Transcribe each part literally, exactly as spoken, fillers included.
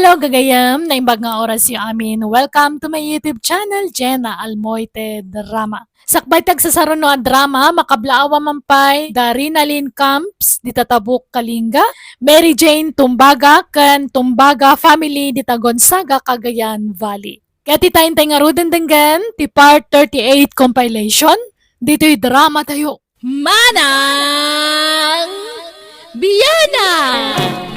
Adtoy gagayem, naimbag nga orasyo amin. Welcome to my YouTube channel, Jenna Almoite Drama. Sakbay ti agsasaruno a drama, makablaawa man pay da Rinalyn Camps, dita Tabuk, Kalinga, Mary Jane Tumbaga, ken Tumbaga family, dita Gonzaga, Cagayan Valley. Ket ita intay ngaruden denggen ti part thirty-eight compilation ditoy drama tayo. Manang Bianang!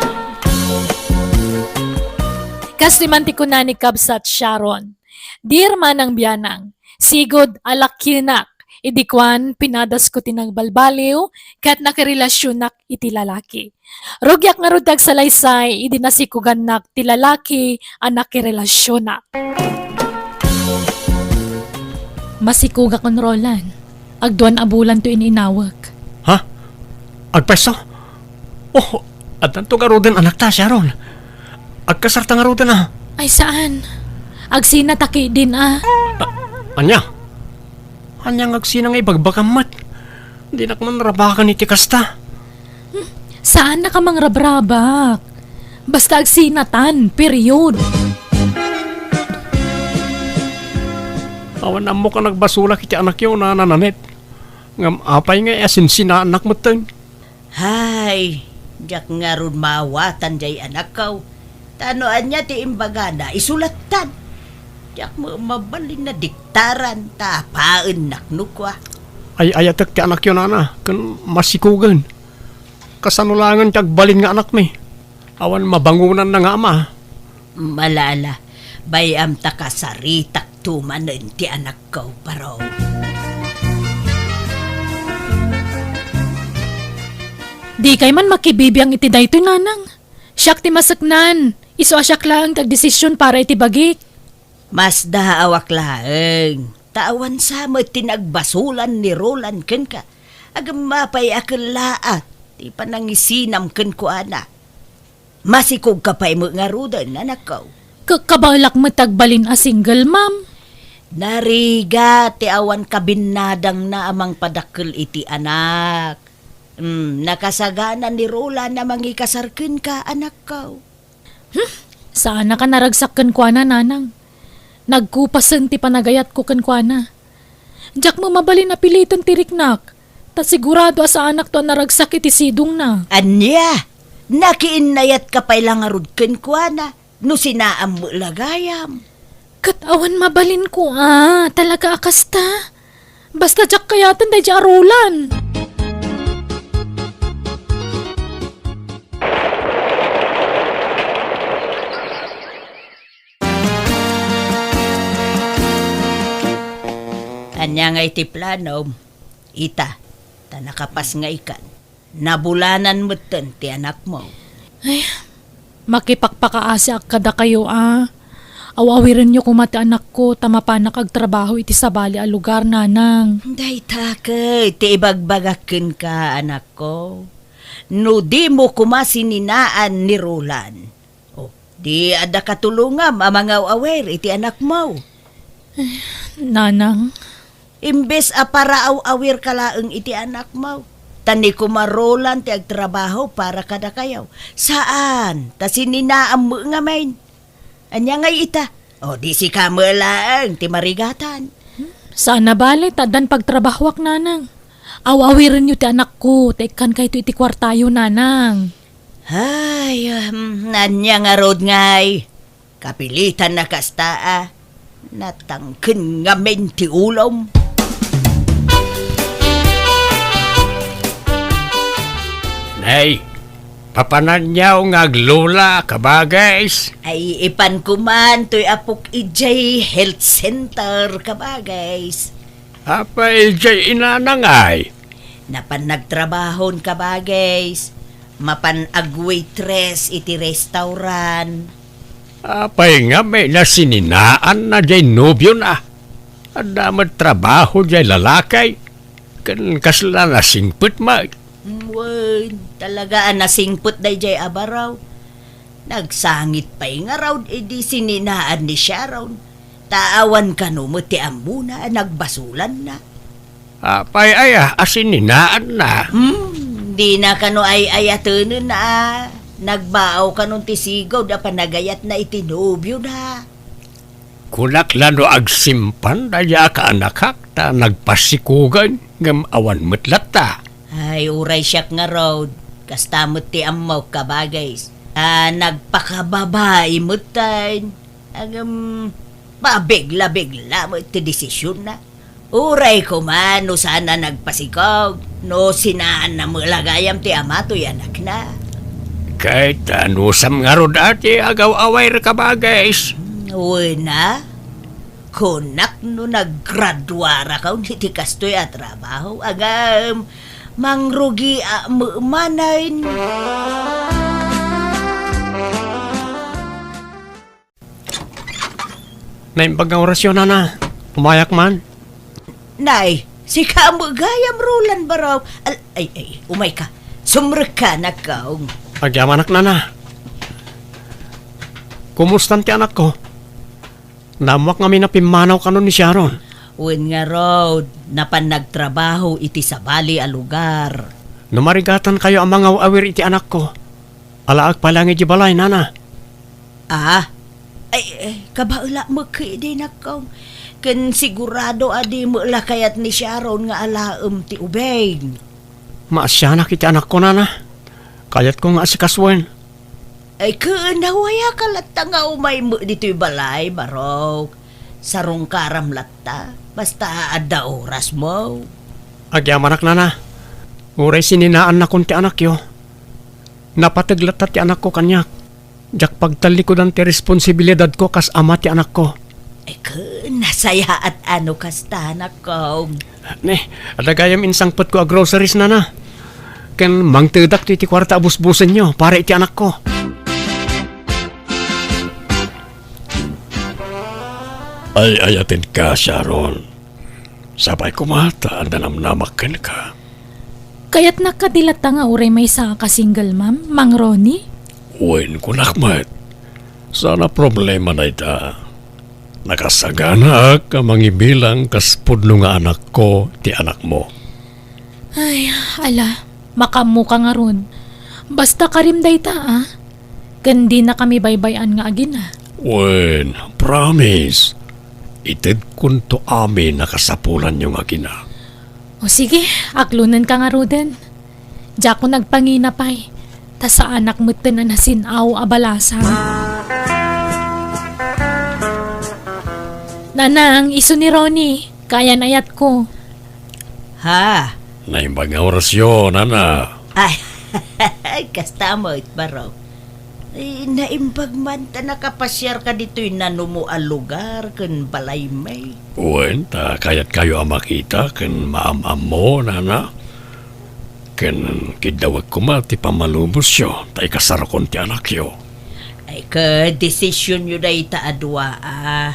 Kas diman ti kuna ni Kabsat Sharon, "Dear Manang Bianang, sigud a lakyenak, idi kuan, pinadasko ti nagbalbaliw, ket nakirelasionak iti lalaki. Rugiak ngarud ti agsalaysay idi nasikugannak ti lalaki a nakirelasionak." Masikugakon, Roland. Agduan a bulan to ininawek. Ha? Agpayso? Oh, addanto garuden anakta, Sharon. Agkasarta garuden a. Ay, saan. Agsinataki din a. A-, ania? Ania nga agsina nga ibagbagam met? Dinak man rabakan iti kasta. Hmm, saan na ka mangrabrabak. Basta agsinatan, period. Awan ammok a nagbasolak iti anakyo, Nana Nanette. Ngem apay nga asinsinaannak metten? Hay, diak ngarud maawatan jay anakko. Ta no ania ti imbagana, isulattan. Diak met mabalin a diktaran, ta apaennak no kua. Ay-ayatek ti anakyo, Nana, ken masikugen. Kasano laengen ti agbalin nga anakmi? Awan mabangonanna nga ama. Ala, ala, bay-am ta kasaritakto manen ti anakko, baro. Dikay man makibibiang iti daytoy, Nanang. Siak ti maseknan. Isu a siak laeng ti agdesisyon para iti bagik. Masdaawak laeng, ta awan sa met ti nagbasolan ni Roland kenka. Agem apay a kellaat ti panangisinam kenkuana? Masikogka pay met ngaruden, anakko. Ka-, kabaelak met agbalin a single mom. Narigat ti awan kabinnadangna a mangpadakkel iti anak. Hmm, nakasagana ni Roland a mangikasar kenka, anakko. Hmm, saannak a naragsak kenkuana, Nanang. Nagkupasen ti panagayatko kenkuana. Diak met mabalin a piliten ti riknak, ta sigurado a saanakto a naragsak iti sidongna. Ania? Nakiinnayatka pay la ngarud kenkuana no sinaam met la gayam. Ket awan mabalinko a, talaga a kasta. Basta diak kayaten daydiay a Roland. Ania ngay ti planom? Ita, ta nakapas nga ikan. Nabulanan metten ti anakmo. Ay, makipakpakaasiak kadakayo a. Aw-awirenyo koma ti anakko ta mapanak agtrabaho iti sabali a lugar, Nanang. Dayta ket ti ibagbagak kenka, anakko. No dimo koma sininaan ni Roland, oh, di adda katulongam a mangaw-awir iti anakmo. Nanang. Imbes a paraaw-awirka laeng iti anakmo, ta ni Kuma Roland ti agtrabaho para kadakayo. Saan, ta sininaam met ngamin. Ania ngay ita? O, di sika met laeng ti marigatan. Saan a bale, ta addan pagtrabahoak, Nanang. Aw-awirenyo ti anakko, ta ikkankayto iti kuartayo, Nanang. Ay, um, ania ngarud ngay? Kapilitan a kasta a. Natangken ngamin ti ulom. Nay, papananyaw nga aglola, kabagays. Ay, ipan koman toy apok idiay health center, kabagays. Apay idiay inanang ay? Napan nagtrabahon, kabagays. Mapan agwaitress iti restaurant. Apay ngamin a sininaanna diay nobiona? Adda met trabaho diay lalaki, ken kasla nasingpet met. Wen, talaga a nasingpet daydiay a baro. Nagsangit pay ngarud idi sininaan ni Sharon. Ta awan kano met ti ammona a nagbasolanna. Apay aya a sininaanna? Hmm, dina kano ay-ayatenen a. Nagbaaw kanon ti sigud a panagayatna iti nobiona. Kunak la no agsimpan dayta a kaanakak ta nagpasikugen ngem awan met latta. Ay, uray siak ngarud, kasta met ti ammok, kabagis. A, nagpakababai metten. Ngem, pabigla-bigla met ti desisionna. Uray koma no saan a nagpasikog, no sinaanna met la gayam ti ama toy anakna. Ket anusam ngarud a ti agaw-awayka, kabagis? Hmm, wen a, kunak no naggraduarakaon iti kastoy a trabaho, ngem mangrugiak met manen. Naimbag nga orasyo, nana. Umayak man. Nay, sika met gayam, Roland, baro. Al-, ay, ay, umayka. Sumrekka, nakkaw. Agyamanak, nana. Kumustan ti anakko? Naammoak ngamin a pimmanaw kanon ni Sharon. Wen ngarud, napan nagtrabaho iti sabali a lugar. No marigatankayo a mangaw-awir iti anakko, alaek pay laeng idiay balay, nana. Ah? Ay, ay, kabaelak met ketdi, nakkaw. Ken sigurado a di met la kayat ni Sharon nga alaem ti ubing. Maasianak iti anakko, nana. Kayatko nga asikasuen. Ay, ken, awayak latta nga umay met ditoy balay, barok. Sarungkaram latta, basta adda orasmo. Agyamanak, nana. Uray sininaannakon ti anakyo, napateg latta ti anakko kaniak. Diak pagtallikudan ti responsibilidadko kas ama ti anakko. Ay, ken, nasayaat a no kasta, nakkaw. Ne, adda gayam insangpetko a groceries, nana. Ken mangtedak ti, ti kuarta a busbusenyo para iti anakko. Ay-ayatenka, Sharon. Sapay koma ta adda namnamak kenka. Kayatnak kadi latta nga uray maysaak a single mom, Mang Ronnie? Wen, kunak met. Saan a problema dayta. Nakasaganaak a mangibilang kas pudno nga anakko ti anakmo. Ay, ala, makaammoka ngarud. Basta karim dayta, a. Ken dinakami baybay-an nga agina. Wen, promise. Itedkonto amin a kasapulanyo nga agina. O sige, aklonenka ngaruden. Diakon agpangina pay, ta saanak metten a nasin-aw a balasang. Nanang, isu ni Ronnie, kayan-ayatko. Ha? Naimbag nga orasyo, nana. Ay, kasta met, barok. Ay, naimbag man ta nakapasiarka ditoy nanumo a lugar ken balaymi. Wen, ta kayatkayo a makita ken maam-ammo, nana. Ken kiddawek koma ti pammalubosyo ta ikasarkon ti anakyo. Ay, ket desisionyo dayta a dua, a.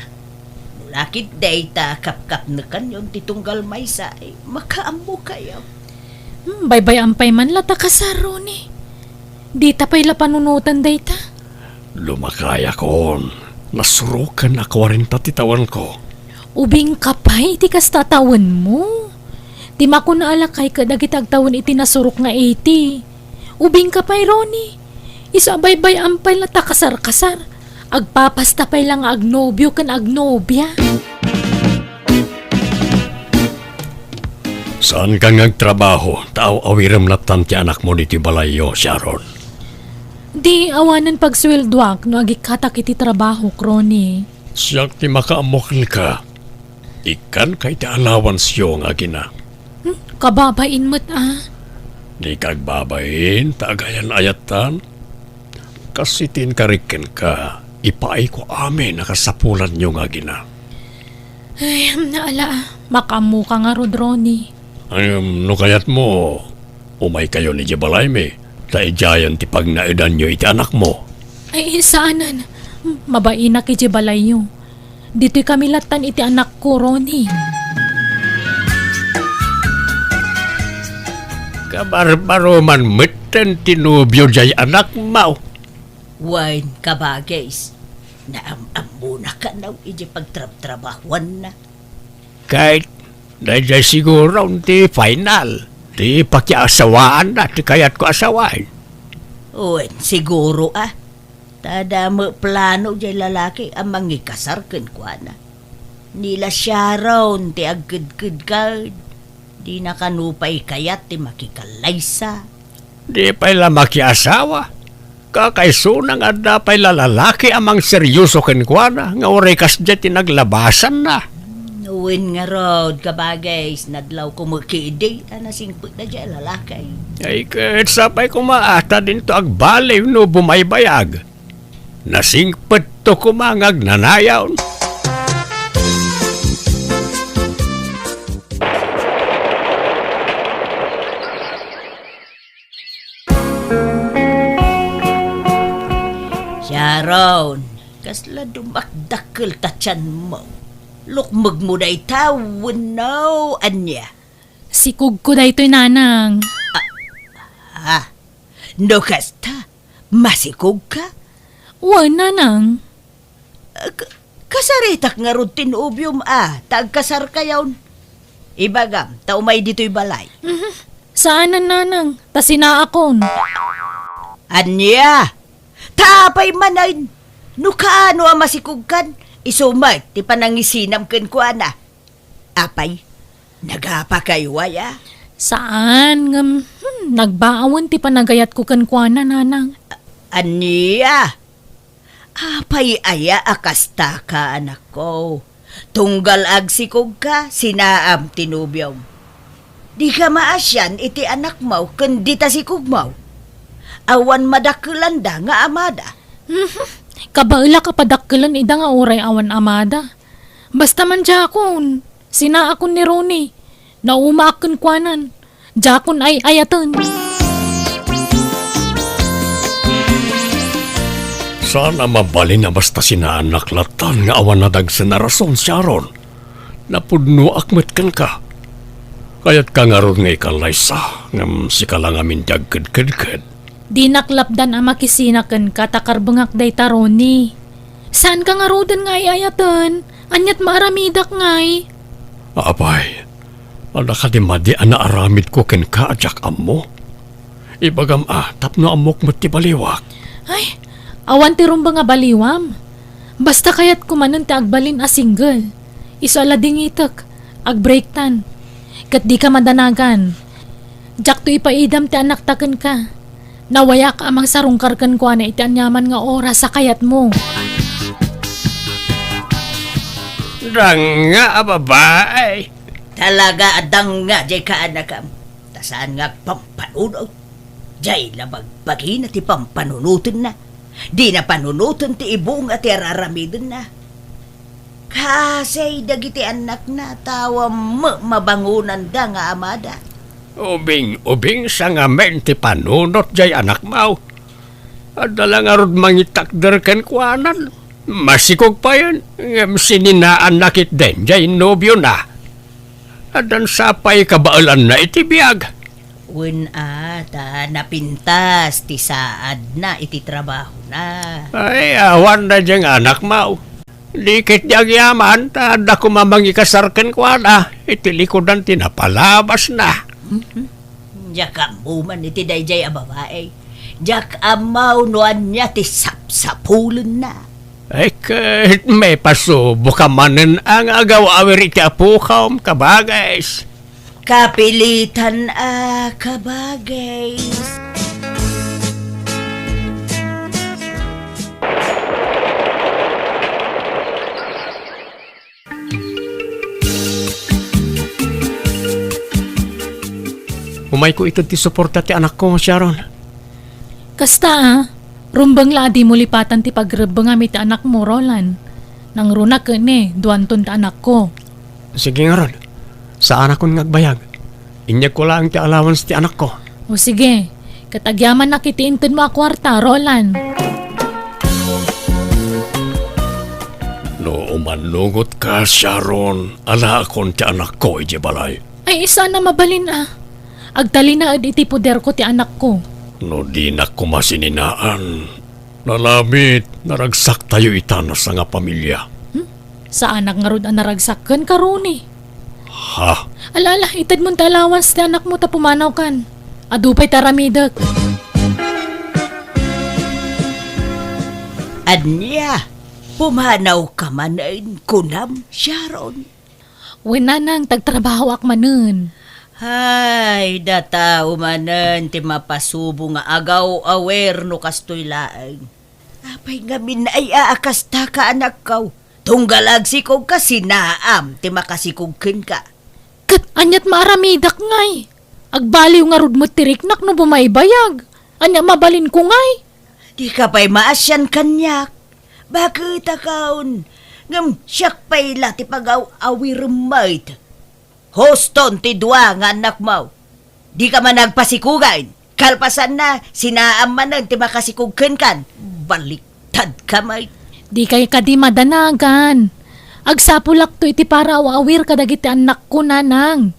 No la ket dayta a kapkapnekanyon ti tunggal maysa, ay, makaammokayo. Hmm, baybay-am pay man la ta kasar, Ronnie. Dita pay la panunoten dayta. Lumakayakon, nasuroken a kuarenta ti tawenko. Ubingka pay iti kasta a tawenmo. Ti makuna a lakay ket dagiti agtawen iti nasurok nga eighty. Ubingka pay, Ronnie. Isu a baybay-am pay la ta kasar-kasar. Agpapasta pay la nga agnobio ken agnobia. Saanka nga agtrabaho, ta aw-awirem lattan ti anakmo ditoy balayyo, Sharon. Di awanen pagsueldoak no agikkatak iti trabahok, Ronnie. Siak ti makaammo kenka. Ikkanka iti allowanceyo nga agina. Hmm, kababain met, a. Dika agbabain, ta agayan-ayattan. Kas iti inkarik kenka, ipaayko amin a kasapulanyo nga agina. Ay, ala, makaammoka ngarud, Ronnie. Ngem no kayatmo, umaykayon idiay balaymi, ta idiayen ti pagnaedanyo iti anakmo. Ay, saanen. Mabainak idiay balayyo. Ditoy kami lattan iti anakko, Ronnie. Kabarbaro man metten ti nobio jay anakmo. Wen, kabagis, naam-ammona kano iti pagtrabtrabahuanna. Ket daydiay siguro ti final ti pakiasawaanna ti kayatko a sawen. Wen, siguro a. Ta adda met plano jay lalaki a mangikasar kenkuana. Ni la Sharon ti agkedkedka. Dina kano pay kayat ti makikallaysa. Di pay la makiasawa. Kakaisuna nga adda pay la lalaki a mangseryoso kenkuana nga uray kasdiay ti naglabasanna. Wen ngarud, kabagis, nadlawko met idi a nasingpetna jay lalaki. Ay, ket sapay koma a ta dinto agbaliw no bumaybayag. Nasingpetto koma nga agnanayon. Sharon, kasla dumakdakkel ta tianmo. Lukmegmo dayta wenno ania? Sikogko daytoy, nanang. Ah, no kasta, masikogka? Wen, nanang. K-, kasaritak ngarud ti nobiom a ta agkasarkayon. Ibagam ta umay ditoy balay. Mhm. Saanen, nanang, ta sinaakon. Ania? Ta apay manen? No kaano a masikogkan, isu met ti panangisinam kenkuana. Apay, nagapakayo aya? Saan, ngem, hmm, nagbaawen ti panagayatko kenkuana, nanang. A-, ania? Apay aya a kastaka, anakko? Tunggal agsikogka, sinaam ti nobiom. Dika maasian iti anakmo ken dita sikogmo. Awan madakkelanda nga amada. Mhm. Kabaelak a padakkelen ida nga uray awan amada. Basta man diakon, sinaakon ni Ronnie. Naumaak kenkuanan. Diakon ay-ayaten. Saan a mabalin a basta sinaanak lattan nga awan nadagsen a rason, Sharon. Napudnoak met kenka. Kayatka ngarud nga ikallaysa, ngem sika la ngamin ti agkedkedked. Dinak lapdan a makisina kenka ta karbengak dayta, Ronnie. Saanka ngaruden nga ay-ayaten? Aniat maaramidak ngay? Apay, adda kadi madi a naaramidko kenka a diak ammo? Ibagam a, tapno ammok met ti baliwak. Ay, awan ti rumbeng a baliwam. Basta kayatko manen ti agbalin a single. Isu a ladingitek, agbreaktan. Ket dika madanagan. Diakto ipaidam ti anakta kenka. Nawayak a mangsarungkar kenkuana iti aniaman nga oras a kayatmo. Danga a babae. Talaga a danga jay kaanakam. Ta saan nga agpampanunot. Jay la bagbagina ti pampanunotenna. Dina panunoten ti ibunga ti ar-aramidenna. Kasay dagiti annakna, ta awan met mabangonanda nga amada. Ubing-ubing sa ngamin ti panunot jay anakmo. Adda la ngarud mangitakder kenkuanan. Masikog payen, ngem sininaanna ketdin jay nobiona. Addan sapay kabaelanna iti biag. Wen a, ta napintas ti saadna iti trabahona. Ay, awan daydiay nga anakmo. Di ketdi agyaman, ta adda koma mangikasar kenkuana iti likudan ti napalabasna. Mhm. Diak ammo man iti daydiay a babae. Diak ammo no ania ti sapsapulenna. Ay, ket maipasuboka manen a nga agaw-awir iti apokom, kabagis. Kapilitan a kabagis. Umayko ited ti suporta ti anakko, Sharon. Kasta a, rumbeng la a dimo lipatan ti pagrebbengam iti anakmo, Roland. Nangruna ken ni, duanton ti anakko. Sige ngarud, saanakon nga agbayag. Inyegko laeng ti allowance ti anakko. O sige, ket agyamanak iti intedmo a kuarta, Roland. No umannungotka, Sharon, alaakon ti anakko idiay balay. Ay, saan a mabalin a. Agtalinaed iti poderko ti anakko. No dinak koma sininaan, nalabit, naragsaktayo ita a sangafamilia. Hmm? Saanak ngarud a naragsak kenka, Ronnie. Ha? Ala, ala, itedmon ti allowance ti anakmo ta pumanawkan. Adu pay ti aramidek. Ania, pumanawka manen, kunam, Sharon? Wen, nanang, tagtrabahoak manen. Ay, datao manen ti mapasubo nga agaw-awir no kastoy laeng. Apay ngamin ay aakastaka, anakko? Tunggal agsikogka, sinaam ti makasikog kenka. Ket aniat maaramidak ngay? Agbaliw ngarud met ti riknak no bumaybayag. Ania mabalinko ngay? Dika pay maasian kaniak. Baket a kaon, ngem siak pay la ti pagaw-awirem met. Huston ti dua nga annakmo. Dika man agpasikugan. Kalpasanna, sinaam manen ti makasikog kenkan. Baliktadka met. Dikay kadi madanagan. Agsapulakto iti paraw-awir kadagiti annakko, nanang.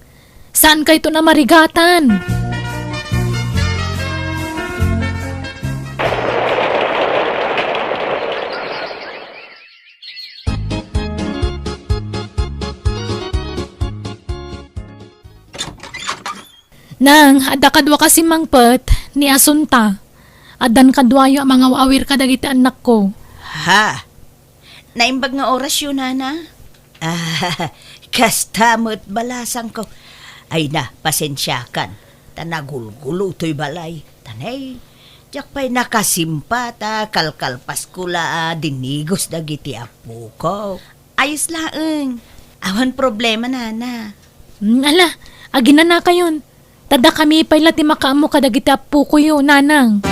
Saankayton a marigatan. Nang, adda kaduak a simmangpet, ni Asunta. Addan kaduayo a mangaw-awir kadagiti annakko. Ha? Naimbag nga orasyo, nana? Ah, kasta met balasangko. Ay na, pasensiakan. Ta nagulgulo toy balay. Ta nay, diak pay nakasimpa ta kalkalpasko la a dinigos dagiti appoko. Ayos laeng. Awan problema, nana. Mm, ala, aginanakayon. Ta dakami pay la ti makaammo kadagiti appokoyo, nanang.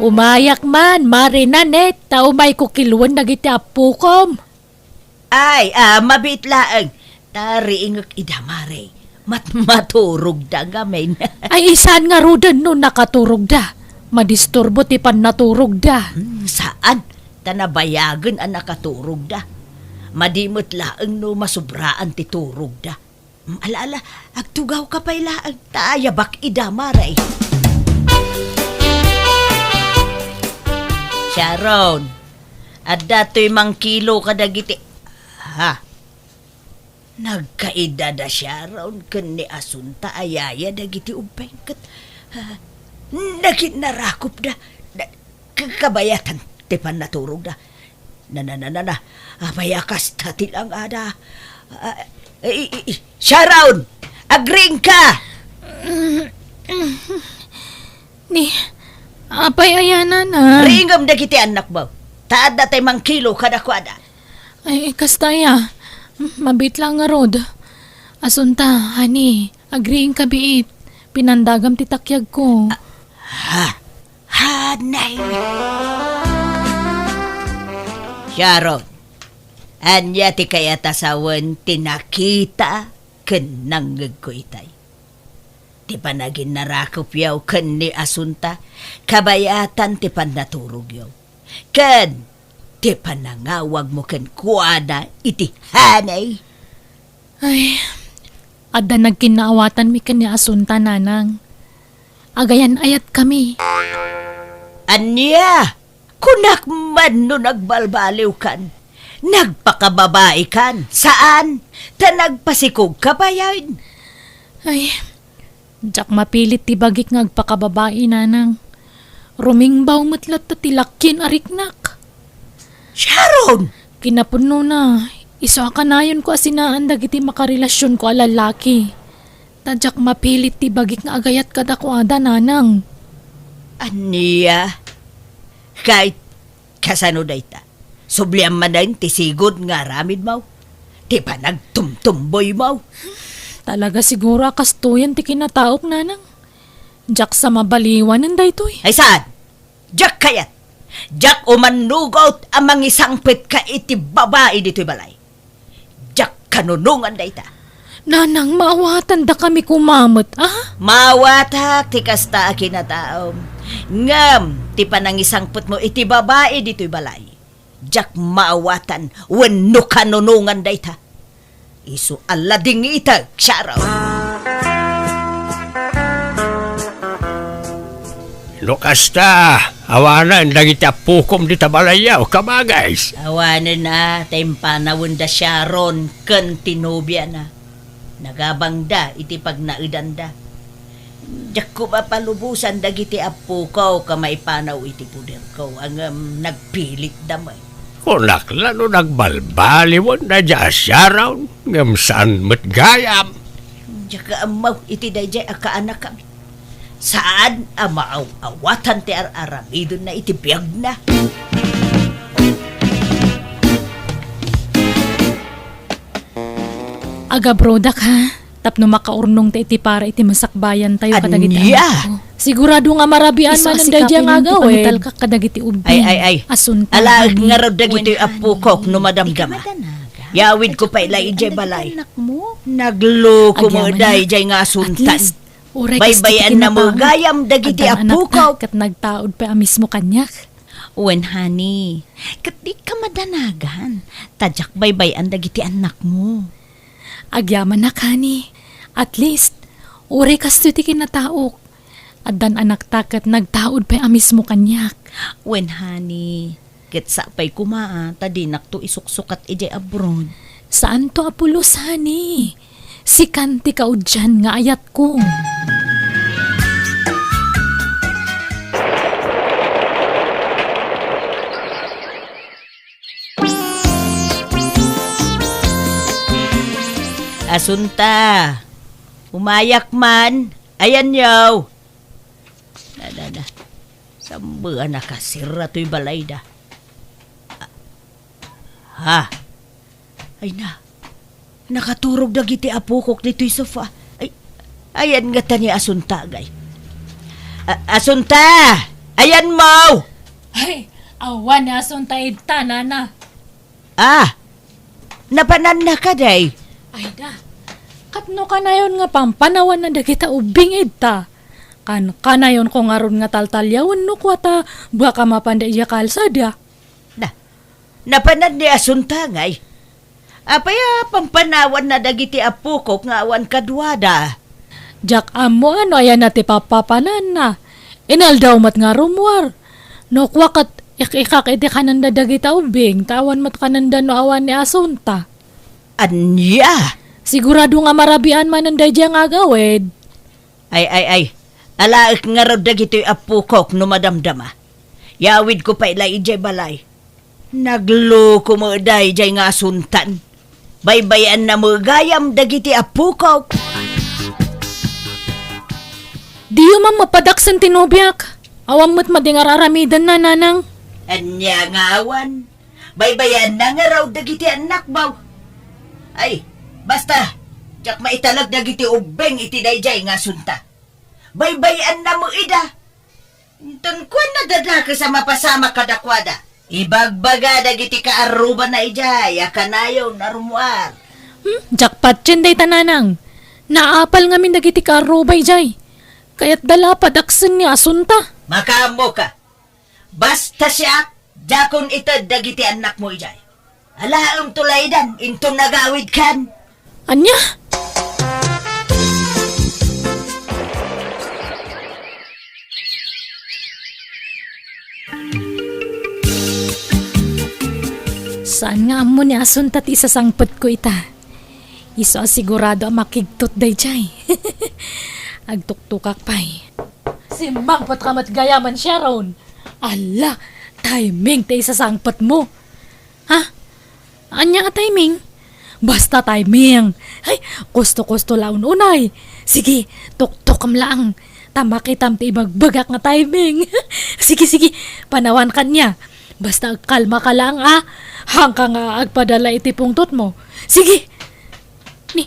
Umayak man, Mare Nanette, ta umayko kiluen dagiti appokom. Ay, ah, mabiit laeng. Ta riingek ida, Mare. Mat-, maturogda ngamin. Ay, saan ngaruden no nakaturogda? Madisturbo ti pannaturogda. Hmm, saan? Ta nabayagen a nakaturogda. Madi met laeng no masubraan ti turogda. Hmm, ala, ala, agtugawka pay laeng, ta ayabak ida, Mare. Sharon, adda toy mangkilo kadagiti, ha? Nagkaida da Sharon ken ni Asunta a yaya dagiti ubbing ket, ah, naginnarakopda. Na, ka-, kabayatan ti pannaturogda. Na, na, na, na, na. Apay a kasta ti langada? Ah, i, i, i, Sharon! Agriingka! Ni, apay aya, nana? Riingem dagiti annakmo. Ta adda tay mangkilo kadakuada. Ay, kasta aya. Mabiit la ngarud. Asunta, honey, agriingka biit. Pinandagam ti takyagko. Ah, ha? Hanay. Sharon, ania ti kayat a sawen ti nakita ken nangngegko itay? Ti panaginnarakopyo ken ni Asunta, kabayatan ti pannaturogyo. Ken ti panangawagmo kenkuana iti hanay. Ay, adda nagkinnaawatanmi ken ni Asunta, nanang. Agayan-ayatkami. Ania? Kunak man no nagbalbaliwkan. Nagpakababaikan. Saan? Ta nagpasikogka bayen. Ay, diak mapilit ti bagik nga agpakababai, nanang. Rumingbaw met latta ti lakien a riknak. Sharon! Kinapudnona, isu a kanayonko a sinaan dagiti makarelasionko a lallaki. Ta diak mapilit ti bagik nga agayat kadakuada, nanang. Ania? Ket kasano dayta? Subliam manen ti sigud nga aramidmo? Ti panagtumtumboymo? Talaga siguro a kastoyen ti kinataok, nanang. Diak sa mabaliwanen daytoy. Ay saan? Diak kayat. Diak umannugot a mangisangpetka iti babai ditoy balay. Diak kanunongan dayta. Nanang, maawatandakami koma met, a? Maawatak ti kasta a kinataom. Ngem ti panangisangpetmo iti babai ditoy balay, diak maawatan wenno kanunongan dayta. Isu a ladingitek, Sharon. No kasta, awanen dagiti appokom dita balayyo, kabagis. Awanen a, ta impanawenda Sharon ken ti nobiana. Nagabangda iti pagnaedanda. Diak koma palubosan dagiti appoko a maipanaw iti poderko, ngem nagpilitda met. Kunak la no nagbalbaliwen daydiay a Sharon, ngem saan met gayam. Diak ammo iti daydiay a kaanakami. Saan a maaw-awatan ti ar-aramidenna iti biagna. Agabrodak, ha? Tapno makaurnongta iti para iti masakbayantayo kadagiti annakko. Sigurado nga marabian manen daydiay nga agawid. Isu a sika pay nga agawid. Ay, ay, ay. Asunta, alaek honey. Ngarud dagitoy appokok no madamdama. Wen, honey. Yawidko pay la idiay balay. Nagluko met daydiay nga asuntan. Agyaman na. At least, uray kasta ti kinataonak. Baybayanna met gayam dagiti appokok. Addan anakta ket nagtaud pay a mismo kaniak. Wen, honey, ket dika madanagan, ta diak baybay-an dagiti annakmo. Agyamanak, honey. At least, uray kastoy ti kinataok. Addan anakta ket nagtaud pay a mismo kaniak. Wen, honey, ket sapay koma a ta dinakto isuksukat idiay abroad. Saanto a pulos, honey. Sikan ti kaudian nga ayatko. Asunta, umayak man. Ayanyo. Da, da, da. Sambean a kasirra toy balayda. Ah. Ha? Ay na. Nakaturog dagiti appokok ditoy sofa. Ay, ayan ngata ni Asunta, agay. A-, Asunta! Ayanmo! Ay, awan ni Asunta ita, nana. Ah! Napananna kadi? Ay na. Ket no kanayon nga pampanawanna dagita ubbing ita, kan-, kanayonko ngarud nga taltaliawen no kua ta baka mapanda idiay kalsada. Na, napanan ni Asunta, ngay. Apay a pampanawanna dagiti appokok nga awan kaduada? Diak ammo no ayanna ti papapananna. Inaldaw met nga rummuar. No kua ket ik-ikak iti kanenda dagita ubbing, ta awan met kanenda no awan ni Asunta. Ania? Sigurado nga marabian manen daydiay nga agawid. Ay, ay, ay. Alaek ngarud dagitoy appokok no madamdama. Yawidko pay la idiay balay. Nagluko met daydiay nga Asuntan. Baybay-anna met gayam dagiti appokok. Diyo man mapadaksen ti nobiak. Awan met madi nga ar-aramidenna, nanang. Ania nga awan? Baybay-anna ngarud dagiti annakmo. Ay, basta, diak maitalek dagiti ubbing iti daydiay nga Asunta. Baybay-anna met ida. Inton kuana, dadakes a mapasamak kadakuada. Ibagbaga dagiti kaarrubana idiay a kanayon a rummuar. Hmm, diak patien dayta, nanang. Naapal ngamin dagiti kaarruba idiay. Kayatda la a padaksen ni Asunta. Makaammoka. Basta siak, diakon ited dagiti annakmo idiay. Alaemto laydan inton nagawidkan. Ania? Saan nga ammo ni Asunta ti isasangpetko ita? Isu a sigurado a makigtot daydiay. Agtuktokak pay. Simmangpetka met gayamen, Sharon. Alla, timing ti isasangpetmo. Ha? Ania a timing? Basta timing. Ay, kusto-kusto la un-unay. Sige, tuktokem laeng. Ta makitam ti ibagbagak nga timing. Sige, sige, panawan kaniak. Basta agkalmaka laeng, a. Haanka nga agpadala iti pungtotmo. Sige. Ni,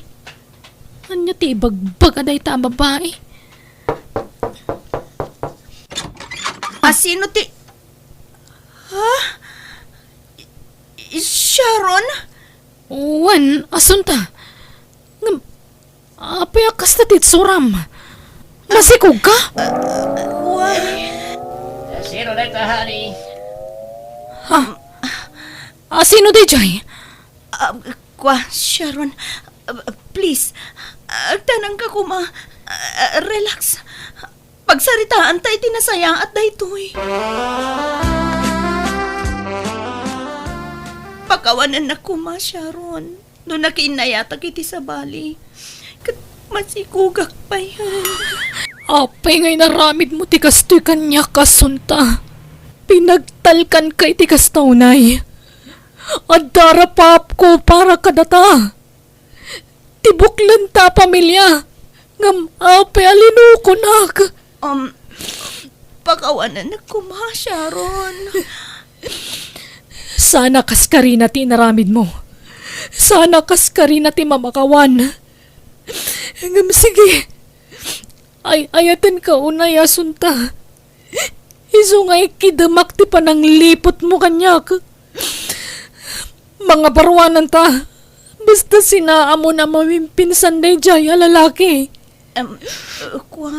ania ti ibagbag a dayta a babai? A, sino ti, ha? I-, Sharon? Wen, Asunta. Ngem, apay a kasta ti itsuram? Masikogka? Why? Sino dayta, honey? Ha? A, sino daydiay? Ah, kua, Sharon, ah, please, agtanangka koma. Ah, relax. Pagsaritaanta iti nasayaat daytoy. Pakawanennak koma, Sharon, no nakiinnayatak iti sabali. Ket masikogak payen. Apay nga inaramidmo ti kastoy kaniak, Asunta? Pinagtalkanka iti kasta unay. Adda rapaapko para kadata. Ti buklenta a pamilia, ngem apay a linukonak? Um, pakawanenak koma, Sharon. Sana kaskarina ti inaramidmo. Sana kaskarina ti mamakawan. Ngem sige, ay-ayatenka unay, Asunta. Isu nga ikidemak ti panangliputmo kaniak. Mangabaruananta. Basta sinaamon a mawimpinsan daydiay a lalaki. Em, kua,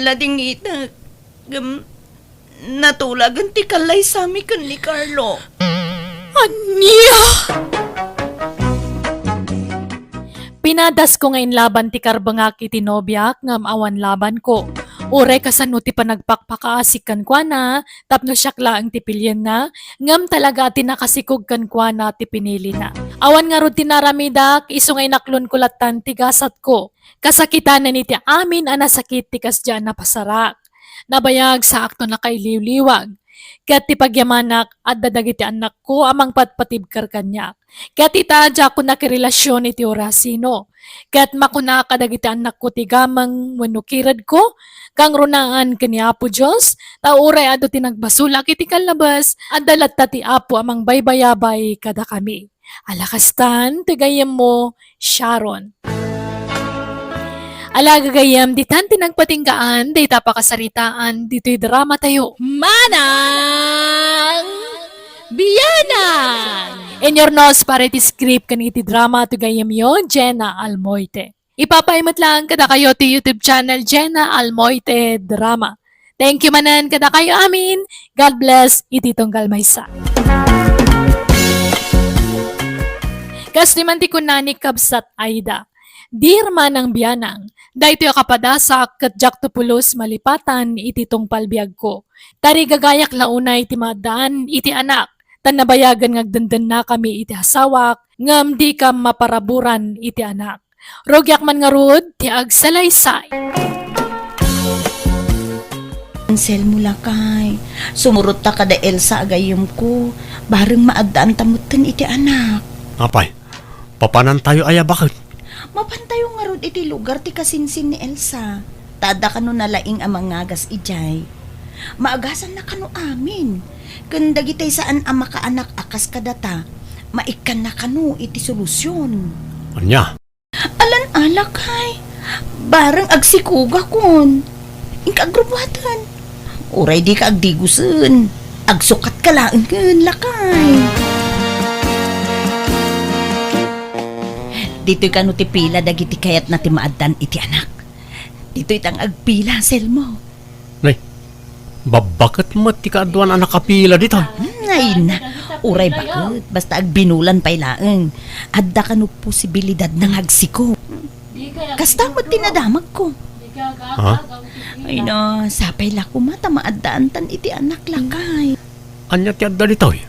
ladingitek, em, natulagen ti kallaysami ken ni Carlo. Ania? Pinadasko nga inlaban ti karbengak iti nobiak ngem awan labanko. Uray kasano ti panagpakpakaasik kenkuana tapno siak laeng ti pilienna, ngem talaga a ti nakasikog kenkuana ti pinilina. Awan ngarud ti naramidak, isu nga inaklonko lattan ti gasatko. Kasakitanen iti amin a nasakit ti kasdiay a napasarak. Nabayag saakto nakailiwliwag. Ket ti pagyamanak, adda dagiti annakko a mangpatpatibker kaniak. Ket ita, diakon nakirelasion iti orasino. Ket makuna kadagiti annakko ti gameng wenno kiredko, kangrunaan ken ni Apo Dios, ta uray adu ti nagbasolak iti kallabes, adda latta ti Apo a mangbaybayabay kadakami. Ala kastan ti gayyemmo, Sharon. Ala gagayyem, ditan ti nagpatinggaan dayta pakasaritaan ditoy drama tayo. Manang Bianang! Inurnos para iti script ken iti drama ti gayyemyo, Jenna Almoite. Ipapaay met laeng kadakayo ti YouTube channel Jenna Almoite Drama. Thank you manen kadakayo amin. God bless iti tunggal maysa. Kas di man ti kunani, kabsat Aida. Dear Manang Bianang, daytoy a kapadasak ket diakto pulos malipatan iti tungpal biagko. Tarigagayak la unay ti maaddaan iti anak, ta nabayagen nga agdendennakami iti asawak, ngem dika maparaburan iti anak. Rugiak man ngarud ti agsalaysay. Anselmo, lakay, sumurotta kada Elsa a gayyemko, bareng maaddaanta metten iti anak. Apay, papanantayo aya baket? Mapantayo ngarud iti lugar ti kasinsin ni Elsa. Ta adda kano nalaing a mangagas idiay. Maagasanna kano amin. Ken dagiti saan a makaanak a kas kadata, maikkanna kano iti solusion. Ania? Alan a, lakay. Bareng agsikogakon. Inka agrubuaten. Uray dika agdigosen. Agsukatka laengen, lakay. Ditoy kano ti pila dagiti kayatna ti maaddaan iti anak. Ditoy ta agpila, Selmo. Nay, babbaket met ti kaaduan a nakapila ditoy. Hmm, ay na, uray baket, basta agbinulan pay laeng. Adda kano posibilidad nga agsikog. Kasta met ti nadamagko. Ha? Ay na, sapay la koma ta maaddaantan iti anak, lakay. Ania ti adda ditoy?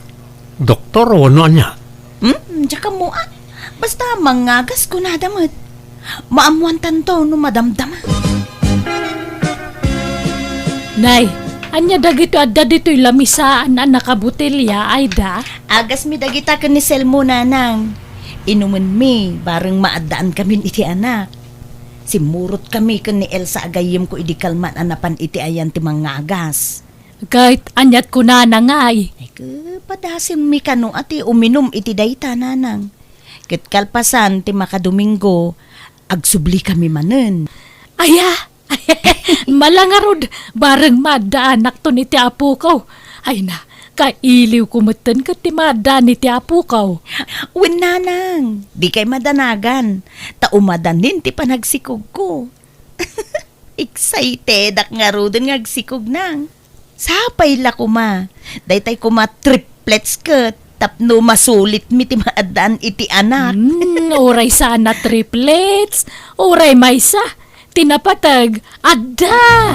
Doktor wenno ania? Hmm, diak ammo a. Basta mangagas kunada met. Maammoantanto no madamdama. Nay, ania dagitoy adda ditoy lamisaan a nakabotelya, Aida? Agasmi dagita ken ni Selmo, nanang. Inumenmi, bareng maaddaankamin iti anak. Simmurotkami ken ni Elsa a gayyemko idi kalman a napan iti ayan ti mangagas. Ket aniat kunana ngay? Ay, ke, padasemmi kano a ti uminum iti dayta, nanang. Ket kalpasan ti makadomingo, agsublikami manen. Aya, malangarud, bareng maaddaanakton iti apokaw. Ay na, kailiwko metten ket ti maaddaan iti apokaw. Wen, nanang, dikay madanagan, ta umadanin ti panagsikogko. Excitedak ngaruden nga agsikog, nang. Sapay la koma. Daytay koma triplets ket tapno masulitmi ti maaddaan iti anak. Hmm, uray saan a triplets, uray maysa, ti napateg, adda!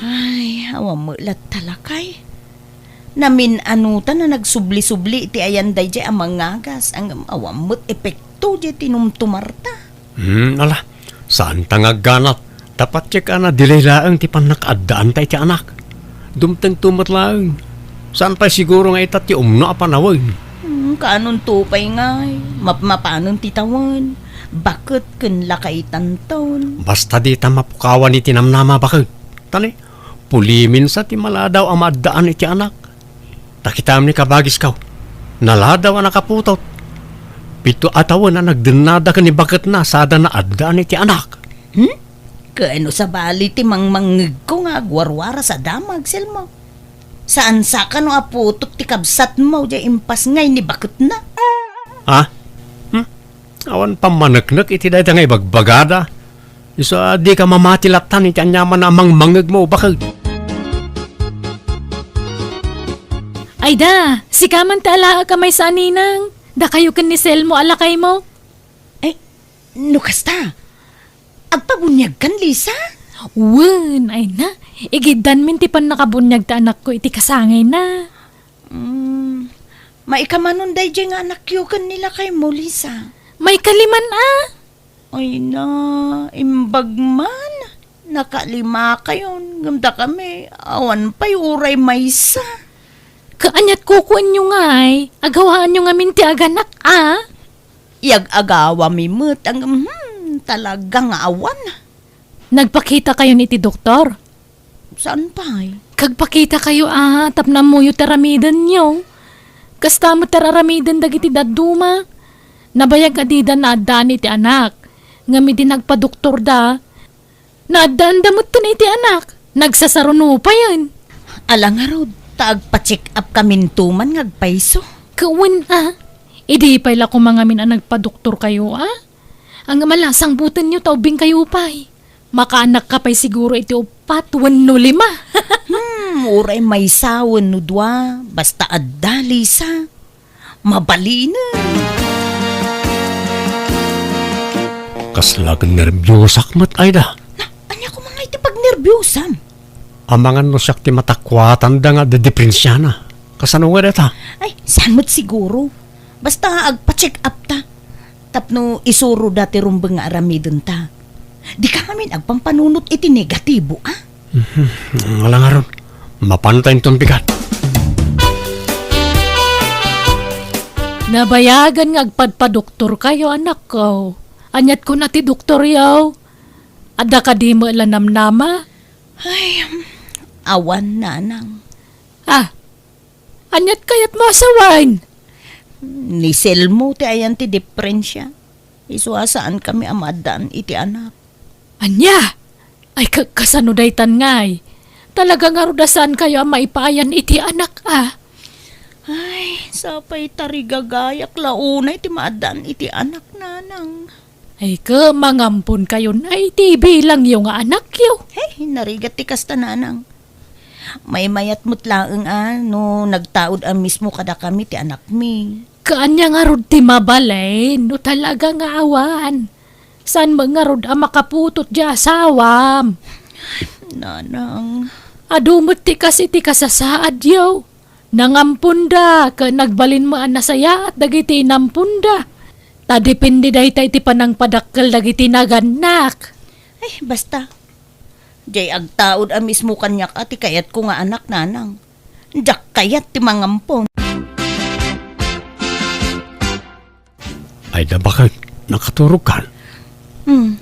Ay, Awan met latta lakay. Namin-anutan a nagsubli-subli iti ayan daydiay a mangagas, ngem awan met epekto diay tinumtumarta. Hmm, ala, saanta nga agganat. Tapno check-ana, delay laeng ti pannakaaddaanta iti anak. Dumtengto met laeng. Saan pay siguro nga ita ti umno a panawen. Hmm, kaanonto pay ngay, mapmapanen ti tawen, baket ken lakay tanton. Basta dita mapukawan iti namnama, baket. Tani, puliminsa ti maladaw a maaddaan iti anak. Ta kitaem ni kabagiskaw, naladaw a nakaputot. Pito a tawen a nagdennada ken ni baketna sada naaddaan iti anak. Hmm? Ken no sabali ti mangmangngegko nga agwarwaras a damag, Selmo. Saan sa kano a putot ti kabsatmo diay impas ngay ni baketna? Ha? Hmm? Awan pammaneknek iti dayta nga ibagbagada. Isu a dika mamati latta iti aniaman a mangmangngegmo, baket. Ayda, sika man ti alaek a maysa a ninang. Dakayo ken ni Selmo a lakaymo. Eh, no kasta, agpabuniagkan, Lisa? Wen, ay na. Igiddanmin ti pannakabuniag ti anakko iti kasangayna. Mm, maikamanon daydiay nga anakyo ken ni lakaymo, Lisa? Maikaliman a. Ay na, imbag man. Nakalima kayon, ngem dakami, awan pay uray maysa. Kaaniat kukuenyo ngay, agawaanyo ngamin ti aganak a? Iyag-agawami met, ngem, hmm, talaga nga awan. Nagpakita kayon iti doktor? Saan pay? Kagpakita kayo a, tapno ammoyo ti aramidenyo. Kasta met ti aramiden dagiti dadduma. Nabayag a dida naaddaan iti anak. Ngem idi nagpadoktorda, naaddaanda metten iti anak. Nagsasaruno payen. Ala ngarud, ta agpa-check up kaminto man nga agpayso. Kawen a, idi pay la koma ngamin a nagpadoktor kayo a? Ngem ala, sangbutenyo ta ubbing kayo pay. Makaanakka pay siguro iti uppat wenno lima. Hmm, uray maysa wenno dua, basta adda, Lisa. Mabalinen. Kasla ket nerbiusak met, Ayda. Na, ania koma nga iti pagnerbiusam? Amangan no siak ti matakuatanda nga adda diprensiana. Kasano nga dayta? Ay, saan met siguro? Basta agpa-check up ta. Tapno isuroda ti rumbeng nga aramidenta. Dika ngamin agpampanunot iti negatibo, a? Mhm. Ala ngarud, mapanta inton bigat. Nabayagan nga agpadpadoktor kayo, anakko. Aniat kuna ti doktoryo? Adda kadi met la namnama? Ay, awan, nanang. Ah, aniat kayatmo a sawen? Ni Selmo ti ayan ti diprensia. Isu a saankami a maaddaan iti anak. Ania? Ay, ka-, kasano daytan ngay? Talaga ngarud a saankayo a maipaayan iti anak a? Ay, sapay tarigagayak la unay ti maaddaan iti anak, nanang. Ay, ket mangamponkayon a iti ibilangyo nga anakyo. Hey, narigat ti kasta, nanang. Maymayat met laeng a no nagtaud a mismo kadakami ti anakmi. Kaanya ngarud ti mabalin no talaga nga awan. Saan met ngarud a makaputot ti asawam? Nanang. Adu met ti kas iti kasasaadyo. Nangamponda, ket nagbalin met a nasayaat dagiti inamponda. Ta depende dayta iti panangpadakkel dagiti nagannak. Ay, basta. Diay agtaud a mismo kaniak a ti kayatko nga anak, nanang. Diak kayat ti mangampon. Ay, da, baket, nakaturogkan? Hmm.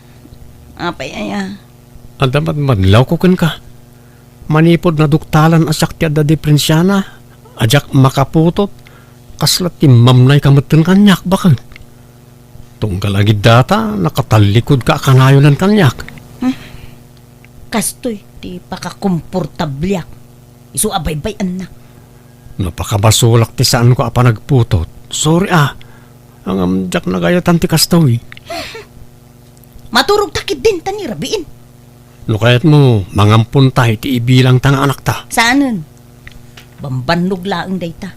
Apay aya? Adda madmadlawko kenka. Manipud naduktalan a siak ti adda diprensiana, a diak makaputot, kasla timmamnayka metten kaniak, baket. Tunggal agidda ta, nakatallikudka a kanayonan kaniak. Hmm. Kastoy ti pakakomportabliak. Isu a baybay-annak. No pakabasolak ti saanko a panagputot, sorry a. Ngem diak nagayatan ti kastoy. Maturogta ketdin ta ni rabiin. No kayatmo, mangamponta iti ibilangta nga anakta. Saanen. Bambannog laeng dayta.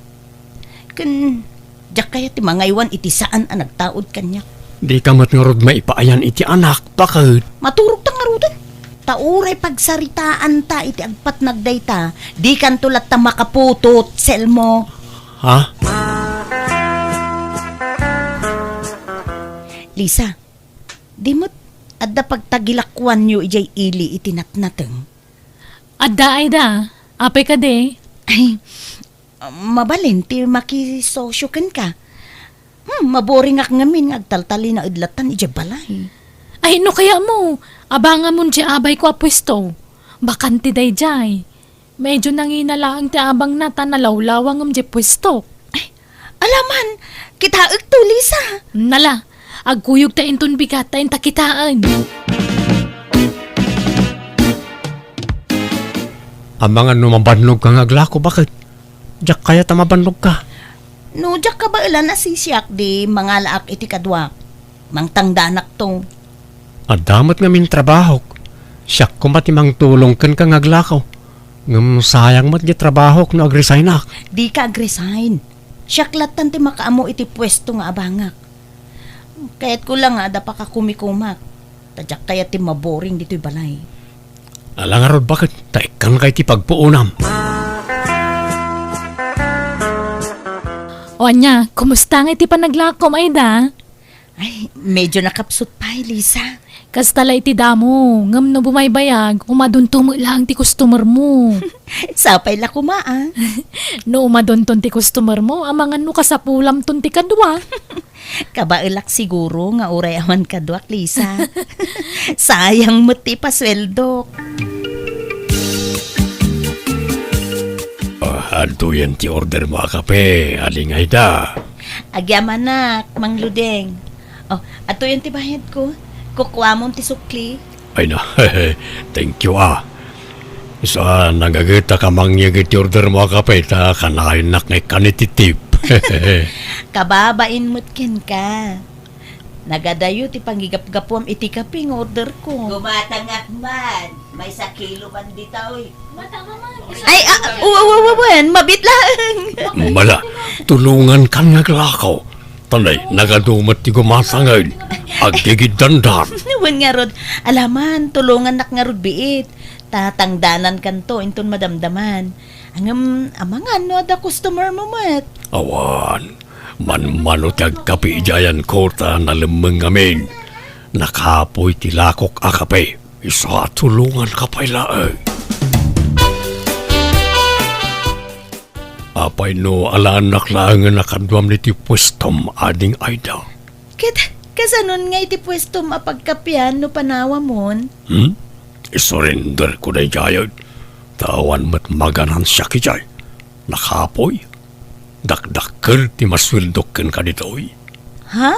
Ken diak kayat ti mangaywan iti saan a nagtaud kaniak. Dika met ngarud maipaayan iti anak, baket. Maturogta ngaruden. Ta uray pagsaritaanta iti agpatnag dayta, dikanto latta makaputot, Selmo. Ha? Lisa, di met adda pagtagilakuanyo idiay ili iti natnateng? Adda, Aida. Apay kadi? Ay, mabalin ti makisosyo kenka. Hmm, maboringak ngamin nga agtaltalinaed lattan idiay balay. Ay, no kayatmo, abangamon diay abayko a puesto. Bakante daydiay. Medyo nangina laeng ti abangna ta nalawlawangem diay puesto. Ay, alaman, kitaekto, Lisa. Nala, agkuyogta inton bigat ta inta kitaen. Amangan no mabannogka nga aglako, baket? Diak kayat a mabannogka. No diak kabaelan a sisiak, di mangalaak iti kaduak. Mangtangdanakto. Adda met ngamin trabahok. Siak koma ti mangtulong kenka nga aglako. Ngem sayang met diay trabahok no agresignak. Dika agresign. Siak lattan ti makaammo iti puesto nga abangak. Kayatko la nga adda pakakumikumak. Ta diak kayat ti maboring ditoy balay. Ala ngarud, baket, ta ikkanka iti pagpuonam. O ania, kumusta nga iti panaglakom, Aida? Ay, medyo nakapsut pay, Lisa. Kasta la iti damo, ngem no bumaybayag, umadonto met laeng ti customer mo. Sapay la koma, a. No umadonton ti customer mo, amangan no kasapulamton ti kadua. Kabaelak siguro nga uray awan kaduak, Lisa. Sayang met ti ipasueldok. Ah, adtoyen ti order mo a kape, Aling Aida. Agyamanak, Mang Ludeng. Oh, adtoyen ti bayadko. Kukuamon ti sukli. Ay na, thank you, ah. Isu a, nagagetak a mangyeg iti order mo a kape, ta kanayon nak nga ikkan iti tip. Kababain met kenka. Nagadayo ti pangigapgapuam iti kape nga order ko. Gumatangak man, maysa kilo man ditoy. Ay, ah, wa-, wa-, wa-, wen, mabit laeng. Mala, tulongankan nga aglako. Tanay, nagadu met ti gumatangen. Agigiddandan. Wen ngarud, alaman, tulongannak ngarud biit. Tatangdanankanto inton madamdaman. Ngem, amangan no adda customer mo met. Awan, manmano ti agkape idiayanko ta nalemmeng ngamin. Nakapoy ti lakok a kape. Isu a tulonganka pay laeng. Apay no alaennak laengen a kaduam iti puestom, Ading Aida? Ket kasanon nga iti puestom a pagkapian no panawamon? Hmm? Isurrenderko daydiay, ta awan met maganansiak idiay. Nakapoy. Dakdakkel ti masueldok kenka ditoy. Ha?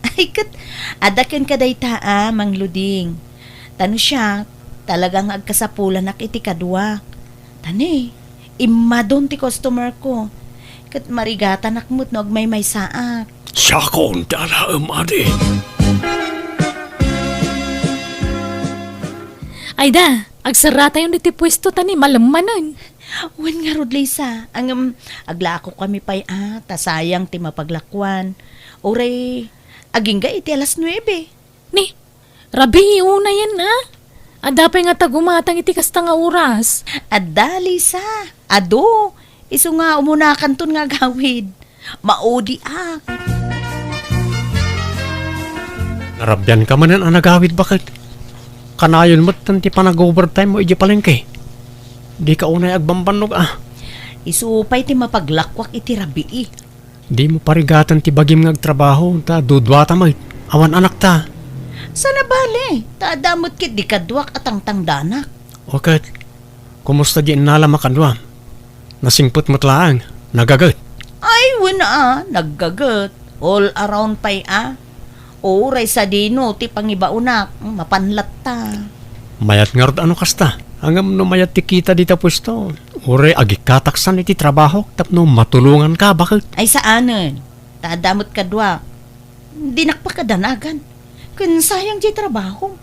Ay, ket adda kenka dayta a, Mang Luding. Ta no siak, talaga nga agkasapulanak iti kaduak. Ta ni, immadon ti customer ko. Ket marigatanak met no agmaymaysaak. Siakon ti alaem, adi. Ayda, agserratayon ditoy puesto ta ni malemmanen. Wen ngarud, Lisa, ngem aglakokami pay a, ta sayang ti mapaglakuan. Uray, agingga iti alas nuebe. Ni, rabii unayen a? Adda pay ngata gumatang iti kasta nga oras? Adda, Lisa. Adu, isu nga umunakanton nga agawid. Maudiak. Narabianka manen a nagawid, baket? Kanayon metten ti panag-overtime mo idiay palengke. Dika unay agbambannog a. Isu pay ti mapaglakuak iti rabii. Dimo parigaten ti bagim nga agtrabaho, ta duduata met. Awan anakta. Saan a bale, ta adda met ketdi kaduak a tangtangdanak. O ket, kumusta di innalam a kaduam? Nasingpet met laeng, nagaget. Ay, wen a, naggaget. All around pay a. Uray sadino ti pangibaonak, mapan latta. Mayat ngarud a no kasta. Ngem no mayat ti kita dita puesto, uray agikkataksan iti trabahok tapno matulonganka, baket? Ay, saanen. Ta adda met kaduak. Dinak pakadanagan. Ken sayang diay trabaho.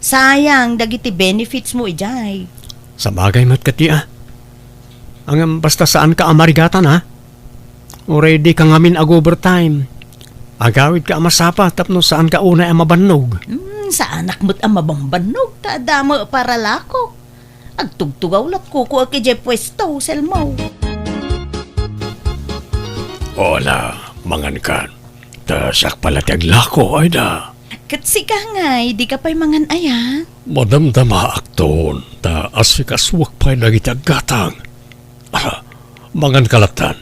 Sayang dagiti benefits mo idiay. Sabagay met ketdi a. Ngem basta saanka a marigatan a. Uray dika ngamin ag-overtime. Agawidka a masapa tapno saanka unay a mabannog. Hmm, Saanak met a mabambannog ta adda met paralako. Agtugtugaw lat kukuak idiay puesto, Selmo. Ala, mangankan. Ta siak pay la ti aglako, Aida. Ket sika ngay, dika pay mangan aya? Madamdamaakton, ta asikasuak pay dagiti aggatang. Ala, manganka lattan.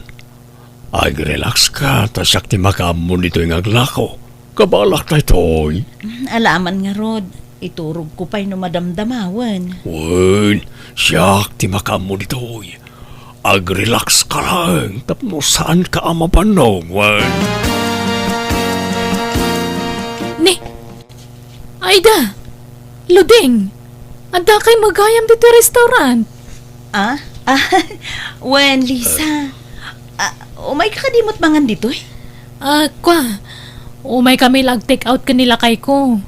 Ag-relax ka, ta siak ti makaammo ditoy nga aglako. Kabaelak daytoy. Mm, ala man ngarud, iturogko pay no madamdamawen. Wen, siak ti makaammo ditoy. Ag-relax ka laeng tapno saanka a mabannog, wen. Ni, Aida! Luding! Addakay met gayam ditoy restaurant? Ah? Ah, wen, Lisa. Ah, umayka kadi met mangan ditoy? Ah, kwa. Umaykami la ag-take out ken ni lakayko.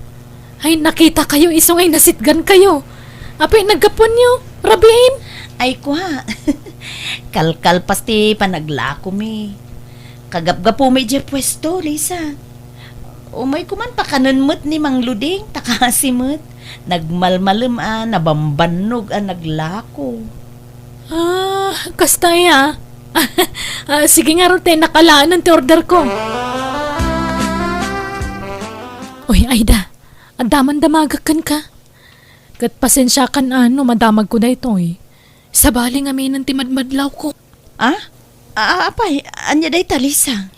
Ay, nakitakayo isu nga inasitgankayo. Apay, naggapuanyo, rabiin? Ay, kwa. Kalkalpas ti panaglakomi. Kagapgapumi idiay puesto, Lisa. Umayko man pakanen met ni Mang Luding, ta kasi met. Nagmalmalem a nabambannog a naglako. Ah, kasta aya. Ah, sige ngarud, ta innak alaen ti orderko. Uy, Aida, adda man damagek kenka. Ket pasensiakan a no madamagko daytoy. Sabali ngaminen ti madmadlawko. Ah? Ah, apay, ania dayta, Lisa?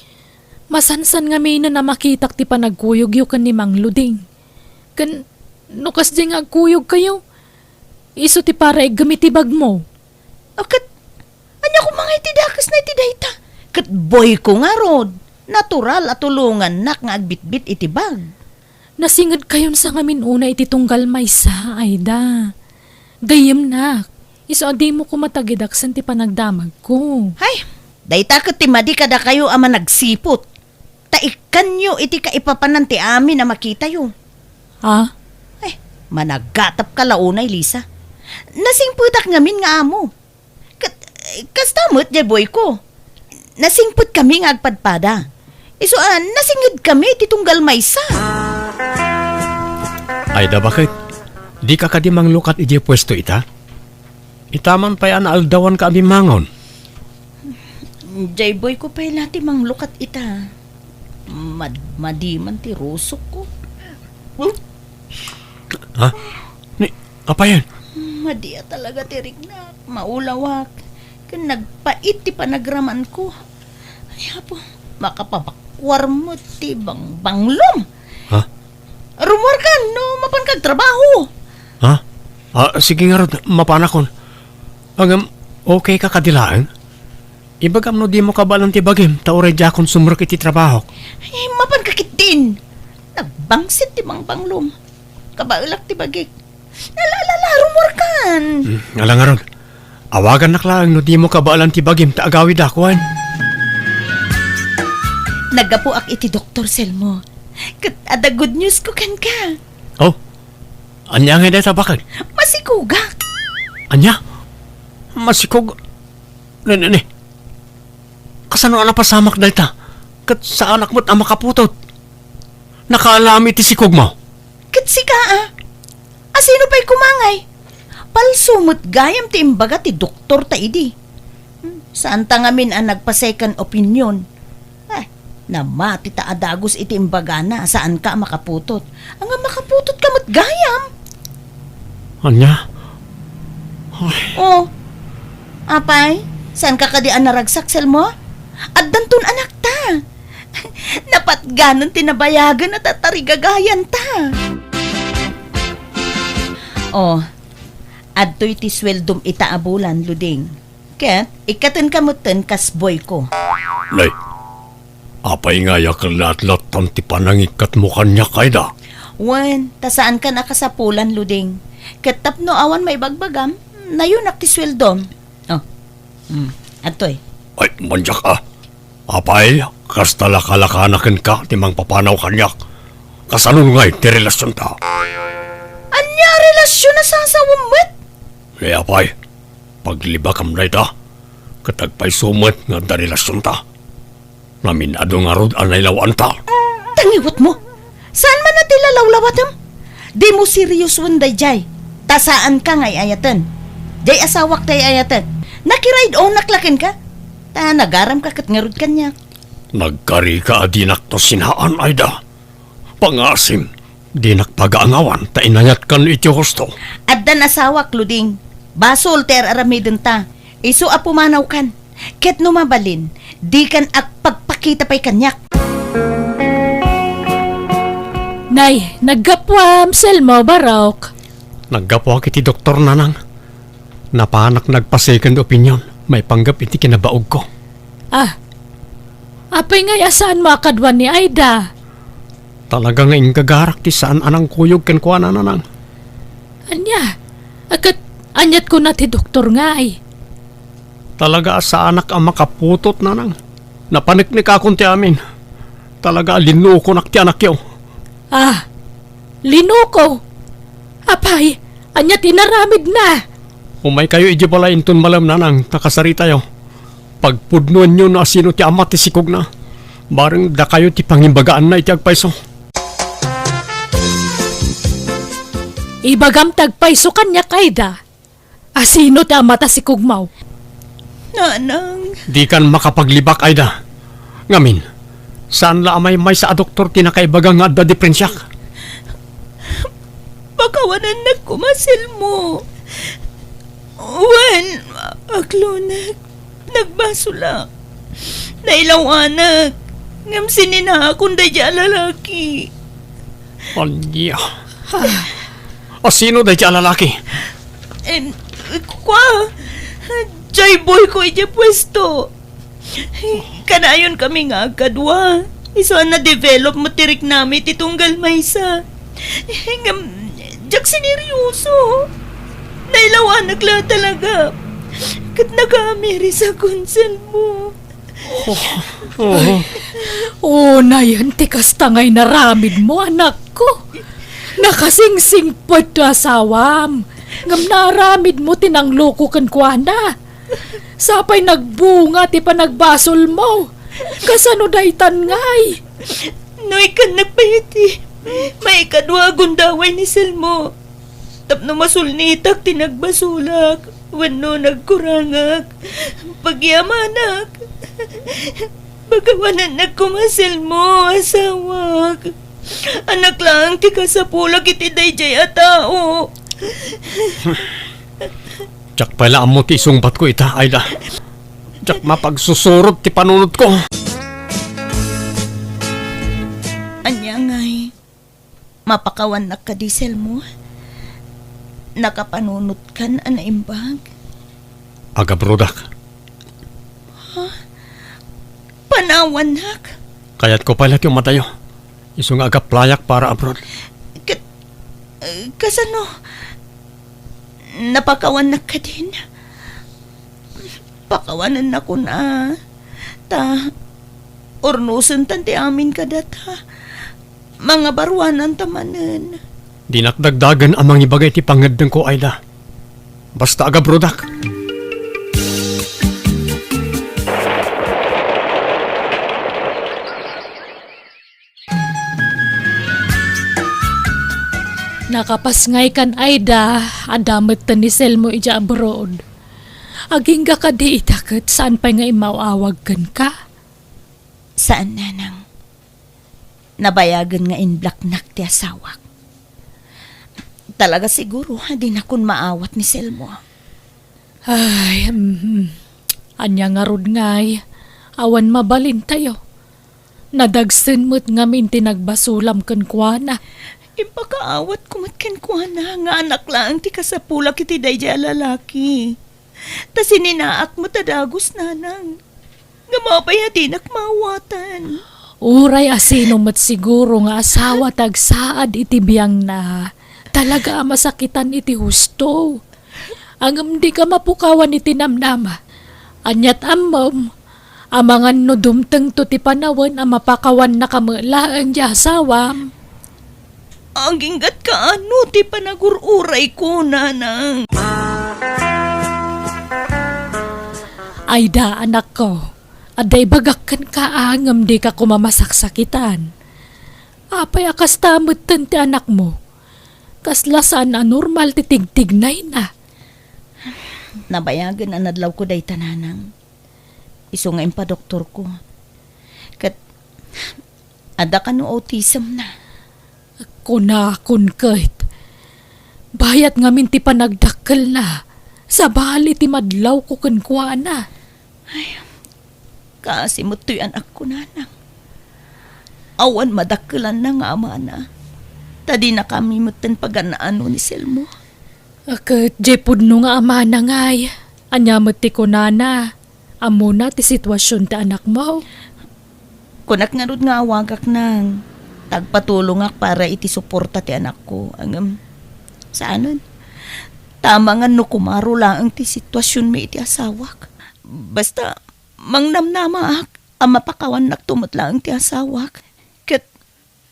Masansan ngaminen a makitak ti panagkuyogyo ken ni Mang Luding. Ken no kasdiay nga agkuyogkayo, isu ti paraiggem iti bagmo. A, ket ania koma nga iti dakesna iti dayta? Ket boyko ngarud, natural a tulongannak nga agbitbit iti bag. Nasingedkayon sa ngamin unay iti tunggal maysa, Aida. Gayyemnak, isu a dimo koma tagidaksen ti panagdamagko. Hay, dayta ket ti madi kadakayo a managsiput. Ta ikkanyo iti kaipapanan ti amin a makitayo. Ah? Eh, managatapka la unay, Lisa. Nasingpetak ngamin nga amo. Ket, eh, kasta met, diay boyko. Nasingpetkami nga agpadpada. Isu a, nasingedkami ti tunggal maysa. Aida, baket? Dika kadi manglukat idiay puesto ita? Ita man pay a naaldawanka a bimmangon. Diay boyko pay la ti manglukat ita. Mad-, madi man ti rusokko. Ha? Ni, apayen? Madi a talaga ti riknak, maulawak, ken nagpait ti panagramanko. Ay, Apo, makapabakuar met ti bangbanglom. Ha? Rumuarkan no mapanka agtrabaho. Ha? Ah, sige ngarud, mapanakon. Ngem, okay ka kadi laeng? Ibagam no dimo kabaelan ti bagim, ta uray diakon sumrek iti trabahok. Ay, mapanka ketdin. Nagbangsit ti bangbanglom. Kabaelak ti bagik. Ala, ala, ala, rumuarkan. Hmm, ala ngarud. Awagannak laeng no dimo kabaelan ti bagim ta agawidak, wen. Naggapuak iti doktor, Selmo. Ket adda good news ko kenka. Oh, ania ngay dayta, baket? Masikogak. Ania? Masikog? Ne, ne, ne. Kasano a napasamak dayta? Ket saanak met a makaputot. Nakaalami ti sikogmo. Ket sika, a? Asino pay koma ngay? Palso met gayam ti imbaga ti doktor ta idi. Hmm, saanta ngamin a nagpa-second opinion. Eh, namati ta a dagus iti imbagana a saanka a makaputot. Anga makaputotka met gayam? Ania? Ay. Oh. Apay, saanka kadi a naragsak, Selmo? Addanton anakta. Napatganen ti nabayagen a tatarigagayanta. Oh, adtoy ti sueldom ita a bulan, Luding. Ket ikkatenka metten kas boyko. Nay, apay nga aya ket latlattan ti panangikkatmo kaniak, Aida? Wen, ta saankan a kasapulan, Luding. Ket tapno awan maibagbagam, nayonak ti sueldom. Oh. Mm, adtoy. Ay, manyak a. Apay, kasta lakalakana kenka ti mangpapanaw kaniak. Kasano ngay ti relasionta? Ania a relasion a sasawem met? Ni apay, paglibakam dayta, ket agpayso met nga adda relasionta. Namin-adu ngarud a nailawanta. Tangiwetmo! Saan man a ti lalawlawatem? Dimo seriosoen daydiay, ta saanka nga ay-ayaten. Diay asawak ti ay-ayatek. Nakiraydonak la kenka, ta nagaramka ket ngarud kaniak. Nagkarika a dinakto sinaan, Aida. Pangasim, dinak pagaangawan ta inayatkan iti husto. Addan asawak, Luding. Basol ti ar-aramidenta. Isu a pumanawkan. Ket no mabalin, dikan agpagpakita pay kaniak. Nay, naggapuam, Selmo, Barok. Naggapuak iti doktor, nanang. Napanak nagpa-second opinion maipanggep iti kinabaogko. Ah, apay ngay a saanmo a kadua ni Aida? Talaga nga inggagarak ti saan a nangkuyog kenkuana, nanang. Ania? Ket aniat kuna ti doktor ngay? Talaga a saanak a makaputot, nanang. Napaneknekakon ti amin. Talaga a linukonak ti anakyo. Ah, linuko? Apay, ania ti inaramidna? Umaykayo idiay balay inton malem, nanang, ta kasaritayo. Pagpudnoenyo no asino ti ama ti sikogna. Bareng dakayo ti pangimbagaanna iti agpayso. Ibagam ti agpayso kaniak, Aida. Asino ti ama ta sikogmo? Nanang. Dikan makapaglibak, Aida. Ngamin, saan la a maymaysa a doktor ti nakaibaga nga adda diperensiak? Pakawanennak koma, Selmo. Wen, aklonek, nagbasolak. Nailawanak, ngem sininaakon daydiay a lalaki. Ania? Asino daydiay a lalaki? Em, kua, diay boyko idiay puesto. Kanayon kami nga agkadua. Isu a na-develop met ti riknami ti tunggal maysa. Ngem, diak sineryoso. Nailawanak la talaga. Ket nakaamiris a konselmo. Oh, oh. Unayen ti kasta nga inaramidmo, anakko. Nakasingsingpet ti asawam. Ngem naaramidmo ti nangloko kenkuana. Sapay nagbunga ti panagbasolmo. Kasano daytan ngay? No ikkannak pay iti maikadua a gundaway ni Selmo. Tapno masulnitak ti nagbasolak wenno nagkurangak, pagyamanak. Pakawanennak koma, Selmo, asawak. Annak laeng ti kasapulak iti daydiay a tao. Diak pay la ammo ti isungbatko ita, Aida. Diak mapagsusurot ti panunotko. Ania ngay? Mapakawannak kadi, Selmo? Nakapanunotkan a naimbag? Agabrodak. Ha? Panawannak? Kayatko pay la ti umadayo. Isu nga agaplayak para abroad. Ket, eh, kasano? Napakawannak kadin? Pakawanennakon a. Ta, urnosentan ti amin kadata. Mangabaruananta manen. Dinak dagdagen a mangibaga iti pangngeddengko, Aida. Basta agabrodak. Nakapasngaykan, Aida, adda metten ni Selmo idiay abroad. Agingga kadi ita ket saan pay nga immaw-awag kenka? Saan, nanang. Nabayagen nga inblaknak ti asawak. Talaga siguro a dinakon maawat ni Selmo. Ay, mhm. Ania ngarud ngay? Awan mabalintayo. Nadagsen met ngamin ti nagbasolam kenkuana. Impakaawatko met kenkuana nga annak laeng ti kasapulak iti daydiay a lalaki. Ta sininaak met a dagus, nanang. Ngem apay a dinak maawatan? Uray asino met siguro nga asawa ti agsaad iti biangna, talaga a masakitan iti husto. Ngem dika mapukawan iti namnama. Aniat ammom, amangan no dumtengto ti panawen a mapakawannaka met laeng ti asawam. Aginggatka no ti panagur-urayko, nanang. Aida, anakko, adda ibagak kenka a ngem dika koma masaksakitan. Apay a kasta metten ti anakmo? Kasla saan a normal ti tigtignayna. Nabayagen a nadlawko dayta, nanang. Isu nga impadoktorko. Ket adda kano autism na. Kunakon ket, bayat ngamin ti panagdakkelna, sabali ti madlawko kenkuana. Ay, kaasi met toy anakko, nanang. Awan madakkelanna nga amana, ta dinakami metten pagan-ano ni Selmo. Ket jay pudno nga amana ngay, ania met ti kunana? Ammona ti situasion ti anakmo? Kunak ngarud nga awagak, nang, ta agpatulongak para iti suporta ti anakko. Ngem, saanen. Tama nga no kumaro laeng ti situasionmi iti asawak. Basta, mangnamnamaak a mapakawannakto met laeng ti asawak. Ket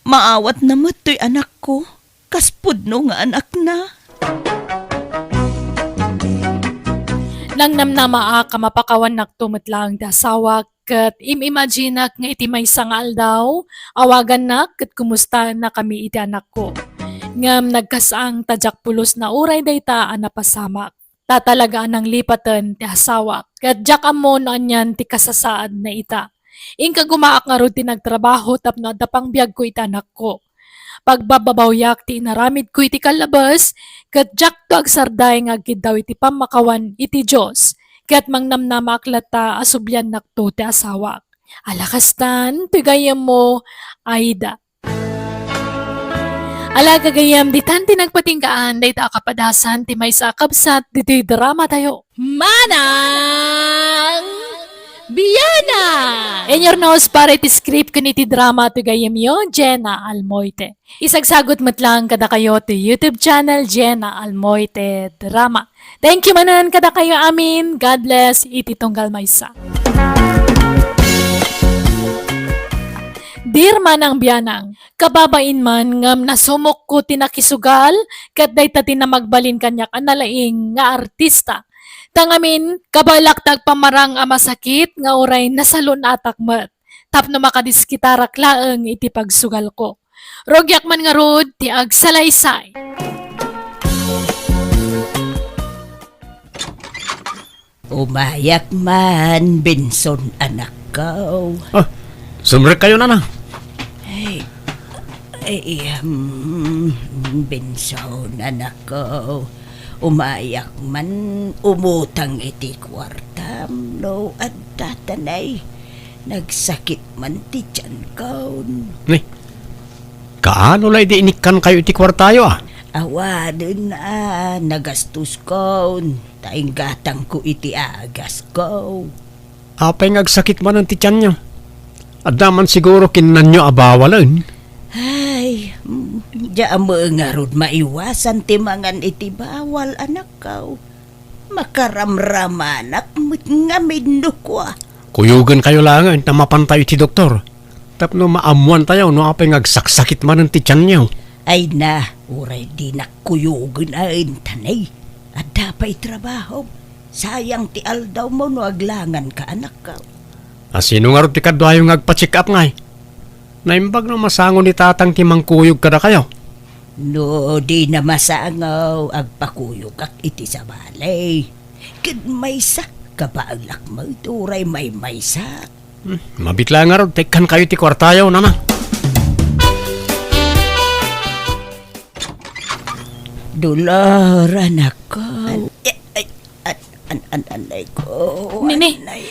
maawatna met toy anakko. Kas pudno nga anakna. Nangnamnamaak a mapakawannakto met laeng ti asawak, ket im-imaginak nga iti maysa nga aldaw, awagannak ket kumustannakami iti anakko. Ngem nagkas-ang ta diak pulos nauray dayta a napasamak. Ta talaga a nanglipaten ti asawak, ket diak ammo no anian ti kasasaadna ita. Inka gumaak ngarud ti nagtrabaho tapno adda pangbiagko iti anakko. Pagbababawyak ti inaramidko iti kallabes, ket diakto agsarday nga agkiddaw iti pammakawan iti Dios, ket mangnamnamaak latta a subliannakto ti asawak. Ala kastan, ti gayyemmo, Aida. Ala, gagayyem, ditan ti nagpatinggaan dayta a kapadasan ti maysa a kabsat ditoy dramatayo. Manang Bianang! In your nose, para iti script ken iti drama ti gayyemyo, Jenna Almoite. Isagsagut met laeng kadakayo ti YouTube channel, Jenna Almoite Drama. Thank you manen kadakayo amin. God bless iti tunggal maysa. Dear Manang Bianang, kababain man ngem nasumokko ti nakisugal ket dayta ti namagbalin kaniak a nalaing nga artista. Ta ngamin, kabaelak ti agpamarang a masakit nga uray nasalun-atak met tapno makadiskitarak laeng iti pagsugalko. Rugiak man ngarud ti agsalaysay. Umayak man, Benson, anakko. Ah, sumrekkayo, Nana. Ay, ay, um, Benson, anakko. Umayak man, umutang iti kuartam no adda tanay. Nagsakit man ti tiyankon. Ni, kaano la idi inikkankayo iti kuartayo, a? Awanen a nagastoskon, ta inggatangko iti agasko. Apay nga agsakit manen ti tianyo? Adda man siguro kinnanyo a bawalen? Ay, mm, diak ammo ngarud maiwasan ti mangan iti bawal, anakko. Makaramramanak met ngamin no kua. Kuyogenkayo laengen ta mapantayo iti doktor. Tapno maammoantayo no apay nga agsaksakit manen ti tianyo. Ay na, uray dinak kuyogen a intanay. Adda pay trabahom. Sayang ti aldawmo no aglanganka, anakko. A, sino ngarud ti kaduayo nga agpa-check up ngay? Naimbag no masango ni tatang ti mangkuyog kadakayo. No dina masango, agpakuyogak iti sabali. Ket maysa, kabaelak met uray maymaysa. Hmm, mabitla ngarud, ta ikkankayo ti kuartayo, Nana. Dolor, anakko. Ay, ay, an, an, an, anay ko, Nini, anay.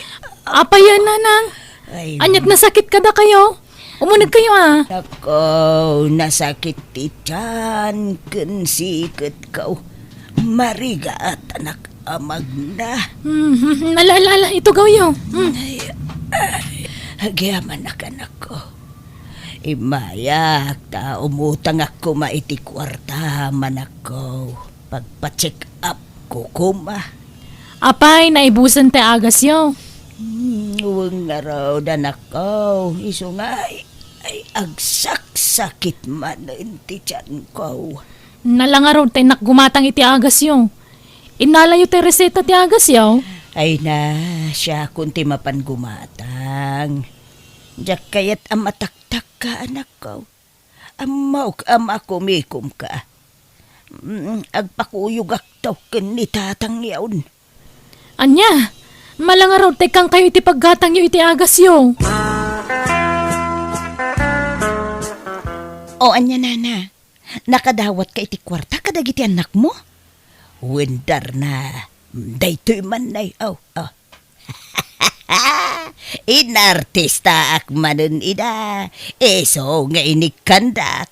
Apay a, Nanang? Ay, aniat nasakit kadakayo? Umunegkayo, a. Nako, nasakit ti tian ken siketko. Marigatanak a magna. Hmm, hmm, hmm. Ala, ala, ala, itugawyo. Hmm. Ay, ay. Agyamanak, anakko. Immayak ta umutangak koma iti kuarta, anakko. Pagpa-check up ko koma. Apay, naibusen ti agasyo? Hmm, wen ngarud, anakko. Isu nga ay, ay agsaksakit manen ti tianko. Nala ngarud ta innak gumatang iti agasyo. Innalayo ti reseta ti agasyo? Ay na, siakon ti mapan gumatang. Diak kayat a mataktakka, anakko. Ammok a makumikomka. Mm, agpakuyogakto ken ni tatangyon. Ania? Malangarod tay kankayo iti paggatangyo iti agasyo. O, ania, nana? Nakadawatka iti kuarta kadagiti annakmo? Wen, Darna, daytoy man, nay. Oh, oh. Inartistaak manen ida. Isu nga inikkandak.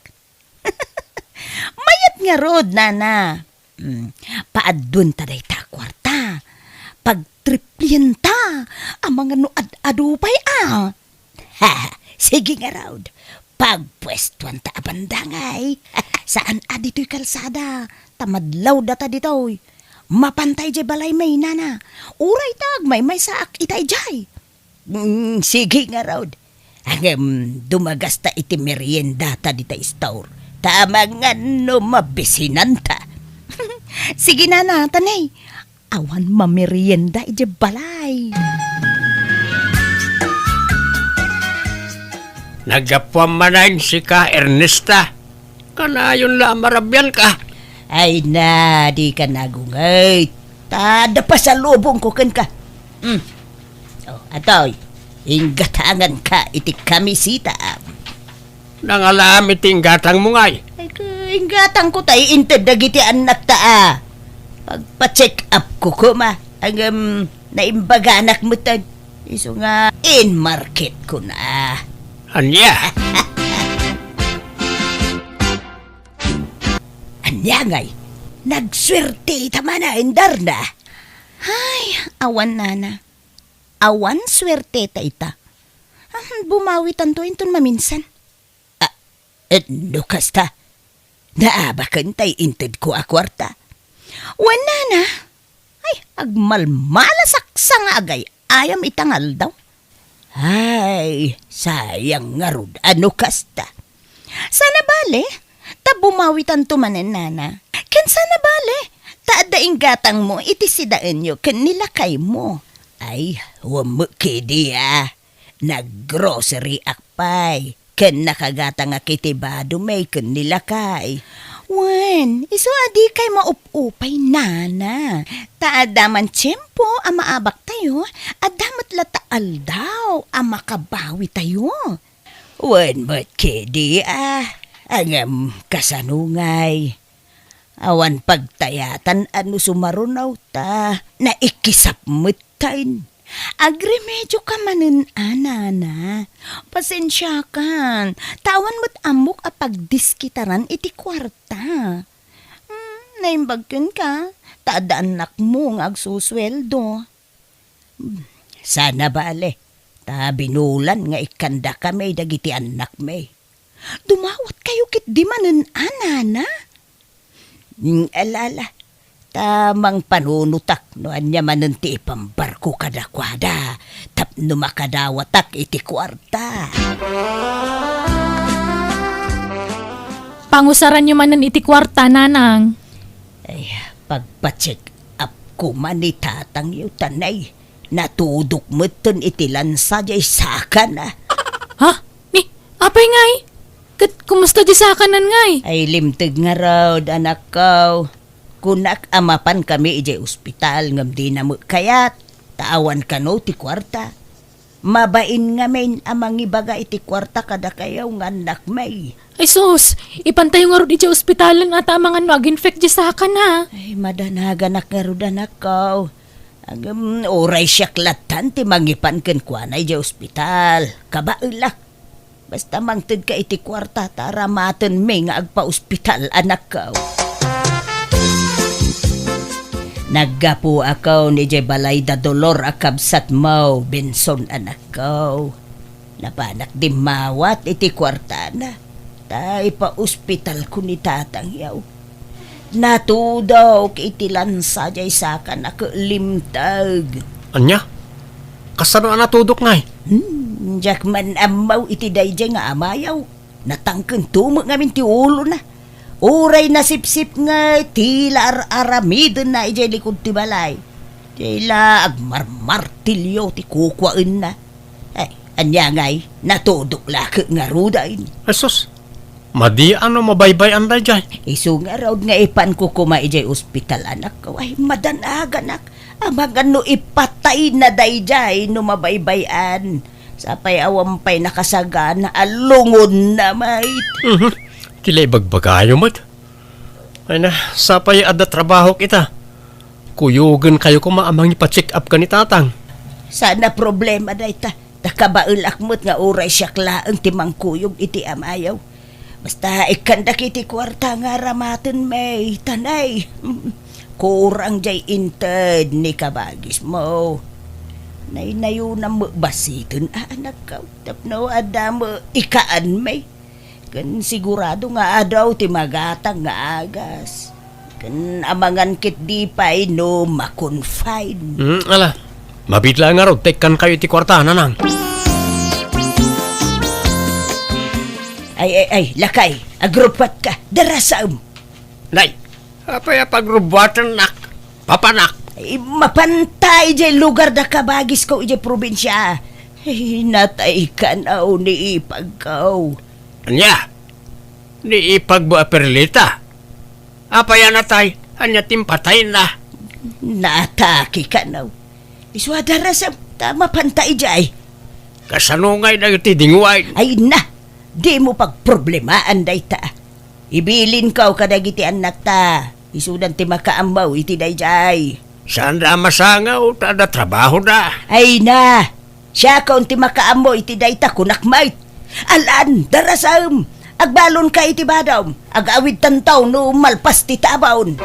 Mayat ngarud, nana. Hmm, paadduenta dayta a kuarta. Pagtriplienta. Amangan no ad-adu pay a. Ha, sige ngarud. Pagpuestuanta a banda ngay. Saan a ditoy kalsada. Ta madlawdata ditoy. Mapanta idiay balay mi, nana. Uray ta agmaymaysaak ita idiay. Mm, sige ngarud. Ngem dumagasta iti meriendata dita store. Ta amangan no mabisinanta. Sige, nana, ta nay. Awan mamerienda idiay balay. Naggapuam manen sika, Ernesta. Kanayon la a marabianka. Ay na, dika nagungay. Ta adda pasalubongko kenka. Mm. Oh, atoy, inggatanganka iti kamiseta. Nangalaam iti inggatangmo ngay. Ay, ka-, inggatangko tay inted dagiti annakta a. Pagpa-check up ko koma. Ngem, naimbaganak metten. Isu nga in-market ko na. Ania? Ania ngay? Nagsuerte ita manen, Darna. Ay, awan, nana. Awan suerteta ita. Ah, bumawitanto inton maminsan. Ah, eh, no kasta, naabaken tay intedko a kuarta. Wen, nana. Ay, agmalmalasaksa nga agay-ayam ita nga aldaw. Ay, sayang ngarud a no kasta. Sana bale, ta bumawitanto manen, nana. Ken sana bale, ta adda inggatangmo iti sidaenyo ken ni lakaymo. Ay, wen met kadi a. Naggroceryak pay, ken nakagatangak iti bado mi ken ni lakay. Wen, isu a dikay maup-upay, nana. Ta adda man tiempo a maabaktayo, adda met latta aldaw a makabawitayo. Wen met kadi a, ngem kasano ngay? Awan pagtayatan a no sumaruno ta naikisap metten. Agremedioka manen a, nana. Pasensiakan, ta awan met ammok a pagdiskitaran iti kuarta. Hmm, naimbag kenka, ta adda annakmo nga agsusueldo. Hmm, sana bale, ta binulan nga ikkandakami dagiti annakmi. Dumawatkayo ketdi manen a, nana? Mm, ala, ala. Ta mangpanunotak no ania manen ti ipambarko kadakuada tapno makadawatak iti kuarta. Pangusaranyo manen iti kuarta, nanang. Ay, pagpa-check up koma ni tatangyo, tanay. Natudok metten iti lansa diay sakana. Ha? Ni, apay ngay? Ket kumusta diay sakanan ngay? Ay, limteg ngarud, anakko. Kunak a mapankami idiay ospital ngem dina met kayat, ta awan kano ti kuarta. Mabain ngamin a mangibaga iti kuarta kadakayo nga annakmi. Ay sus, ipantayo ngarud idiay ospitalen a ta amangan no ag-infect diay sakana. Ay, madanaganak ngarud, anakko. Ngem, uray siak lattan ti mangipan kenkuana idiay ospital. Kabaelak. Basta mangtedka iti kuarta ta aramatenmi nga agpa-ospital, anakko. Naggapuakon idiay balay da Dolor a kabsatmo, Benson, anakko. Napanak dimmawat iti kuartana. Ta ipa-ospitalko ni tatangyo. Natudok iti lansa diay sakana ket limteg. Ania? Kasano a natudok ngay? Hmm, diak man ammo iti daydiay nga amayo. Natangkento met ngamin ti ulona. Uray nasipsip nga ti la ar-aramidenna idiay likud ti balay. Diay la agmarmartilio ti kukuaenna. Ay, ania ngay, natudok la ket ngaruden. Ay sus, Madi a no mabaybay-an daydiay. Isu ngarud nga ipanko koma idiay ospital, anakko. Ay, madanaganak. Amangan no ipatayna daydiay no mabaybay-an. Sapay awan pay nakasagana a lungonna, mait. Mhm. Ti la ibagbagayo met. Ay na, sapay adda trabahok ita. Kuyogenkayo koma a mangipa-check up ken ni Tatang. Saan a problema dayta. Ta kabaelak met nga uray siak laeng ti mangkuyog iti amayo. Basta ikkan dagiti kuarta nga aramaten, may, ta nay. Kurang diay inted ni kabagismo. Naynayonam met basiten a, anakko. Tapno adda met ikaan, may. Ken sigurado nga adu ti magatang nga agas. Ken amangan ketdi pay no ma-confine. Hmm, ala. Mabiit la ngarud ta ikkankayo iti kuarta, nanang. Ay, ay, ay, lakay, agrubbuatka, darasam. Nay, apay a pagrubbuatennak, papanak? Ay, mapanta idiay lugar da kabagisko idiay probinsia. Ay, natay kanaw ni ipagko. Ania? Ni ipagmo a Perlita? Apay a natay? Ania ti impatayna? Naatake kanaw. Isu a darasam ta mapanta idiay. Kasano ngay dagiti dingwain? Ay na, dimo pagproblemaan dayta. Ibilinko kadagiti annakta. Isudan ti makaammo iti daydiay. Saanda a masangaw ta adda trabahoda. Ay na, siakon ti makaammo iti dayta, kunak met. Alan, darasam, agbalonka iti badom. Ag-awidtanto no malpas ti tabon.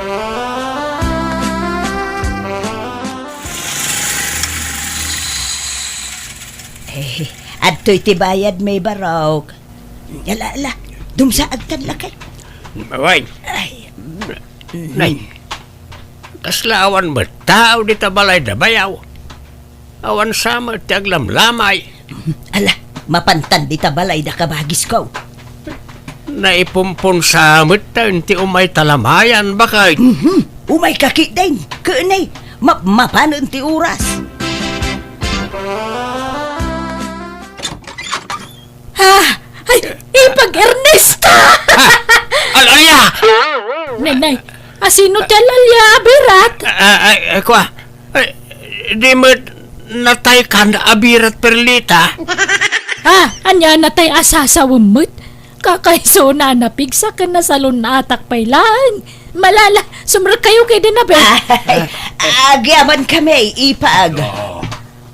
Eh, adtoy ti bayad, may barok. Ala, ala. Dumsaagtan, lakay. Wen. Ay. Nay, kasla awan met tao dita balay da bayaw. Awan sa met ti aglamlamay. Ala, mapantan dita balay da kabagisko. Naipumpon sa met ti umay talamayan, baket. Mhm. Umayka ketdin. Ken nay, map-, mapanen ti oras. Ah! Ay, ipag Ernesta! Ah! Al-, alia! Nay, nay, asino ti al-alia a birat? Ah, ay, ay, kua. Ay, di met nataykan a birat, Perlita? Ah, ania, natay a sasawem met? Kakaisuna a napigsa ken nasalun-atak pay laeng. Malala, sumrekkayo ketdin a, be. Ay, agyamankami, ipag. Ah.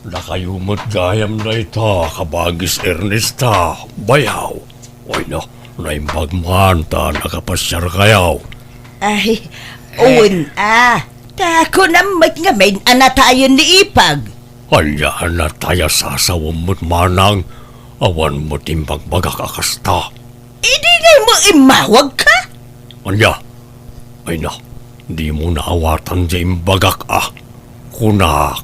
Dakayo met gayam dayta, kabagis Ernesta, bayaw. Ay na, naimbag man ta nakapasiarkayo. Ay, wen a. Ta kunam met ngamin a natayen ni ipag. Ania a natay a sasawem met, manang? Awan met imbagbagak a kasta. Idi ngay mo immawagka? Ania? Ay na, dimo naawatan ti imbagak a. Kunak,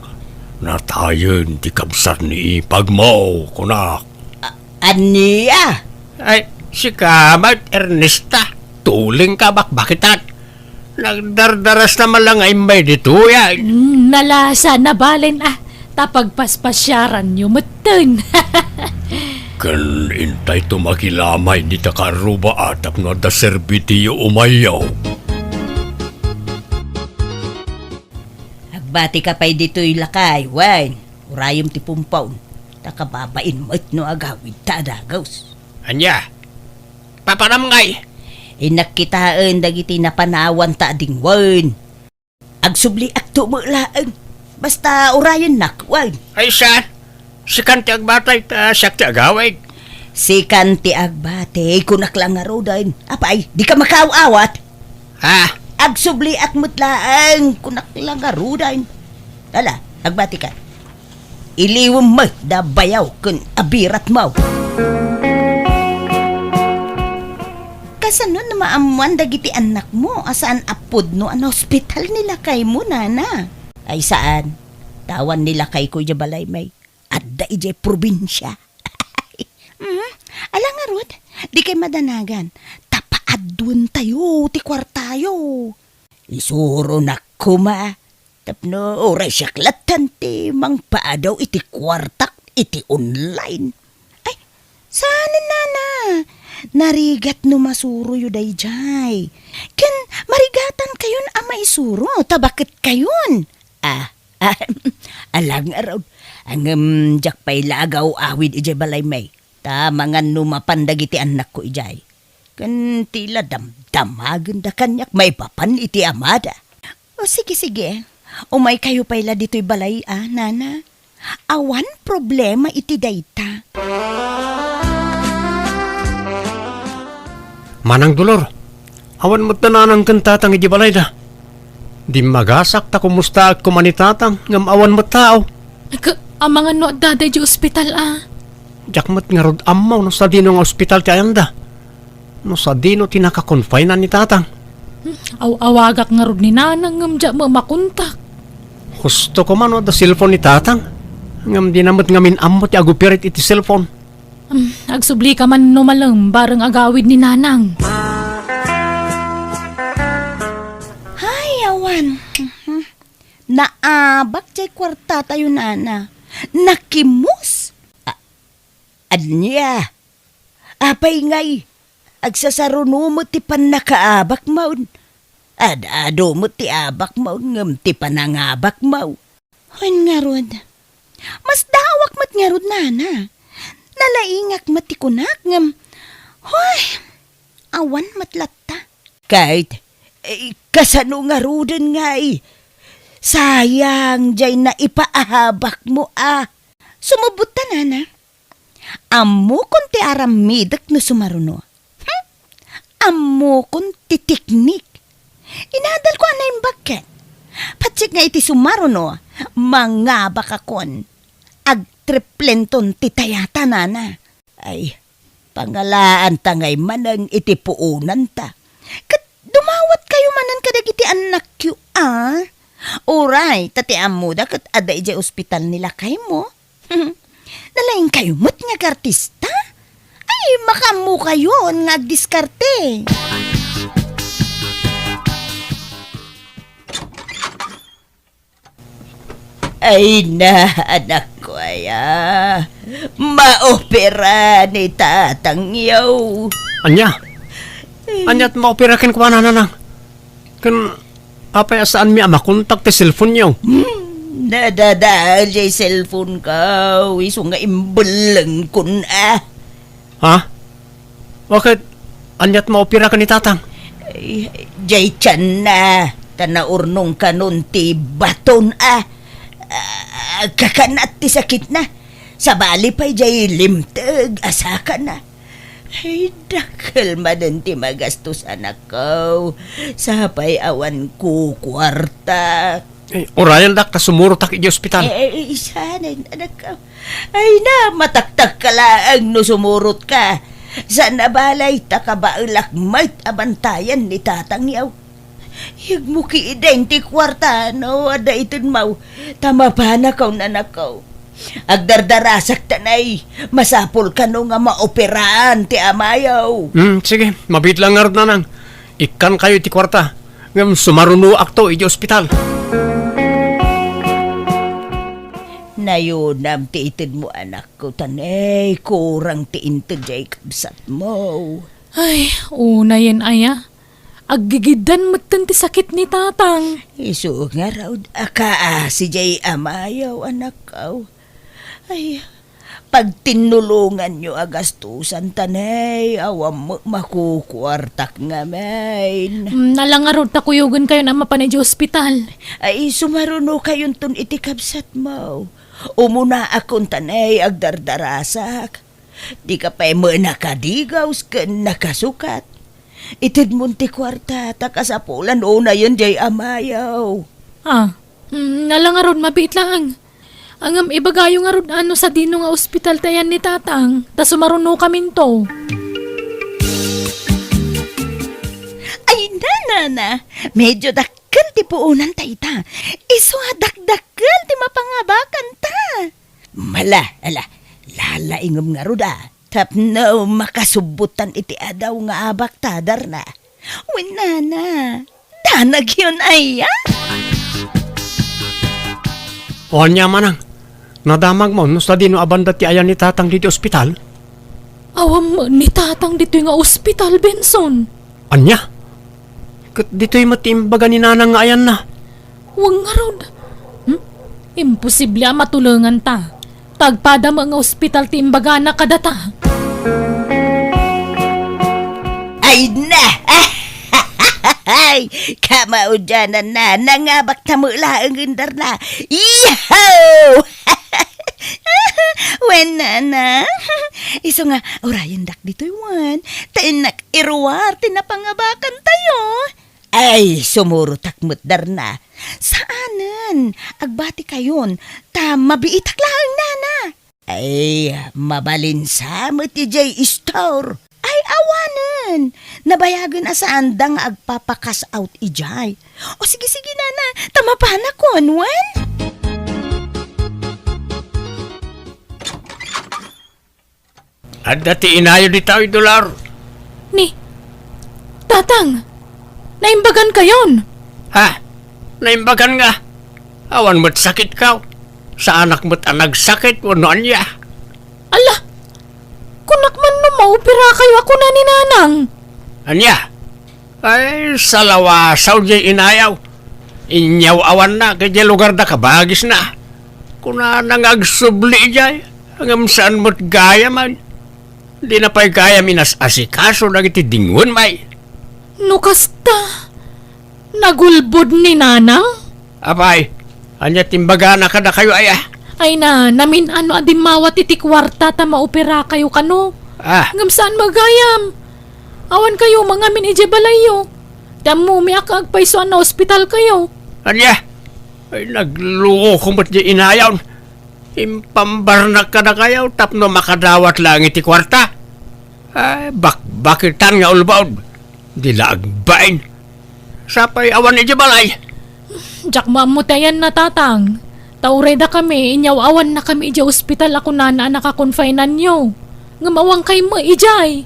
natayen ti kabsat ni ipagmo, kunak. A-, ania? Ay, sika met, Ernesta. Tulingka bakbakitan. Nagdardarasta man la nga immay ditoy, ay. Mm, nalasa, nabalen, ah. Ta pagpaspasiaranyo metten. Ken intayto makilamay dita karruba a tapno adda serbitiyo umayyo. Agbatika pay ditoy, lakay, wen. Urayem ti pumpon. Ta kababain met no agawid ta a dagus. Ania? Papanam ngay? Innak kitaen dagiti napanawanta a dingwen. Agsubliakto met laeng. Basta urayennak, wen. Ay, saan? Sikan ti agbati ta siak ti agawid. Sikan ti agbati, kunak la ngaruden. Apay, dika makaaw-awat? Ha? Agsubliak met laeng, kunak la ngaruden. Ala, agbatika. Iliwem met da bayaw ken abiratmo. Kasano no maammoan dagiti annakmo a saan a pudno a naospital ni lakaymo, nana? Ay, saan. Ta awan ni lakayko idiay balay, may. Adda idiay probinsia. Mhm. Ala ngarud, dikay madanagan. Ta paadduentayo ti kuartayo. Isuronak koma tapno uray siak latta ti mangpaadaw iti kuartak iti online. Ay, saan, nana? Narigat no masuroyo daydiay. Ken marigatankayon a maisuro, ta baketkayon. Ah, ah, ala ngarud, ngem diak pay la agaw-awid idiay balaymi. Ta mangan no mapan dagiti annakko idiay. Ken ti la damdamagenda kaniak maipapan iti amada. O, sige, sige. Umaykayo pay la ditoy balay, a, nana. Awan problema iti dayta. Manang Dolor, awan met da nanang ken tatang iti balayda. Dimmagasak ta kumustaak koma ni tatang ngem awan met tao. Ka-, amangan no adda daydiay ospital, a? Diak met ngarud ammo no sadino nga ospital ti ayanda. No sadino ti nakakonfinan ni tatang? Hmm, aw-awagak ngarud ni nanang ngem diak met makontak. Husto koma no adda cellphone ni tatang. Ngem dina met ngamin ammo ti agoperate iti cellphone. Hmm, agsubli ka man no malem bareng agawid ni nanang. Ay, awan. Mhm. Naabak diay kuartatayo, nana. Nakimus. A-, ania? Apay ngay, agsasaruno met ti pannakaabakmon? Ad-adu met ti abakmon ngem ti panangabakmo. Wen ngarud, masdaawak met ngarud, nana. Nalaingak met ti kunak ngem, hoy, awan met latta. Ket, eh, kasano ngaruden ngay? Sayang diay naipaabakmo a. Sumubot ta, nana. Ammokon ti aramidek no sumaruno. Hmm? Ammokon ti teknik. Inadalko a naimbag ket. Patiek nga iti sumaruno, mangabakakon. Agtriplenton ti tayata, nana. Ay, pangalaanta ngay manen iti puonanta. Ket dumawatkayo manen kadagiti annakyo, a? Uray, ta ti ammoda ket adda idiay ospital ni lakaymo. Nalaingkayo met nga agartista? Ay, makaammokayon nga agdiskarte. Ay na, anakko aya. Maopera ni tatangyo. Ania? Ania ti maopera kenkuana, nanang? Ken apay a saanmi a makontak ti cellphone-yo? Hmm, nadadael diay cellphone-ko, isu nga imbellengkon a. Ha? Ket ania ti maopera ken ni tatang? Ay, diay tianna, ta naurnong kanon ti baton a. Ah, kakanat ti sakitna. Sabali pay diay limteg a sakana. Ay, dakkel manen ti magastos, anakko. Sapay awan kukuarta. Eh, urayendak ta sumurotak iti ospital. Eh, eh, isanen, anakko. Ay na, mataktakka laeng no sumurotka. Saan a balay, ta kabaelak met a bantayan ni tatangyo. Yegmo ketdin ti kuarta no adda itedmo, ta mapanakon, anakko. Agdardarasak ta nay, masapul kano nga maoperaan ti amayo. Hmm, sige, mabiit lang ngarud, nanang. Ikkankayo iti kuarta, ngem sumarunoakto iti ospital. Nayunam ti itedmo, anakko, ta nay, kurang ti inted diay kabsatmo. Ay, unayen aya. Aggigiddan metten ti sakit ni tatang. Isu ngarud a kaasi diay amayo, anakko. Ay, pagtinnulonganyo a gastusan ta nay, awan met makukuartak ngamin. Mm, ala ngarud ta kuyogenkayon a mapan idiay ospital. Ay, sumarunokayonton iti kabsatmo. Umunaakon ta nay, agdardarasak. Dika pay met nakadigaws ken nakasukat. Itedmon ti kuarta ta kasapulan unayen diay amayo. Ah, mm, ala ngarud, mabiit laeng. Ngem ibagayo ngarud a no sadino nga ospital ti ayan ni tatang, ta sumarunokaminto. Ay, nana, nana, medyo dak- Ken ti puonanta ita, isu a dakdakkel ti mapangabakanta. Mala, ala, lalaingem ngarud a, tapno makasubbotan iti adaw nga abakta, darna. Wen nana, danagyon aya? O ania manang, nadamagmo no sadino a banda ti ayan ni tatang ditoy ospital? Awan met ni Tatang ditoy nga ospital, Benson. Ania? Ket ditoy met ti imbaga ni Nanang nga ayanna? Wen ngarud. Hmm? Imposible a matulenganta. Ta agpada met nga ospital ti imbagana kadata. Ay na! Ay, kamaudiananna, nangabakta met laengen, Darna. Iho! Wen, Nana. Isu nga, urayendak ditoy wen. Ta innak iruar ti napangabakantayo. Ay, sumurotak met, Darna. Saanen, agbatikayon, ta mabiitak laeng, Nana. Ay, mabalin sa met idiay store. Ay, awanen. Nabayagen a saanda nga agpapa-cash out idiay. O sige, sige, Nana. Ta mapanakon, wen? Adda ti inayo ditoy, Dolor. Ni, Tatang, naimbagankayon? Ha? Naimbagan nga? Awan met sakitko. Saanak met a nagsakit wenno ania. Ala, kunak man no maoperakayo a kuna ni Nanang. Ania? Ay, salawasaw diay inayaw. Inyaw-awanna, ket diay lugarda kabagisna. Kunana nga agsubli idiay, ngem saan met gayamen. Dina pay gayam inas-asikaso dagiti dingwen, may. No kasta, nagulbod ni Nanang? Apay, ania ti imbagana kadakayo, aya? Ay na, namin-ano a dimmawat iti kuarta ta maoperakayo kano. Ah. Ngem saan met gayam. Awankayo mangamin idiay balayyo. Ti ammomi a kaagpayso a naospitalkayo. Ania? Ay, nagloko met diay inayaw. Impambarnak kadakayo tapno makadawat laeng iti kuarta. Ay, bakbaketan nga ulbod. Di la agbain. Sapay awan idiay balay. Diak maammo ti ayanna, Tatang. Ta uray dakami, inyaw-awannakami idiay ospital a kunana a nakakonfinanyo. Ngem awankay met idiay.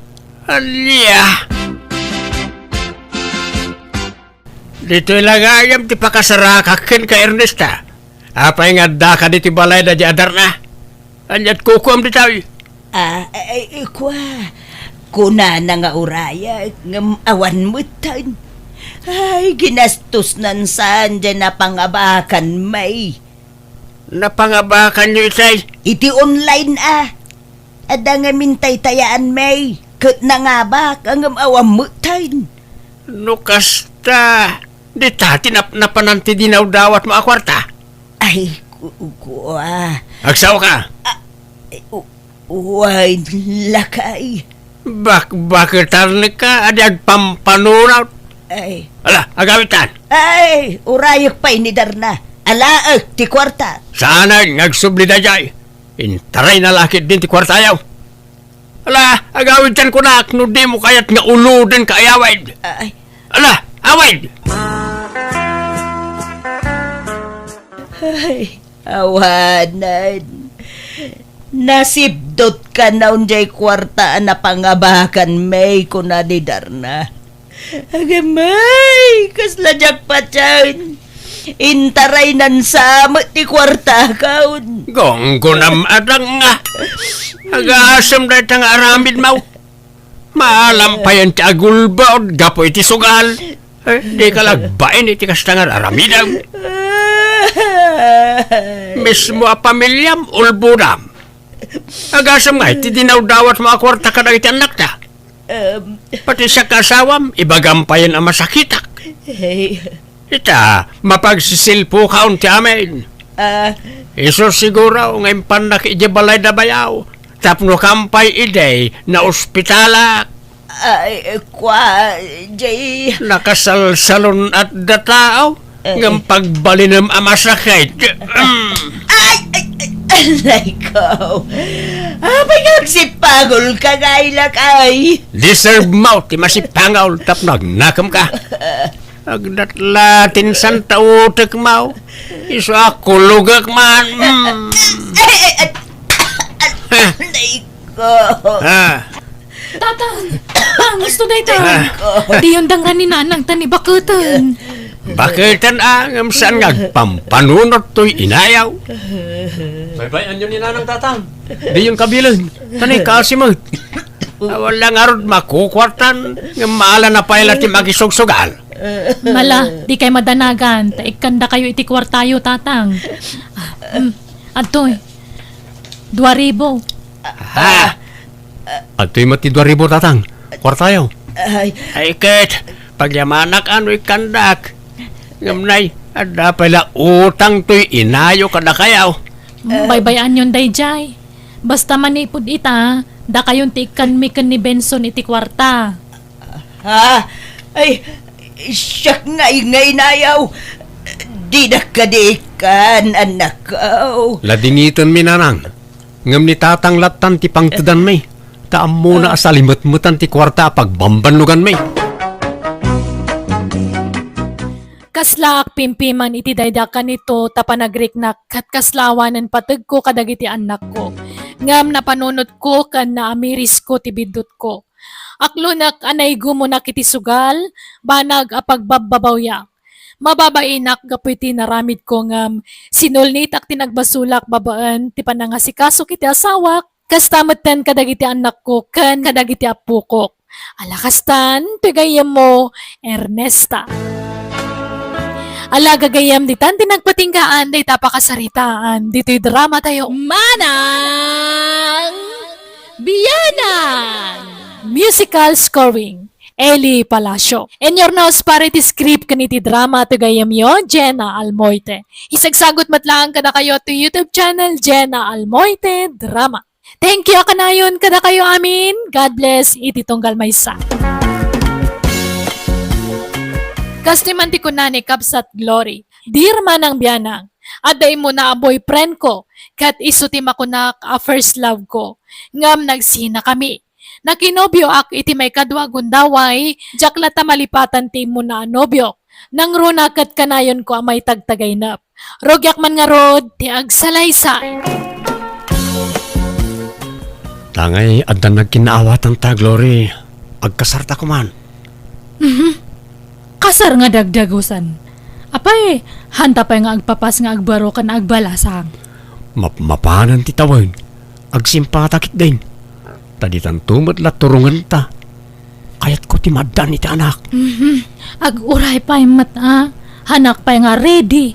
Ania? Ditoy la gayam ti pakasarakak kenka, Ernesta. Apay nga addaka ditoy balayda diay a Darna? Ania't kukuam ditoy? Ah, ay, ay, kua. Kunana nga urayak, ngem awan metten. Ay, ginastosnan saan diay napangabakan, may. Napangabakanyo itay? Iti online, a. Adda ngamin taytayaan, may. Ket nangabak, ngem awan metten. No kasta, dita ti nap-, napanan ti dinawdawatmo a kuarta? Ay, ku-, kua. Agsaoka? Ah, eh, u-, uwayen lakay. Bakbaketanka a di agpampanunot. Ay. Ala, agawidtan. Ay, urayak pay ni Darna. Alaek ti kuarta. Saanen nga agsubli daydiay. Intarayna la ketdin ti kuartayo. Ala, agawidtan kunak no dimo kayat nga ulodenka a awid. Ay. Ala, awid! Ay, awanen. Nasipdut kano diay kuarta a napangabakan, may, kuna ni Darna. Agamay, kasla diak patien. Intaraynan sa met ti kuartakon. Gunggonam a dang nga. Agasem dayta nga aramidmo. Maalam payen ti agulbod gapu iti sugal. Eh, dika la agbain iti kasta nga aramidem. Mismo a pamiliam, ulbodam. Agasem nga iti dinawdawatmo a kuarta kadagiti annakta. Em. Pati siak nga asawam, ibagam payen a masakitak. Hey. Ita, mapagsisilpokon ti amin. Ah. Isu siguro nga impannak idiay balayda bayaw. Tapno kampay idi, naospitalak. Ay, kua, jay. Nakasalsalun-at da tao, eh, ngem pagbalinem a masakit. Mm. Ay, ay, ay, aray ko. Apay nga agsipangolka nga ilak ay? Deserve mo ti masipangol tapno agnakemka. Agdatla ti insan ta utekmo. Isu a kulogek man. Mm. Ay, ay, ay, aray ko. Ah. Tatang! Tatang, isu dayta. Ah. Diyon dangra ni Nanang ta nibaketen. Baketen a, ngem saan nga agpampanunot toy inayaw. Baybay-anyo ni Nanang, Tatang. Diyon kabilen. Ta naikasi met. Awan la ngarud makukuartan, ngem maala na pay la ti makisugsugal. Mala, dikay madanagan, ta ikkandakayo iti kuartayo, Tatang. Ah, hmm. Adtoy. Dua ribu. Ha? Adtoy met ti dua ribu, Tatang. Kuartayo. Ay. Ay, ket, pagyamanak no ikkandak. Ngem nay, adda pay la utang toy inayo kadakayo. Hmm, baybay-anyon daydiay. Basta manipud ita, dakayon ti ikkanmi ken ni Benson iti kuarta. Ha? Ay, siak ngay nga inayaw. Dinak kadi ikkan, annakko. Ladingitenmi, nanang. Ngem ni tatang lattan ti pangtedanmi. Ta ammona a salimetmetan ti kuarta a pagbambannoganmi. Kasla ak pimpiman iti dayda kanito ta panagriknak ket kasla awanen pategko kadagiti annakko. Ngem napanunotko ken naamirisko ti biddutko. Aklonek a naigumonak iti sugal, banag a pagbabbabawyak. Mababainak gapu iti naramidko ngem sinulnitak ti nagbasolak babaen ti panangasikasok iti asawak. Kasta metten kadagiti annakko ken kadagiti appokok. Ala kastan, ti gayyemmo, Ernesta. Ala gagayyem ditan ti nagpatinggaan dayta pakasaritaan ditoy drama tayo. Manang Bianang! Musical scoring, Eli Palacio. In your nose, para iti script ken iti drama ti gayyemyo, Jenna Almoite. Isagsagot met laeng kadakayo ti YouTube channel, Jenna Almoite Drama. Thank you a kanayon kadakayo amin. God bless iti tunggal maysa. Kastoy man ti kuna ni Kabsat Glory, "Dear Manang Bianang, adda immuna a boyfriend ko, ket isu ti makunak a first love ko. Ngem nagsinakami. Nakinobioak iti maikadua a gundaway, diak latta malipatan ti immuna a nobiok. Nangruna ket kanayonko a maitagtagainep. Rugiak man ngarud ti agsalaysay." Tangay adda nagkinnaawatan ta, Glory. Agkasarta koman. Mhm. Kasar nga dagdagusan. Apay, hanta pay nga agpapas nga agbaro ken agbalasang. Map-, mapanen ti tawen. Agsimpata ketdin. Ta ditanto met la turongenta. Kayatko ti maaddan iti anak. Mhm. Aguray pay met a. Hanak pay nga ready.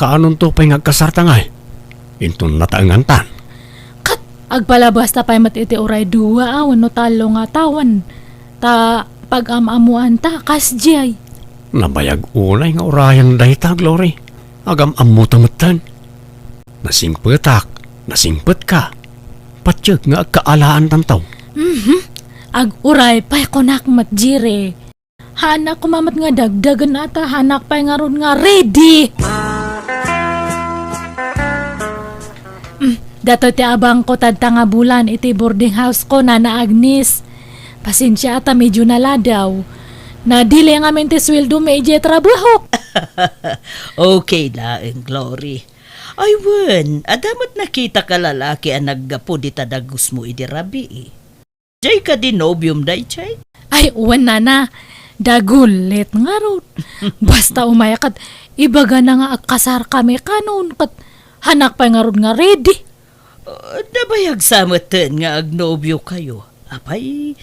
Kaanonto pay nga agkasarta ngay? Inton nataengantan. Ket agpalabasta pay met iti uray dua a wenno tallo nga tawen. Ta pag-am-ammoanta kasdiay. Nabayag unay nga urayan dayta, Glory. Agam-ammota metten. Nasingpetak, nasingpetka. Patiek nga agkaalaantanto. Mhm. Aguray pay kunak met, Jire. Hanak koma met nga dagdagen a ta, hanak pay ngarud nga ready. Mm, datoy ti abangko tadta nga bulan iti boarding house ko, Nana Agnes. Pasensia a ta medio naladaw. Nadili ngamin ti sueldomi idiay trabahok. Okay laeng, Glory. Ay wen, adda met nakitak a lalaki a naggapu dita dagusmo idi rabii. Diay kadi nobiom daydiay? Ay, wen, nana. Dagulit ngarud. Basta umay ket ibagana nga agkasarkami kanon, ket hanak pay ngarud nga ready. Ah, nabayag sa metten nga agnobiokayo. Apay,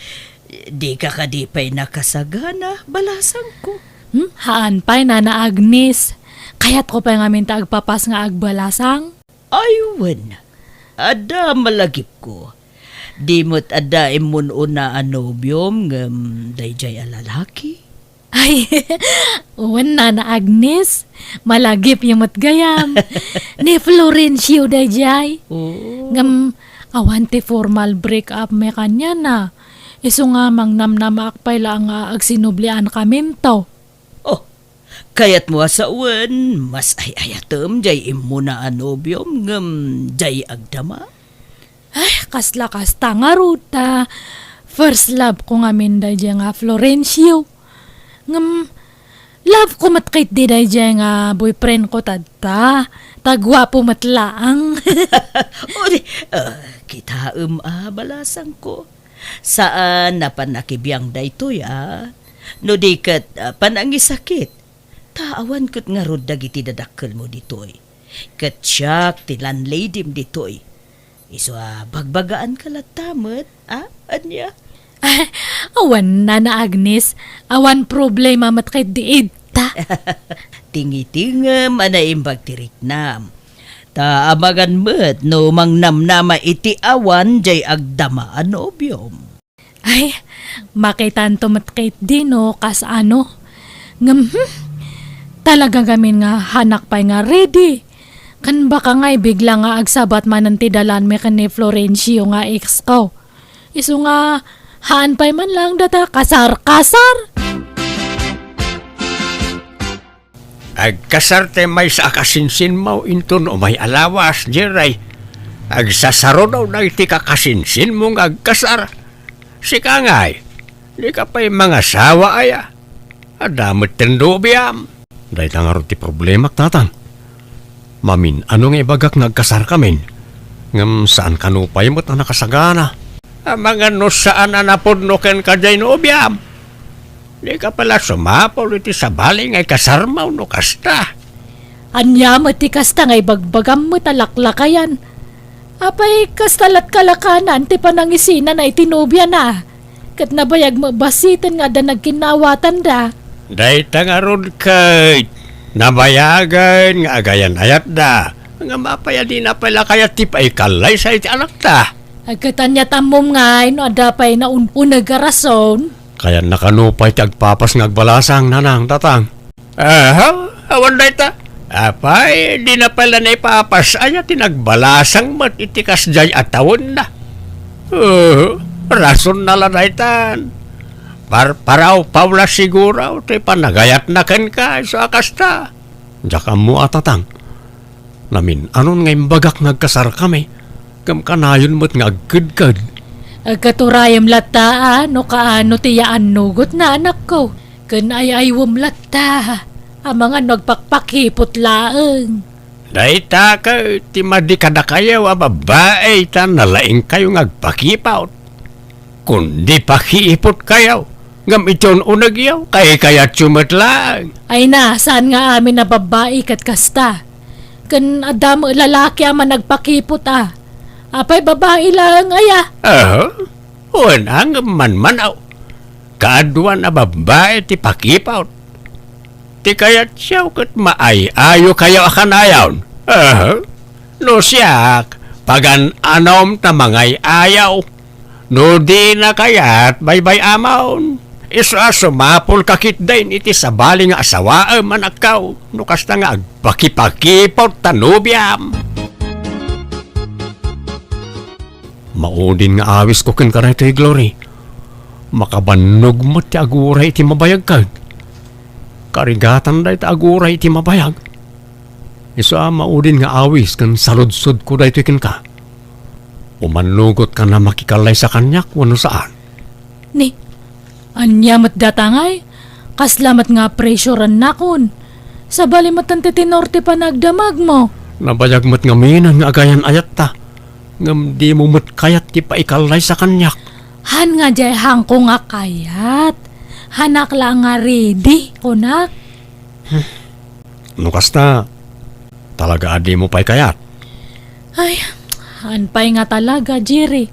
dika kadi pay nakasagana, balasangko? Hmm, haan pay, Nana Agnes. Kayatko pay ngamin ta agpapas nga agbalasang. Ay wen, adda malagipko. Di met adda immun-una a nobiom ngem daydiay a lalaki? Ay, wen, Nana Agnes, malagipyo met gayam. Ni Florencio daydiay. Oh. Ngem, awan ti formal break up mi kaniana. Isu nga mangnamnamaak pay la nga agsinubliankaminto. Oh, kayatmo a sawen, mas ay-ayatem jay immuna a nobiom ngem jay agdama? Ay, kasla kasta ngarud ta first love ko ngamin daydiay nga Florencio. Ngem, love ko met ketdi daydiay nga boyfriend ko tadta. Ta guapo met laeng. O di, ah, kitaem a, balasangko. Saan a pannakibiang daytoy a. No di ket, ah, panangisakit. Ta awan ket ngarud dagiti dadakkelmo ditoy. Ket siak ti landladyem ditoy. Isu a bagbagaanka latta met, a? Ania? Awan, Nana Agnes. Awan problema met ketdi ita. Tingitingem a naimbag ti riknam. Ta amangan met no mangnamnama iti awan jay agdama a nobiom. Ay, makitanto met ketdi no kasano. Ngem, hmm, talaga ngamin nga haanak pay nga ready. Ken baka ngay bigla nga agsabat manen ti dalanmi ken ni Florencio nga ex ko. Isu nga, haan pay man laeng data kasar-kasar. Agkasar ti maysa a kasinsinmo inton umay a lawas, Jerry. Agsasaruno dagiti kakasinsinmo nga agkasar. Sika ngay, dika pay mangasawa aya? Adda met ti nobiam. Dayta ngarud ti problemak, Tatang. Mamin-ano nga ibagak nga agkasarkamin, ngem saan kano pay met a nakasagana. Amangan no saan a napudno kenka jay nobiam. Dika pay la sumapul iti sabali nga ikasarmo no kasta. Ania met ti kasta nga ibagbagam met a laklakayan? Apay kasta lat kalakanan ti panangisinana iti nobiana? Ket nabayag met basiten nga adda nagkinnaawatanda. Dayta ngarud ket nabayagen nga agayan-ayatda. Ngem apay a dina pay la kayat ti paikallaysa iti anakta? Ay, ket ania ti ammom ngay no adda pay naun-uneg a rason? Kayanna kano pay ti agpapas nga agbalasang, Nanang, Tatang? Aha, awan dayta. Apay, dina pay la naipapas aya ti nagbalasang met iti kasdiay a tawenna? Uh, rasonna la daytan. Parparawpaw la siguro ti panagayatna kenka, isu a kasta. Diak ammo a, Tatang. Namin-anon nga imbagak nga agkasarkami, ngem kanayon met nga agkedked. Agkaturayem latta a no kaano ti yaannugotna, anakko. Ken ay-aywem latta, amangan no agpakpakipot laeng. Dayta ket ti madi kadakayo a babbai ta nalaingkayo nga agpakipot. Kundi pakipotkayo, ngem iti un-unegyo, kaykayatyo met laeng. Ay na, saan nga amin a babbai ket kasta? Ken adda met lalaki a managpakipot a. Apay babbai laeng aya? Aha. Wen, ngem manmanaw. Kaaduan a babbai ti pakipot. Ti kayatyo ket maay-ayokayo a kanayon. Aha. No siak, pagan-anom ta mangay-ayaw. No dina kayat, baybay-amon. Isu a sumapulka ketdin iti sabali nga asawaem, anakko, no kasta nga agpakipakipot ta nobiam. Maudin nga awisko kenka daytoy, Glory. Makabannog met ti aguray iti mabayag ket. Karigatan dayta aguray iti mabayag. Isu a maudin nga awis ken saludsodko daytoy kenka. Umannugotka a makikallaysa kaniak wenno saan? Ni, ania met data ngay? Kasla met nga pressurennakon. Sabali met ti tenor ti panagdamagmo. Nabayag met ngamin nga agayan-ayatta. Ngem dimo met kayat ti paikallaysa kaniak. Han nga diay hanko nga kayat. Hanak la nga ready, kunak. No kasta, talaga a dimo pay kayat? Ay, han pay nga talaga, Jerry.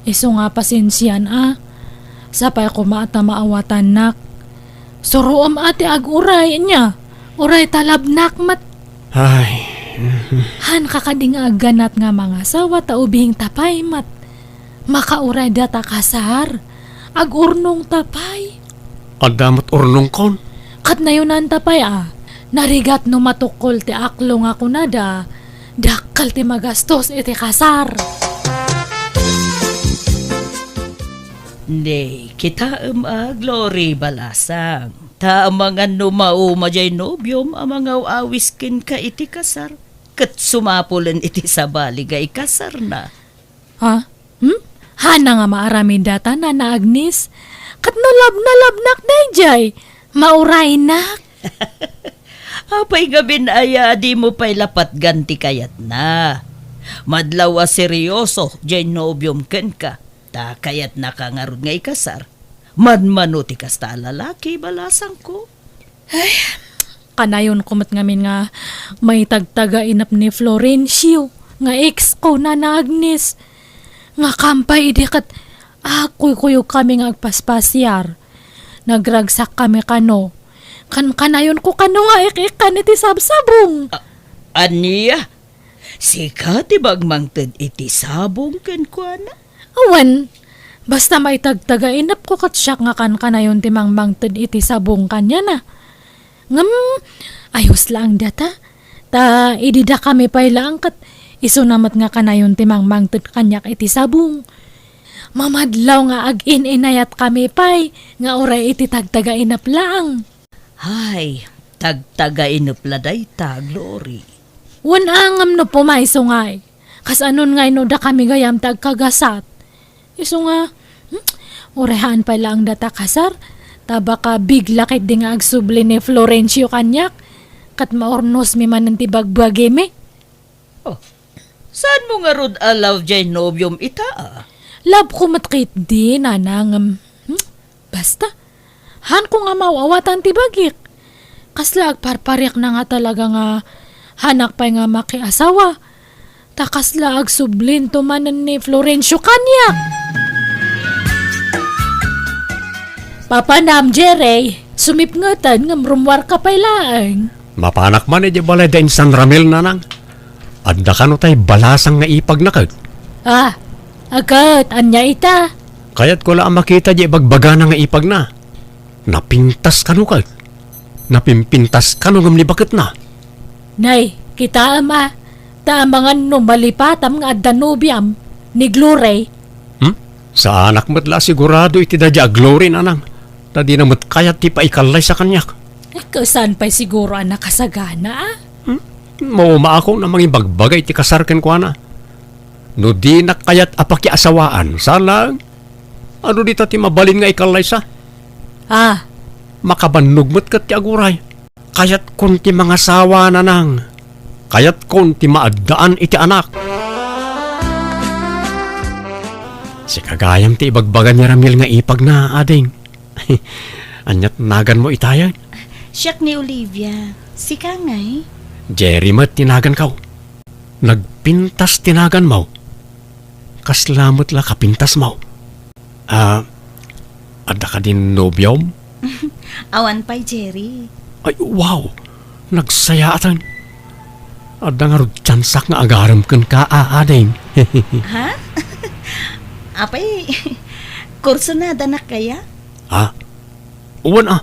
Isu nga pasensian a. Sapay koma ta maawatannak. Suroem a ti aguray, ania? Uray talabnak met. Ay. Hanka kadi nga agganat nga mangasawa ta ubing ta pay met. Makauray data kasar. Agurnongta pay. Adda met urnongkon. Ket nayonanta pay a. Narigat no matukkol ti aklo nga kunada, dakkel ti magastos iti kasar. Ni, kitaem a, Glory, balasang. Ta amangan no mauma diay nobiom a mangaw-awis kenka iti kasar, ket sumapulen iti sabali nga ikasarna. Ha? Hmm? Hana nga maaramid data, Nana Agnes? Ket no labnalabnak daydiay, mauraynak. Apay ngamin aya a dimo pay la patgan ti kayatna? Madlaw a seryoso diay nobiom kenka, ta kayatnaka ngarud nga ikasar. Manmano ti kasta a lalaki, balasangko? Ay, kanayonko met ngamin nga maitagtaga inap ni Florencio. nga ex ko, Nana Agnes. Nga kampay idi ket agkuykuyogkami nga agpaspasiar. Nagragsakkami kano. Kankanayonko kano nga ik-ikkan iti sabsabong. A-, ania? Sika ti mangmangted iti sabong kenkuana? Awan. Basta maitagtagainepko ket siak nga kankanayon ti mangmangted iti sabong kaniana. Ngem, ayos laeng data. Ta idi dakami pay laeng ket isuna met nga kanayon ti mangmangted kaniak iti sabong. Mamadlaw nga agin-inayatkami pay nga uray iti tagtagainep laeng. Hay, tagtagainep la dayta, Glory. Wen a ngem no pumayso ngay. Kasanon ngay no dakami gayam ti agkagasat? Isu nga, hmm? Uray haan pay laeng data kasar, ta baka bigla ketdi nga agsubli ni Florencio kaniak, ket maurnosmi manen ti bagbagimi. Oh, saanmo ngarud a love jay nobiom ita, a? Love ko met ketdi, Nana, ngem, hmm? Basta, haanko nga maaw-awatan ti bagik. Kasla agparpariakna nga talaga nga haanak pay nga makiasawa. Ta kasla agsublinto manen ni Florencio kaniak. Papanam, Jerry, sumipngeten ngem rummuarka pay laeng. Mapanak man idiay balay da insan Ramil, Nanang. Adda kano tay balasang nga ipagna ket? Ah, a ket, ania ita? Kayatko la a makita diay ibagbagana nga ipagna. Napintas kano ket? Napimpintas kano ngem ni baketna? Nay, kitaem a, ta amangan no malipatam nga adda nobiam, ni Glory. Hmm? Saanak met la a sigurado iti daydiay a Glory, Nanang. Ta dina met kayat ti paikallaysa kaniak. Eh, saan pay siguro a nakasagana, a? Hmm? Maumaakon a mangibagbaga iti kasar kenkuana. No dinak kayat a pakiasawaan, saan laeng? Adu dita ti mabalin nga ikallaysa? Ah. Makabannog met ket ti aguray. Kayatkon ti mangasawa, Nanang. Kayatkon ti maaddaan iti anak. Sika gayam ti ibagbaga ni Ramil nga ipagna, ading. Aniat naganmo itayen? Siak ni Olivia. Sika ngay? Jerry met ti naganko. Nagpintas ti naganmo. Kasla met la kapintasmo. Ah, adda kadin nobiom? Awan pay, Jerry. Ay, wow! Nagsayaaten. Adda ngarud tiansak nga agarem kenka, a, ading. Ha? Apay, kursunadanak kaya? Ah, wen a.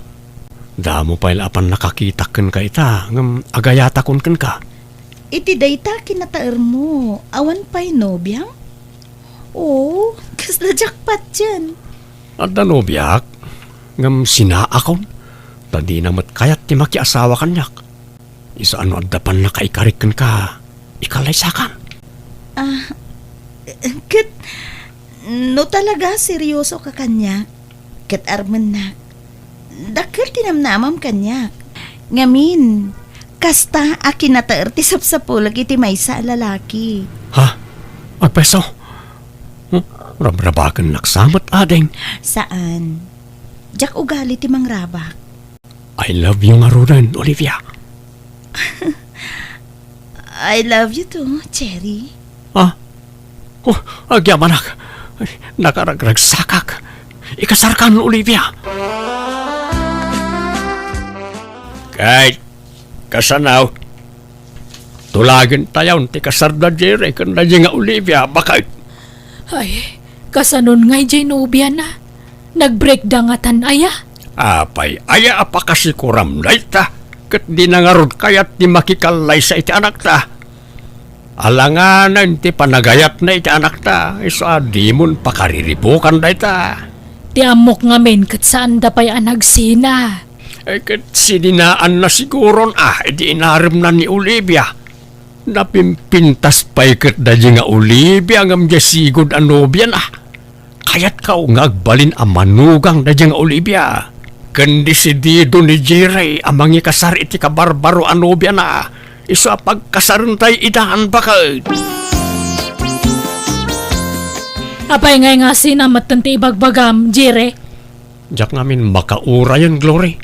Damo pay la a pannakakitak kenka ita, ngem agayatakon kenka. Iti dayta kinataermo, awan pay nobiam? Oo, kasla jackpot yan. Adda nobiak, ngem sinaakon, ta dina met kayat ti makiasawa kaniak. Isu a no adda pannakaikarik kenka, ikallaysakan. Ah, ket no talaga serioso ka kaniak, ket armennak, dakkel ti namnamam kaniak. Ngamin, kasta a kinataer ti sapsapulek iti maysa a lalaki. Ha? Agpayso? Hmm? Rabrabakennak sa met, ading? Saan. Diak ugali ti mangrabak. I love you ngaruden, Olivia. I love you too, Jerry. Ah? Oh, agyamanak. Nakaragragsakak. Ikasarkan, Olivia. Kay, kasano? Tulagen tayon ti kasar da Jerry ken da nga Olivia, baket. Ay, kasanon ngay jay nobiana? Nag-break da ngatan aya? Apay, aya a pakasikuram dayta, ket dina ngarud kayat ti makikallaysa iti anakta. Alanganen ti panagayatna iti anakta, isu a dimon pakariribukan dayta. Ti ammok ngamin ket saanda pay a nagsina. Eh, ket sininaanna siguron a idi inaremna ni Olivia. Napimpintas pay ket daydi nga Olivia ngem diay sigud a nobiana. Kayatko nga agbalin a manugang daydi nga Olivia. Ken desidido ni Jerry a mangikasar iti kabarbaro a nobiana. Isu a pagkasarentay idan, baket. Apay ngay nga sina metten ti ibagbagam, Jerry? Diak ngamin makaurayen, Glory.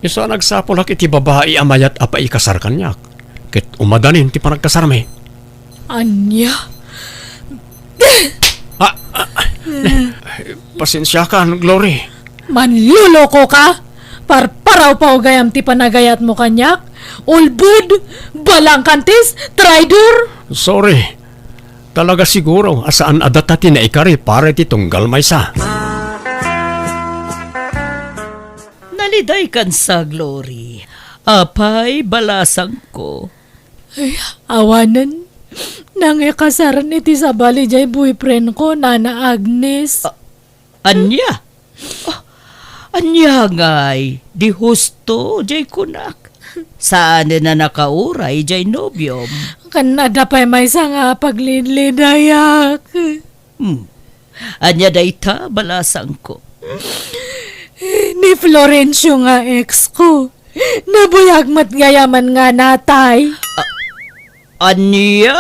Isu a nagsapulak iti babai a mayat a paikasar kaniak, ket umadanin ti panagkasarmi. Ania? Ah, ah, pasensiakan, Glory. Manloloko ka? Parparawpaw gayam ti panagayatmo kaniak? Ulbod, balangkantis, traidor? Sorry. Talaga siguro a saan a data ti naikari para iti tunggal maysa. Nalidaykansa, Glory. Apay, balasangko? Ay, awanen. Nangikasaren iti sabali jay boyfriend ko, Nana Agnes. A-, ania? Ah, ania ngay? Di husto jay kunak. Saanen a nakauray jay nobiom. Ken adda pay maysa nga paglidlidayak. Hmm. Ania dayta, balasangko? Ni Florencio nga ex ko. Nabuyag met gayamen nga natay. A-, ania?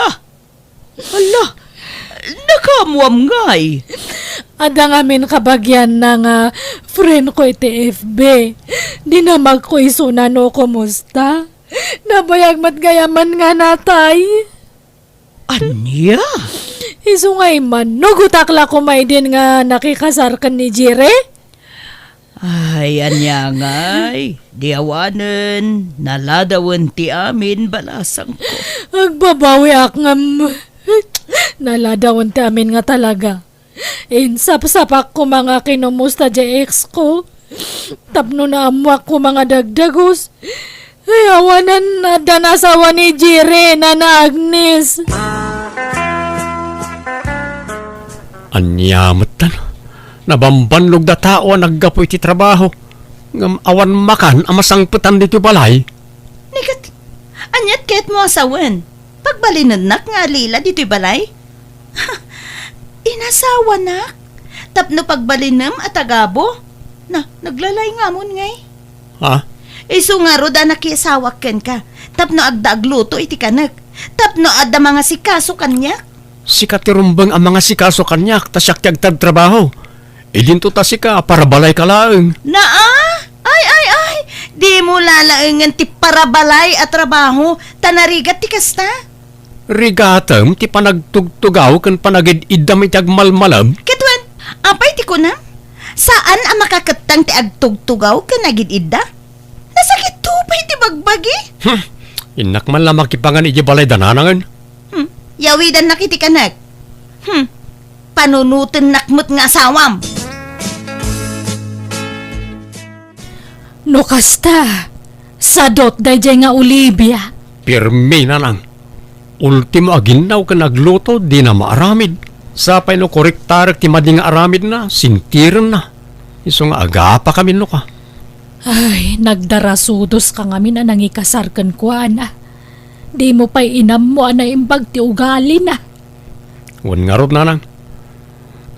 Hala, nakaammoam ngay? Adda ngamin kabagianna nga friend ko iti F B. Dinamagko isuna no kumusta. Nabuyag met gayamen nga natay. Ania? Isu nga immanugotak la koma idin nga nakikasar ken ni Jire? Ay, ania ngay? Di awanen, naladawen ti amin, balasangko. Agbabawiak ngem naladawen ti amin nga talaga. Insapsapak koma nga kinumusta diay ex ko. Tapno naammoak koma nga dagdagus. Ay, awanen, addan asawa ni Jire, Nana Agnes. Ania metten? Nabambannog da tao a naggapu iti trabaho, ngem awan makan a masangpetan ditoy balay. Ni ket, aniat kayatmo a sawen? Pagbalinennak nga alila ditoy balay? Inasawanak? Tapno pagbalinem a tagabu? Na, naglalay ngamon ngay. Ha? Isu ngarud a nakiasawak kenka, tapno adda agluto iti kanek, tapno adda mangasikaso kaniak. Sika ti rumbeng a mangasikaso kaniak, ta siak ti agtartrabaho. Idinto ta sika, parabalayka laeng. Naa? Ay, ay, ay! Dimo lalaengen ti parabalay a trabaho, ta narigat ti kasta. Rigatem ti panagtugtugaw ken panagid-iddam iti agmalmalem? Ket wen, apay ti kunam? Saan a makakettang ti agtugtugaw ken agid-idda? Nasakitto pay ti bagbagi. Hmm. Innak man la makipangan iti balay da nanangen. Hmm. Yawidannak iti kanek. Hmm. Panunotennak met nga asawam. No kasta, sadut daydiay nga Olivia. Pirmi, nanang. Ultimo a ginnaw ken agluto, dina maaramid. Sapay no kuriktarek ti madi nga aramidna, sintirenna. Isu nga agapakamin no ka. Ay, nagdarasudoska ngamin a nangikasar kenkuana. Dimo pay inammo a naimbag ti ugalina. Wen ngarud, nanang.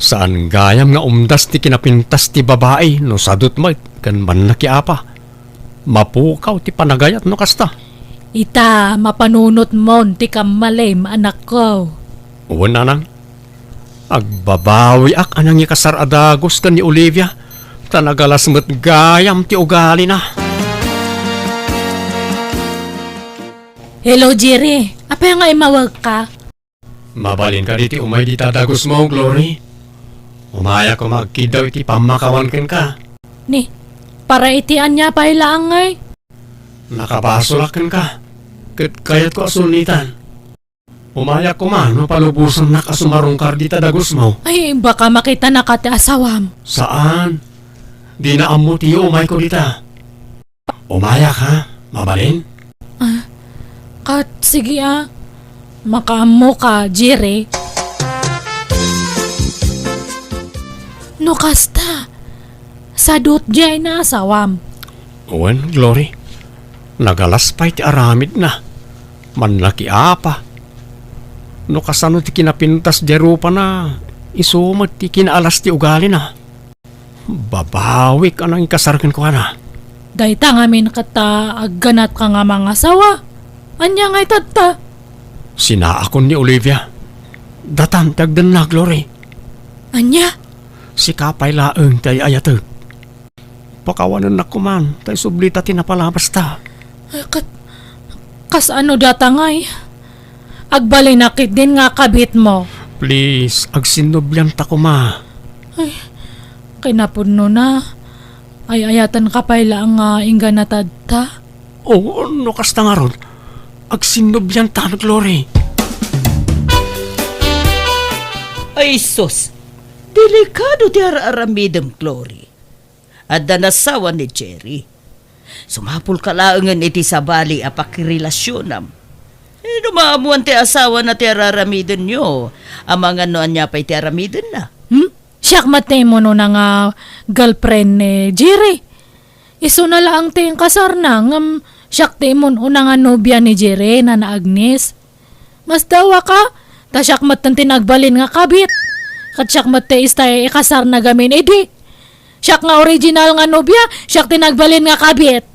Saan gayam nga umdas ti kinapintas ti babai no sadut met ken mannakiapa. Mapukaw ti panagayat no kasta. Ita, mapanunotmon ti kammalim, anakko. Wen, nanang. Agbabawiak a nangikasar a dagus ken ni Olivia, ta nagalas met gayam ti ugalina. Hello, Jerry. Apay nga immawagka? Mabalin kadi ti umay dita dagusmo, Glory? Umayak koma agkiddaw iti pammakawan kenka. Ni, para iti ania pay laeng ngay? Nakabasolak kenka, ket kayatko a sulnitan. Umayak koma no palubosannak a sumarungkar dita dagusmo. Ay, baka makitanaka ti asawam. Saan? Dina ammo ti umayko dita. Umayak, ha? Mabalin? Ah, kat, sige, ah. Makaammo ka, Jerry. No kasta, sadut diay nga asawam. Wen, Glory. Nagalas pay ti aramidna. Mannakiapa. No kasano ti kinapintas diay rupana, isu met ti kinaalas ti ugalina. Babawik a nangikasar kenkuana. Dayta ngamin ket ta agganatka nga mangasawa. Ania ngay tatta? Sinaakon ni Olivia. Datan ti agdenna, Glory. Ania? Sika pay laeng ti ay-ayatek. Pakawanennak koman, ta isublita ti napalabasta. Ay, kat-, kasano data ngay? Agbalinak ketdin nga kabitmo. Please, agsinnubianta koma. Ay, kinapudnona. Ay-ayatenka pay laeng nga inggana tatta? Oo, no kasta ngarud, agsinnubianta, Glory. Ay, sus! Delikado ti ar-aramidem, Glory. Adda nasawa ni Jerry. Sumapulka laengen iti sabali a pakirelasionam. Eh, no maammoan ti asawana ti ar-aramidenyo, amangan no ania pay ti aramidenna. Hmm? Siak met ti immunona nga girlfriend ni Jerry. Isuna laeng ti inkasarna, ngem siak ti immun-una nga nobia ni Jerry, Nana Agnes. Masdaawaka, ta siak metten ti nagbalin nga kabit. Ket siak met ti istay ikasarna gamin idi. Siak nga original nga nobia, siak ti nagbalin nga kabit.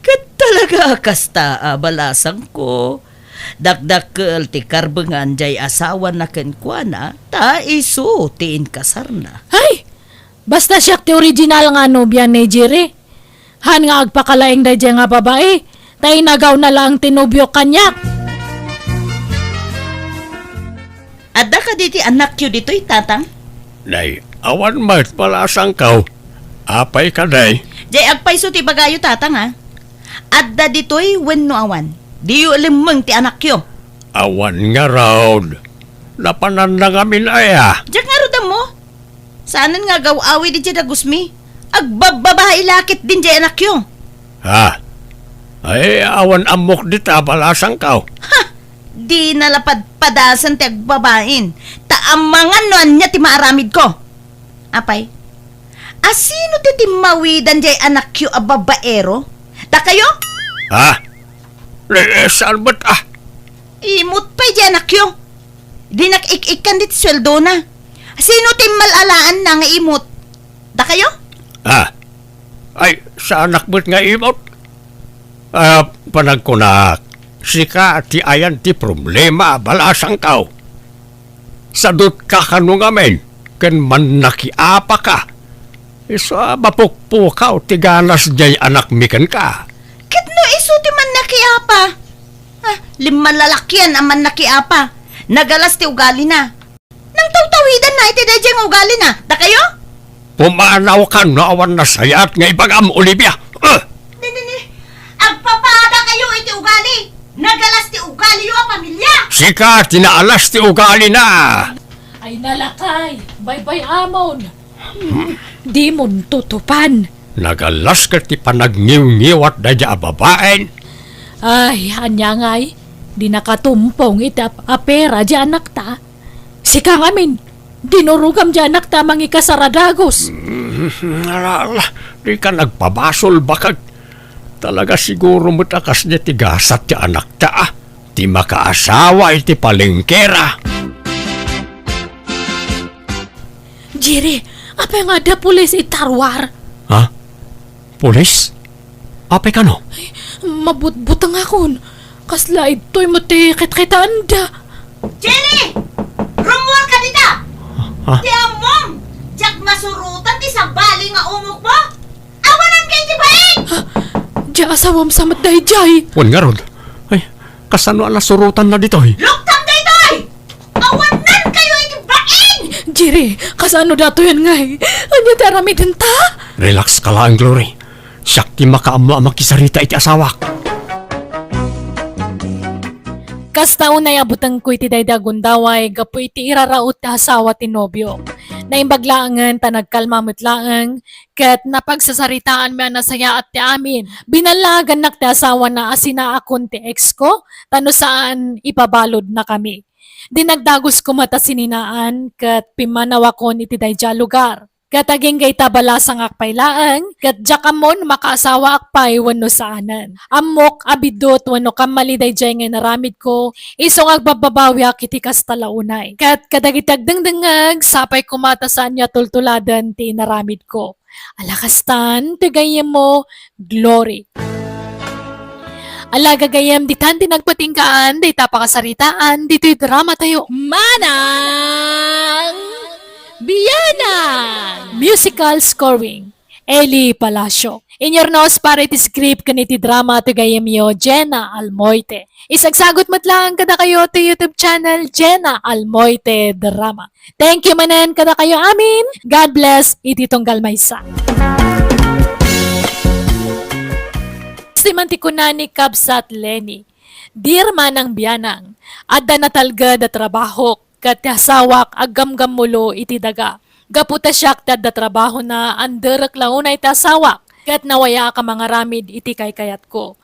Ket talaga a kasta a balasangko. Dakdakkel ti karbengan jay asawana kenkuana, ta isu ti inkasarna. Ay! Basta siak ti original nga nobia ni Jerry. Haan nga agpakalaing daydiay nga babai, ta inagawna laeng ti nobiok kaniak. Adda kadi ti annakyo ditoy, Tatang? Nay, awan met, balasangko. Apay kadi? Jay agpayso ti ibagayo, Tatang, a. Adda ditoy wenno awan? Diyo lemmeng ti annakyo. Awan ngarud. Napananna ngamin aya. Diak ngarud ammo. Saanen nga agaw-awid idiay dagusmi. Agbabbabai la ketdin diay annakyo. Ha? Ay, awan ammok dita, balasangko. Ha! Dina la padpadasen ti agbabain. Ta amangan no ania ti maaramidko. Apay, asino ti timmawidan diay annakyo a babaero? Dakayo? Ha? Eh, eh, saan met, ah? Imut pay diay annakyo. Dinak ik-ikkan ti sueldona. Sino ti mal-alaanna nga imut? Dakayo? Ah. Ay, saanak met nga imut. Ah, panagkunak, sika ti ayan ti problema, balasangko. Sadutka kano ngamin, ken mannakiapaka. Isu a mapukpukaw ti ganas diay anakmi kenka. Ket no isu ti mannakiapa? Ah, limmalalakian a mannakiapa. Nagalas ti ugalina. Nangtawtawidanna iti daydiay nga ugalina. Dakayo? Pumanawkan no awan nasayaat nga ibagam, Olivia. Ah! Ni, ni, ni. Agpapadakayo iti ugali. Nagalas ti ugaliyo a pamilia. Sika ti naalas ti ugalina. Ay, nalakay. Baybay-amon. Dimon tutupan. Nagalas ket ti panagniwngiwat daydiay a babaen. Ay, ania ngay? Di nakatumpong iti ap-, apera diay anakta. Sika ngamin, dinurogam diay anakta a mangikasar a dagus. Mm, ala, ala, dika nagpabasol, bakag. Talaga siguro met a kasdiay ti gasat ti anakta, a, ti makaasawa iti palengkera. Jerry, apay nga adda pulis iti taruar? Ha? Pulis? Apay kano? Ay, mabutbutengakon. Kasla idtoy met ti kitkitaenda. Jerry! Rummuarka dita! Ha? Ti ammom, diak masurotan ti sabali nga umokmo. Awananka iti bain! Ha? Diay asawam sa met daydiay. Wen ngarud. Ay, kasano a nasurotanna ditoy? Luktam daytoy! Awanankayo iti bain! Jerry, kasano datoyen ngay? Ania ti aramidenta? Relax ka laeng, Glory. Siak ti makaammo a makisarita iti asawak. Kasta unay a butengko iti daydi a gundaway gapu iti iraraut ti asawa ti nobio. Naimbag laengen ta nagkalma met laeng, ket napagsarsaritaanmi a nasayaat ti amin. Binallagannak ti asawana a sinaakon ti ex ko, ta no saan, ipabaludnakami. Dinagdagus koma ta sininaan, ket pimmanawakon iti daydiay a lugar. Ket agingga ita balasangak pay laeng, ket diak ammon makaasawaak pay wenno saanen. Ammok a biddut wenno kammali daydiay nga inaramidko, isu nga agbabbabawiak iti kasta la unay. Ket kadagiti agdengdengngeg, sapay koma ta saanyo a tultuladen ti inaramidko. Ala kastan, ti gayyemmo, Glory. Ala gagayyem, ditan ti nagpatinggaan dayta a pakasaritaan ditoy dramatayo. Manang Bianang! Musical scoring, Eli Palacio. Inyurnos para iti script ken iti drama ti gayyemyo, Jenna Almoite. Isagsagut met laeng kadakayo ti YouTube channel, Jenna Almoite Drama. Thank you manen kadakayo amin. God bless iti tunggal maysa. Siman ti kuna ni Kabsat Lenny, "Dear Manang Bianang, adda natalged a trabahok, ket ti asawak aggamgammulo iti daga. Gapu ta siak ti adda trabahona, anderek la unay ti asawak, ket nawayaak a mangaramid iti kaykayatko.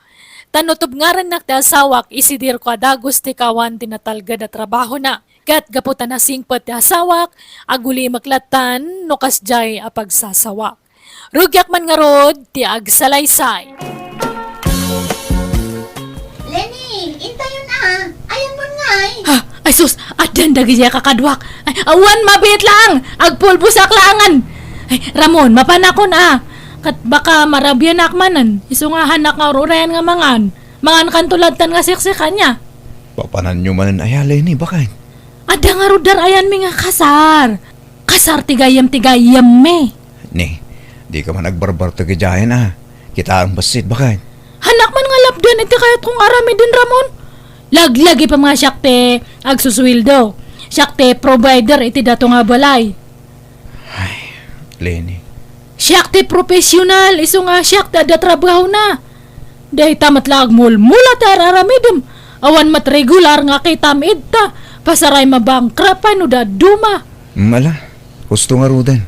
Ta no tubngarennak ti asawak, isidirko a dagus ti kawan ti natalged a trabahona. Ket gapu ta nasingpet ti asawak, agulimek lattan no kasdiay a pagsasawak. Rugiak man ngarud ti agsalaysay." Lenny, intayon a. Ayanmon ngay? Ha? Ay sus, addan dagiti a kakaduak. Ay, awan mabiit laeng. Agpulbosak laengen. Ay, Ramon, mapanakon a. Ket baka marabianak manen. Isu nga hanak nga ur-urayan nga mangan. Mangankanto lattan nga siksik ania. Papananyo manen aya, Lenny, baket? Adda ngarud dar-ayanmi nga kasar. Kasar ti gayyem ti gayyemmi. Ni, dika man agbarbartek idiayen a. Kitaem bassit, baket? Hanak man nga lapdan iti kayatko nga aramiden, Ramon. Laglagi pay nga siak ti agsusueldo. Siak ti provider iti dato nga balay. Ay, Lenny. Siak ti professional, isu nga siak ti adda trabahona. Dayta met la agmulmula ti ar-aramidem. Awan met regular nga kitam ita. Pasaray mabangkrap pay no dadduma. Mm, ala, husto ngaruden.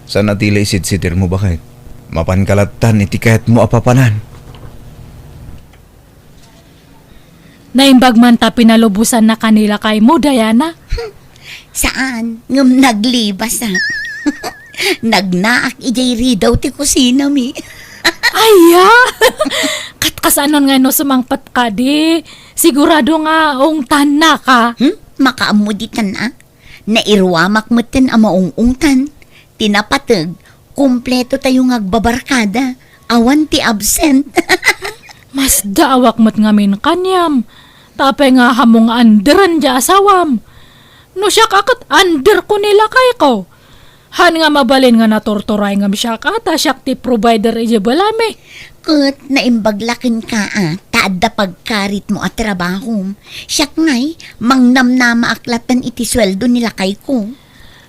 Saan a ti la isidsidirmo, baket? Mapanka lattan iti kayatmo a papanan. Naimbag man ta pinalubosannaka ni lakaymo, Diana? Saan, ngem naglibas a. Nagnaak idiay ridaw ti kusinami. Aya! Ket kasano nga no sumangpet kadi? Sigurado nga ungtannaka. Hmm? Makaammo ditan a. Nairuamak metten a maung-ungtan. Ti napateg, kumpleto tayo nga agbabarkada. Awan ti absent. Masdaawak met ngamin kaniam. Tapay nga hammong underen ti asawam. No siak a ket underko ni lakayko. Han nga mabalin nga naturturay ngem siak a ta siak ti provider idiay balaymi. Ket naimbag la kenka a ta adda pagkaritmo a trabahom. Siak ngay, mangnamnamaak lattan iti sueldo ni lakayko.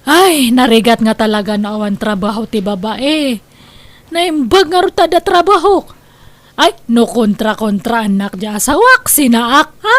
Ay, narigat nga talaga no awan trabaho ti babai. Naimbag ngarud ta adda trabahok. Ay, no kontra-kontraannak ti asawak, sinaak, ha?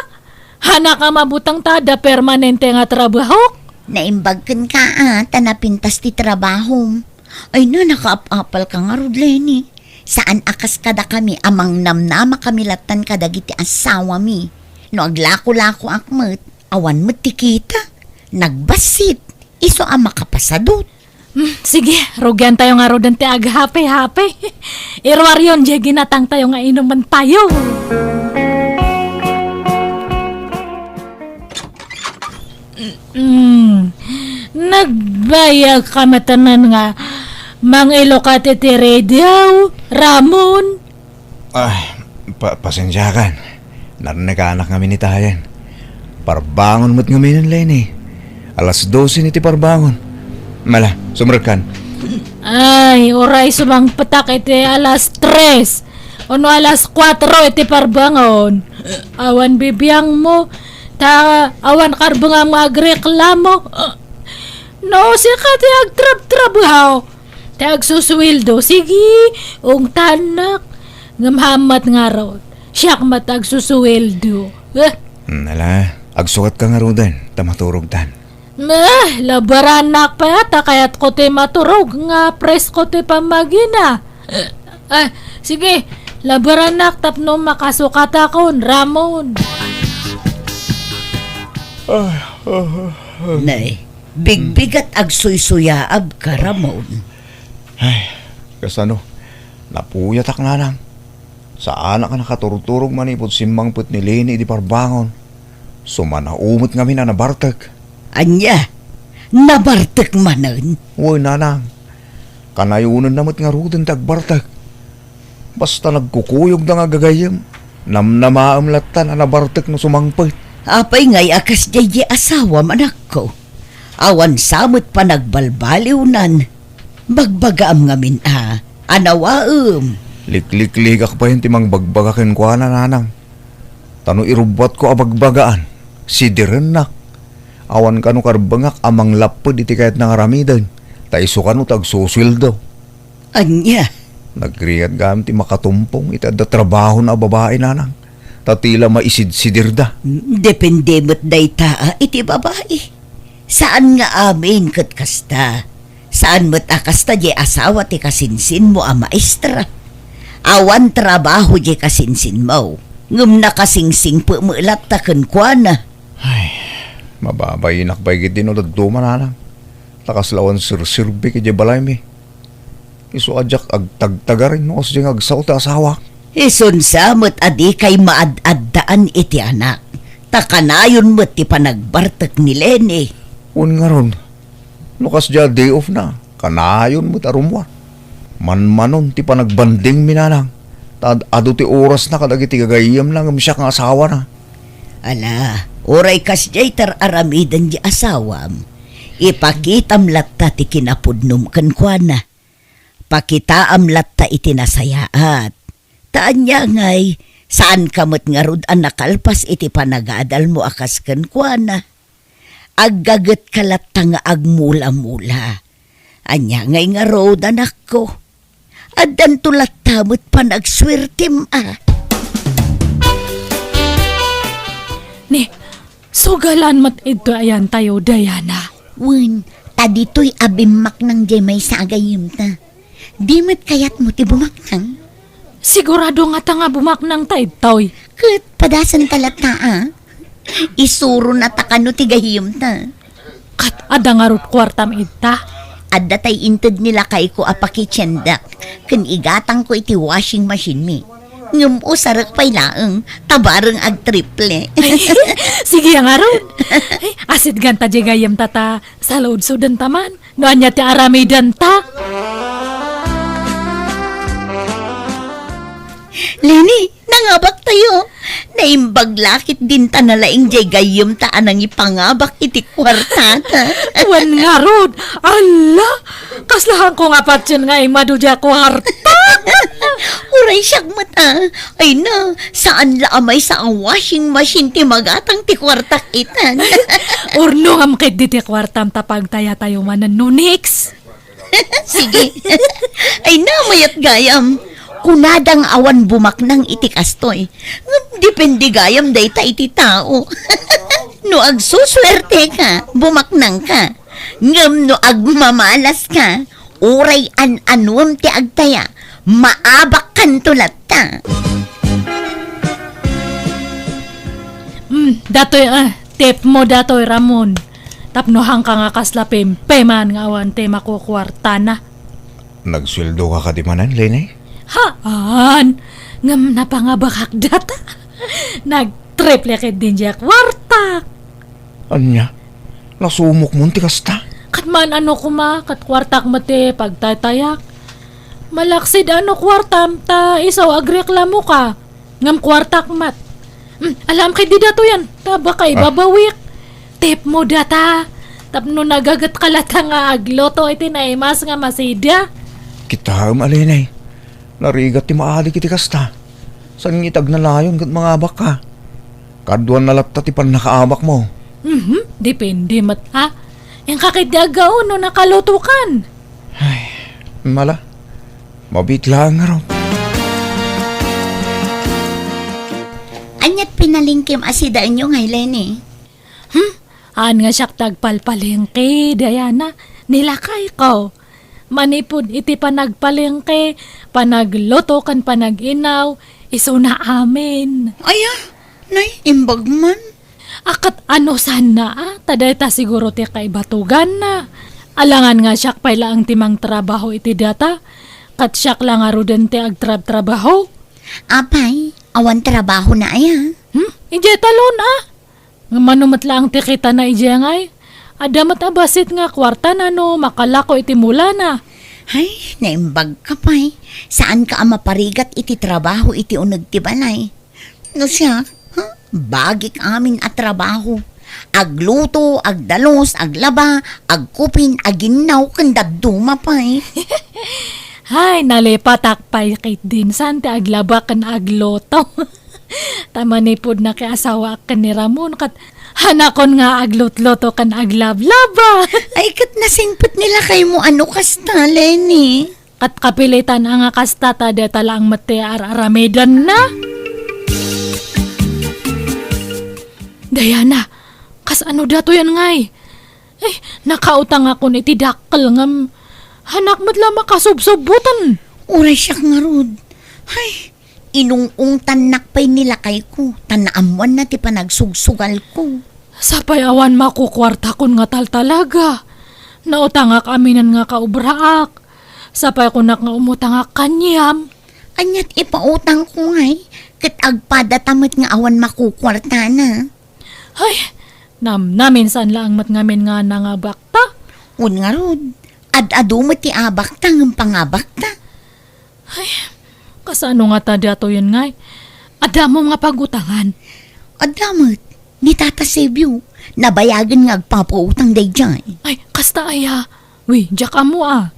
Hanak a mabutang ta adda permanente nga trabahok? Naimbag kenka a ta napintas ti trabahom. Ay na, nakaap-apalka ngarud, Lenny. Saan a kas kadakami a mangnamnama kami lattan kadagiti asawami. No aglako-lakoak met, awan met ti kita. Nagbassit. Isu a makapasadut. Hmm, sige, rugian tayo ngaruden ti aghape-hape. Iruaryon, diay ginatang tayo nga inuman tayo. Mm, nagbayag ka matanan nga mangilukat iti radio, Ramon. Ay, pa-, pasensiakan. Narnekanak ngamin itayen. Parbangon met ngamin, Lenny. Alas dose ni ti parbangon. Mala, sumrekkan. Ay, uray sumangpetak iti alas tres. Ono alas kuatro iti parbangon. Awan bibiangmo. Ta awan karbengam nga agreklamo. No, sika ti agtrabtrabaho. Ti agsusueldo, sige, ungtannak. Ngem hamat ngarud, siak met agsusueldo. Eh. Hmm, ala, agsukatka ngaruden, ta maturogtan. Meh, labaranak pay a, ta kayatko ti maturog nga presko ti pammagina. Eh, ah, sige, labaranak tapno makasukatakon, Ramon. Nay, bigbigat agsuysuyaabka, Ramon. Ay, kasano? Napuyatak, nanang. Saanak a nakaturturog manipud simmangpet ni Lenny idi parbangon. Sumanao met ngamin a nabartek. Ania? Nabartek manen? Wen, nanang. Kanayonenna met ngaruden ti agbartek. Basta nagkukuyogda nga gagayyem, namnamaem lattan a nabartek no sumangpet. Apay ngay a kasdiay ti asawam, anakko? Awan sa met panagbalbaliwnan. Bagbagaam ngamin a, anawaem. Liklikligak pay ti mangbagbaga kenkuana, nanang. Ta no irubbuatko a bagbagaan, sidirennak. Awan kano karbengak a manglapped iti kayatna nga aramiden, ta isu kano ti agsusueldo. Ania? Nagrigat gayam ti makatumpong iti adda trabahona a babai, nanang, ta tila maisidsidirda. Depende met dayta, a, iti babai. Saan nga amin ket kasta. Saan met a kasta diay asawa ti kasinsinmo a maestra. Awan trabaho diay kasinsinmo, ngem nakasingsingpet met latta kenkuana. Ay, mababainak pay ketdi no dadduma, nanang. Ta kasla awan serserbik idiay balaymi. Isu a diak agtagtagaring no kasdiay nga agsao ti asawak. Isunsa met a dikay maad-addaan iti anak, ta kanayon met ti panagbartek ni Leni. Wen ngarud, no kasdiay a day off na, kanayon met a rummuar. Manmanon ti panagbandingmi, nanang, ta ad-adu ti orasna kadagiti gagayyemna ngem siak nga asawana. Ala, uray kasdiay ti ar-aramiden ti asawam, ipakitam latta ti kinapudnom kenkuana. Pakitaam latta iti nasayaat. Ta ania ngay, saanka met ngarud a nakalpas iti panagadalmo a kas kenkuana. Aggagetka latta nga agmula-mula. Ania ngay ngarud, anakko? Addanto latta met panagsuertem a. Ni, sugalan met idto ayantayo, Diana. Wen, ta ditoy a bimmaknang diay maysa a gayyemta. Di met kayatmo ti bumaknang? Sigurado ngata nga bumaknangta idtoy. Ket padasenta latta a. Isuronata kano ti gayyemta. Ket adda ngarud kuartam idta? Adda tay inted ni lakayko a pakitchendak, ken igatangko iti washing machine mi. Ngem usarek pay laeng, ta bareng agtriple. Sige a ngarud. Ay, asidganta diay gayyemta ta saludsodenta man. No ania ti aramidenta? Leni, nangabaktayo. Naimbag la ketdin ta nalaing diay gayyemta a nangipangabak iti kuartata. Wen ngarud, alla, kasla haanko nga patien nga immadu diay kuarta. Uray siak met a. Ay na, saan la a maysa a washing machine ti magatang ti kuartak itan. Urnongam ketdi ti kuartam ta pagtayatayom manen no next. Sige. Ay na, mayat gayam. Kunada nga awan bumaknang iti kastoy. Ngem depende gayam dayta iti tao. No agsusuerteka, bumaknangka. Ngem no agmamalaska, uray an-anuem ti agtaya, maabakkanto latta. Hmm, datoy, ah, tipmo datoy, Ramon. Tapno haanka nga kasla pempeman nga awan ti makukuartana. Nagsueldoka kadi manen, Leni? Haan! Ngem napangabakak data. Nagtriple ketdin diay kuartak. Ania? Nasumokmon ti kasta? Ket maan-ano koma, ket kuartak met ti pagtaytayak. Malaksid a no kuartam ta isu agreklamoka. Ngem kuartak met. Hmm, alaem ketdi datoyen, ta baka Ah. ibabawik. Tipmo data. Tapno nagagetka latta nga agluto iti naimas nga masida. Kitaem a, Leni. Narigat ti maadik iti kasta. Saan nga iti agnanayon ket mangabakka? Kaduana latta ti pannakaabakmo. Mhm, depende met, ha? Inka ketdi aggaw no nakalutokan. Ay, mala. Mabiit laeng ngarud. Aniat pinalengkem a sidaenyo ngay, Leni? Hmm? Haan nga siak ti agpalpalengke, Diana. Ni lakayko. Manipud iti panagpalengke, panagluto ken panag-inaw, isuna amin. Aya, nay, imbag man. A, ket ano sanna, a? Ta dayta siguro ti kaibatuganna. Alangan nga siak pay laeng ti mangtrabaho iti data, ket siak la ngaruden ti agtrabtrabaho. Apay, awan trabahona aya? Hmm? Idiay talon, a? Nga mano met laeng ti kitana idiay ngay? Adda met a bassit nga kuartana no makalako iti mulana. Ay, naimbagka pay. Saanka a maparigat iti trabaho iti uneg ti balay. No siak, ha? Bagik amin a trabaho. Agluto, agdalus, aglaba, agkupin, aginnaw, ken dadduma pay. Hay, nalipatak pay ketdin saan ti aglaba ken agluto. Ta manipud nakiasawaak ken ni Ramon, ket hanakon nga aglutluto ken aglablaba. Ay, ket nasingpet ni lakaymo a no kasta, Leni. Ket kapilitan a nga kasta ta deta laeng met ti ar-aramidenna. Diana, kasano datoyen ngay? Ay, nakautangakon iti dakkel ngem hanak met la makasubsubboten. Uray siak ngarud. Ay, inung-ungtannak pay ni lakayko, ta naammoanna ti panagsugsugalko. Sapay awan makukuartakon nga taltalaga. Nautangak aminen nga kaobraak. Sapay kunak nga umutangak kaniam. Aniat ipautangko ngay, ket agpadata met nga awan makukuartana. Hay, namnamin saan laeng met ngamin nga nangabakta. Wen ngarud, ad-adu met ti abakta ngem pangabakta. Ay, kasano ngata datoyen ngay? Adda mo nga pagutangan? Adda met, ni Tata Sebio, nabayagen nga agpapautang daydiay. Ay, kasta aya? Wi, diak ammo a.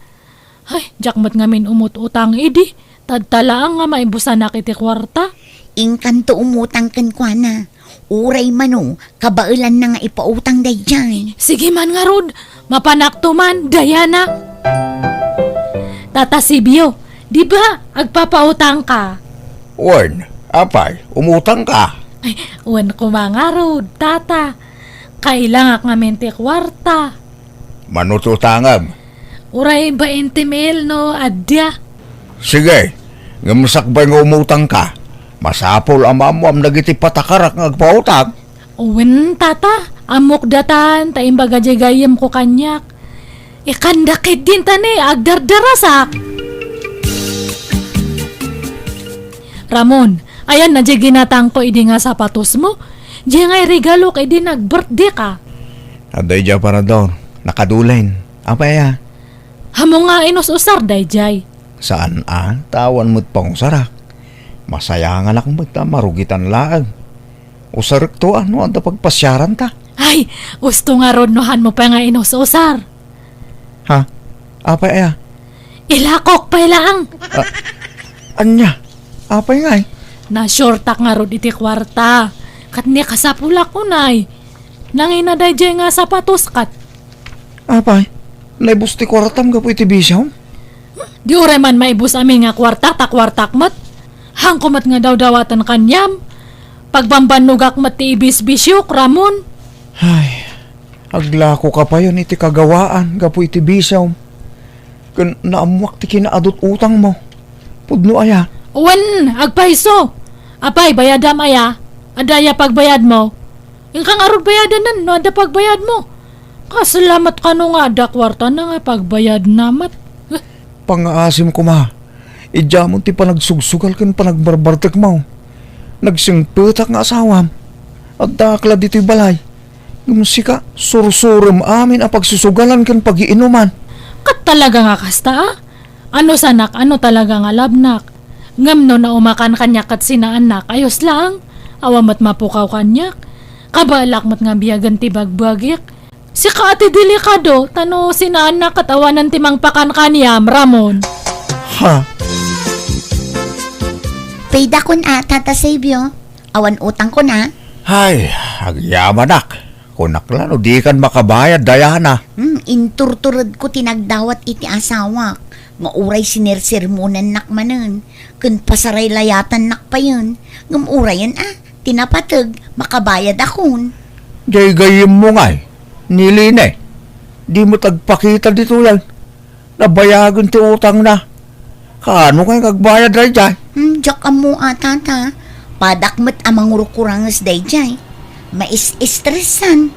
Ay, diak met ngamin umut-utang idi. Tadta laeng nga maibusanak iti kuarta. Inkanto umutang kenkuana. Uray mano, kabaelanna nga ipautang daydiay. Sige man ngarud, mapanakto man, Diana. Tata Sibio, di ba agpapautangka? Wen, apay, umutangka? Ay, wen koma ngarud, Tata. Kailangak ngamin ti kuarta. Mano ti utangem? Uray bainte mil no adda. Sige, ngem sakbay nga umutangka, masapul a maammuam dagiti patakarak nga agpautang. Wen, Tata, ammok datan, ta imbaga diay gayyemko kaniak. Ikanda ketdin ta ni agdardarasak. Ramon, ayanna diay ginatangko idi nga sapatosmo? Diay nga iregalok idi nag-birthday ka. Adda idiay aparador, nakadulen. Apay aya? Ammom nga inus-usar daydiay. Saan a, ta awan met pangusarak. Masayanganak met ta marugitan laeng. Usarekto a no adda pagpasiaranta. Ay, usto ngarud no hanmo pay nga inus-usar. Ha? Apay aya? Ilakok pay laeng. Ah, ania? Apay ngay? Na-shortak ngarud iti kuarta. Ket ni kasapulak unay. Nangina daydiay nga sapatos ket. Apay, naibus ti kuartam gapu iti bisiom? Di uray man maibus amin nga kuarta, ta kuartak met. Hanko met nga dawdawaten kaniam. Pagbambannogak met ti ibisbisiok, Ramon. Ay, aglakoka payen iti kagawaan gapu iti bisiom. Ken naammoak ti kinaadut-utangmo. Pudno aya? Wen, agpayso. Apay, bayadam aya? Adda aya pagbayadmo? Inka ngarud bayadanen no adda pagbayadmo. Kasla met kano nga adda kuartana nga pagbayadna met. Pangngaasim koma. Idiamon ti panagsugsugal ken panagbarbartekmo. Nagsingpetak nga asawam. Addaak la ditoy balay. Ngem sika, sursurem amin a pagsusugalan ken pagiinuman. Ket talaga nga kasta, a? Ano sanak, ano talaga nga labnak? Ngem no naumakan kaniak ket sinaannak, ayos laeng. Awan met mapukaw kaniak. Kabaelak met nga biagen ti bagbagik. Sika a ti delikado, ta no sinaannak ket awanen ti mangpakan kaniam, Ramon. Ha? Pay dakon a, Tata Sabio. Awan utangkon a. Hay, agyamanak. Kunak la no dikan makabayad, Diana. Hmm, inturturedko ti nagdawat iti asawak nga uray sinersermonannak manen ken pasaraylayatannak payen. Ngem urayen a, ti napateg, makabayadakon. Diay gayyemmo ngay, ni Lene. Di met agpakita ditoyen. Nabayagen ti utangna. Kaano ngay nga agbayad daydiay? Hmm, diak ammo a, Tata. Padak met a mangurkuranges daydiay. Mais-estresan.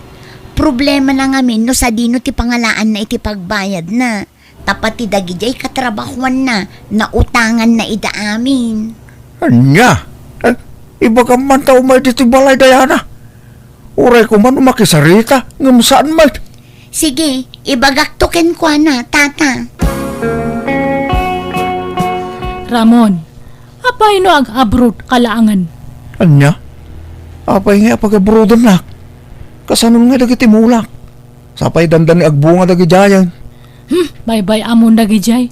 Problemana ngamin no sadino ti pangalaanna iti pagbayadna. Ta pati dagidiay katrabahuanna, nautanganna ida amin. Ania? Eh, ibagam man ta umay ditoy balay, Diana. Uray koma no makisarita, ngem saan met. Sige, ibagakto kenkuana, Tata. Ramon, apay no ag-abroad ka laengen? Ania? Apay ngay a pag-abroadennak? Kasanon ngay dagiti mulak? Sapay dandani agbunga dagidiayen. Hmm, baybay-amon dagidiay.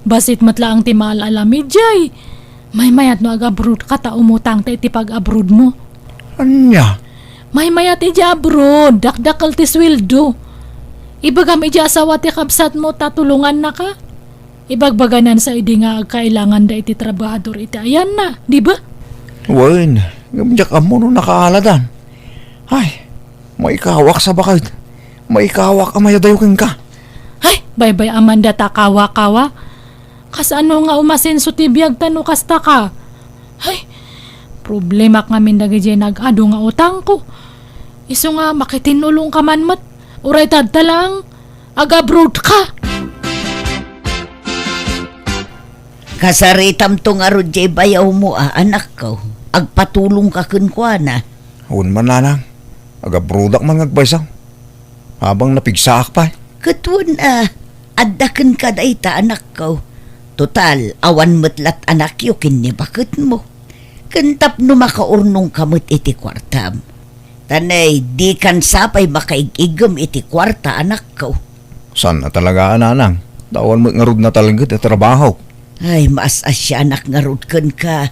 Bassit met laeng ti maal-alamid jay. Maymayat no ag-abroad ka ta umutang ta iti pag-abroad mo. Ania? Maymayat iti abroad, dakdakkel ti sueldo. Ibagam iti asawa ti kabsat mo ta tulonganna ka. Ibagbaganan sa idi nga agkailangan da iti trabahador iti ayanna, di ba? Wen, ngem diak ammo no nakaaladan. Ay, maikawak sa baket. Maikawak a mayadayo kenka. Ay, baybay-am man data kawa-kawa. Kasano nga umasenso ti biag ta no kasta ka? Ay, problemak ngamin dagiti nag-adu nga utangko. Isu nga makitin-ulongka man met. Uray tadta lang, ag-abroad ka. Kasaritamto ngarud jay bayawmo a, anakko. Agpatulongka kenkuana. Wen man, nanang. Ag-abroadak man nga agbaysa. Habang napigsaak pay. Ket wen a, adda kenka dayta, anakko. Total, awan met lat anakyo ken ni baketmo. Ken tapno makaurnongka met iti kuartam. Ta nay, dikan sa pay makaig-iggem iti kuarta, anakko. Saan a talaga, nanang? Ta awan met ngarud natalget a trabahok. Ay, maas-asianak ngarud kenka.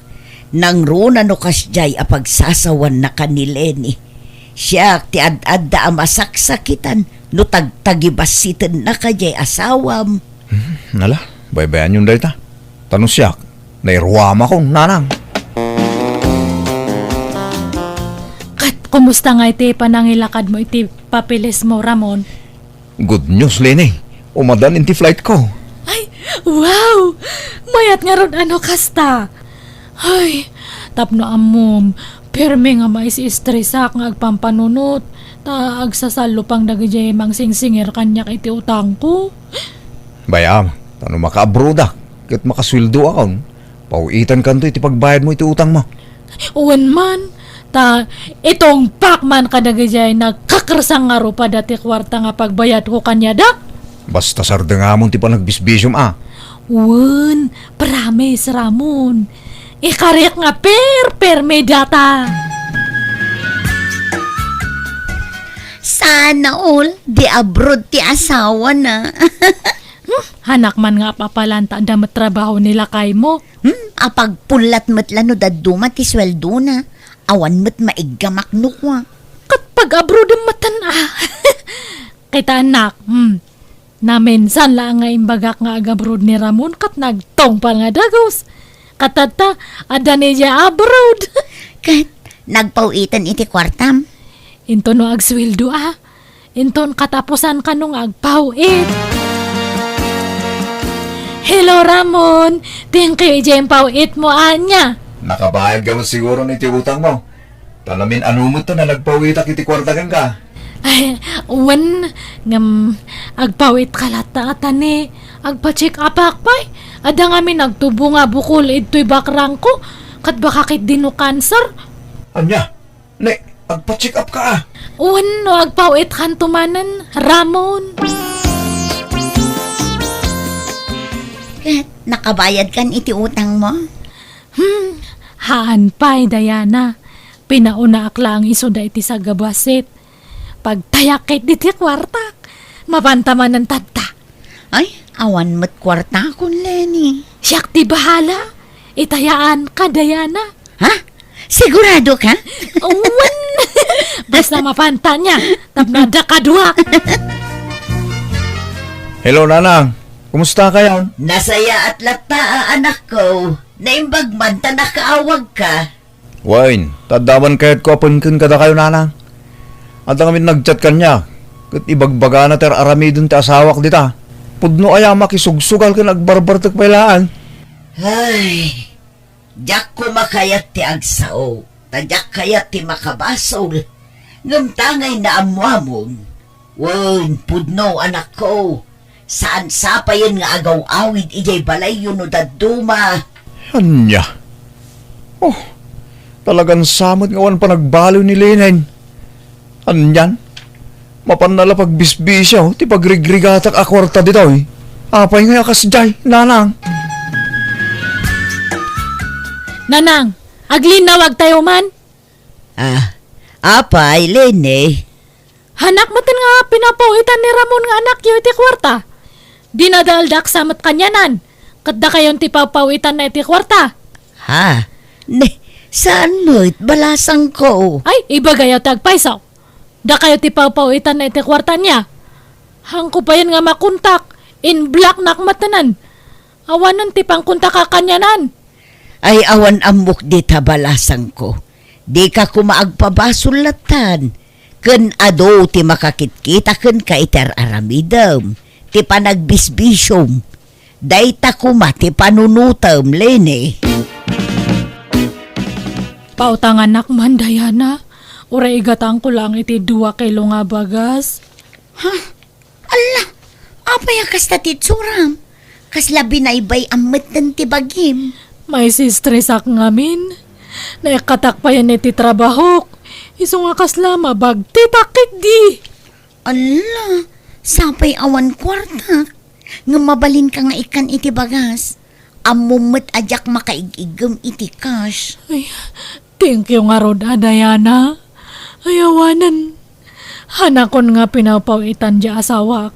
Nangruna no kasdiay a pagsasawannaka ni Leni. Siak ti ad-adda a masaksakitan no tagtagibassitennaka jay asawam. Hmm, ala, baybayanyon dayta. Ta no siak, nairuamakon, nanang. Ket kumusta nga iti panangilakadmo iti papeles mo, Ramon? Good news, Leni. Umadan iti flight ko. Ay, wow! Mayat ngarud a no kasta. Ay, tapno ammom, permi nga maistresak nga agpampanunot, ta agsasallupang dagiti mangsingsingir kaniak iti utangko. Bay-am, ta no makaabroadak, ket makasueldoakon, paw-itankanto iti pagbayadmo iti utangmo. Wen man, ta itungpak man kadagiti nagkakersang nga rupada ti kuarta nga pagbayadko kaniada. Basta sardengamon ti panagbisbisiom a. Wen, promise, Ramon. Ikariak nga perpermi data. Sana all, di abroad ti asawana. Hmm, hanak man nga apapalanta da met trabaho ni lakaymo. Hmm, apagpullat met la no dadduma ti sueldona. Awan met maiggamak no kua. Ket pag-abroad metten a. Kita, anak, hmm. Naminsan la nga imbagak nga ag-abroad ni Ramon ket nagtungpal nga dagus. Ket tatta, adda ni dia abroad. Ket nagpaw-iten iti kuartam? Into no agsueldo a. Inton katapusan kano nga agpaw-it. Hello, Ramon. Thank you iti impaw-it mo, ania. Nakabayad ka met siguro iti utang mo. Ta namin-ano met ta nga nagpaw-itak iti kuarta kenka. Ay, wen, ngem agpaw-it ka latta a tani. Agpa-check up-ak pay. Adda ngamin nagtubo nga bukol idtoy bakrangko. Ket baka ketdi no cancer. Ania? Ne, agpa-check up ka a. Wen no agpaw-itkanto manen, Ramon. Ket nakabayadkan iti utang mo? Hmm, haan pay, Diana. Pinaonaak laeng isuda iti sagabassit. Pagtayak ketdi ti kuartak. Mapanta manen tatta. Ay, awan met kuartakon, Leni. Siak ti bahala. Itayaanka, Diana. Ha? Sigurado ka? Wen. Basta mapanta nia, tapno adda kaduak. Hello, Nanang. Kumusta kayon? Nasayaat latta a, anakko. Naimbag man ta nakaawagka. Wen, ta adda man kayatko a penken kadakayo, Nanang. Adda ngamin nag-chat kaniak, ket ibagbagana ti ar-aramiden ti asawak dita. Pudno aya makisugsugal ken agbarbartek pay laeng. Ay, diak koma kayat ti agsao, ta diak kayat ti makabasol. Ngem ta ngay naammoamon. Wen, pudno, anakko. Saan sapayen nga agaw-awid idiay balayyo no dadduma. Ania? Oh, talagan sa met nga awan panagbaliw ni Leni. Anian? Mapanna la pagbisbisio ti pagrigrigatak a kuarta ditoy. Apay ngay a kasdiay, Nanang? Nanang, aglinnawagtayo man? Ah, apay, Leni? Hanak metten nga pinapaw-itan ni Ramon nga anakyo iti kuarta. Dinadaaldak sa met kanianan. Ket dakayon ti pawpaw-itanna iti kuarta. Ha? Ne, saan met, balasangko. Ay, ibagayo ti agpayso. Dakayo ti pawpaw-itanna iti kuarta niya. Haanko payen nga makontak, in-blocknak metten. Awanen ti pangkontaka kanianan. Ay, awan ammok dita, balasangko. Dika koma agpabasol lattan. Ken adu ti makakitkita kenka iti ar-aramidem, ti panagbisbisiom. Dayta koma ti panunotem, Leni. Pautangannak man, Diana. Uray igataanko laeng iti dua kilo nga bagas. Ha? Alla, apay a kasta ti itsuram? Kasla binaybay-am metten ti bagim. Maisistresak ngamin. Naikkatak payen iti trabahok. Isu nga kasla mabagtitak ketdi. Alla, sapay awan kuartak. Ngem mabalinka nga ikkan iti bagas. Ammom met a diak makaig-iggem iti cash. Ay, thank you ngarud a, Diana. Ay, awanen. Haanakon nga pinawpaw-itan diay asawak.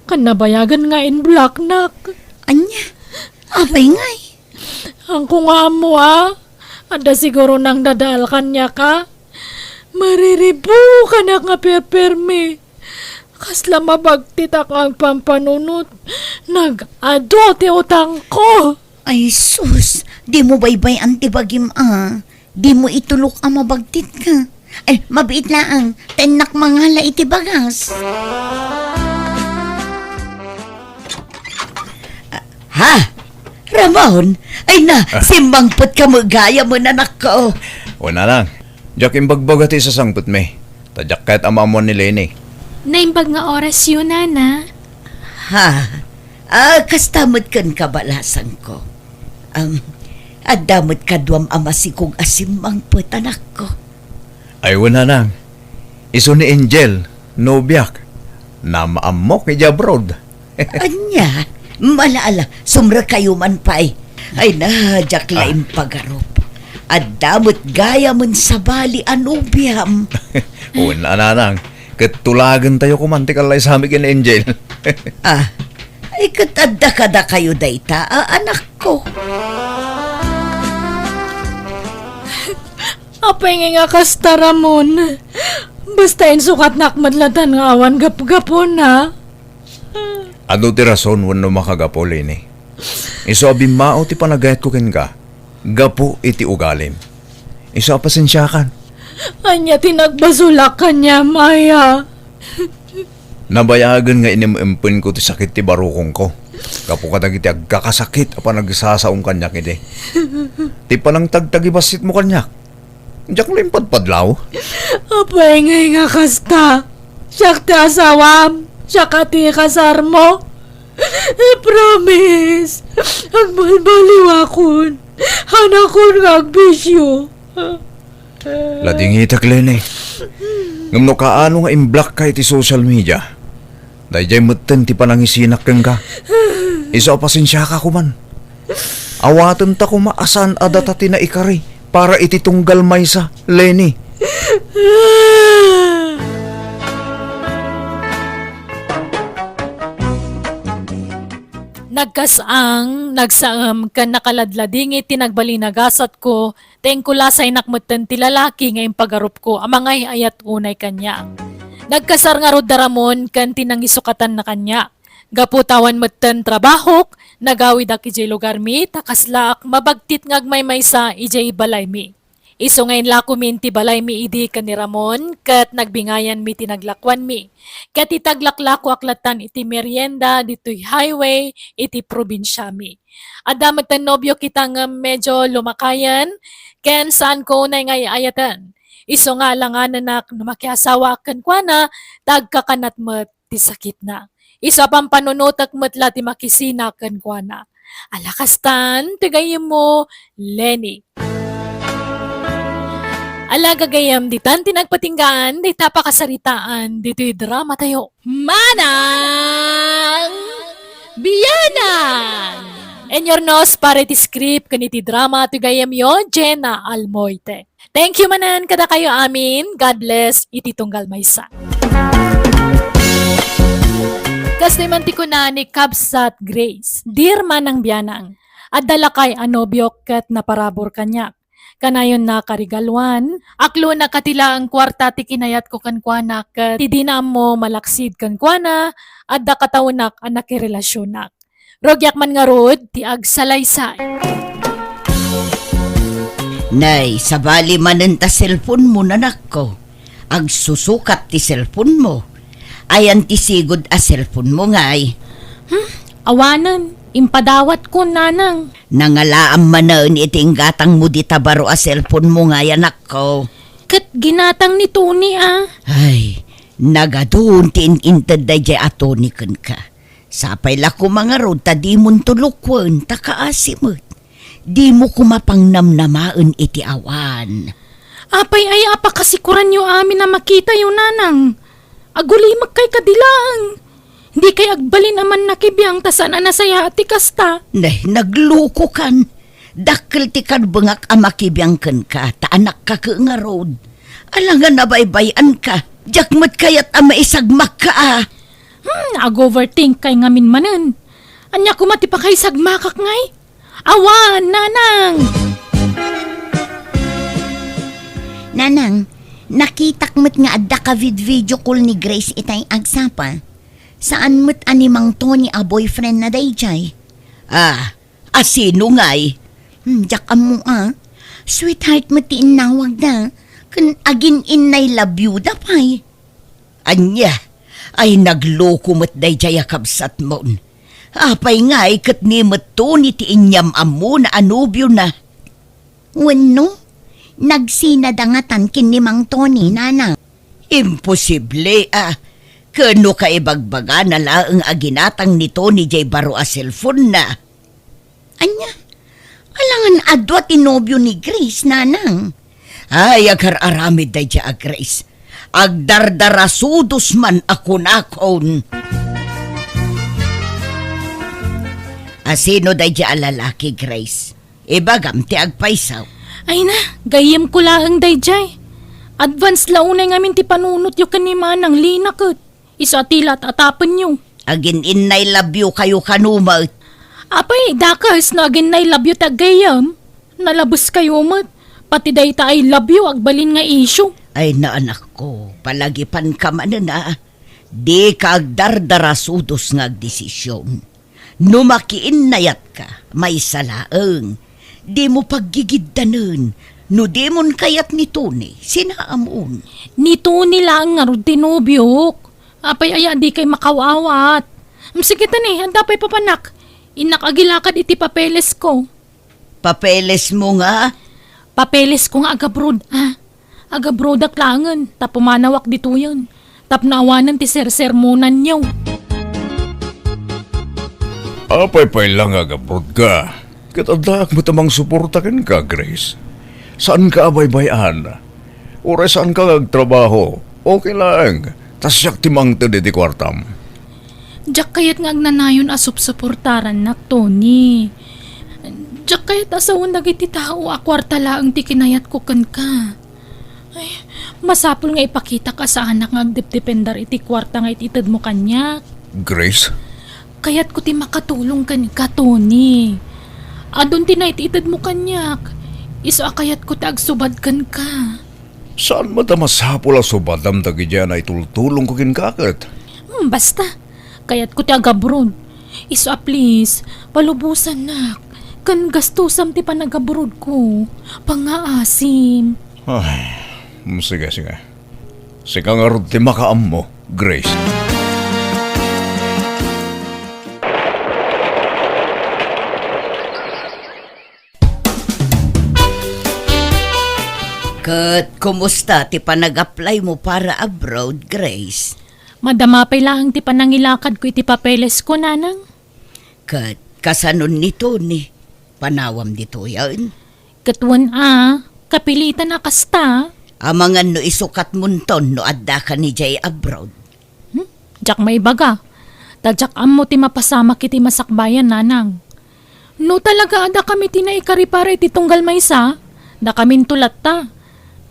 Ken nabayagen nga in-blocknak. Ania? Apay ngay? Haanko nga ammo a. Adda siguro nangdadael kaniak a. Mariribukanak nga perpermi. Kasla mabagtitak nga agpampanunot. Nag-adu ti utangko. Ay sus, dimo baybay-an ti bagim a. Dimo itulok a mabagtitka. Ay, mabiit laeng, ta innak mangala iti bagas. Ha? Ramon? Ay na, ah, simmangpetka met gayam, anakko. Wen lang. Diak imbagbaga ti isasangpetmi. Ta diak kayat a maammuan ni Leni. Naimbag nga orasyo, nana. Ha? Ah, kasta met kenka, balasangko. Am, adda met kaduam a masikog a simmangpet, anakko. Ay, wen, nanang. Isu ni Angel, nobiak. Namaammok idiay abroad. Ania? Ala, ala, sumrekayo man pay. Ay na, diak la impagarup. Adda met gayam sabali a nobiam. Wen, nanang. Ket tulagentayo koman ti kallaysami ken Angel. Ah, ay ket adda kadakayo dayta a anakko. Apay ngay nga kasta, Ramon? Basta insukatnak met latta nga awan gapgapuna. Adu ti rason wenno makagapu, Leni. Isu a bimmao ti panagayatko kenka gapu iti ugalim. Isu a pasensiakan. Ania ti nagbasolak kaniam, aya? Nabayagen nga inim-impenko ti sakit ti barukongko gapu kadagiti agkakasakit a panagsasaom kaniak idi. Ti panangtagtagibasitmo kaniak, diak la impadpadlaw. Apay ngay nga kasta? Siak ti asawam, siak a ti kasarmo. I-promise, agbalbaliwakon, haanakon nga agbisio. Ladingitek, Leni. Ngem no kaano nga imblock ka iti social media, daydiay metten ti panangisinak kenka. Isu a pasensiaka koman. Awatenta koma a saan a data ti naikari para iti tunggal maysa, Leni. Nagkas-ang, nagsaem, ken nakaladladingit ti nagbalin a gasatko, ta inkulasaynak metten ti lalaki nga impagarupko a mangay-ayat unay kaniak. Nagkasar ngarud da Ramon ken ti nangisukatanna kaniak. Gapu ta awan metten trabahok, nagawidak idiay lugarmi, ta kaslaak mabagtit nga agmaymaysa idiay balaymi. Isu nga inlakomi iti balaymi idi ken ni Ramon, ket nagbingayanmi ti naglakuanmi. Ket iti aglaklakoak lattan iti merienda ditoy highway iti probinsiami. Adda metten nobio kita ngem medio lumakayen, ken saanko unay nga ay-ayaten. Isu nga alanganenak no makiasawaak kenkuana, ta agkakanat met ti sakitna. Isu a pampanunotek met la ti makisina kenkuana. Ala kastan, ti gayyemmo, Leni. Ala gagayyem, ditan ti nagpatinggaan, dayta pakasaritaan, ditoy dramatayo. Manang Bianang! Inurnos para iti script ken iti drama ti gayyemyo, Jenna Almoite. Thank you manen kadakayo amin. God bless iti tunggal maysa. Kastoy man ti kuna ni Kabsat Grace, "Dear Manang Bianang, adda lakay a nobiok ket naparabur kaniak. Kanayonna karigaluan, aklonak a ti laeng kuarta ti kinayatko kenkuana ket ti dina ammo malaksid kenkuana, adda kataonak a nakirelasionak. Rugiak man ngarud ti agsalaysay." Nay, sabali manen ta cellphone mo, nanakko. Agsusukat ti cellphone mo. Ayan ti sigud a cellphone mo, ngay? Hmm, awanen, impadawatko, nanang. Nangalaam manen iti inggatang mo dita baro a cellphone mo, ngay, anakko. Ket ginatang ni Tony, a. Ay, nagadun ti in-inted daydiay a Tony kenka. Sapay la koma ngarud ta dimonto lukuen ta kaasi met. Dimo koma pangnamnamaen iti awan. Apay aya a pakasikoranyo amin a makitayo, nanang? Agulimekkay kadi laeng. Dikay agbalin a mannakibiang ta saan a nasayaat ti kasta. Nay, naglukokan. Dakkel ti karbengak a makibiang kenka ta anakka ke ngarud. Alangan a baybay-anka. Diak met kayat a maisagmakka a. Hmm, ag-overthinkkay ngamin manen. Ania koma ti pakaisagmakak ngay? Awan, nanang! Nanang, nakitak met nga adda ka vid-video call ni Grace itay agsapa. Saan met a ni Mang Tony a boyfriend na daydiay? Ah, a sino ngay? Hmm, diak ammo a. Sweetheart met ti innawagda. Ken agin-innay love you da pay. Ania? Ay, nagloko met daydiay a kabsatmon. Apay ngay ket ni met Tony ti inyam-ammona a nobiona? Wenno, nagsinada ngatan ken ni Mang Tony, nanang? Imposible a. Ken no kaibagbagana laeng a ginatang ni Tony diay baro a cellphone-na. Ania? Alangan a dua ti nobio ni Grace, nanang. Ay, agar-aramid daydiay a Grace. Agdardarasudos man a kunakon. A sino daydiay a lalaki, Grace? Ibagam ti agpayso. Ay na, gayyemko laeng daydiay. Advance la unay ngamin ti panunotyo ken ni Manang Lina ket. Isu a ti la tatapenyo. Agin-innay love you kayo kano met? Apay, dakes no agin-innay love you ti aggayyem. Nalabes kayo met. Pati dayta I love you, agbalin nga issue. Ay, naanakko, palagipanka manen a. Dika agdardarasudos nga agdesisyon. No makiinnayatka, maysa laeng. Dimo paggigiddanen. No dimon kayat ni Tony, sinaamon. Ni Tony laeng ngarud ti nobiok. Apay aya dikay makaw-awat? Mm, sige ta ni, adda pay papanak. Innak agilakad iti papelesko. Papelesmo nga? Papelesko nga agabroad, a. Agabroadak laengen, ta pumanawak ditoyen. Tapno awanen ti sersermonanyo. Apay pay la nga agabroadka? Ket addaak met a mangsuporta kenka, Grace. Saanka a baybay-an. Uray saanka nga agtrabaho, okay laeng, ta siak ti mangted iti kuartam. Diak kayat nga agnanayon a supsuportarannak, Tony. Diak kayat a sawen dagiti tao a kuarta laeng ti kinayatko kenka. Ay, masapul nga ipakitak a saanak nga agdepdependar iti kuarta nga it-itedmo kaniak. Grace? Kayatko ti makatulong kenka, Tony. Adun ti naititedmo kaniak. Isu a kayatko ti agsubad kenka. Saan met a masapul a subadam dagidiay a naitultulongko kenka ket? Hmm, basta. Kayatko ti agabroad. Isu a please, palubosannak. Ken gastusam ti panagabroadko. Pangngaasim. Ay, hmm, sige, sige. Sika ngarud ti makaammo, Grace. Ket kumusta ti panag-apply mo para abroad, Grace? Madama pay laeng ti panangilakadko iti papelesko, nanang. Ket kasanon ni Tony? Panawam ditoyen? Ket wen a, kapilitan a kasta. Amangan no isukatmonton no addaka idiay abroad. Hmm? Diak maibaga. Ta diak ammo ti mapasamak iti masakbayan, nanang. No talaga a dakami ti naikaripara iti tunggal maysa, dakaminto latta.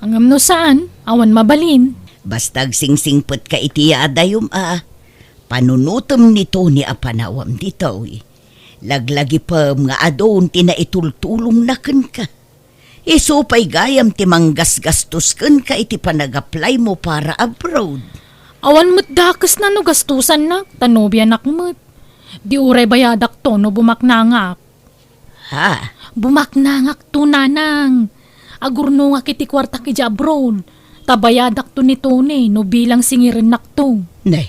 Ngem no saan, awan mabalin. Basta agsingsingpetka iti yaadayom a. panunotem ni Tony a panawam ditoy. Laglagipem nga adun ti naitultulongna kenka. Isu pay gayam ti manggasgastos kenka iti panag-apply mo para abroad. Awan met dakesna no gastusannak, ta nobianak met. Di uray bayadakto no bumaknangak. Ha? Bumaknangakto, nanang. Agurnongak iti kuartak idiay abroad. Ta bayadakto ni Tony no bilang singirennakto. Nay,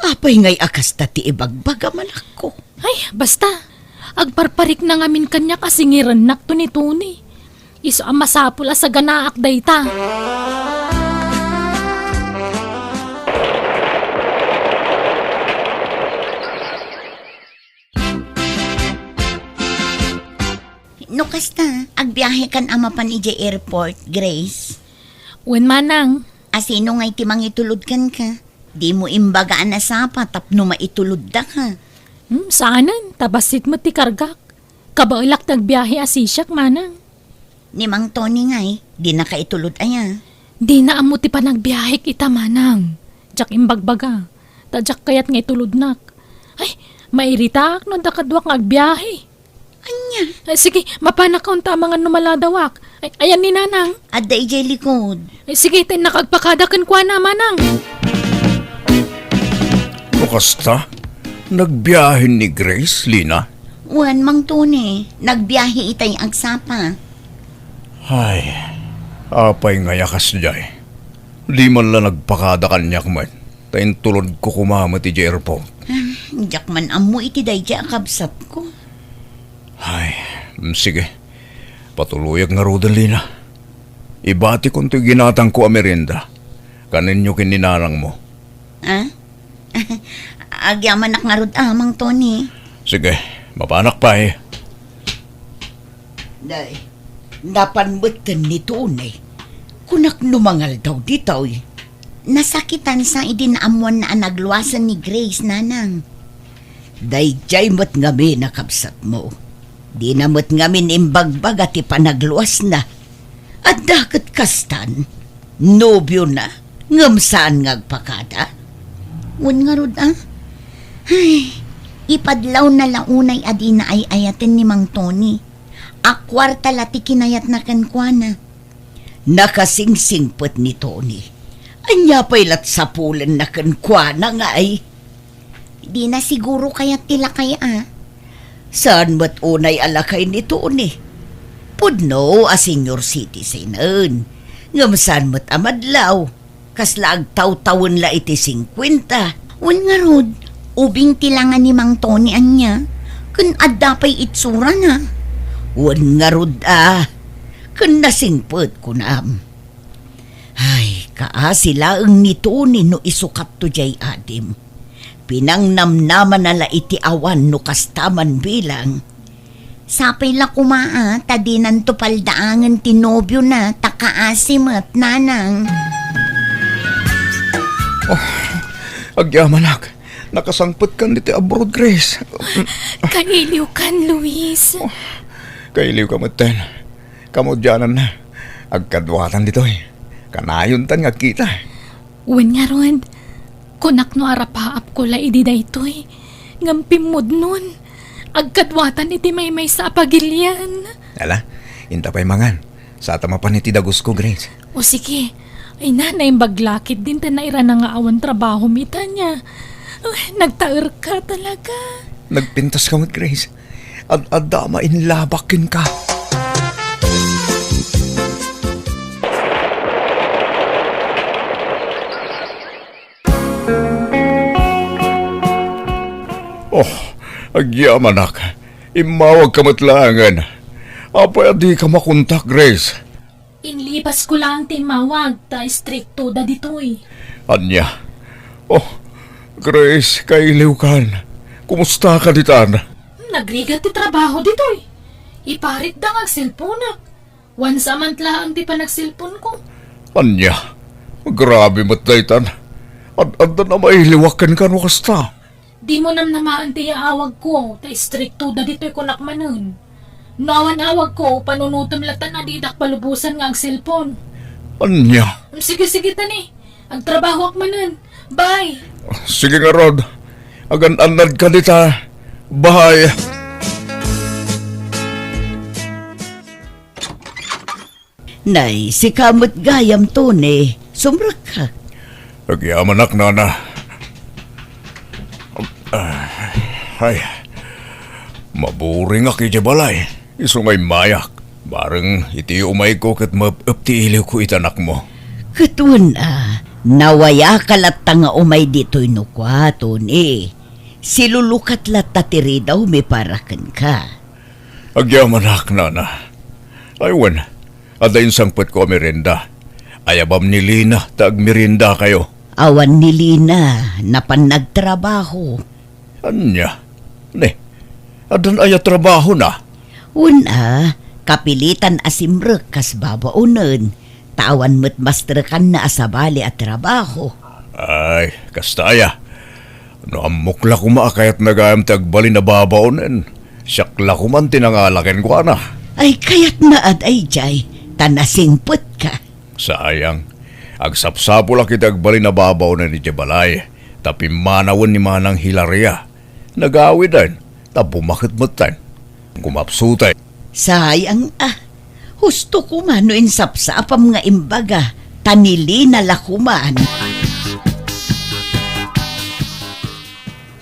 apay ngay a kasta ti ibagbagam, anakko? Ay, basta. Agparparikna ngamin kaniak a singirennakto ni Tony. Isu a masapul a saganaak dayta. No kasta, agbiahekan a mapan idiay airport, Grace? Wen, manang. A sino ngay ti mangitulod kenka? Dimo imbaga a nasapa tapno maituloddak, ha? Hmm, saanen, ta bassit met ti kargak. Kabaelak ti agbiahe a sisiak, manang. Ni Mang Tony ngay, dinaka itulod aya? Dina ammo ti panagbiahek ita, manang. Diak imbagbaga. Ta diak kayat nga itulodnak. Ay, mairitaak no adda kaduak nga agbiahe. Ania? Ay, sige, mapanakon ta amangan no maladawak. Ay, ayan ni Nanang. Adda idiay likod. Ay, sige, ta innaka agpakada kenkuana, manang. No kasta, nagbiahe ni Grace, Lina? Wen, Mang Tony, nagbiahe itay agsapa. Ay, apay ngay a kasdiay? Di man la nagpakada kaniak met, ta intulodko koma met idiay airport. Ah, diak man ammo iti daydiay a kabsatko. Ay, mm, sige. Patuloyak ngaruden, Lina. Ibatikon toy ginatangko a merienda. Kanenyo ken ni nanangmo. Ah? Agyamanak ngarud a, Mang Tony. Sige, mapanak pay. Day, napan metten ni Tony. Kunak no mangaldaw ditoy. Nasakitansa idi naammoanna a nagluasen ni Grace, nanang. Daydiay met ngamin a kabsatmo. Dina met ngamin imbagbaga ti panagluasna. Adda ket kastan, nobiona, ngem saan nga agpakada? Wen ngarud, a? Ay, ipadlawna la unay a dina ay-ayaten ni Mang Tony. A kuarta la ti kinayatna kenkuana. Nakasingsingpet ni Tony. Ania pay lat sapulenna kenkuana ngay? Dina siguro kayat ti lakay a. Saan met unay a lakay ni Tony? Pudno a senior citizenen. Ngem saan met a madlaw? Kasla agtawtawen la iti singkuenta. Wen ngarud, ubing ti langa ni Mang Tony ania? Ken adda pay itsurana. Wen ngarud a, ken nasingpet kunam. Ay, kaasi laeng ni Tony no isukatto diay adim. Pinangnamnamana la iti awan no kasta man bilang. Sapay la koma a, ta dinanto paldaangen ti nobiona, ta kaasi met, nanang. Oh, agyamanak. Nakasangpetkan ditoy abroad, Grace. Kailiwkan, Luis. Oh, kailiwka metten. Kamaudiananna. Agkaduatan ditoy. Kanayontan nga agkita. Wen ngarud, kunak no arapaapko la idi daytoy, ngem pimmudnon, agkaduatan iti maymaysa a pagilian. Ala, inta pay mangan. Sata mapan iti dagusko, Grace. O sige. Ay na, naimbag la ketdin ta nairana nga awan trabahom ita nia. Uy, nagtaerka talaga. Nagpintaska met, Grace. Ad-adda a mainlabak kenka. Oh, agyamanak. Immawagka met laengen. Apay a dika makontak, Grace? Inlipasko laeng ti immawag, ta istrikto da ditoy. Ania? Oh, Grace, kailiwkan. Kumustaka ditan? Nagrigat ti trabaho ditoy. Iparitda nga agselponak. Wansa man laeng ti panagselponko. Ania? Grabe met daytan. Ad-addan a mailiwak kenka no kasta. Dimo namnamaen ti yaawagko, ta istrikto da ditoy kunak manen. No awan awagko, panunotem latta a didak palubosan nga agselpon. Ania? Sige, sige, tani. Agtrabahoak manen. Bye! Sige ngarud. Agan-annadka dita, bahay. Nay, sika met gayam, Tony. Sumrekka. Agyamanak, nana. Ay, maburingak iti balay. Isu nga immayak. Bareng iti umayko ket maep-ep ti iliwko iti anakmo. Ket wen a, nawayaka latta nga umay ditoy no kua, Tony. Silulukat latta ti ridawmi para kenka. Agyamanak, nana. Ay wen, adda insangpetko a merienda. Ayabam ni Lina ta agmeriendakayo. Awan ni Lina, napan nagtrabaho. Ania? Ne, addan aya trabahona? Wen a, kapilitan a simrek kas babaonen, ta awan met mastrekanna a sabali a trabaho. Ay, kasta aya. No ammok la koma a kayatna gayam ti agbalin a babaonen, siak la koman ti nangala kenkuana. Ay, kayatna a daydiay, ta nasingpetka. Sayang, agsapsapulak iti agbalin a babaonen idiay balay, ta pimmanawen ni Manang Hilaria. Nagawiden, ta bumaket metten. Kumapsuten. Sayang a. Husto koma no insapsapam nga imbaga, ta ni Lina la koman.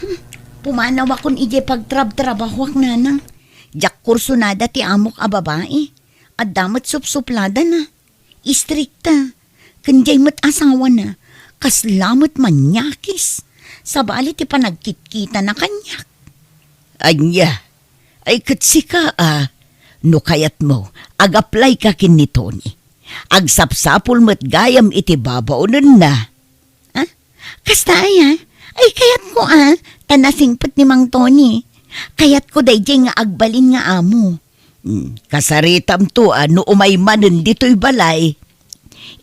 Hmm, pumanawakon idiay pagtrabtrabahoak, nanang. Diak kursunada ti amok a babai. Adda met supsupladana. Istrikta. Ken diay met asawana, kasla met manyakis. Sabali ti panagkitkitana kaniak. Ania? Ay, ket sika a, no kayatmo, ag-apply-ka ken ni Tony. Agsapsapul met gayam iti babaonenna. Ha? Kasta aya? Ay, kayatko a, ta nasingpet ni Mang Tony. Kayatko daydiay nga agbalin nga amo. Hmm, kasaritamto a no umay manen ditoy balay.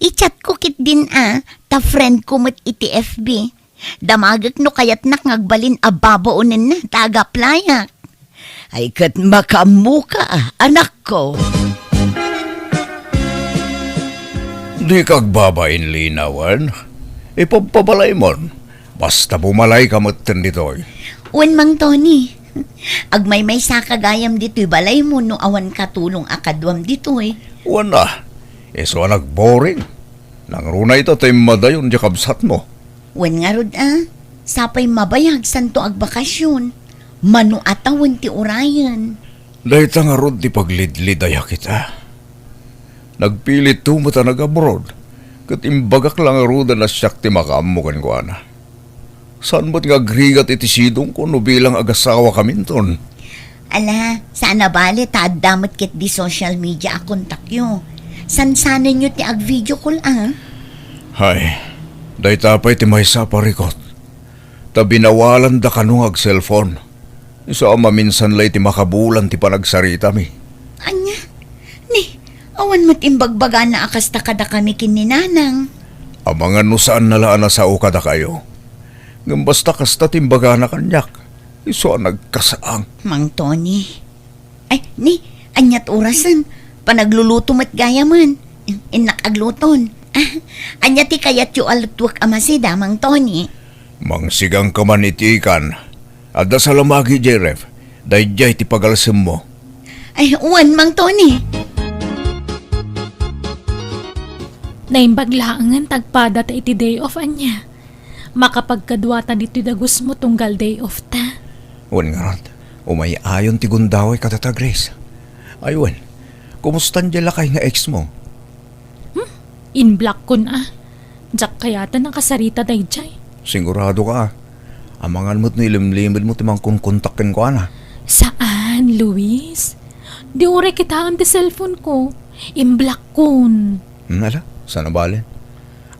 I-chat-ko ketdin a, ta friend-ko met iti F B. Damagek no kayatnak nga agbalin a babaonenna ta ag-apply-ak. Ay, ket makaammoka a, anakko. Dika agbabain, Lina, wen? Ipabpabalaymon. Basta bumalayka metten ditoy. Wen, Mang Tony. Agmaymaysaka gayam ditoy balaymo no awan katulong a kaduam ditoy. Wen a, isu a nagboring. Nangruna ita ta immadayon diay kabsatmo. Wen ngarud a, sapay mabayag santo agbakasyon. Mano a tawen ti urayen. Dayta ngarud ti paglidlidayak ita. Nagpilitto met a nag-abroad, ket imbagak la ngaruden a siak ti makaammo kenkuana. Saan met nga agrigat iti sidongko no bilang agasawakaminton. Ala, saan a bale ta adda met ketdi social media a kontakyo. Sansanenyo ti ag-video call a. Hay, dayta pay ti maysa a parikut. Ta binawalanda kano nga ag-cellphone. Isu a maminsan la iti makabulan ti panagsaritami. Ania? Ni, awan met imbagbagana a kasta kadakami ken ni Nanang. Amangan no saanna la a nasao kadakayo. Ngem basta kasta ti imbagana kaniak, isu a nagkasaang. Mang Tony. Ay, ni, aniat orasen? Panagluluto met gayamen. Innak agluton. Ah, ania ti kayatyo a lutuek a masida, Mang Tony? Mangsigangka man iti ikan. Adda salamagi idiay ref. Daydiay ti pagalsemmo. Ay, wen, Mang Tony. Naimbag laengen ta agpadata iti day off, ania? Makapagkaduata ditoy dagusmo tunggal day off ta. Wen ngarud, umay-ayon ti gundaway kadata, Grace. Ay wen, kumusta diay lakay nga ex mo? Hmm? Inblock-kon a. Diak kayaten a kasarita daydiay. Sigurado ka a. Amangan met no ilimlimedmo ti mangkonkontak kenkuana. Saan, Luis? Di uray kitaem ti cellphone ko. Inblock-kon. Hmm, ala, saan a bale?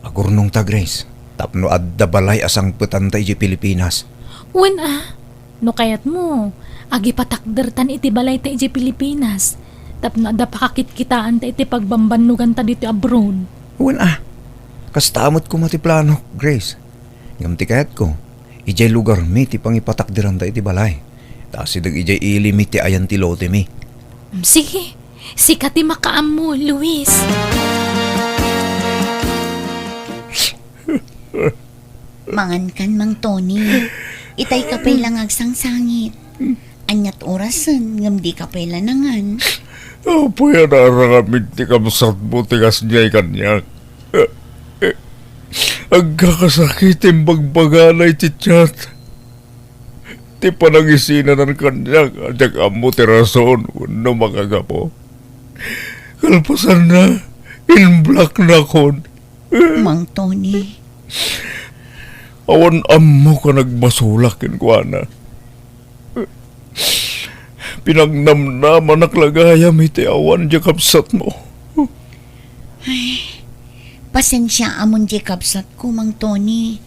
Agurnongta, Grace, tapno adda balay a sangpetanta idiay Pilipinas. Wen a, no kayatmo, agipatakdertan iti balayta idiay Pilipinas, tapno adda pakakitkitaanta iti pagbambannoganta ditoy abroad. Wen a, kasta met koma ti planok, Grace. Ngem ti kayatko, idiay lugarmi ti pangipatakderanta iti balay. Ta asideg idiay ilimi ti ayan ti lotemi. Sige, sika ti makaammo, Luis. Mangankan, Mang Tony. Itay ka pay la nga agsangsangit. Ania't orasen ngem dika pay la nangan? Apay a naaramid ti kabsatmo ti kasdiay kaniak? Agkakasakit ti imbagbagana iti chat. Ti panangisinanan kaniak a diak ammo ti rason wenno makagapu. Kalpasanna, in-blocknakon. Mang Tony. Awan ammok a nagbasolak kenkuana. Pinangnamnamanak la gayam iti awan diay kabsatmo. Ay, pasensiaamon diay kabsatko, Mang Tony.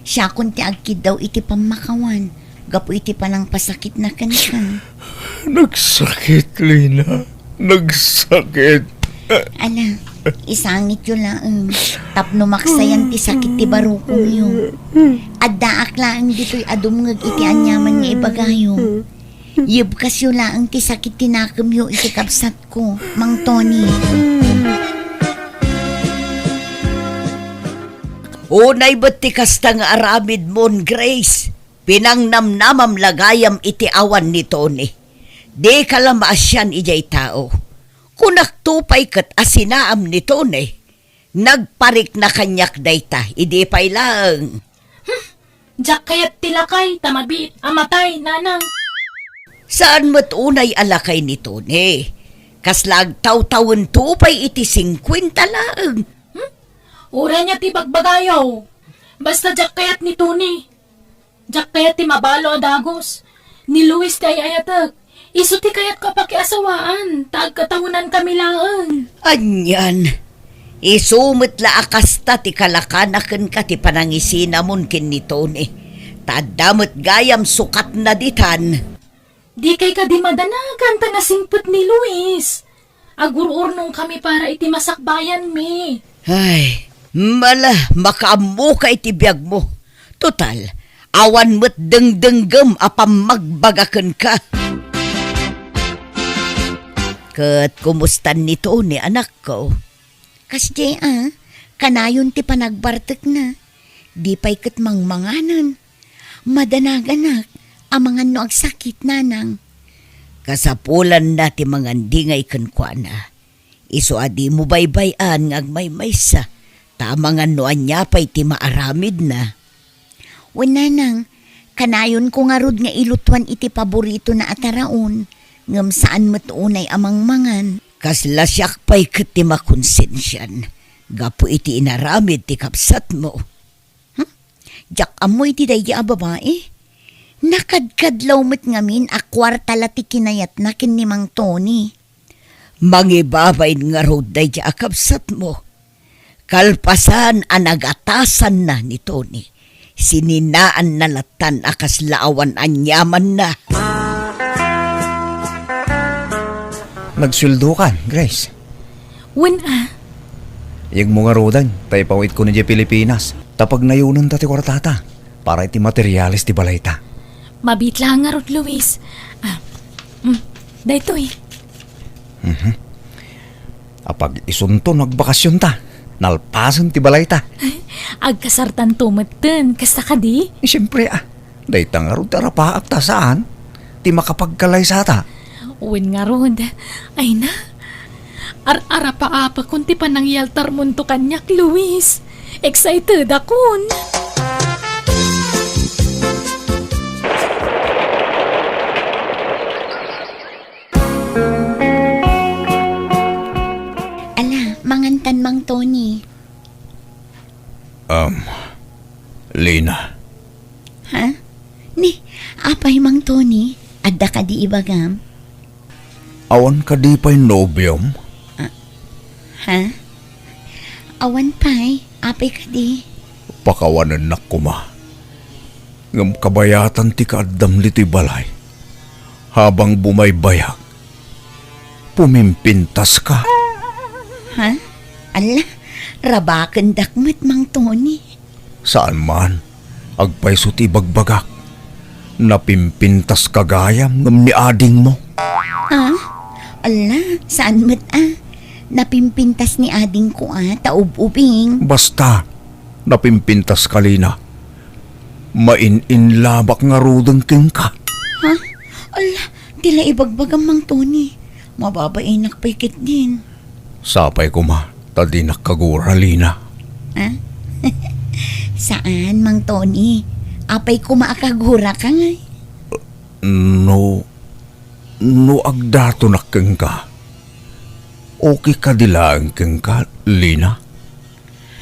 Siakon ti agkiddaw iti pammakawan gapu iti panangpasakitna kenka. Nagsakit, Lina. Nagsakit. Ala, isangityo laeng tapno maksayan ti sakit ti barukongyo. Addaak laeng ditoy a dumngeg iti aniaman nga ibagayo. Yebkasyo laeng ti sakit ti nakemyo iti kabsatko, Mang Tony. Unay met ti kasta nga aramidmon, Grace. Pinangnamnamam la gayam iti awan ni Tony. Dika la maasian idiay tao. Kunakto pay ket a sinaam ni Tony. Nagparikna kaniak dayta, idi pay laeng. Hmm, diak kayat ti lakay ta mabiit a matay, nanang. Saan met unay a lakay ni Tony. Kasla agtawtawento pay iti singkuenta laeng. Hmm? Uray ania ti bagbagayo. Basta diak kayat ni Tony. Diak kayat ti mabalo a dagus. Ni Luis ti ay-ayatek. Isu ti kayatko a pakiasawaan, ta agkatawenankami laeng. Anian, isu met la a kasta ti kalakana kenka ti panangisinamon ken ni Tony. Ta adda met gayam sukatna ditan. Dikay kadi madanagan ta nasingpet ni Luis. Agur-urnongkami para iti masakbayanmi. Ay, mala, makaammoka iti biagmo. Total, awan met dengdenggem a pammagbaga kenka. Ket kumustan ni Tony, anakko? Kasdiay a, kanayon ti panagbartekna. Di pay ket mangmanganen. Madanaganak, amangan no agsakit, nanang. Kasapulanna ti mangandingay kenkuana. Isu a dimo baybay-an nga agmaymaysa, ta amangan no ania pay ti maaramidna. Wen, nanang, kanayonko ngarud nga ilutuan iti paboritona a taraon, ngem saan met unay a mangmangan. Kasla siak pay ket ti makonsensian gapu iti inaramid ti kabsatmo. Hmm? Diak ammo iti daydi a babai. Nakadkadlaw met ngamin a kuarta la ti kinayatna ken ni Mang Tony. Mangibabain ngarud daydi a kabsatmo. Kalpasan a nagatasanna ni Tony, sininaanna lattan a kasla awan aniamanna. Nagsueldokan, Grace? Wen a. Iyegmo ngaruden, ta ipawidkon idiay Pilipinas. Ta pagnayonenta ti kuartata para iti materiales ti balayta. Mabiit laeng ngarud, Luis. Ah, mm, daytoy. Mhm. Apag-isunto no agbakasionta, nalpasen ti balayta. Agkasartanto metten, kasta kadi? Siempre, ah. Dayta ngarud ti arapaak ta saan ti makapagkalaysata. Wen ngarud. Ay na. Ar-arapaapakon ti panangyaltarmonto kaniak, Luis. Excited akon. Ala, mangantan, Mang Tony. Um, Lina. Ha? Ni, apay, Mang Tony? Adda kadi ibagam? Awan kadi pay nobiom? Ah, ha? Awan pay, apay kadi? Pakawanennak koma. Ngem kabayatan ti kaaddam ditoy balay. Habang bumaybayag, pumimpintaska. Ha? Ala, rabakendak met, Mang Tony. Saan man, agpayso ti ibagbagak. Napimpintaska gayam ngem ni adingmo. Ha? Ala, saan met a. Napimpintas ni adingko a, ta ub-ubing. Basta, napimpintaska, Lina. Main-inlabak ngaruden kenka. Ha? Ala, ti la ibagbagam, Mang Tony. Mababainak pay ketdin. Sapay koma, ta dinak kagura, Lina. Ha? Saan, Mang Tony? Apay koma a kaguraka ngay? No, no agdatonak kenka, okay kadi laeng kenka, Lina?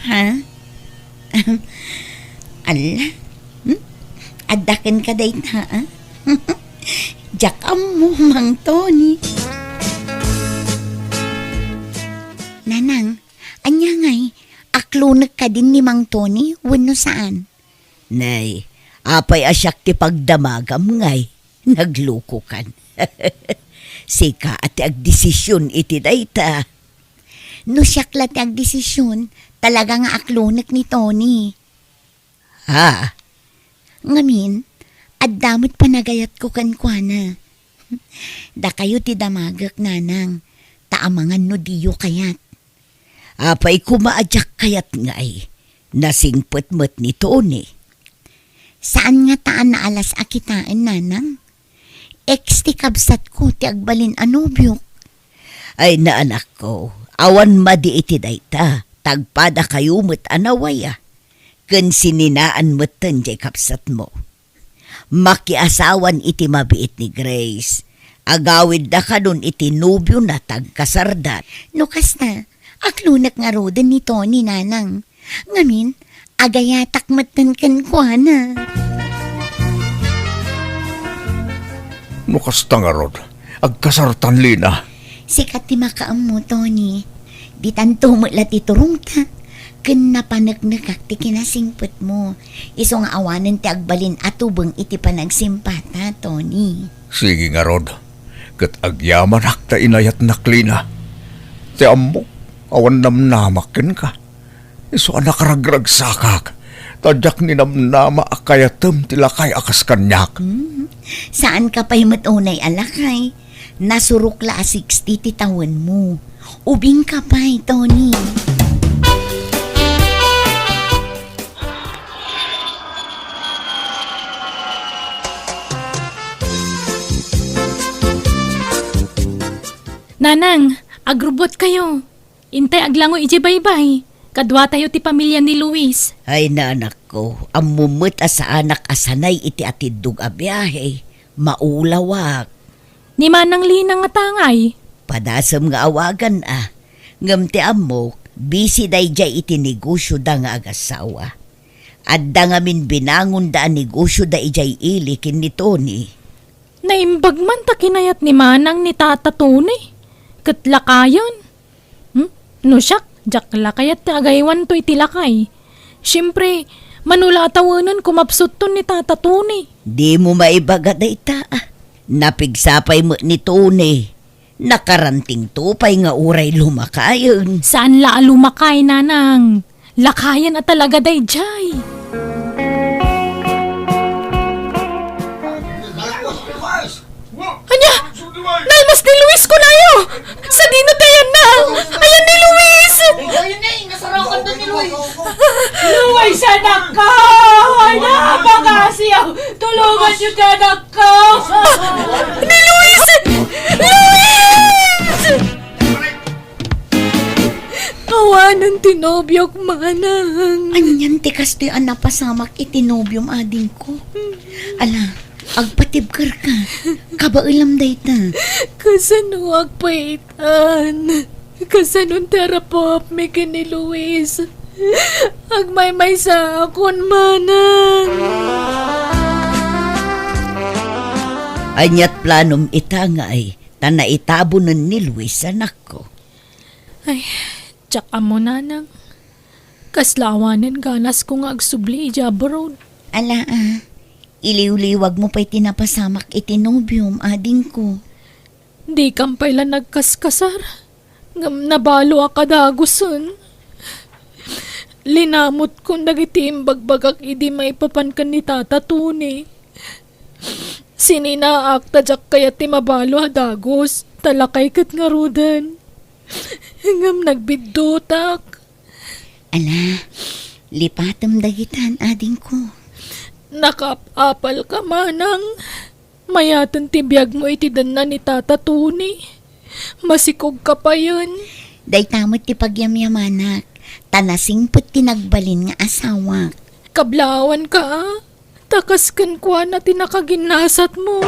Ha? Ala? Hmm? Adda kenka dayta, a? Diak ammo, Mang Tony. Nanang, ania ngay, aklonek kadin ni Mang Tony wenno saan? Nay, apay a siak ti pagdamagam ngay? Naglukokan. Sika a ti agdesision iti dayta. No siak la ti agdesision, talaga nga aklonek ni Tony. Ha? Ngamin, adda met panagayatko kenkuana. Dakayo ti damagek, Nanang, ta amangan no diyo kayat. Apay koma a diak kayat ngay, nasingpet met ni Tony. Saan ngata a naalas a kitaen, Nanang? Ex ti kabsatko ti agbalin a nobiok. Ay, naanakko, awan madi iti dayta, tagpadakayo met a nawaya. Ken sininaan metten jay kabsatmo. Makiasawan iti mabiit ni Grace. Agawidda kanon iti nobiona ta agkasarda. No kasta, aklonek ngaruden ni Tony, Nanang. Ngamin, agayatak metten kenkuana. No kasta ngarud, agkasartan, Lina. Sika ti makaammo, Tony. Ditanto met la ti turongta, ken napaneknekak ti kinasingpetmo. Isu nga awanen ti agbalin a tubeng iti panagsimpata, Tony. Sige ngarud, ket agyamanak ta inayatnak, Lina. Ti ammok, awan namnamak kenka. Isu a nakaragragsakak, ta diak ninamnama a kayatem ti lakay a kas kaniak. Hmm. Saanka pay met unay a lakay. Nasurok la a sixty ti tawenmo. Ubingka pay, Tony. Nanang, agrubbuatkayo. Intay aglangoy idiay baybay. Kaduatayo ti pamilia ni Luis. Ay, nanakko, ammom met a saanak a sanay iti atiddog a biahe. Maulawak. Ni Manang Lina ngata ngay? Padasem nga awagan a. Ngem ti ammok, busy daydiay iti negosioda nga agassawa. Adda ngamin binangonda a negosioda idiay ili ken ni Tony. Naimbag man ta kinayat ni Manang ni Tata Tony. Ket lakayen. Hmm? No siak, diak la kayat ti agaywanto iti lakay. Siempre, mano la a tawenen kumapsutton ni Tata Tony. Dimo maibaga dayta, a. Napigsa pay met ni Tony. Nakarantingto pay nga uray lumakayen. Saan la a lumakay, Nanang. Lakayen a talaga daydiay. Ania? Nalmas ni Luis kunayo! Sadino ti ayanna? Ayan ni Luis! Luis, anakko! Ay, napakasiyaw! Tulungan niyo ti anakko! Ni Luis! Luis! Awanen ti nobiok, Manang. Anian ti kastoy a napasamak iti nobiom, adingko? Ala, agpatibkerka. Kabaelam dayta. Kasanoak pay itan? Kasanon ti arapupmi ken ni Luis? Agmaymaysaakon, Manang. Aniat planom ita ngay ta naitabonen ni Luis, anakko? Ay, diak ammo, Nanang. Kasla awanen ganasko nga agsubli idiay abroad. Ala, a, iliwliwagmo pay ti napasamak iti nobiom, adingko. Dikam pay la nagkaskasar, ngem nabalo a kadagusen. Linamutkon dagiti imbagbagak idi maipapan ken ni Tata Tony. Sininaak ta diak kayat ti mabalo a dagus, ta lakay ket ngaruden. Ngem nagbiddutak. Ala, lipatem dagitan, adingko. Nakaap-apalka, manang. Mayaten ti biagmo iti denna ni Tata Tony. Masikogka payen. Dayta met ti pagyamyamanak, ta nasingpet ti nagbalin nga asawak. Kablawanka, a. Ta kas kenkuana ti nakaginnasatmo.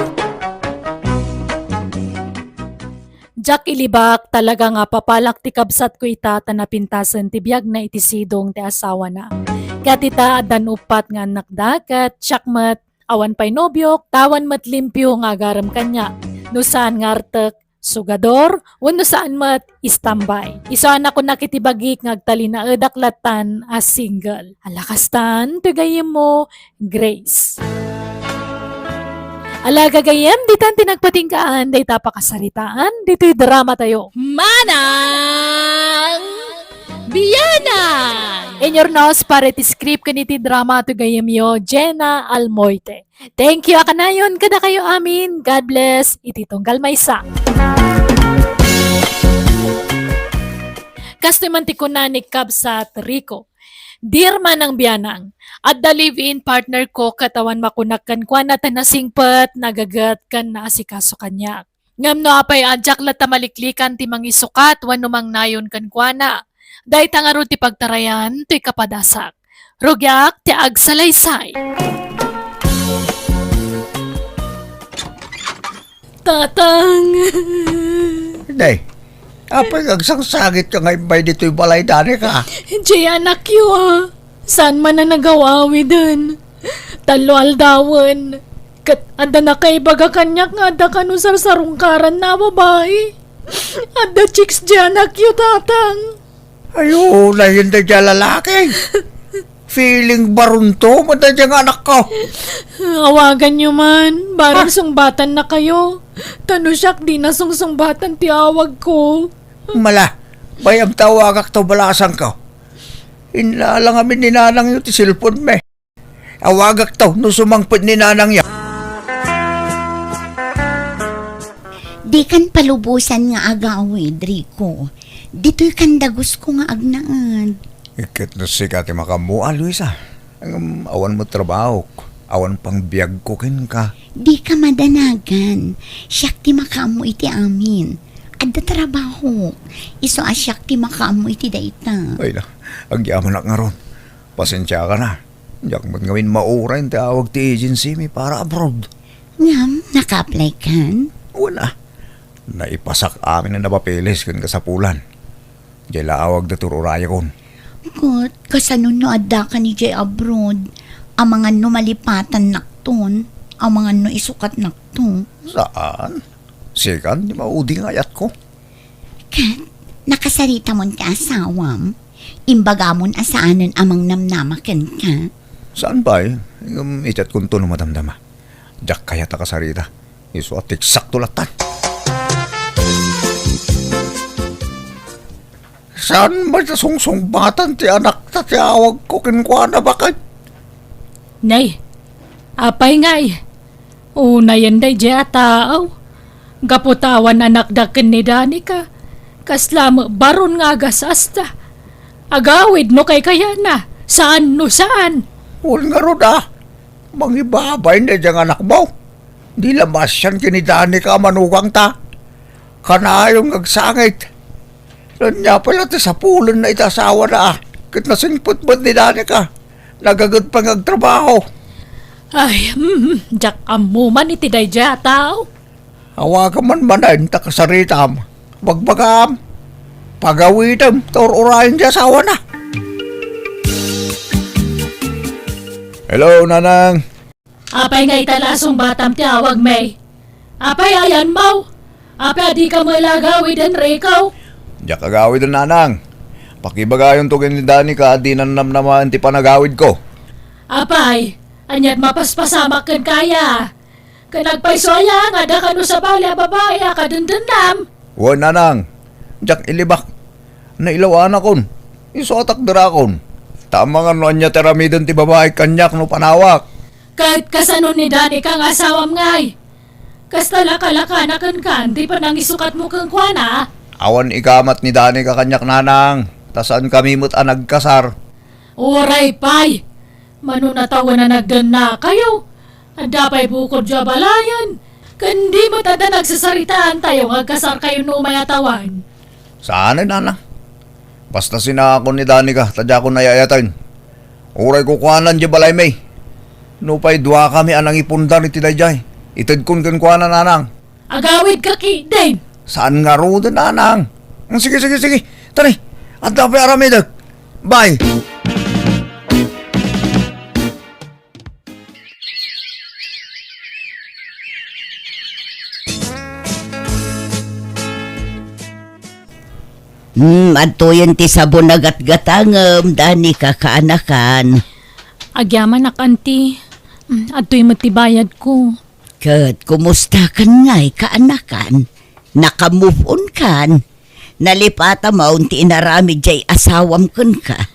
Diak ilibak, talaga nga apapalak ti kabsatko ita ta napintasen ti biagna iti sidong ti asawana. Ket ita, addan uppat nga annakda, ket siak met, awan pay nobiok, ta awan met limpio nga agarem kaniak. No saan nga artek, sugador, wenno saan met, istambay. Isu a nakunak iti bagik nga agtalinaedak lattan a single. Ala kastan, ti gayyemmo, Grace. Ala gagayyem, ditan ti nagpatinggaan, dayta pakasaritaan, ditoy drama tayo. Manang Bianang! Inyurnos para iti script ken iti drama ti gayyemyo, Jenna Almoite. Thank you a kanayon kadakayo amin. God bless iti tunggal maysa. Kastoy man ti kuna ni Kabsat Rico, "Dear Manang Bianang, adda live-in partner ko ket awan makunak kenkuana ta nasingpet, nagaget, ken naasikaso kaniak. Ngem no apay a diak latta maliklikan ti mangisukat wenno mangnayon kenkuana, dayta ngarud ti pagtarayan toy kapadasak. Rugiak ti agsalaysay." Tatang! Nay, apay nga agsangsangitka nga immay ditoy balay, Danica? Jay, anakyo, a. Saan man a nagaw-awiden. Tallo aldawen. Ket adda nakaibaga kaniak nga adda kano sarsarungkaranna a babai. Adda chicks jay anakyo, Tatang. Ay, unay, daydiay a lalaki. Feeling baronto, man daydiay nga anakko. Awaganyo man, barang sungbatan na kayo. Ta no siak, dina sungsungbatan ti awagko. Mala, bay-am ta awagakto, balasangko. Inla la ngamin ni nanangyo ti cellphone mi. Awagakto no sumangpet ni nanangyo. Dikan palubosan nga agawid, Rico. Ditoykan dagusko nga agnaed. Ket no sika ti makaammo, a, Luisa. Ngem awan met trabahok, awan pangbiagko kenka. Dika madanagan. Siak ti makaammo iti amin. Adda trabahok. Isu a siak ti makaammo iti dayta. Ay na, agyamanak ngarud. Pasensiakan a. Diak met ngamin mauray ti awag ti agency mi para abroad. Ngem, naka-apply kan? Wen a. Naipasak amin a napapeles ken kasapulan. Diay la awag da tur-urayakon. Ket, kasano no adda kan idiay abroad? Amangan no malipatannakton? Amangan no isukatnakto? Saan? Sikan ti maudi nga ayatko. Ket, nakasaritamon ti asawam? Imbagamon a saanen a mangnamnama kenka? Saan pay? Ngem itedkonto no madamdama. Diak kayat a kasarita. Isu a tiksakto lattan. Saan met a sungsungbatan ti anakta ti awagko kenkuana, baket? Nay, apay ngay? Unayen daydiay a taaw. Gapu ta awan anakda ken ni Danica, kasla met baron nga agasasta. Agawid no kaykayana, saan no saan. Wen ngarud a, mangibabay daydiay nga anakmo. Di la maasian ken ni Danica a manugangta. Kanayon nga agsangit. Ania pay la ti sapulenna iti asawana a ket nasingpet met ni Danica. Nagaget pay nga agtrabaho. Ay, mm, diak ammo man iti daydiay a tao. Awagam man manen ta kasaritam. Bagbagam, pagawidem ta ur-urayen ti asawana. Hello, Nanang. Apay nga ita la a sungbatam ti awagmi? Apay ayanmo? Apay a dika met la agawiden, Rico? Diak agawiden, Nanang. Pakibagayonto ken ni Danica a dinan namnamaen ti panagawidko. Apay, ania't mapaspasamak kenka aya? Ken agpayso aya nga adda kano sabali a babai a kadendennam? Wen, Nanang. Diak ilibak. Nailawanakon. Isu a takderakon. Ta amangan no ania ti aramiden ti babai kaniak no panawak. Ket kasano ni Danica nga asawam ngay? Kasta la kalakana kenka ti panangisukatmo kenkuana? Awan ikamat ni Danica kaniak, Nanang, ta saankami met a nagkasar. Uray pay! Mano natawen a naggannakayo? Adda pay bukodyo a balayen? Ken di met adda nagsasaritaantayo nga agkasarkayo no umay a tawen? Saan, nanang. Basta sinaakon ni Danica, ta diakon ay-ayaten. Uray kukuanan diay balaymi. Nupay duakami a nangipundar iti daydiay, itedkon kenkuana, nanang. Agawidka ketdin. Saan ngaruden, nanang? Mm, sige, sige, sige. Tara, adda pay aramidek. Bye. Hmm, adtoyen ti sabon a gatgatangem, Danica, kaanakan. Agyamanak, Auntie. Hmm, adtoy met ti bayadko. Ket kumustakan ngay, kaanakan? Naka-move on kan? Nalipatam ti inaramid diay asawam kenka?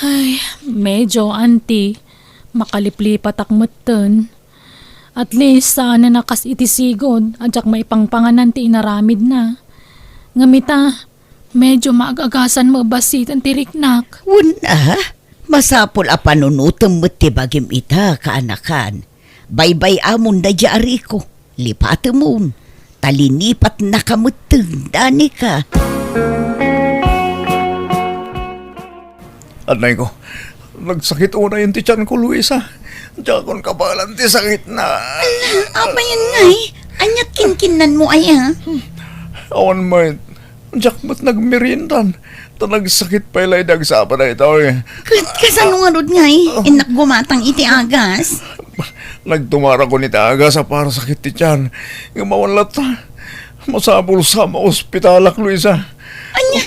Ay, medyo, Auntie. Makaliplipatak metten. At least, saanen a kas iti sigud a diak maipangpanganan ti inaramidna. Ngem ita, medyo maagagasan met bassiten ti riknak. Wen a, masapul a panunotem met ti bagim ita, kaanakan. Baybay-amon daydiay a Rico. Lipatemon, ta linipatnaka metten, Danica. Anay ko, nagsakit unayen ti tianko, Luisa. Diakon kabaelan ti sakitna. Apay ngay? Ania't kinkinnanmo aya? Awan met. Diak met nagmeriendan, ta nagsakit pay la idi agsapa daytoy. Ket kasano ngarud ngay? Innak gumatang iti agas. Nagtumarakon iti agas a parasakit ti tian. Ngem awan latta. Masapul sa maospitalak, Luisa. Ania?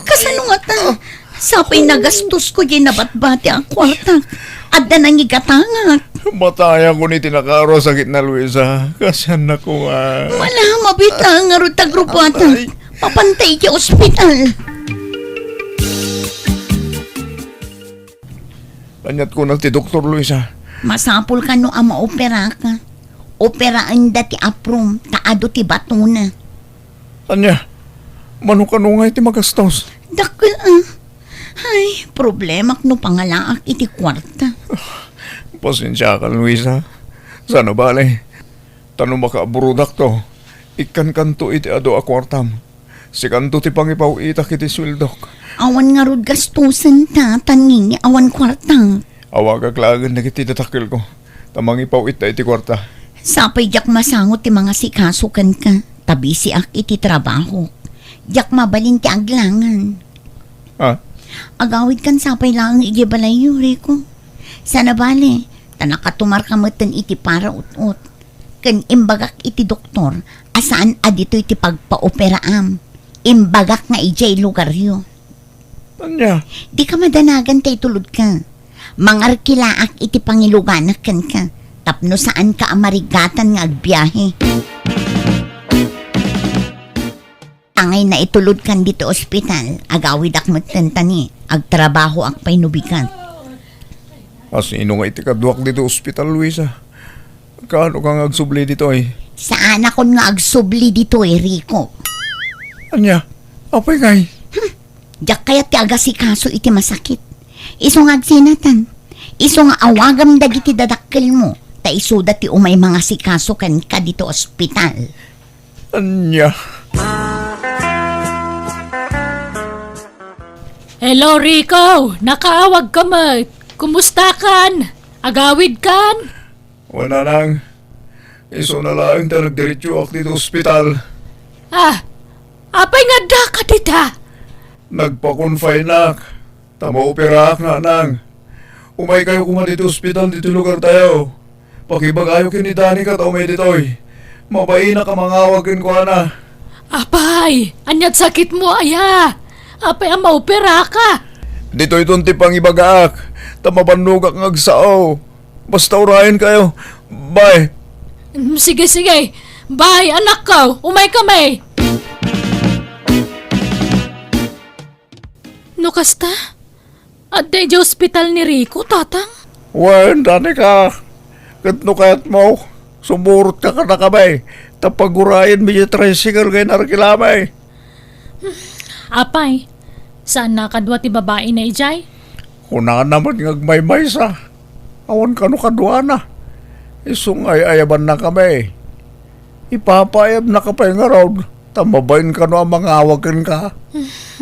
Kasano ngata? Sapay nagastosko diay nabatbati a kuarta. Adda nangigatangak. Matayakon iti nakaaro a sakitna, Luisa. Kasiannako nga. Wala, mabita ngarud ta grupuatak. Ay. Mapantay iti ospital. Ania't kuna ti doktor, Luisa? Masapul kano a maoperaka. Operaenda ti aprom, ta adu ti batona. Ania? Mano kano ngay ti magastos? Dakkel a. Ay, problemak no pangalaak iti kuarta. Pasensiakan, Luisa. Saan a bale. Ta no makaabrodakto, ikkankanto iti adu a kuartam. Sikanto ti pangipaw-itak iti sueldok. Awan ngarud gastosen ta, ta nini awan kuarta. Awagak laengen dagiti dadakkelko, ta mangipaw-itta iti kuarta. Sapay diak masango ti mangasikaso kenka, ta bisiak iti trabaho. Diak mabalin ti aglangan. Ah? Agawidkan sapay laeng idiay balayyo, Rico. Saan a bale, ta nakatumarka metten iti paraut-ot. Ken imbagak iti doktor a saan a ditoy ti pagpaoperaam. Imbagak nga idiay lugaryo. Ania? Dika madanagan ta itulodka. Mangarkilaak iti pangiluganak kenka tapno saanka a marigatan nga agbiahe. Angay naitulodkan ditoy ospital, agawidak metten ta ni agtrabahoak pay no bigat. Asino nga iti kaduak ditoy ospital, Luisa? Kaano ka nga agsubli ditoy? Saanakon nga agsubli ditoy, Rico. Ania? Apay ngay? Hmm. Diak kayat ti agasikaso iti masakit. Isu nga agsinatan. Isu nga awagam dagiti dadakkelmo, ta isuda ti umay mangasikaso kenka ditoy ospital. Ania? Hello, Rico! Nakaawagka met! Kumustakan? Agawidkan? Wen, nanang. Isuna laeng ta nagdiretsoak ditoy ospital. Ah, apay nga addaka dita? Nagpa-confineak. Ta maoperaak, nanang. Umaykayo koma ditoy ospital ditoy lugartayo. Pakibagayo ken ni Danica ta umay ditoy. Mabainak a mangawag kenkuana. Apay, ania't sakitmo aya? Apay a maoperaka? Ditoyton ti pangibagaak, ta mabannogak nga agsao. Basta urayenkayo. Bye. Mm, sige, sige. Bye, anakko. Umaykami. No kasta, adda idiay ospital ni Rico, Tatang? Wen, Danica. Ket no kayatmo, sumurotka kadakami, ta pagurayenmi ti tricycle nga inarkilami. Apay, saan a kadua ti babaina idiay? Kunana met nga agmaymaysa. Awan kano kaduana. Isu nga ay-ayabannakami. Ipapaayabnaka pay ngarud, ta mabain kano a mangawag kenka.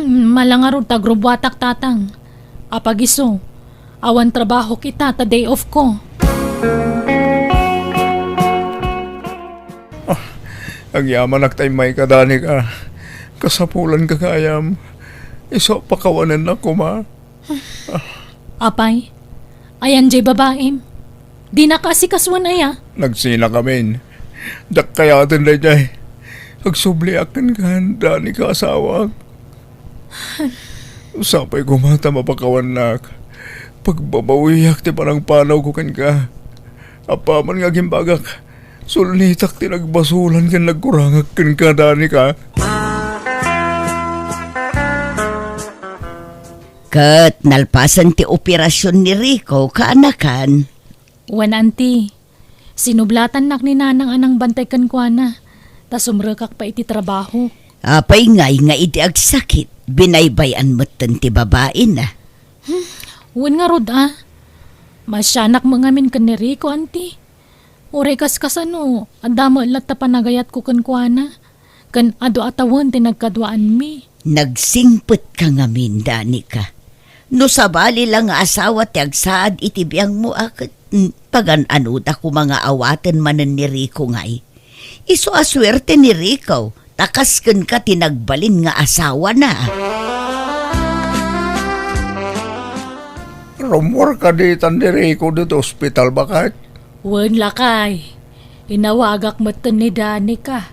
Mala ngarud ta agrubbuatak, Tatang. Apag isu, awan trabahok ita ta day off ko. Ah, agyamanak ta immayka, Danica. Kasapulanka gayam. Isu a pakawanennak koma. Apay, ayan jay babaim? Dinak asikasuan aya? Nagsinakamin. Diak kayaten dayjay. Agsubliak kenka, Danica, asawak. Sapay koma ta mapakawannak. Pagbabawiak ti panangpanawko kenka. Apaman nga agimbagak, sulnitak ti nagbasolan ken nagkurangak kenka, Danica. Ket nalpasen ti operasion ni Rico, kaanakan? Wen, Auntie. Sinublatannak ni Nanang a nangbantay kenkuana, ta sumrekak pay iti trabaho. Apay ngay nga idi agsakit, binaybay-an metten ti babaina? Hmm, wen ngarud a. Maasianak met ngamin ken ni Rico, Auntie. Uray kaskasano, adda met latta panagayatko kenkuana. Ken adu a tawen ti nagkaduaanmi. Nagsingpetka ngamin, Danica. No sabali la nga asawa ti agsaad iti biangmo a ket, mm, pagan-anoda koma nga awaten manen ni Rico ngay. Isu a suerte ni Rico, ta kas kenka ti nagbalin nga asawana. Rummuar kadi tan ni Rico ditoy ospital, baket? Wen, lakay. Inawagak metten ni Danica.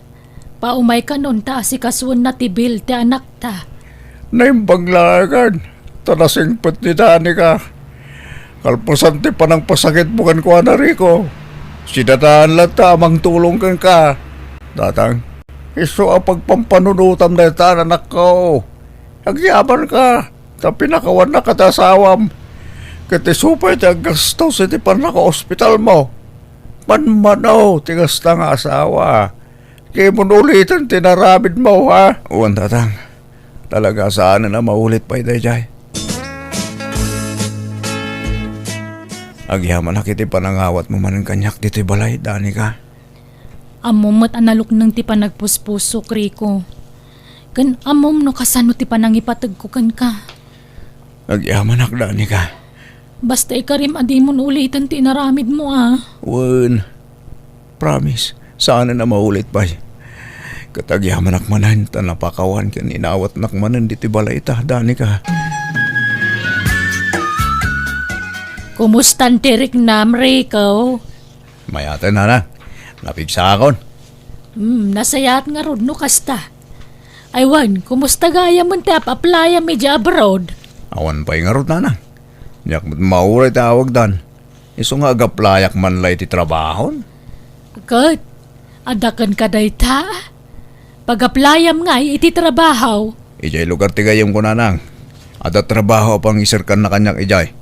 Paumay kanon ta asikasuenna ti bill ti anakta. Naimbag la ken, ta nasingpet ni Danica. Kalpasan ti panangpasakitmo kenkuana, Rico, sidadaan latta a mangtulong kenka. Tatang, isu a pagpampanunotam dayta a anakko. Agyamanka. Ta pinakawannak ti asawam, ket isu pay ti aggastos iti pannakaospitalmo. Manmano ti kasta nga asawa. Dimo uliten ti inaramidmo, ha? Wen, Tatang. Talaga saanen a maulit pay daydiay. Agyamanak iti panangawatmo manen kaniak ditoy balay, Danica. Ammom met a nalukneng ti panagpuspusok, Rico. Ken ammom no kasano ti panangipategko kenka. Agyamanak, Danica. Basta ikarim a dimon uliten ti inaramidmo, a. Wen, promise, saanen a maulit pay. Ket agyamanak manen ta napakawan ken inawatnak manen ditoy balayta, Danica. Kumustan ti riknam, Rico? Mayaten, Nana. Napigsaakon. Hmm, nasayaat ngarud no kasta. Ay wen, kumusta gayam ti ap-applyam idiay abroad? Awan pay ngarud, Nana. Diak met mauray ti awagdan. Isu nga ag-applyak man la iti trabahon. Ket, adda kenka dayta? Pag-applyam ngay iti trabaho. Idiay lugar ti gayyemko, Nanang. Adda trabaho a pangiserkanna kaniak idiay.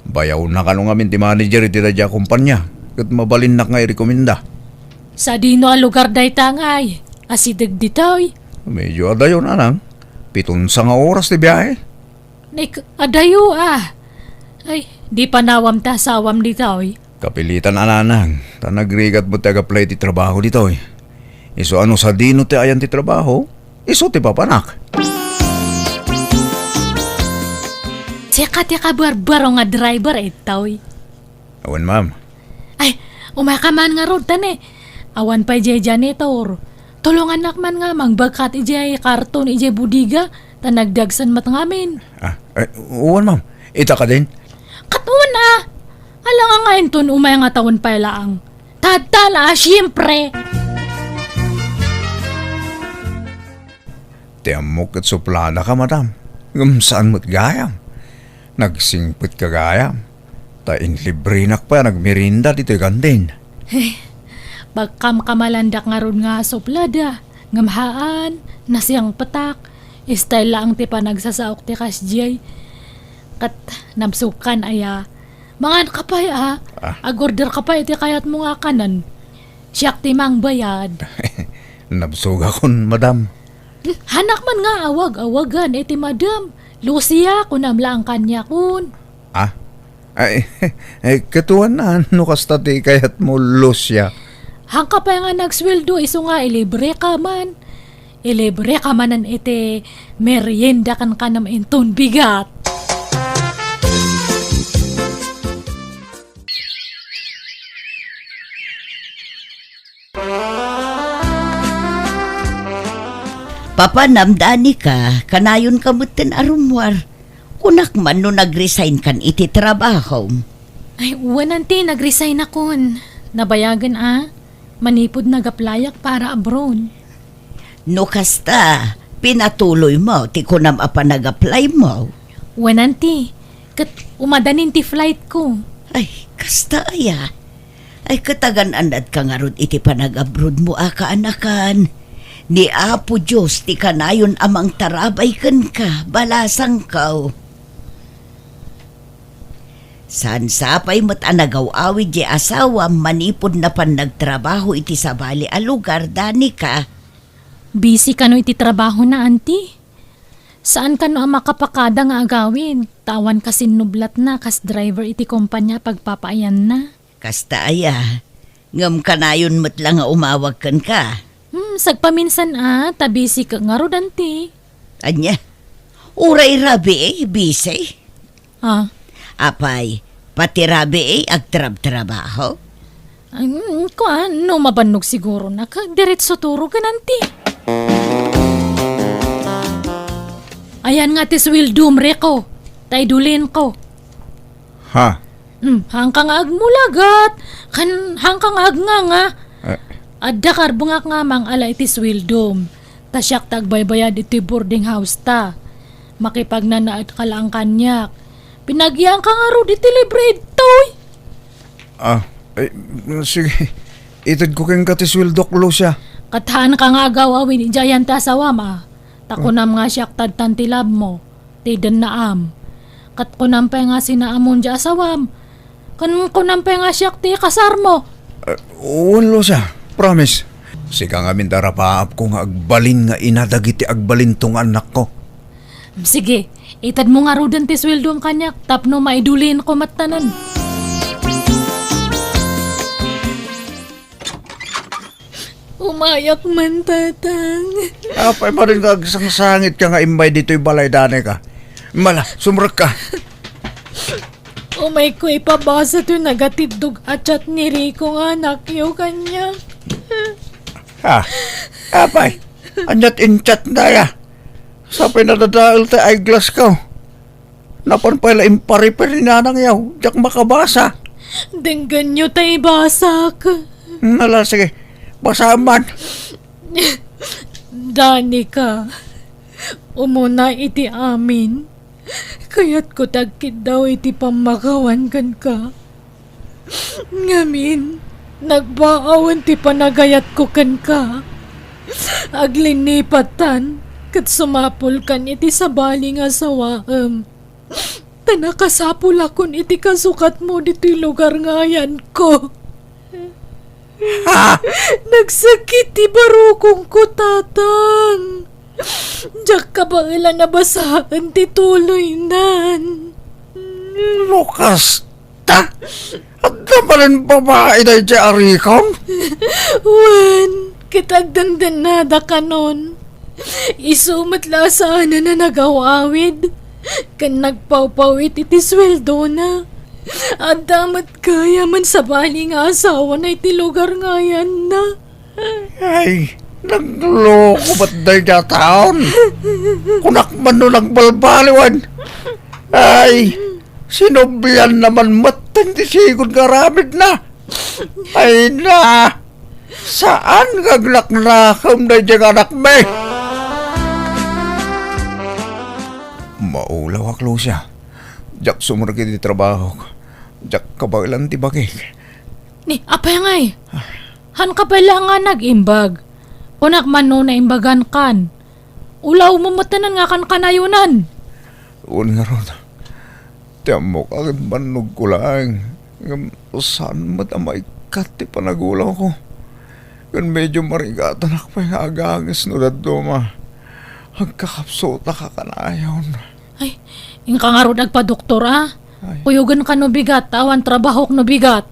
Bayawna kano ngamin ti manager iti daydiay a kompania, ket mabalinnak nga irekomenda. Sadino a lugar dayta ngay? Asideg ditoy? Medyo adayo, Nanang. Piton sanga oras ti biahe. Nek, adayo a. Ay, di panawam ti asawam ditoy. Kapilitan a, Nanang, ta nagrigat met ti ag-apply ti trabaho ditoy. Isu a no sadino ti ayan ti trabaho, isu ti papanak. Sika ti kabarbaro nga driver, Etoy. Awan, ma'am. Ay, umaka man ngarud, ta ne. Awan pay diay janitor. Tulongannak man nga mangbagkat idiay karton idiay bodega, ta nagdagsen met ngamin. Ah, eh, uwan, ma'am. Ita ka din? Kat uwan, ah. Ala nga nga inton umay nga tawen pay laang. Tadta la, ah, siyempre. Ti ammok ket suplada ka, madam. Ngem saan met gayam? Nagsingpet ka gayam. Ta inlibrenak pay a nagmerienda ditoy kantin. Eh, pagkamkamalandak ngarud nga suplada, ngem haan, nasiyangpetak, style laeng ti panagsasaok ti kasdiay. Ket nabsogkan aya. Mangan ka pay, a. Ah. Ag-order ka pay iti kayatmo nga kanen. Siak ti mangbayad. Nabsogakon, madam. Hmm, hanak man nga awag-awagan iti madam. Lucia, kunam laeng kaniakon. Ah? Ay, eh, katuan na, no kasta ti kayatmo, Lucia. Hangka pay nga nagsueldo, isu nga ilibre ka man. Ilibre ka manen iti merienda ken kanam inton bigat. Papanam, Danica, kanayonka metten a rummuar. Kunak man no nag-resign kan iti trabahom. Ay, wen, auntie, nag-resign akon. Nabayagen a, manipud nag-applyak para abroad. No kasta, pinatuloymo ti kunam a panag-applymo? Wen, auntie, ket umadanin ti flight ko. Ay, kasta aya. Ay, ket agan-annadka ngarud iti panag-abroadmo a kaanakan. Ni Apo Dios ti kanayon a mangtarabay kenka, balasangko. Saan sapay met a nagaw-awid ti asawam manipud napan nagtrabaho iti sabali a lugar, Danica? Busy kano iti trabahona, auntie. Saan kano a makapakada nga agawid, ta awan kasinnublatna kas driver iti kompania a pagpapaayanna. Kasta aya, ngem kanayon met la nga umawag kenka. Hmm, sagpaminsan a, ta busy ka ngarud, auntie. Ania? Uray rabii, busy? Ah. Apay, pati rabii agtrabtrabaho? Ay, mm, kuan, no mabannog siguro na, ka diretso turogen, auntie. Ayan nga ti sueldom, Rico. Ta idulinko. Ha? Hmm, hangka nga agmulagat. Kan, hangka nga agnganga. Eh. Adda karbengak nga mangala iti sueldom. Ta siak ti agbaybayad iti boarding house ta. Makipagnanaed ka laeng kaniak. Pinagianka ngarud iti libre ditoy. Ah, eh, sige. Itedko kenka ti sueldok, Lucia. Ket haanka nga agaw-awid idiay ayan ti asawam, a. Ta kunam nga siak ti addan ti labmo, ti dennaam. Ket kunam pay nga sinaamon diay asawam. Ken kunam pay nga siak ti ikasarmo. Eh, wen, Lucia. Promise. Sika ngamin ti arapaapko nga agbalin nga ina dagiti agbalinto nga annakko. Sige, itedmo ngaruden ti sueldom kaniak tapno maidulinko met tanan. Umayak man, Tatang. Apay manen nga agsangsangit ka nga immay ditoy balay, Danica? Mala, sumrekka. Umayko ipabasa toy nagatiddog a chat ni Rico nga anakyo kaniak. Ha? Apay, ania't in-chat na ya? Sapay nadadael ti eyeglass ko. Napan pay la impariper ni Nanangyaw, diak makabasa. Denggenyo ta ibasak. Nala, sige. Basaam man. Danica, umuna iti amin, kayatko ti agkiddaw iti pammakawan kenka. Ngamin, nagbaawen ti panagayatko kenka. Aglinipattan ket sumapulkan iti sabali nga asawaem. Ta nakasapulakon iti kasukatmo ditoy lugar nga ayanko. Ha? Nagsakit ti barukongko, Tatang. Diak kabaelan a basaen ti tuloynan. No kasta, adda manen babai daydiay a Ricom? Wen, ket agdendennada kanon. Isu met la a saanen a nagaw-awid ken nagpawpawit iti sueldona. Adda met gayam a sabali nga asawana iti lugar nga ayanna. Ay, nagloko met daydiay a taon. Kunak man no nagbalbaliwen. Ay, sinublianna man metten ti sigud nga aramidna. Ay na, saan nga agnaknakem daydiay nga anakmi? Maulawak, Lucia. Diak sumrek iti trabahok. Diak kabaelan ti bakik. Ni, apay ngay? Haanka pay la nga nag-imbag. Kunak man no naimbagankan. Ulawmo met tanan nga kankanayonan. Wen ngarud, ti ammok a ket bannogko laeng, ngem saan met a maikkat ti panagulawko. Ken medio marigatanak pay nga aganges no dadduma. Agkakapsutak a kanayon. Ay, inka ngarud agpadoktor, a? Kuyogen ka no bigat, awan trabahok no bigat.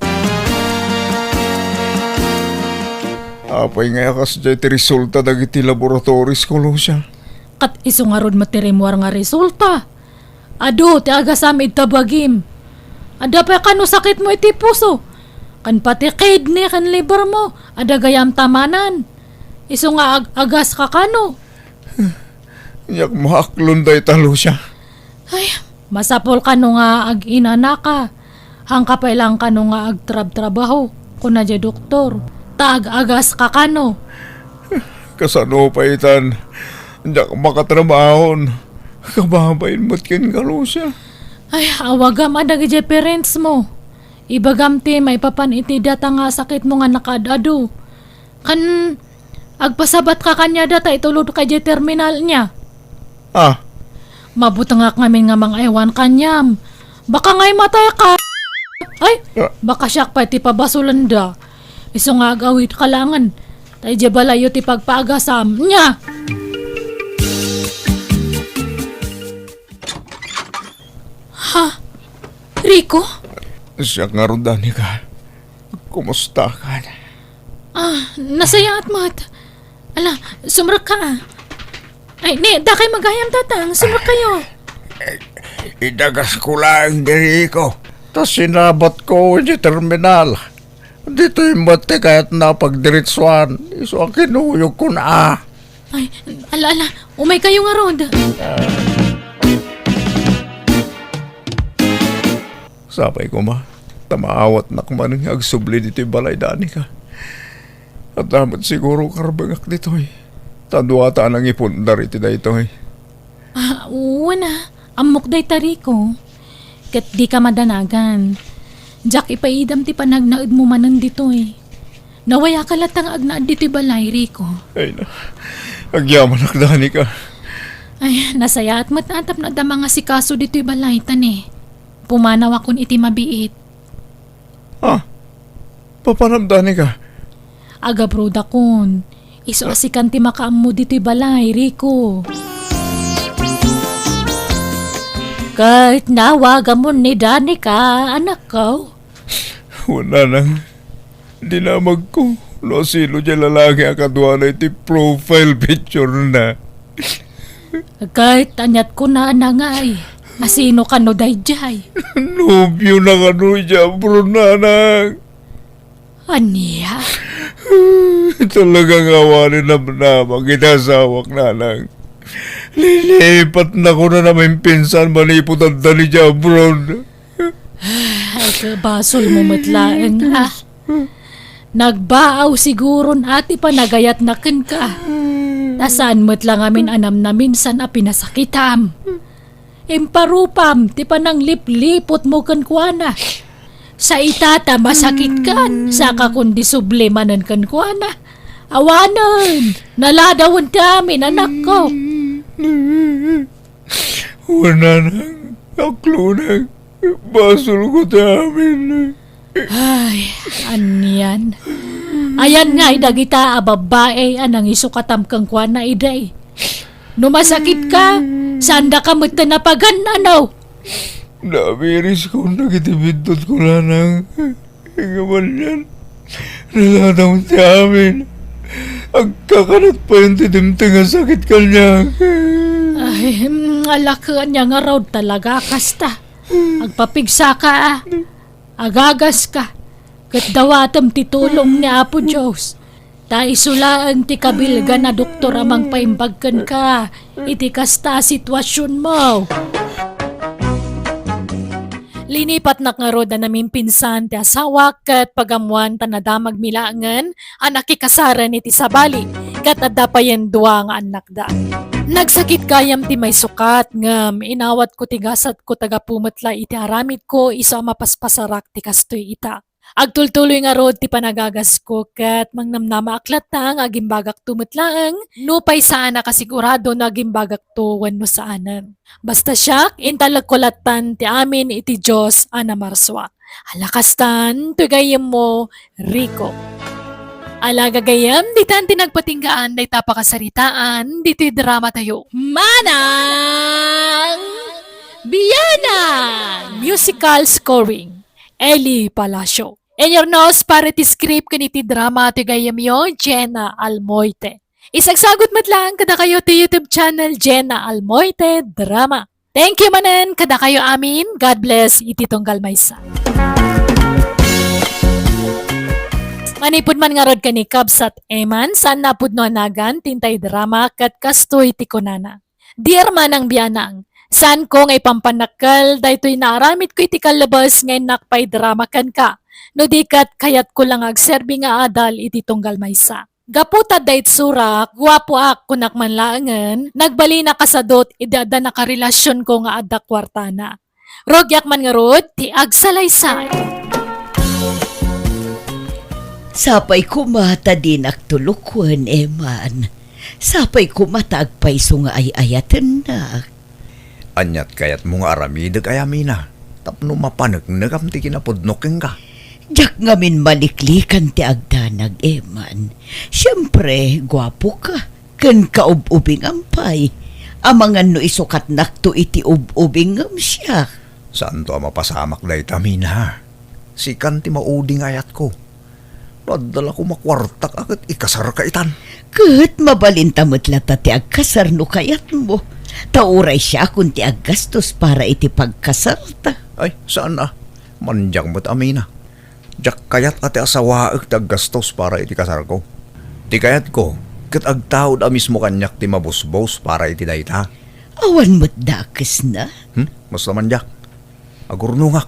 Apay nga kasdiay ti resulta dagiti laboratories ko, Lucia? Ket isu ngarud met ti rimmuar nga resulta. Adu ti agasam ita bagim. Adda pay kano sakitmo iti puso. Ken pati kidney ken liver mo, adda gayam tamanan. Isu nga ag-, agas ka kano. Diak maaklon dayta, Lucia. Ay, masapul kano nga ag-inanaka. Haanka pay lang kano nga agtrabtrabaho, kuna diay doktor. Ta ag-agas ka kano. Kasano pay itan? Diak makatrabahon. Kababain met kenka, Lucia. Ay, awagam a dagidiay parents mo. Ibagam ti maipapan iti data nga sakitmo nga nakaad-adu. Ken agpasabatka kaniada ta itulodka idiay terminal nia. Ah. Mabutengak ngamin nga mangaywan kaniam. Baka nga imatayka. Ay, ah, baka siak pay ti pabasolenda. Isu nga ag-awidka laengen. Ta idiay balayyo ti pagpaagasam. Nia. Ha? Rico? Siak ngarud, Danica. Kumusta ka? Ah, nasayaat met. Ala, sumrekka, ah. Ay, ni, dakay magayam, Tatang. Sumrekkayo. Idagasko laeng ni Rico. Ta sinabatko idiay terminal. Ditoy met ti kayatna a pagdiretsuan. Isu a kinuyogkon, ah. Ay, ala, ala. Umaykayo ngarud. Sapay koma, ta maawatnak manen nga agsubli ditoy balay, Danica. Adda met siguro karbengak ditoy. Ta duata a nangipundar iti daytoy. Ah, wen a. Ammok dayta, Rico. Ket dika madanagan. Diak ipaidam ti panagnaedmo manen ditoy. Nawayaka latta nga agnaed ditoy balay, Rico. Ay na. Agyamanak, Danica. Ay, nasayaat met a tapno adda mangasikaso ditoy balay, ta ne, pumanawakon iti mabiit. Ah, papanam, Danica? Agabrodakon. Isu a sikan ti makaammo ditoy balay, Rico. Ket nawagamon ni Danica, anakko? Wen, nanang. Dinamagko no asino diay lalaki a kaduana iti profile picture na. Ket aniat kunana ngay, asino kano daydiay? Nobio na kano idiay abroad, nanang. Ania? Talaga nga awanen namnama iti asawak, nanang. Linipat na ko na namin pinsan manipud adda idiay abroad. Ay, kabasolmo met laeng, ah. Nagbaaw siguron a ti panagayatna kenka. Ta saan met la ngamin a namnaminsan a pinasakitam. Imparupam ti pananglipliputmo kenkuana. Sa ita ta masakitkan, saka kundi subli manen kenkuana. Awanen, naladawen ti amin, anakko. Wen, nanang, aklonak, basolko ti amin. Ay, anian. Ayan nga dagita a babbai a nangisukatam kenkuana idi. No masakitka, saandaka metten a pagan-ano? Namiriskon dagiti biddutko, nanang. Ngem anian, naladaw ti amin. Agkakanat payen ti dimteng a sakit kaniak. Ay, mm, alak, ania ngarud talaga kasta. Agpapigsaka, ah. Agagaska. Ket dawatem ti tulong ni Apo Dios. Ta isu laeng ti kabilgan a doktor a mangpaimbag kenka iti kasta a situasionmo. Linipatnak ngarud a namimpinsan ti asawak ket pagammoan ta nadamagmi laengen a nakikasaren iti sabali ket adda payen dua nga annakda. Nagsakit gayam ti maisukat ngem inawatko ti gasatko ta gapu met la iti aramidko isu a mapaspasarak ti kastoy ita. Agtultuloy ngarud ti panagagasko ket mangnamnamaak latta nga agimbagakto met laeng nupay saan a kasigurado no agimbagakto wenno saanen. Basta siak, intalekko lattan ti amin iti Dios a namarsua. Ala kastan, ti gayyemmo, Rico. Ala gagayyem, ditan ti nagpatinggaan dayta pakasaritaan ditoy dramatayo. Manang! Pianan! Musical scoring, Eli Palacio. Inyurnos para iti script ken iti drama ti gayyemyo, Jenna Almoite. Isagsagut met laeng kadakayo ti YouTube channel, Jenna Almoite Drama. Thank you manen kadakayo amin. God bless iti tunggal maysa. Manipud man ngarud ken ni Kabsat Eman, saan napudno a nagan ti intay drama ket kastoy ti kunana. Dear Manang Bianang, saanko nga ipampannakkel daytoy naaramidko iti kallabes nga innak pay drama kenka. No di ket kayatko la nga agserbi nga adal iti tunggal maysa. Gapu ta adda itsurak, guapoak, kunak man laengen, nagbalin a kasadut idi adda nakarelasionko nga adda kuartana. Rugiak man ngarud ti agsalaysay. Sapay koma ta dinak tulokuen, Eman. Sapay koma ta agpayso nga ay-ayatennak. Aniat kayatmo nga aramidek, Mina, tapno mapaneknekam ti kinapudnok kenka? Diak ngamin maliklikan ti agdanag, Eman. Siempre, guapoka, ken kaub-ubingam pay. Amangan no isukatnakto iti ub-ubingngem siak. Saanto a mapasamak dayta, Mina. Sikan ti maudi nga ayatko. No adda la koma kuartak a ket ikasarka itan. Ket mabalinta met lata ti agkasar no kayatmo. Ta uray siakon ti aggastos para iti pagkasarta. Ay, saan a. Mandiak met, Mina. Diak kayat a ti asawaek ti aggastos para iti kasarko. Ti kayatko, ket agtaud a mismo kaniak ti mabusbos para iti dayta. Awan met dakesna? Hmm? Basta mandiak. Agurnongak.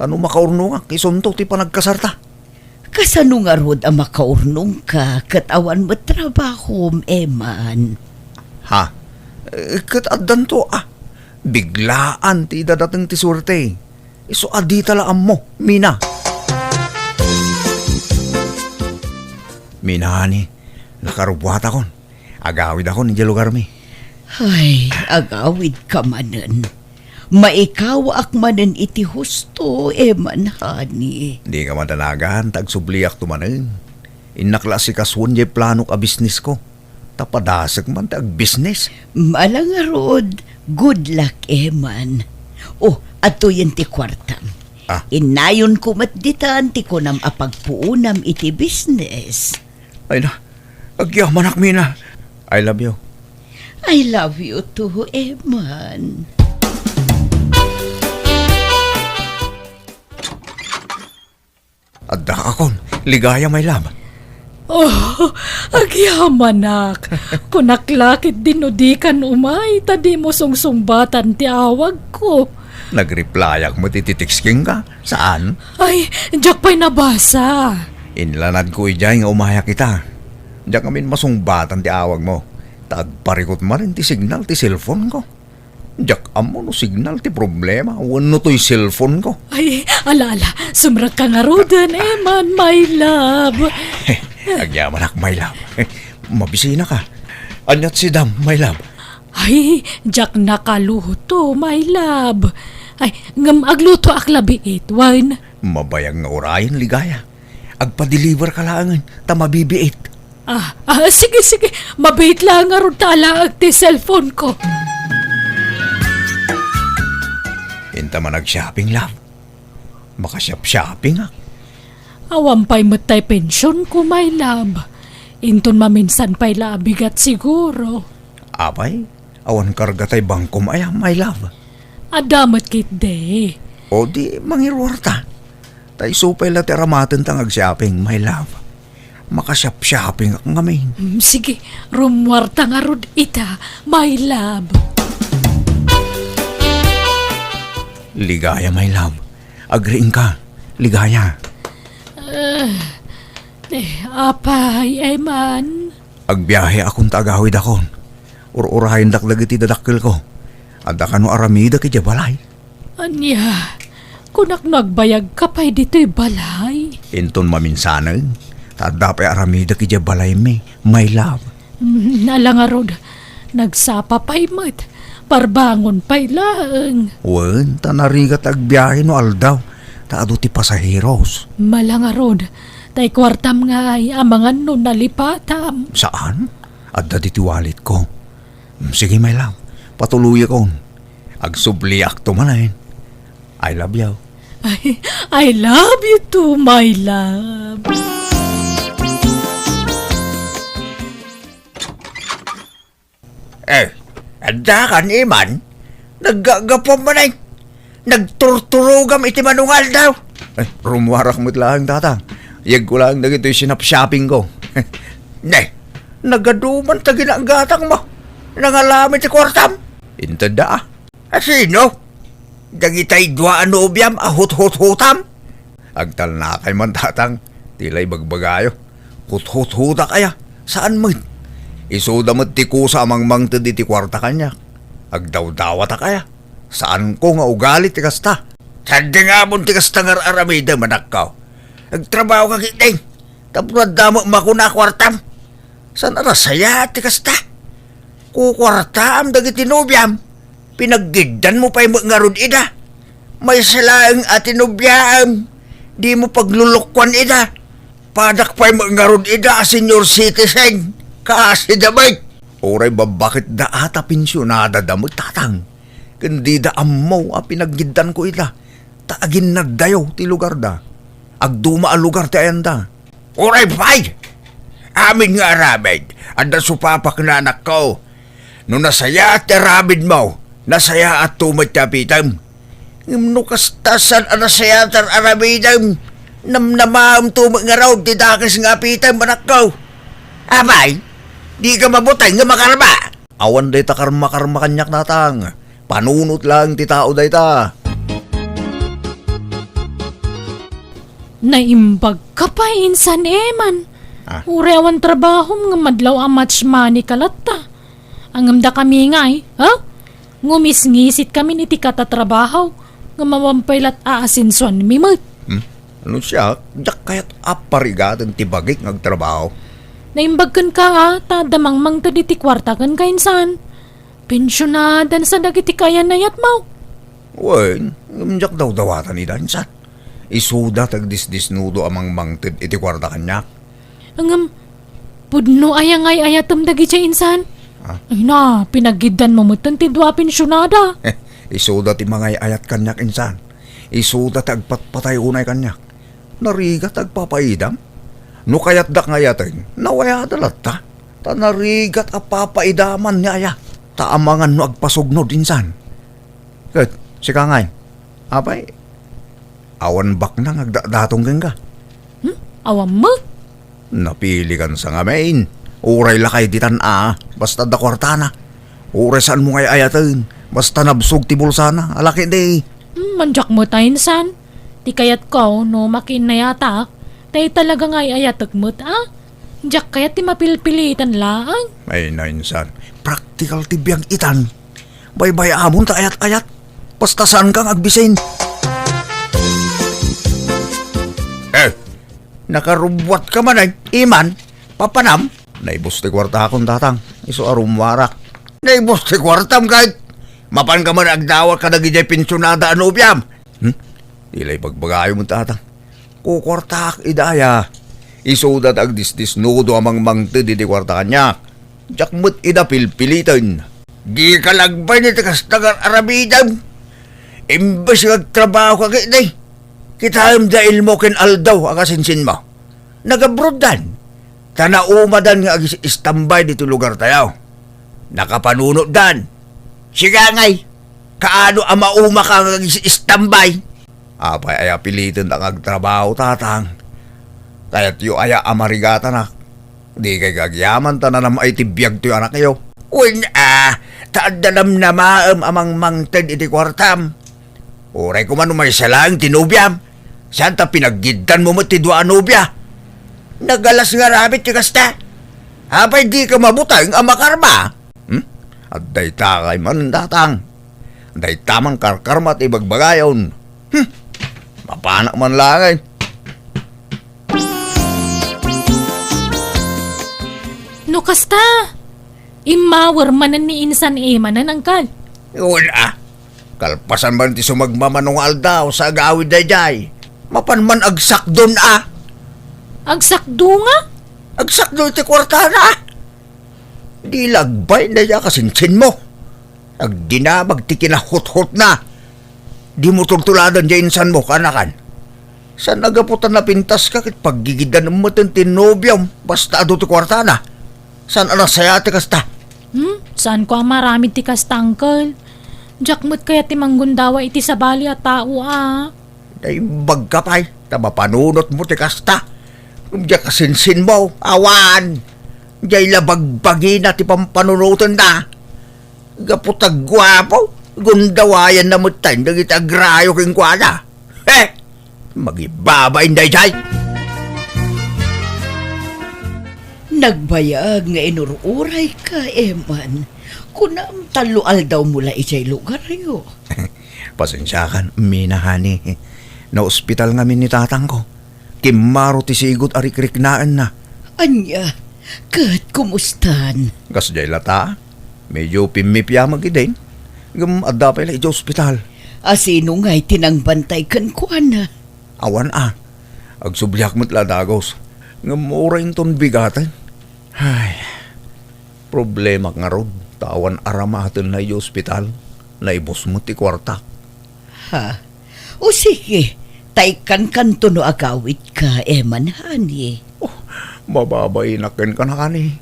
Ta no makaurnongak, isunto ti panagkasarta. Kasano ngarud a makaurnongka ket awan met trabahom, Eman? Ha? Eh, ket addanto a. Biglaan ti idadateng ti suerte. Isu a dita la ammo, Mina. Mina, ni, nakarubuatakon. Agawidakon idiay lugarmi. Ay, agawidka manen. Maikawaak manen iti husto, Eman, honey. Dika madanagan, ta agsubliakto manen. Innak la asikasuen diay planok a bisnesko. Ta padasek man ti agbisnes. Ala ngarud, good luck, Eman. Oh, atoyen ti kuartam. Ah. Innayonko met ditan ti kunam a pagpuonam iti bisnes. Ay na, agyamanak, Mina. I love you. I love you too, Eman. Addakon, Ligaya, my love. Oh, agyamanak. Kunak la ketdi no dikan umay, ta dimo sungsungbatan ti awagko. Nagreplyak met iti text kenka, saan? Ay, diak pay nabasa. Inlanadko idiay nga umayak ita. Diak ngamin masungbatan ti awagmo. Ta agparikut manen ti signal ti cellphone ko. Diak ammo no signal ti problema wenno toy cellphone ko. Ay, ala, ala, sumrekka ngaruden, Eman, my love. Agyamanak, my love. Mabisinaka. Aniat si Dam, my love? Ay, diak nakaluto, my love. Ay, ngem aglutoak la biit, wen? Mabayag nga urayen, Ligaya. Agpadeliverka laengen, ta mabibiit. Ah, ah, sige, sige. Mabiit la ngarud ta alaek ti cellphone ko. Inta man ag-shopping, love. Makasiap-shopping, ah. Awan pay met tay pension ko, my love. Inton maminsan pay la a bigat siguro. Apay, awan karga tay bangkom aya, my love? Adda met ketdi. O di, mangiruarta. Ta isu pay la ti aramatenta nga ag-shopping, my love. Makasiap-shopping ak ngamin. Mm, sige, rummuarta ngarud ita, my love. Ligaya, my love. Agriingka, Ligaya. Ah, eh, apay, Eman? Agbiaheakon ta agawidakon. Ur-urayendak dagiti dadakkelko. Adda kano aramidek idiay balay? Ania, kunak no agbayagka pay ditoy balay? Inton maminsanen, ta adda pay aramidek idiay balaymi, my love. Mm, ala ngarud, nagsapa pay met, parbangon pay laeng. Wen, ta narigat agbiahe no aldaw, ta adu ti pasaheros. Ala ngarud, tay kuartam ngay, amangan no nalipatam. Saan? Adda ditoy walletko. Mm, sige, my love. Patuloyakon. Agsubliakto manen. I love you. I, I love you too, my love. Eh, adda kan, Iman? Naggagapuam manen. Nagturturogam iti manungaldaw. Ay, rummuarak met laeng, Tatang. Yegko laeng dagitoy sinapsaping ko. Ne, nagaduman ta ginagatang mo. Nangalam iti kuartam. Inted da, ah. A sino? Dagitay dua a nobiam a huthuthutam? Agtalnakay man, Tatang, ti la ibagbagayo. Huthuthutak aya? Saan met. Isuda met ti kusa a mangmangted iti kuarta kaniak. Agdawdawatak aya? Saanko nga ugali ti kasta. Saan ti ngamon ti kasta nga ar-aramidem, anakko? Agtrabaho ka ketdi. Tapno adda met makuna a kuartam. Saan a nasayaat ti kasta? Kukuartaam dagiti nobiam. Pinaggiddanmo pay met ngarud ida. Maysa laeng a ti nobiaem. Dimo paglulukkuan ida. Padak pay met ngarud ida a senior citizen. Kaasi da met. Uray babbaketda a ta pensionadada met, Tatang. Ken dida ammo a pinaggiddanko ida. Ta aginnaddayo ti lugarda. Agduma a lugar ti ayanda. Uray pay! Amin nga aramid, adda supapakna, anakko. No nasayaat ti aramidmo, nasayaatto met ti apitem. Ngem no kasta, saan a nasayaat ti ar-aramidem, namnamaemto met ngarud ti dakes nga apitem, anakko. Apay, dika mabuteng nga makarma. Awan dayta karma-karma kaniak, Tatang. Panunot laeng ti tao dayta. Naimbagka pay insan, Eman. Ah. Uray awan trabahom nga madlaw a match money ka latta. Ngem dakami ngay, ha? Ngumisngisit kamin iti katatrabaho nga mapan pay lat a asensuanmi met. Hmm? No siak, diak kayat a parigaten ti bagik nga agtrabaho. Naimbag kenka, a, ta adda mangmangted iti kuarta kenka insan. Pensionadan sa dagiti kayan-ayatmo. Wen, ngem diak dawdawatan ida insan. Isuda ti agdisdisnudo a mangmangted iti kuarta kaniak. Ngem, pudno aya nga ay-ayatem dagidiay insan? Ah? Ay na, pinaggiddanmo metten ti dua a pensionada. Isuda ti mangay-ayat kaniak insan. Isuda ti agpatpatay unay kaniak. Narigat ti agpapaidam? No kayatdak nga ayaten, nawayada latta. Ta narigat a papaidaman ni aya. Ta amangan no agpasugnod insan. Ket, sika ngay, apay, awan baknang agdatdatong kenka? Hmm? Awan met? Napilikan sa ngamin. Uray lakay ditan a, basta adda kuartana. Uray saanmo nga ay-ayaten, basta nabsog ti bulsana, a laki di. Hmm, mandiak met a insan. Ti kayatko, no makiinnayatak, tay talaga nga ay-ayatek met, a? Diak kayat ti mapilpilitan laeng. Ay, nainsan. Praktikal ti biag itan. Baybay-amon ta ayat-ayat. Basta saanka nga agbisin. Eh, nakarubbuatka man, ay, Iman, papanam? Naibus ti kuartakon, Tatang. Isu a rummuarak. Naibus ti kuartam, ket mapanka man agdawat kadagidiay pensionada a nobiam. Hmm? Di la ibagbagayo met, Tatang. Kukuartaak ida aya. Isuda ti agdisdisnudo a mangmangted iti kuarta kaniak. Diak met ida pilpiliten. Dika lagbay iti kasta nga ar-aramidem. Imbes nga agtrabaho ka ketdi, kitaem da ilmo ken aldaw a kasinsinmo. Nag-abroaddan. Ta naumadan nga agis-istambay ditoy lugartayo. Nakapanunotdan. Sika ngay, kaano a maumaka nga agis-istambay? Apay aya piliten ta nga agtrabaho, Tatang? Kayatyo aya a marigatanak? Dikay gagyaman ta nanam-ay ti biag toy anakyo. Wen a, ta adda namnamaem a mangmangted iti kuartam. Uray koma no maysa laeng ti nobiam, saan ta pinaggiddanmo met ti dua a nobia? Nagalas nga aramid ti kasta. Apay dika mabuteng a makarma? Hmm? Adda itakay man, Tatang. Dayta man karkarma ti ibagbagayon. Hmm. Mapanak man laeng. No kasta, immawer manen ni insan Emanen, angkal. Wen a. Kalpasan man ti sumagmamano nga aldaw sa agawid daydiay. Mapan man agsakdon a. Agsakdo nga? Agsakdo iti kuartana. Di lagbay na ya kasinsinmo. Agdinamag ti kinahuthotna. Dimo tultuladen diay insanmo, kaanakan. Saan a gapu ta napintaska ket paggigidanem met ti nobiom, basta adu ti kuartana. Saan a nasayaat ti kasta. Hmm? Saanko a maaramid ti kasta, Uncle. Diak met kayat ti manggundawa iti sabali a tao a. Naimbagka pay, ta mapanunotmo ti kasta. Ngem diay kasinsinmo, awan. Diay la bagbagina ti pampanunotenda. Gapu ta guapo, gundawayanna met tayo dagiti agrayo kenkuana. He! Magibabain daydiay! Nagbayag nga inur-urayka, Eman. Kunam, tallo aldawmo la idiay lugaryo. Pasensiakan, Mina, honey. Naospital ngamin ni tatangko. Kimmaro ti sigud a rikriknaenna. Ania? Ket kumustan? Kasdiay lata. Medyo pimmipiamag idin. Ngem adda pay la idiay ospital. A sino ngay ti nangbantay kenkuana? Awan a. Agsubliak met la a dagus. Ngem uray inton bigaten. Ay, problemak ngarud, ta awan aramatenna idiay ospital. Naibus met ti kuartak. Ha? O sige, ta ikkankanto no agawidka, Eman, honey. Oh, mababainak kenka, honey.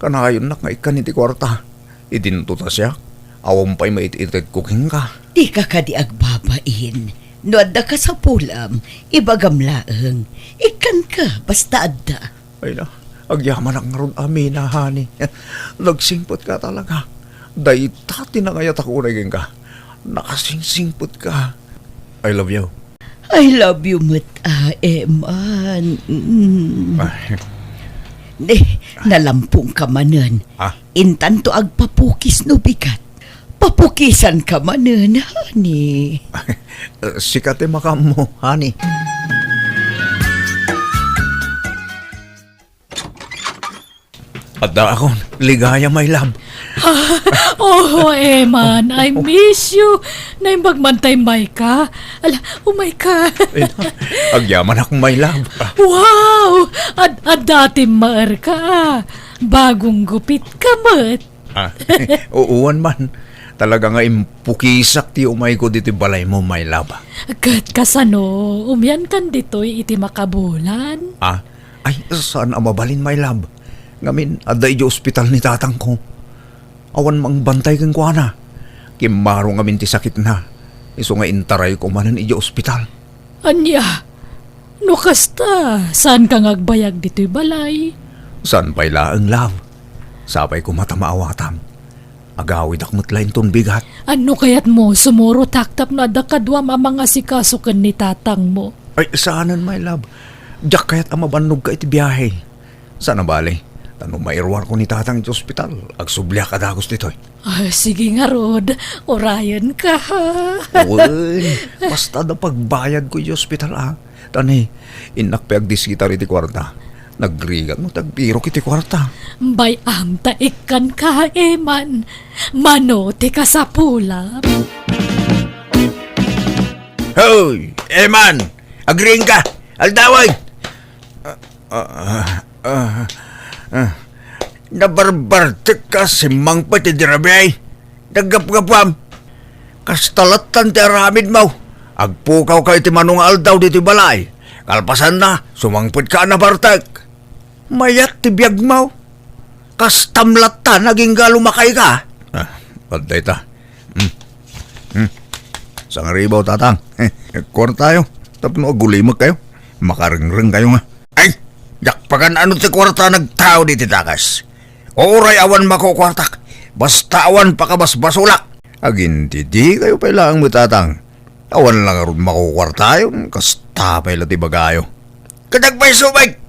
Kanayonnak nga ikkan iti kuarta. Idinto ta siak, awan pay maititedko kenka. Dika kadi agbabain. No adda kasapulam, ibagam laeng. Ikkanka, basta adda. Ay na, agyamanak ngarud a Mina, honey. Nagsingpetka talaga. Dayta ti nangayatak unay kenka. Nakasingsingpetka. I love you. I love you met, a, Eman. Mm. Ay. Ne, nalampongka manen. Ah? Intanto agpapukis no bigat. Papukisanka manen, honey. Sika ti makaammo, honey. Addaakon, ligaya, my love. Ah, oh, Eman, I miss you. Naimbag man ta immayka. Ala, umayka. Ay, agyamanak, my love. Wow! Ad-, adda ti immaerka. Bagong gupitka met. Ah, uwan man. Talaga nga impukisak ti umayko ditoy balaymo, my love. Ket kasano, umiankan ditoy iti makabulan? Ah, ay, saan a mabalin, my love. Ngamin, adda idiay ospital ni tatangko. Awan mangbantay kenkuana. Kimmaro ngamin ti sakitna. Isu nga intarayko manen idiay ospital. Ania? No kasta, saanka nga agbayag ditoy balay? Saan pay laeng, love. Sapay koma ta maawatam. Agawidak met la inton bigat. Ano kayatmo, sumurotak tapno adda kaduam a mangasikaso ken ni tatangmo? Ay, saanen, my love. Diak kayat a mabannogka iti biahe. Saan a bale, ta no mairuarko ni tatang iti ospital, agsubliak a dagus ditoy. Ah, sige ngarud, urayenka, ha? Wen, basta adda pagbayadko iti ospital, a. Ta ne, innak pay agdiskitar iti kuarta. Nagrigat no ti agbirok iti kuarta. Bay-am ta ikkanka, Eman. Mano ti kasapulam? Hoy, Eman! Agriingka! Aldawen! Ah, ah, ah, ah. Nabarbartekka, simmangpet ti dirabi. Naggapgapuam. Kasta lattan ti aramidmo. Agpukawka iti mano nga aldaw ditoy balay. Kalpasanna, sumangpetka a nabartek. Mayat ti biagmo. Kastam lattan, agingga lumakayka. Ah, adda ita. Hmm. Hmm. Sangribaw, tatang. Kuartayo. Tapno agulimekkayo. Makarengrengkayo nga. Ay, diak pagan-ano ti kuarta nagtao diti dakes. Uray awan makukuartak. Basta awan pakabasbasolak. Agindidikayo pay laeng met, tatang. Awan la ngarud makukuartayon, kasta pay la ti bagayo. Ket agpayso met!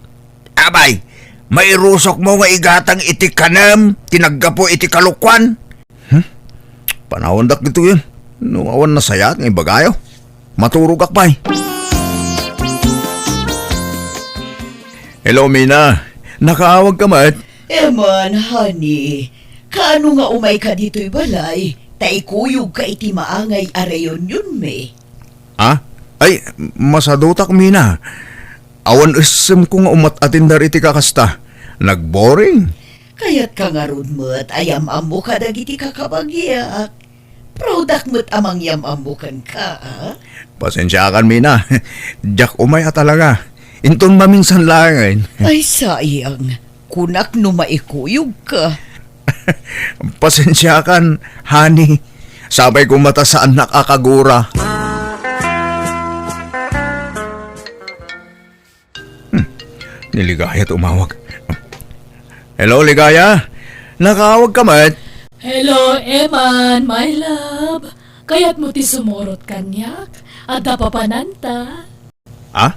Abay, mairusokmo nga igatang iti kanem ti naggapu iti kalokuan? Hmm? Panawandak ditoyen. No awan nasayaat nga ibagayo, maturogak pay. Hello, Mina. Nakaawagka met? Eman, honey. Kaano nga umayka ditoy balay? Ta ikuyogka iti maangay a reunionmi. Ah? Ay, masadutak, Mina. Awan essemko nga umat-atender iti kakasta. Nagboring. Kayatka ngarud met a yam-ammo kadagiti kakabagiak. Prudak met a mangyam-ammo kenka, a? Pasensiakan, Mina. Diak umay a talaga. Inton maminsan laengen. Ay, sayang. Kunak no maikuyogka. Pasensiakan, honey. Sapay koma ta saannak a kagura. Hmm. Ni Ligaya ti umawag. Hello, Ligaya? Nakaawagka met? Hello, Eman, my love. Kayatmo ti sumurot kaniak? Adda papananta. Ha?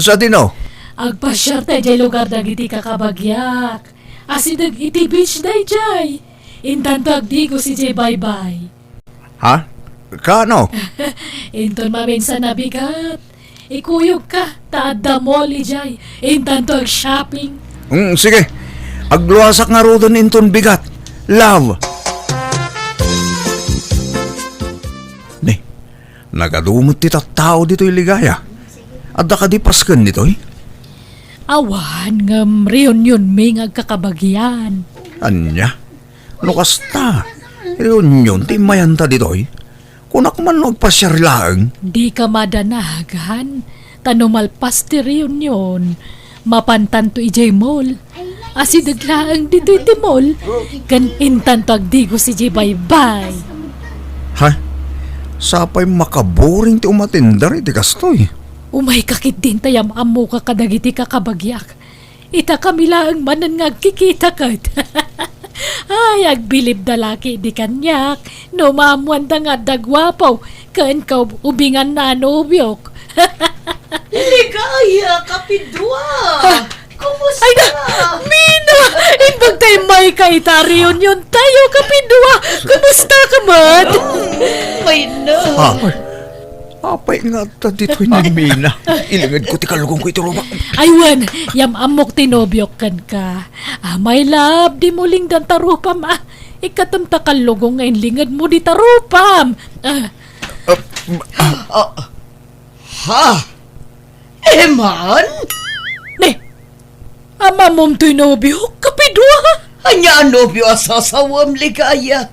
Sadino? Agpasiarta idiay lugar dagiti kakabagiak. Asideg iti beach daydiay. Intanto agdigos idiay baybay. Ha? Kaano? Inton maminsan a bigat, ikuyogka, ta adda mall idiay. Intanto ag-shopping. Mm, sige. Agluasak ngaruden inton bigat. Love. Ni, nagadu met ti tattao ditoy, Ligaya. Adda kadi pasken ditoy? Awan, ngem reunionmi nga agkakabagian. Ania? No kasta, reunion ti immayanta ditoy? Kunak man no agpasiar laeng. Dika madanag, han? Ta no malpas ti reunion, mapantanto idiay mall. Asideg laeng ditoy ti mall, ken intanto agdigos idiay baybay. Ha? Sapay makaboring ti umatindar iti kastoy. Umayka ketdin ta yam-ammoka kadagiti kakabagiak. Ita kami laeng manen nga agkikita ket. Ay, agbilibda la ketdi kaniak no maammoanda nga adda guapo ken kaub-ubinganna a nobiok. Ligaya, kapidua! Ah, kumusta? Ay na, Mina! Imbag ta immayka ita reunion tayo, kapidua! Kumusta ka met? Mm, ay na. Ah, Apay nga adda ditoy ni Mina? Ilingedko ti kallugongko iti ruma. Ay wen, yam-ammok ti nobiok kenka. Ah, my love, dimo lingdan ta rupam, ah. Ikkatem ta kallugong nga inlingedmo dita rupam. Ah. Ah, ah. Ha? Eman? Ne, Ammom toy nobiok, kapidua? Ania a nobio a sasawem, Ligaya?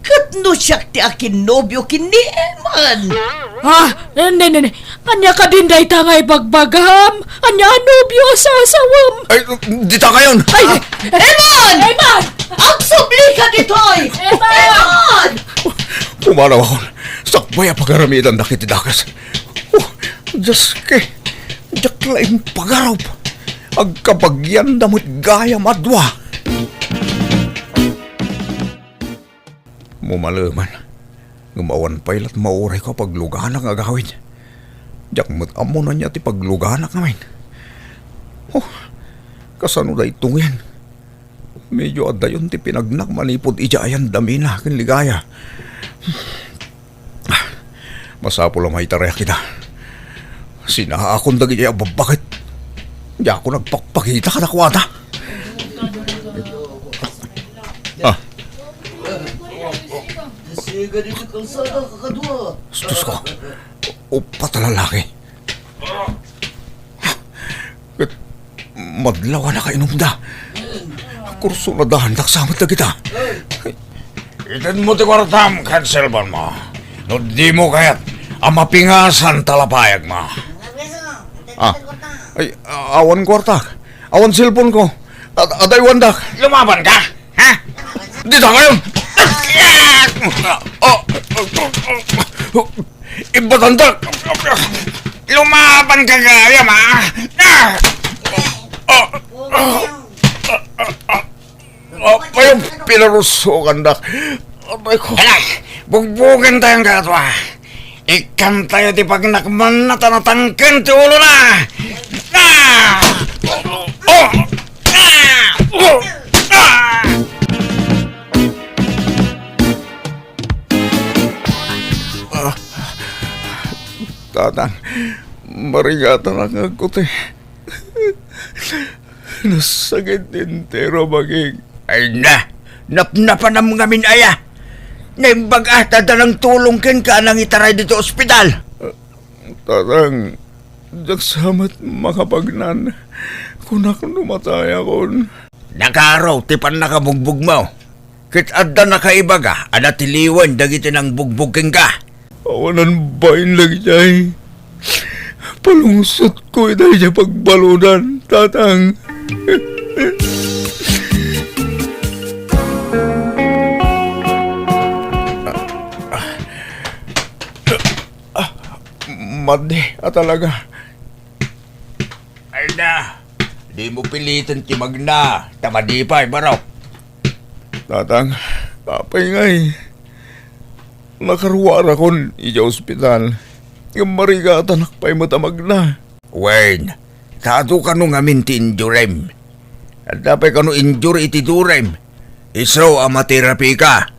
Ket no siak ti akinnobio ken ni Eman? Ah, ne, ne, ne. Ania kadin dayta nga ibagbagam? Ania a nobio a sasawem? Ay, dita kayon! Ay, ah. Eman! Eman! Agsublika ditoy! Eman! Eman! Pumanawakon. Sakbay a pagaramidandak iti dakes. Oh, Diyos ke, diak la impagarup. Agkabagianda met gayam a dua. Mumaleman, ngem awan pay lat maurayko a pagluganak nga agawid. Diak met ammo no ania ti pagluganak ngamin. Oh, kasano daytoyen? Medyo adayon ti pinagnak manipud idiay ayan da Mina ken Ligaya. Masapul a maitarayak ida. Sinaakon dagiti abbabbaket. Diakon agpakpakita kadakuada. Ah. Siga ditoy kalsada, kakadua. Diyos ko. Upat a lalaki. Ket madlaw a nakainumda. Kursunadaandak sa met dagita. Itedmo ti kuartam ken cellphone mo. No dimo kayat a mapingasan ta lapayagmo. Ah. Ay, awan kuarta. Awan cellphone ko. Ad-, adaywandak. Lumaban ka? Ha? Dita kayon! Oh! Ibatandak! Lumaban ka gayam, ha? Ah! Oh! Oh, kayo, pinarusukandak. Aray ko. Hala, bugbugen tayo ang kakatua. Ikkan tayo ti pagnakmanna ta natangken ti ulona. Ah! Oh! Ah! Oh! Ah! Ah, Tatang, marigatan ang agkuti. Nasakit ti entero a bagik. Ay na! Napnapanam ngamin aya! Naimbag a ta adda nangtulong kenka a nangitaray ditoy ospital! Tatang, diak sa met makapagnan. Kunak no matayakon. Nakaro ti pannakabugbogmo. Ket adda nakaibaga a natiliwen dagiti nangbugbog kenka. Awanan bain dagijay. Palungsotko ita idiay pagbaludan, Tatang. Madi a talaga. Ay na, dimo piliten ti magna, ta madi pay, baro. Tatang, apay ngay? Nakaruarakon idiay ospital. Ngem marigatanak pay met a magna. Wen, ta adu kano ngamin ti injurem? Adda pay kano injure iti durem? Isu a materapika.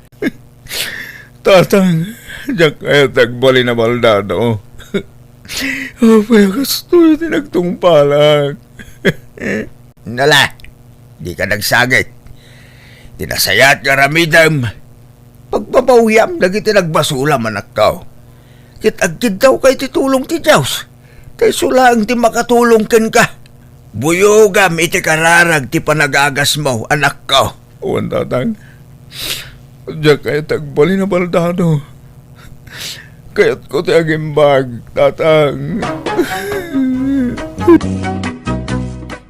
Tatang, diak kayat ti agbalin a baldado. Apay a kastoy ti nagtungpalak? Nala, dika nagsangit. Ti nasayaat nga aramidem, pagbabawiam dagiti nagbasolam, anakko. Ket agkiddawka iti tulong ti Dios, ta isu laeng ti makatulong kenka. Buyogam iti kararag ti panagagasmo, anakko. Wen, Tatang. Diak kayat ti agbalin a baldado. Kayatko ti agimbag, Tatang.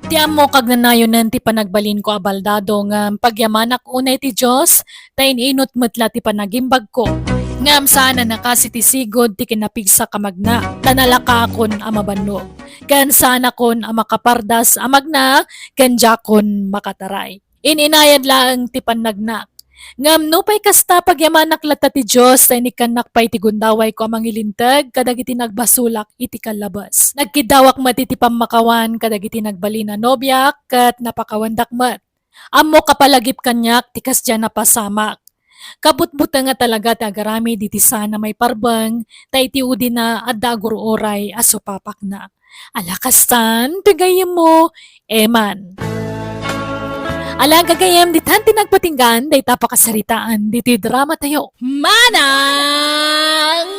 Ti ammok, agnanayonen ti panagbalinko a baldado, ngem pagyamanak unay ti Dios, ta in-inut met la ti panagimbagko. Ngem saan a nakasi ti sigud ti kinapigsak a magna, ta nalakaakon a mabannog. Ken saanakon a makapardas a magna, ken diakon makataray. In-inayad laeng ti pannagnak. Ngem nupay kasta, pagyamanak latta ti Dios, ta inikkannak pay ti gundawayko a mangilinteg kadagiti nagbasolak iti kallabes. Nagkiddawak met iti pammakawan kadagiti nagbalin a nobiak, ket napakawandak met. Ammok a palagip kaniak ti kasdiay a napasamak. Kabutbuteng a talaga ti agaramid iti saan a maiparbeng, ta iti udina adda agur-uray a supapakna. Ala kastan, ti gayyemmo, Eman. Ala, gagayyem, ditan ti nagpatinggaan dayta pakasaritaan ditoy dramatayo. Manang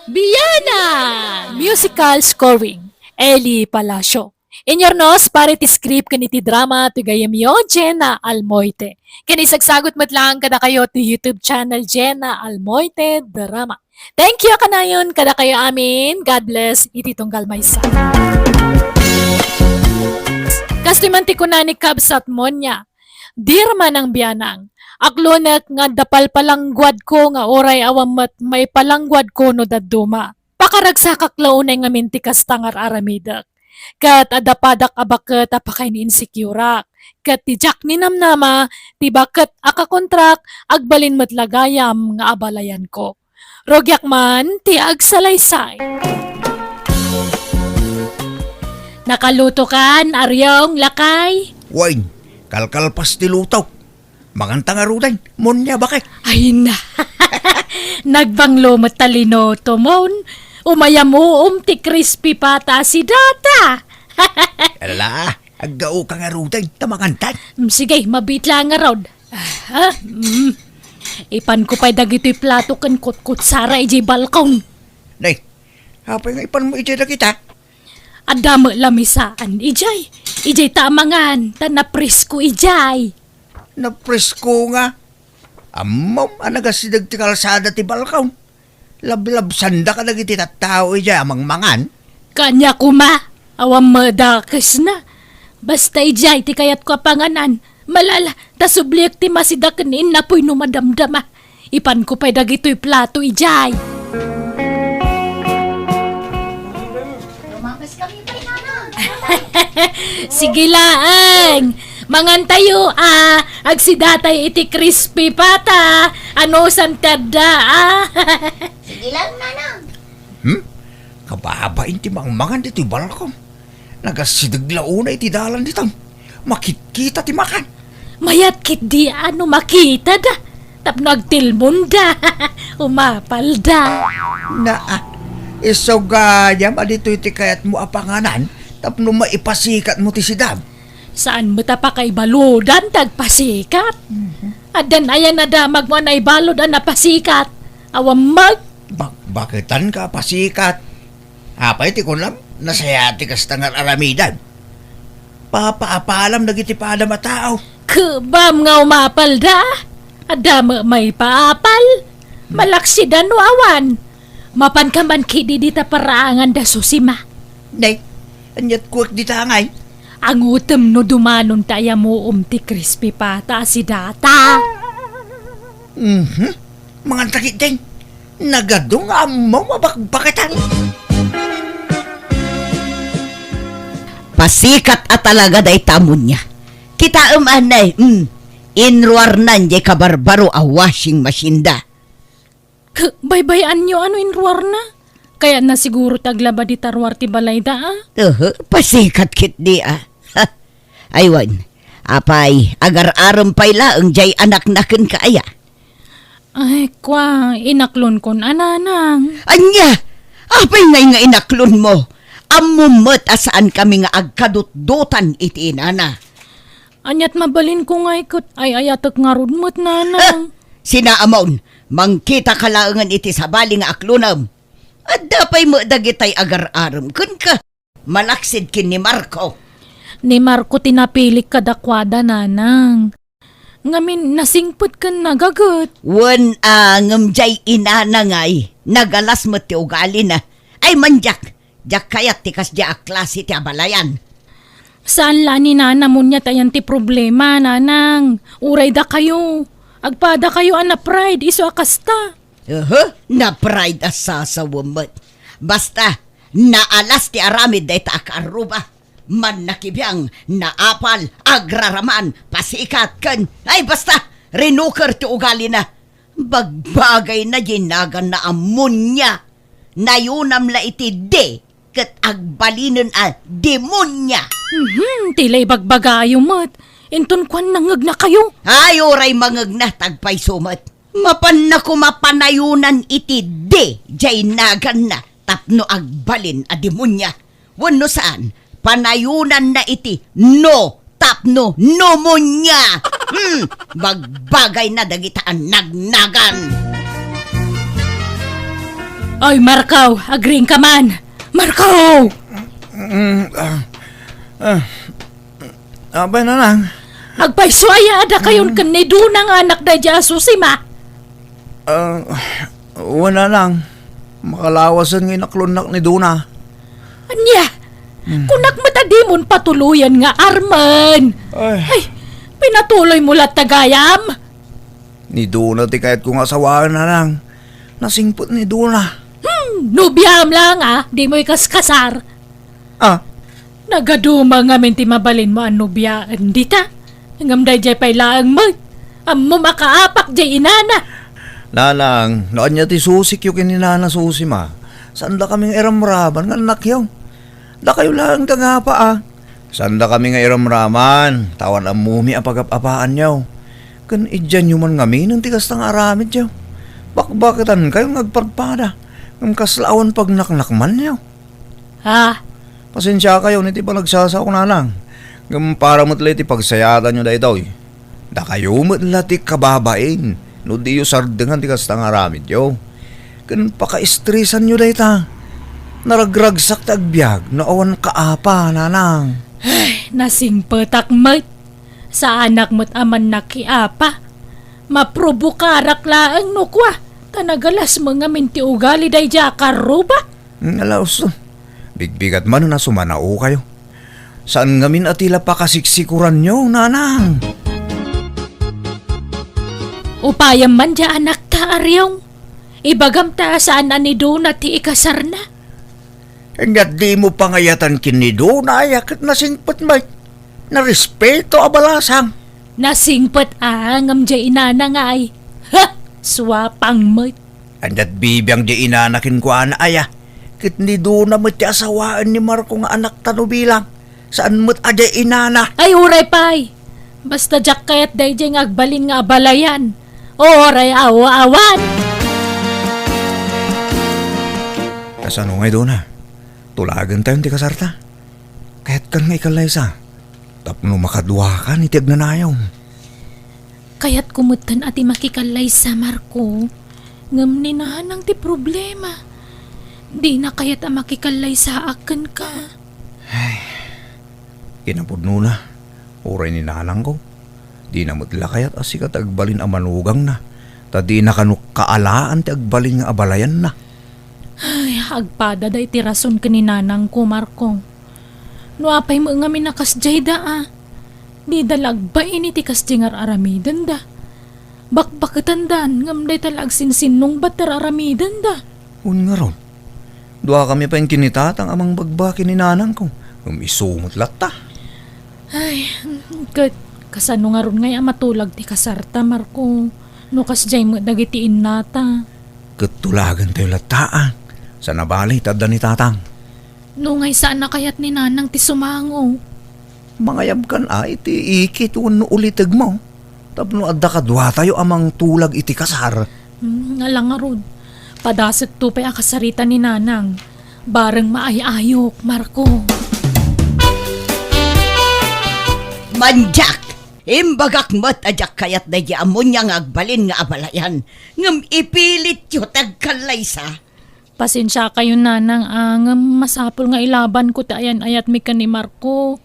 Bianang! Musical scoring, Eli Palacio. Inyurnos para iti script ken iti drama ti gayyemyo, Jenna Almoite. Ken isagsagut met laeng kadakayo ti YouTube channel, Jenna Almoite Drama. Thank you a kanayon kadakayo amin. God bless iti tunggal maysa. Kastoy man ti kuna ni Kabsat Monia, "Dear Manang Bianang, aklonek nga adda palpalangguadko nga uray awan met maipalangguadko no dadduma. Pakaragsakak la unay ngamin ti kasta nga ar-aramidek. Ket adda padak a baket a pakain-insecure-ak. Ket ti diak ninamnama, ti baket a kakontrak, agbalin met la gayam nga abalayanko. Rugiak man ti agsalaysay." Nakalutokan, Ariong, lakay? Wen, kalkalpas ti lutok. Manganta ngaruden, Monia, baket. Ay na. Nagbanglo met ta linutomon. Umayam-uom ti crispy pata a sidata. Ala, aggaoka ngaruden, ta mangantan. Mm, sige, mabiit la ngarud. Ah, mm. Ipanko pay dagitoy plato ken kutkutsara idiay balkon. Nay, apay nga ipanmo idiay dagita? Adda met la misaan idiay. Idiay ta amangan, ta napresko idiay. Napresko nga? Ammom a nagasideg ti kalsada ti balkon. Lablabsanda kadagiti tattao idiay a mangmangan. Kaniak koma, awan madakesna. Basta idiay ti kayatko a panganan. Malala, ta subliek ti masida ken innapoy no madamdama. Ipanko pay dagitoy plato idiay. Lumapas kami pay, Nanang. Sige laeng. Mangantayo, ah. Agsidatay iti crispy pata. Anusan ti adda, ah. Sige lang, Nanang. Hmm? Kababain ti mangmangan ditoy balkon. Nagasideg la unay iti dalan ditan. Makitkita ti makan. Mayat ketdi a no makitada tapno agtilmonda. Umapalda. Naa, isu gayam a ditoy ti kayatmo a panganan tapno maipasikatmo ti sidam. Saan met a pakaibaludan ti agpasikat? Mhm. Addan aya nadamagmo a naibalud a napasikat? Awan met. Bak-, baketanka a pasikat. Apay ti kunam? Nasayaat ti kasta nga ar-aramidem. Papaapalam dagiti padam a tao. Kebam nga umapalda. Adda met maipaapal. Malaksidan no awan. Mapanka man ketdi dita paraangan da Susima. Nay, ania't kuak dita ngay? Angotem no dumanon ta ayamuom ti crispy pata a si Data. Mhm. Mangan ta ketdin. Nagadu nga ammo mabakbakatan. Pasikat a talaga dayta ammonia. Kitaem, anay, mm, inruarnan jay kabarbaro a washing machine da. K-, baybay-anyo no inruarna? Kayatna siguro ti aglaba dita ruar ti balayda, a? Uhu, pasikat ketdi, a. Ha, ay wen, apay, agar-arem pay laeng jay anakna kenka aya? Ay, kua, inaklonkon a, nanang. Ania? Apay ngay nga inaklonmo? Ammom met a saankami nga agkadutdotan iti inana. Ania't mabalinko ngay ket ay-ayatek ngarud met, nanang. Ah, sinaamon, mangkitaka laengen iti sabali nga aklonem. Adda pay met dagitay agar-arem kenka. Malaksid ken ni Marco. Ni Marco ti napilik kadakuada, nanang. Ngamin, nasingpet ken nagaget. Wen a, ngem jay inana ngay, nagalas met ti ugalina. Ay, mandiak, diak kayat ti kasdiay a klase ti abalayan. Saan la ni nana monia ta ayan ti problema, nanang. Uray dakayo. Agpadakayo a na-pride isu a kasta. Uhu, na-pride a sasawem met. Basta, naalas ti aramid dayta a kaarruba. Mannakibiang, naapal, agraraman, pasikat, ken, ay, basta, rinuker ti ugalina. Bagbagayna jay naganna a monia. Nayunam la iti D, ket agbalinen a demonia. Mhm, ti la ibagbagayo met. Inton kuan, nangegnakayo. Ay, uray mangegna, tagpayso met. Mapanna koma panayonan iti D jay naganna tapno agbalin a demonia. Wenno saan, panayonanna iti no tapno pneumonia. Hmm, bagbagayna dagita a nagnagan. Oy, Marco, agriingka man. Marco! Mm, ah, ah. Apay, nanang? Agpayso aya a dakayon ken ni Dona nga anak daydiay a Susima? Ah, wen, nanang. Makalawasen nga inaklonnak ni Dona. Ania? Hmm. Kunak met a dimon patuloyen nga armen. Ay. Ay, pinatuloymo latta gayam? Ni Dona ti kayatko nga asawaen, nanang. Nasingpet ni Dona. Hmm, nobiam la nga, dimo ikaskasar. Ah? Nagaduma ngamin ti mabalinmo a nobiaen dita. Ngem daydiay pay laeng met. Ammom a kaapak jay inana. Nanang, no ania ti susikyo ken ni Nana Susima, saandakami nga iramraman nga annakyo. Dakayo laeng ti agapa, a. Saandakami nga iramraman, ta awan ammomi a pagap-apaanyo. Ken idianyo man ngaminen ti kasta nga aramidyo. Bakbaketankayo nga agpadpada, ngem kasla awan pagnaknakmanyo. Ha? Pasensiakayon iti panagsasao, nanang. Ngem para met la iti pagsayaatanyo daytoy. Dakayo met la ti kababain no diyo sardengan ti kasta nga aramidyo. Ken pakaestresanyo dayta. Naragragsak ti agbiag no awan kaapa, nanang. Ay, nasingpetak met. Saanak met a mannakiapa. Maprobokarak laeng no kua, ta nagalasmo ngamin ti ugali daydiay a karruba. Ala, usto. Bigbigat manen a sumanaokayo. Saan ngamin a ti la pakasiksikoranyo, nanang. Upayam man dia anakta, Ariong. Ibagam ta saan a ni Dona ti ikasarna. Ania dimo pangayatan ken ni Dona aya ket nasingpet met. Narespeto a balasang. Nasingpet a ngem dia inana nga ay. Ha! Suapang met. Ania't bibiang di inana kenkuana aya? Ket ni Dona met ti asawaen ni Marco nga anakta no bilang. Saan met a di inana? Ay, uray pay. Basta diak kayat daydiay nga agbalin nga abalayan. Uray awa-awan. Kasano ngay, Dona? Tulagentayon ti kasarta? Kayatkan nga ikallaysa tapno makaduakan iti agnanayon. Kayatko metten a ti makikallaysa, Marco. Ngem ni nanang ti problema. Dina kayat a makikallaysaak kenka. Ay, kinapudnona, uray ni nanangko. Dina met la kayat a sika ti agbalin a manugangna, ta dina kano kaalaan ti agbalin nga abalayanna. Ay, agpada dayta ti rason ken ni nanangko, Marco. No apay met ngamin a kasdiay da, a, dida la agbain iti kasdiay nga ar-aramidenda. Bakbaketandan, ngem dayta la agsinsinnungbat ti ar-aramidenda. Wen ngarud, duakami pay ken ni tatang a mangbagbain ken ni nanangko, ngem isu met latta. Ay, ket kasano ngarud ngay a matulag ti kasarta, Marco, no kasdiay met dagiti innata? Ket tulagentayo latta, a. Saan a bale ta adda ni tatang. No ngay saan a kayat ni nanang ti sumango. Mangayabkan a iti ikit wenno ulitegmo tapno adda kaduatayo a mangtulag iti kasar. Hmm, ala ngarud. Padasekto pay a kasarita ni nanang. Bareng maay-ayok, Marco. Mandiak! Imbagak met a diak kayat daydi a Monia nga agbalin nga abalayan, ngem ipilityo ti agkallaysa. Pasensiakayo, nanang, a, ngem masapul nga ilabanko ti ayan-ayatmi ken ni Marco.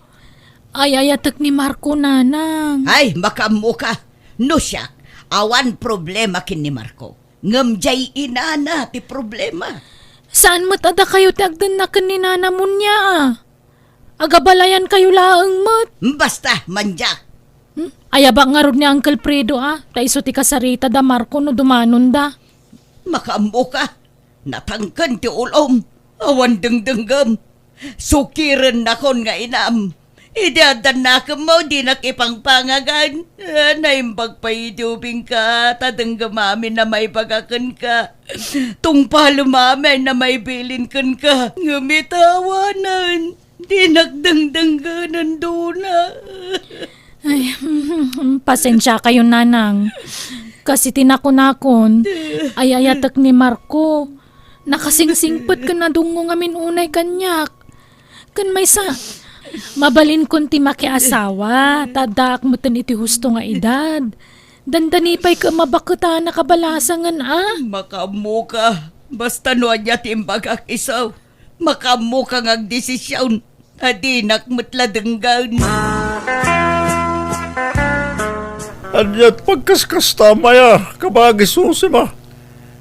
Ay-ayatek ni Marco, nanang. Ay, makaammoka. No siak, awan problema ken ni Marco. Ngem diay inana ti problema. Saan met a dakayo ti agdenna ken ni Nana Monia, a? Agabalayankayo laeng met. Basta, mandiak. Hmm? Ayabak ngarud ni Uncle Fredo, a, ta isu ti kasarita da Marco no dumanonda. Makaammoka. Natangken ti ulom. Awan dengdenggem. Sukirennakon nga inam. Idi adda nakemmo, dinak ipangpangagan. Ah, naimbag pay idi ubingka, ta denggem amin a maibagak kenka. Tungpalem amin a maibilin kenka. Ngem ita awanen. Dinak dengdenggen, Dona. Ay, pasensiakayo, nanang. Kas iti nakunakon, ay-ayatek ni Marco. Nakasingsingpet ken nadungngong amin unay kaniak. Ken maysa, mabalinkon ti makiasawa, ta addaak metten iti husto nga edad. Dandani pay ket mabaket a nakabalasangen, a? Makaammoka. Basta no ania ti imbagak isu. Makaammoka nga agdesision, a dinak met la denggen. Ania ti pagkaskasta, Maya, kabagis Susima?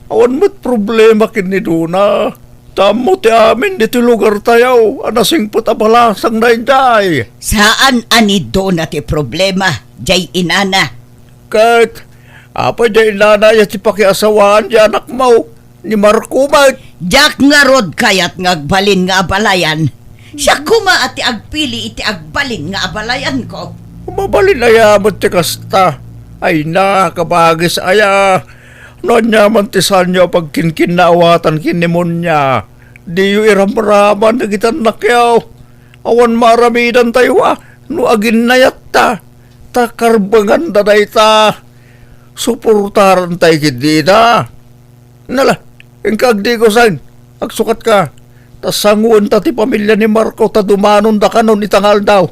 Awan met problema ken ni Dona. Ta ammo ti amin ditoy lugartayo a nasingpet a balasangna idiay. Saan a ni Dona ti problema, diay inana. Ket, apay diay inana aya ti pakiasawaan diay anakmo? Ni Marco met. Diak ngarud kayat nga agbalin nga abalayan. Siak koma a ti agpili iti agbalin nga abalayanko. Mabalin aya met ti kasta? Ay na, kabagis aya. No ania man ti saanyo a pagkinkinnaawatan ken ni Monia, diyo iramraman dagiti annakyo. Awan maaramidantayo a no aginnayatta, ta karbenganda dayta. Suportarantay ketdi ida. Nala, inka agdigosen, agsukatka, ta sangoenta ti pamilia ni Marco ta dumanonda kanon ita nga aldaw.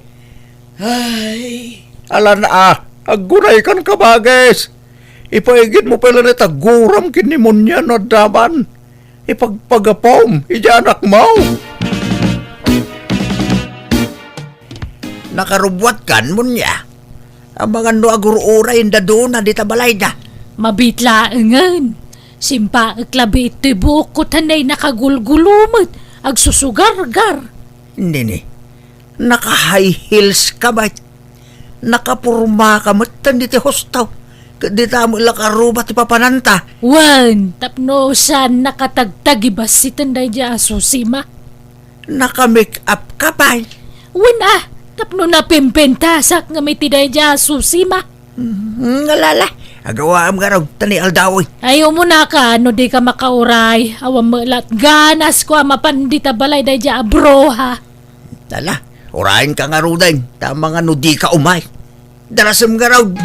Ay. Alan a, aggunaykan, kabagis. Ipaigidmo pay laeng ti aguram ken ni Monia no adda man. Ipagpagapom idiay anakmo. Nakarubbuatkan, Monia. Amangan no agur-uray ni Dona dita balayda. Mabiit laengen. Simpaek labi itoy buokko ta nay nakagulgulo met, agsusugargar. Nini, naka-high heels ka met. Nakapormaka met ditoy husto. Ket dita met la karuba ti papananta. Wen, tapno saan nakatagtagibasiten daydiay a Susima. Naka-make up ka pay? Wen a, tapno napimpintasak ngem iti daydiay a Susima. Hmm, alala, agawaem ngarud ta ni aldaw. Ay, umunaka no dika makauray. Awan met la ti ganasko a mapan dita balay daydiay a bruha. Ala, urayenka ngaruden, ta amangan no dika umay. Darasem ngarud.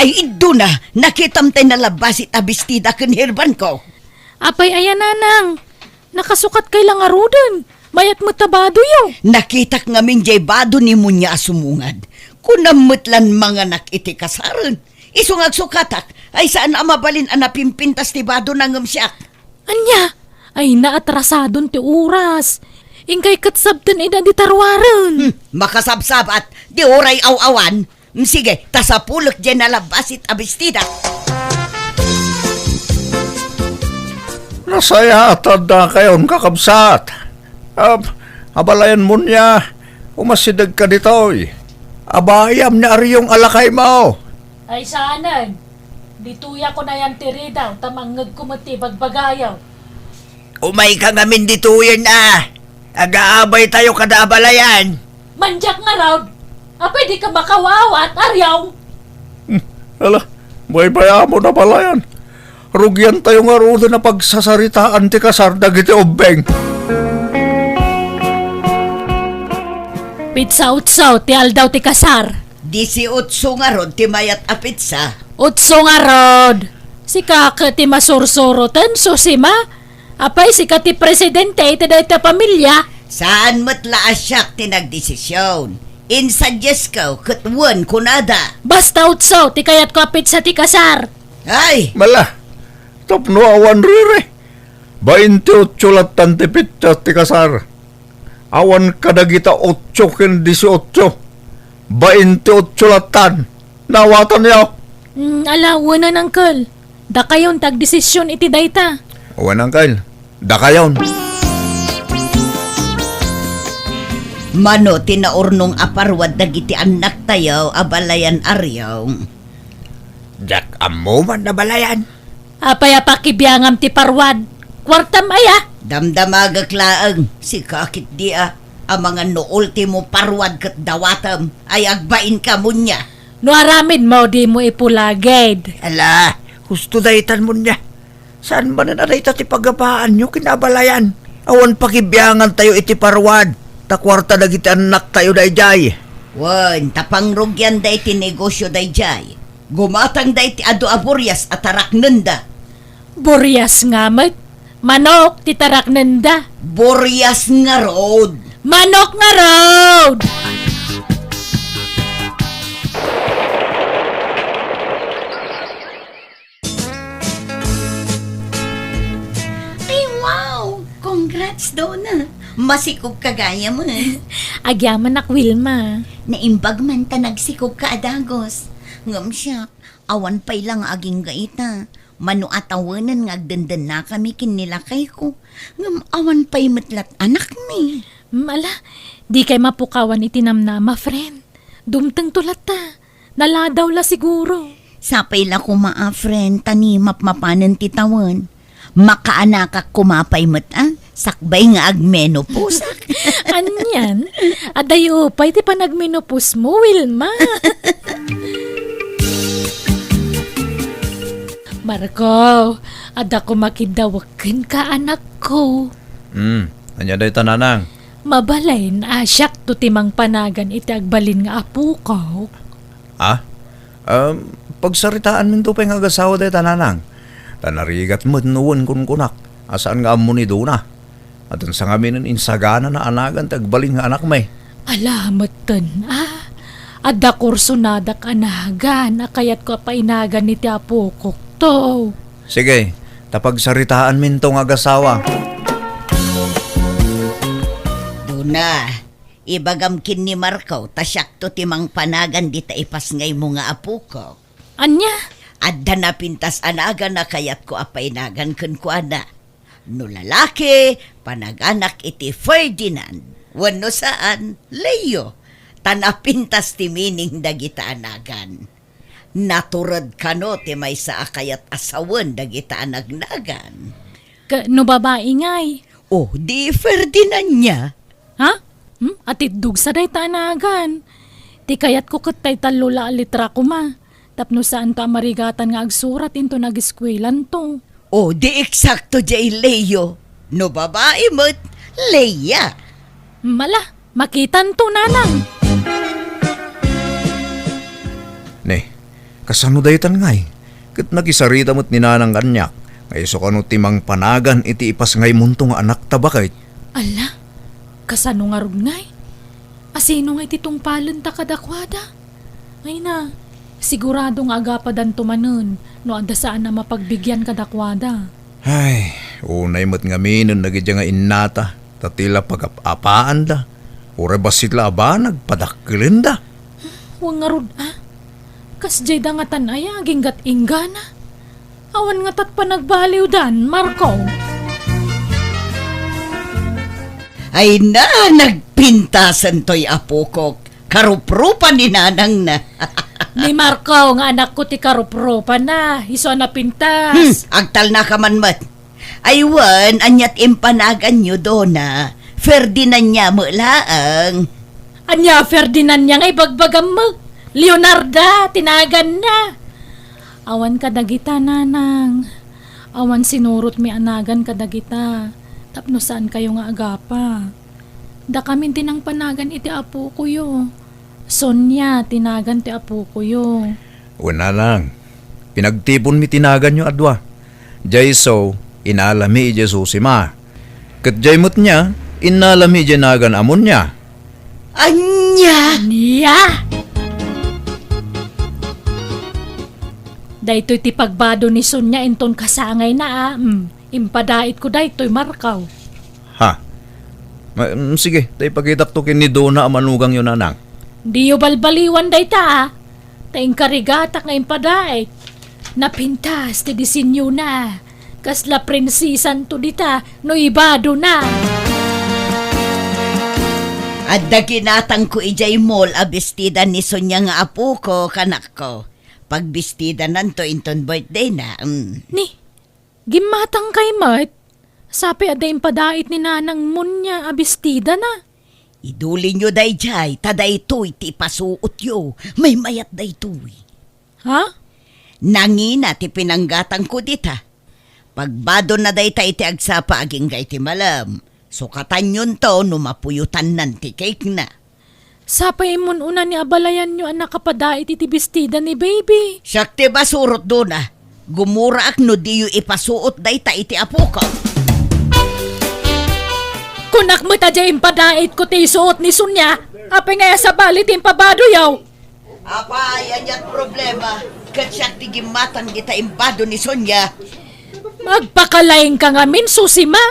Ay, Dona, nakitam tay nalabasi ta bestida ken herbanko. Apay aya, nanang? Nakasukatkay la ngaruden. Mayat met ta badoyo. Nakitak ngamin diay bado ni Monia a sumungad. Kunam met lan manganak iti kasaren. Isu nga agsukatak, ay saan a mabalin a napimpintas ti badona ngem siak. Ania? Ay, naatrasadon ti oras. Inkay ket sabten ida di taruaren. Hmm, makasabsabat, di uray aw-awan. Hmm, sige, ta sapulek diay nalabbasit a bestida. Nasayaat a addakayon, kakabsat. Ab-, abalayan mo niya, umasideg ka ditoy. Abayam ni Ariong a lakay mo. Ay, saanen. Ditoyak unay ti ridaw, ta mangngegko met ti ibagbagayo. Umayka ngamin ditoyen a. Agaabaytayo kada abalayan. Mandiak ngarud. Apay dika makawawaat, Ariong? Hmm, ala, baybay-amon abalayan. Rugiantayo ngaruden a pagsasaritaan ti kasar dagiti ubbing. Petsa otso ti aldaw ti kasar. Disiotso ngarud ti mayat a petsa. Otso ngarud. Sika ket ti masursuroten, Susima. Apay, sika ti presidente iti dayta pamilia? Saan met la a siak ti nagdesision. Insadiesko ket wen kunada. Basta otso ti kayatko a petsa ti kasar. Ay! Mala, tapno awan riri. Bainte otso lattan ti petsa ti kasar. Awan kadagita otso ken disiotso. Bainte otso lattan. Nawatanyo? Mm, ala, wen, Uncle. Dakayon ti agdesision iti dayta. Wen, Uncle. Dakayon. Mano ti naurnong a parwad dagiti annaktayo, abalayan Ariong? Diak ammo man, abalayan. Apay a pakibiangam ti parwad? Kuartam aya? Damdamagek laeng, sika ketdi a, amangan no ultimo parwad ket dawatem, ay agbainka munia. No aramidmo, dimo ipulagid. Ala, husto daytan munia. Saan manen a dayta ti pagabaanyo ken abalayan? Awan pakibiangantayo iti parwad, ta kuarta dagiti annaktayo daydiay. Wen, ta pangrugianda iti negosio daydiay. Gumatangda iti adu a burias a taraknenda. Burias nga met? Manok ti taraknenda. Burias ngarud. Manok ngarud! Ay, wow! Congrats, Dona! Masikog ka gayam, eh. Agyamanak, Wilma. Naimbag man ta nagsikog ka a dagus. Ngem siak, awan pay la nga agingga ita. Mano a tawenen nga agdendennakami ken ni lakayko. Ngem awan pay met lat anakmi. Mm, ala, dikay mapukawan iti namnama, friend. Dumtengto latta. Naladaw la siguro. Sapay la koma a, friend, ta ni mapmapanen ti tawen. Makaanakak koma pay met a, sakbay nga agmenopause. Anian? Adayo pay ti panagmenopause mo, Wilma. Marco, adda koma kiddawek kenka, anakko. Hmm, ania dayta, nanang? Mabalin a siakto ti mangpanagan iti agbalin nga apokok. Ah? Um, pagsaritaanminto pay nga agasawa dayta, nanang. Ta narigat met no wen kunkunak a saan nga ammo ni Dona. Addan sangaminen insagana a nagan ti agbalin nga anakmi. Ala, metten, a. Adda kursonadak a nagan a kayatko a painagan iti apokokto. Sige, ta pagsaritaanminto nga agasawa. Dona, ibagam ken ni Marco ta siakto ti mangpanagan dita ipasngaymo nga apokok. Ania? Adda napintas a nagan a kayatko a painagan kenkuana. No lalaki, panaganak iti Ferdinand. Wenno saan, Leo. Ta napintas ti meaning dagita a nagan. Natured kano ti maysa a kayat a sawen dagita a nagnagan. Ka-, no babai ngay? O, di Ferdinand nia. Ha? Hmm? Atiddog sa dayta a nagan. Ti kayatko ket tay tallo la a litra koma. Tapno saanto a marigatan nga agsurat inton ageskuelanto. O, di eksakto diay Leo. No babai met, Leia. Mala, makitanto, nanang. Ne, kasano daytan ngay? Ket nakisarita met ni nanang kaniak, nga isu kano ti mangpanagan iti ipasngaymonto nga anakta baket. Ala, kasano ngarud ngay? Asino ngay ti tungpalenta kadakuada? Ay na, sigurado nga agapadanto manen no adda saan a mapagbigian kadakuada. Ay, unay met ngaminen dagidiay nga innata. Ta ti la pagap-apaanda, uray bassit la a banag, padakkelenda. Wen ngarud a, kasdiay da ngatan aya aginggat-inggana? Awan ngata't panagbaliwdan, Marco. Ay na, nagpintasen toy apokok. Karuprupan ni nanangna. Ni Marco nga anakko ti karuprupana, isu a napintas. Hmm, agtalnaka man met. Ay wen, ania't impanaganyo, Dona? Ferdinand-na met laeng. Ania Ferdinand-na nga ibagbagam met? Leonarda ti naganna. Awan kadagita, nanang. Awan sinurotmi a nagan kadagita tapno saankayo nga agapa. Dakamin ti nangpanagan iti apokoyo. Sonia ti nagan ti apokoyo. Wen, nanang, pinagtiponmi ti naganyo a dua. Diay isu, inalami idiay Susima. Ket diay met nia, innalami idiay nagan a Monia. Ania? Ania? Daytoy ti pagbado ni Sonia inton kasangayna a. Mm, impadaitko daytoy, Marco. Ha? Ma-, mm, sige, ta ipakitakto ken ni Dona a manugangyo, nanang. Diyo balbaliwan dayta, a. Ta inkarigatak nga impadait. Napintas ti disenyona. Kasla prinsesanto dita no ibadona. Adda ginatangko idiay mall a bestida ni Sonia nga apoko, kanakko. Pagbistidananto inton birthdayna. Mm. Ni, gimmatangkay met? Sapay adda impadait ni Nanang Monia a bestidana. Idulinyo daydiay, ta daytoy ti ipasuotyo. Maymayat daytoy. Ha? Nangina ti pinanggatangko dita. Pagbadonna dayta iti agsapa agingga iti malem. Sukatanyonto no mapuyotannan ti cake-na. Sapay immun-una ni abalayanyo a nakapadait iti bestida ni baby. Siak ti masurot, Dona. Gumuraak no diyo ipasuot dayta iti apoko. Kunak met a diay impadaitko ti isuot ni Sonia. Apay nga sabali ti impabadoyo? Apay, ania't problema? Ket siak ti gimmatang dita imbado ni Sonia. Magpakalaingka ngamin, Susima.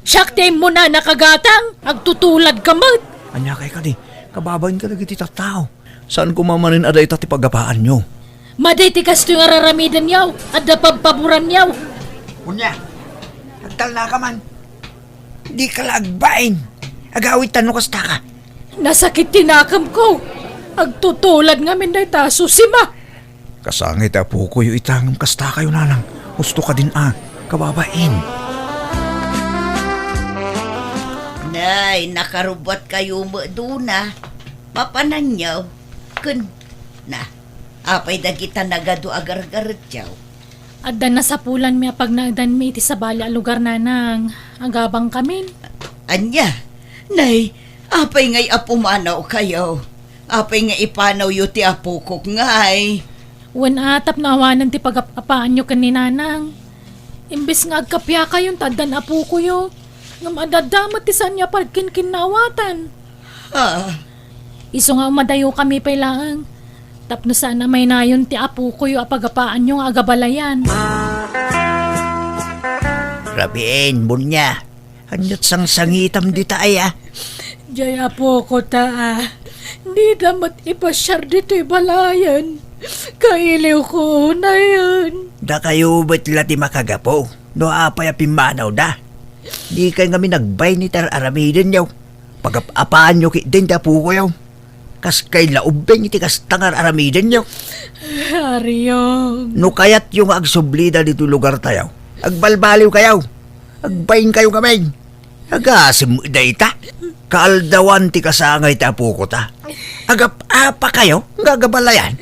Siak ti immunana kagatang, agtutuladka met. Ania kay kadi, kababain kadagiti tattao. Saan koma manen a dayta ti pagapaanyo? Madi ti kastoy nga raramidenyo, adda pabpaboranyo. Unya, agtalnaka man. Dika la agbain. Agawidtan no kastaka. Nasakit ti nakemko. Agtutulad ngamin dayta, Susima. Kasangay ti apokoyo ita ngem kastakayo, nanang. Husto kadin a, kababain. Nay, nakarubbuatkayo met, Dona. Mapananyo. Ken, na, apay dagita nagadu a gargaretyo? Adda nasapulanmi a pagnaedanmi iti sabali a lugar, nanang. Agabangkamin. Ania? Nay, apay ngay a pumanawkayo? Apay nga ipanawyo ti apokok ngay? Wen a, tapno awanen ti pagap-apaanyo ken ni Nanang. Imbes nga agkapiakayon ta addan apokoyo, ngem adda met ti saanyo a pagkinkinnaawatan. Ah. Isu nga umadayokami pay laeng, tapno saan a maynayon ti apokoyo a pagapaanyo nga agabalayan. Rabiin, Monia. Ania't sangsangitam dita aya? Diay apoko ta a. Dida met ipasiar ditoy balayen. Kailiwko unayen. Dakayo met la ti makagapu no apay a pimmanawda. Dikay ngamin agbain iti ar-aramidenyo. Pagap-apaanyo ketdin ti apokoyo. Kas kay la ubbing iti kasta nga ar-aramidenyo. Ariong. No kayatyo nga agsublida ditoy lugartayo, agbalbaliwkayo. Agbainkayo ngamin. Agasem dayta. Kaaldawan ti kasangay ti apoko ta. Agap-apakayo nga agabalayan.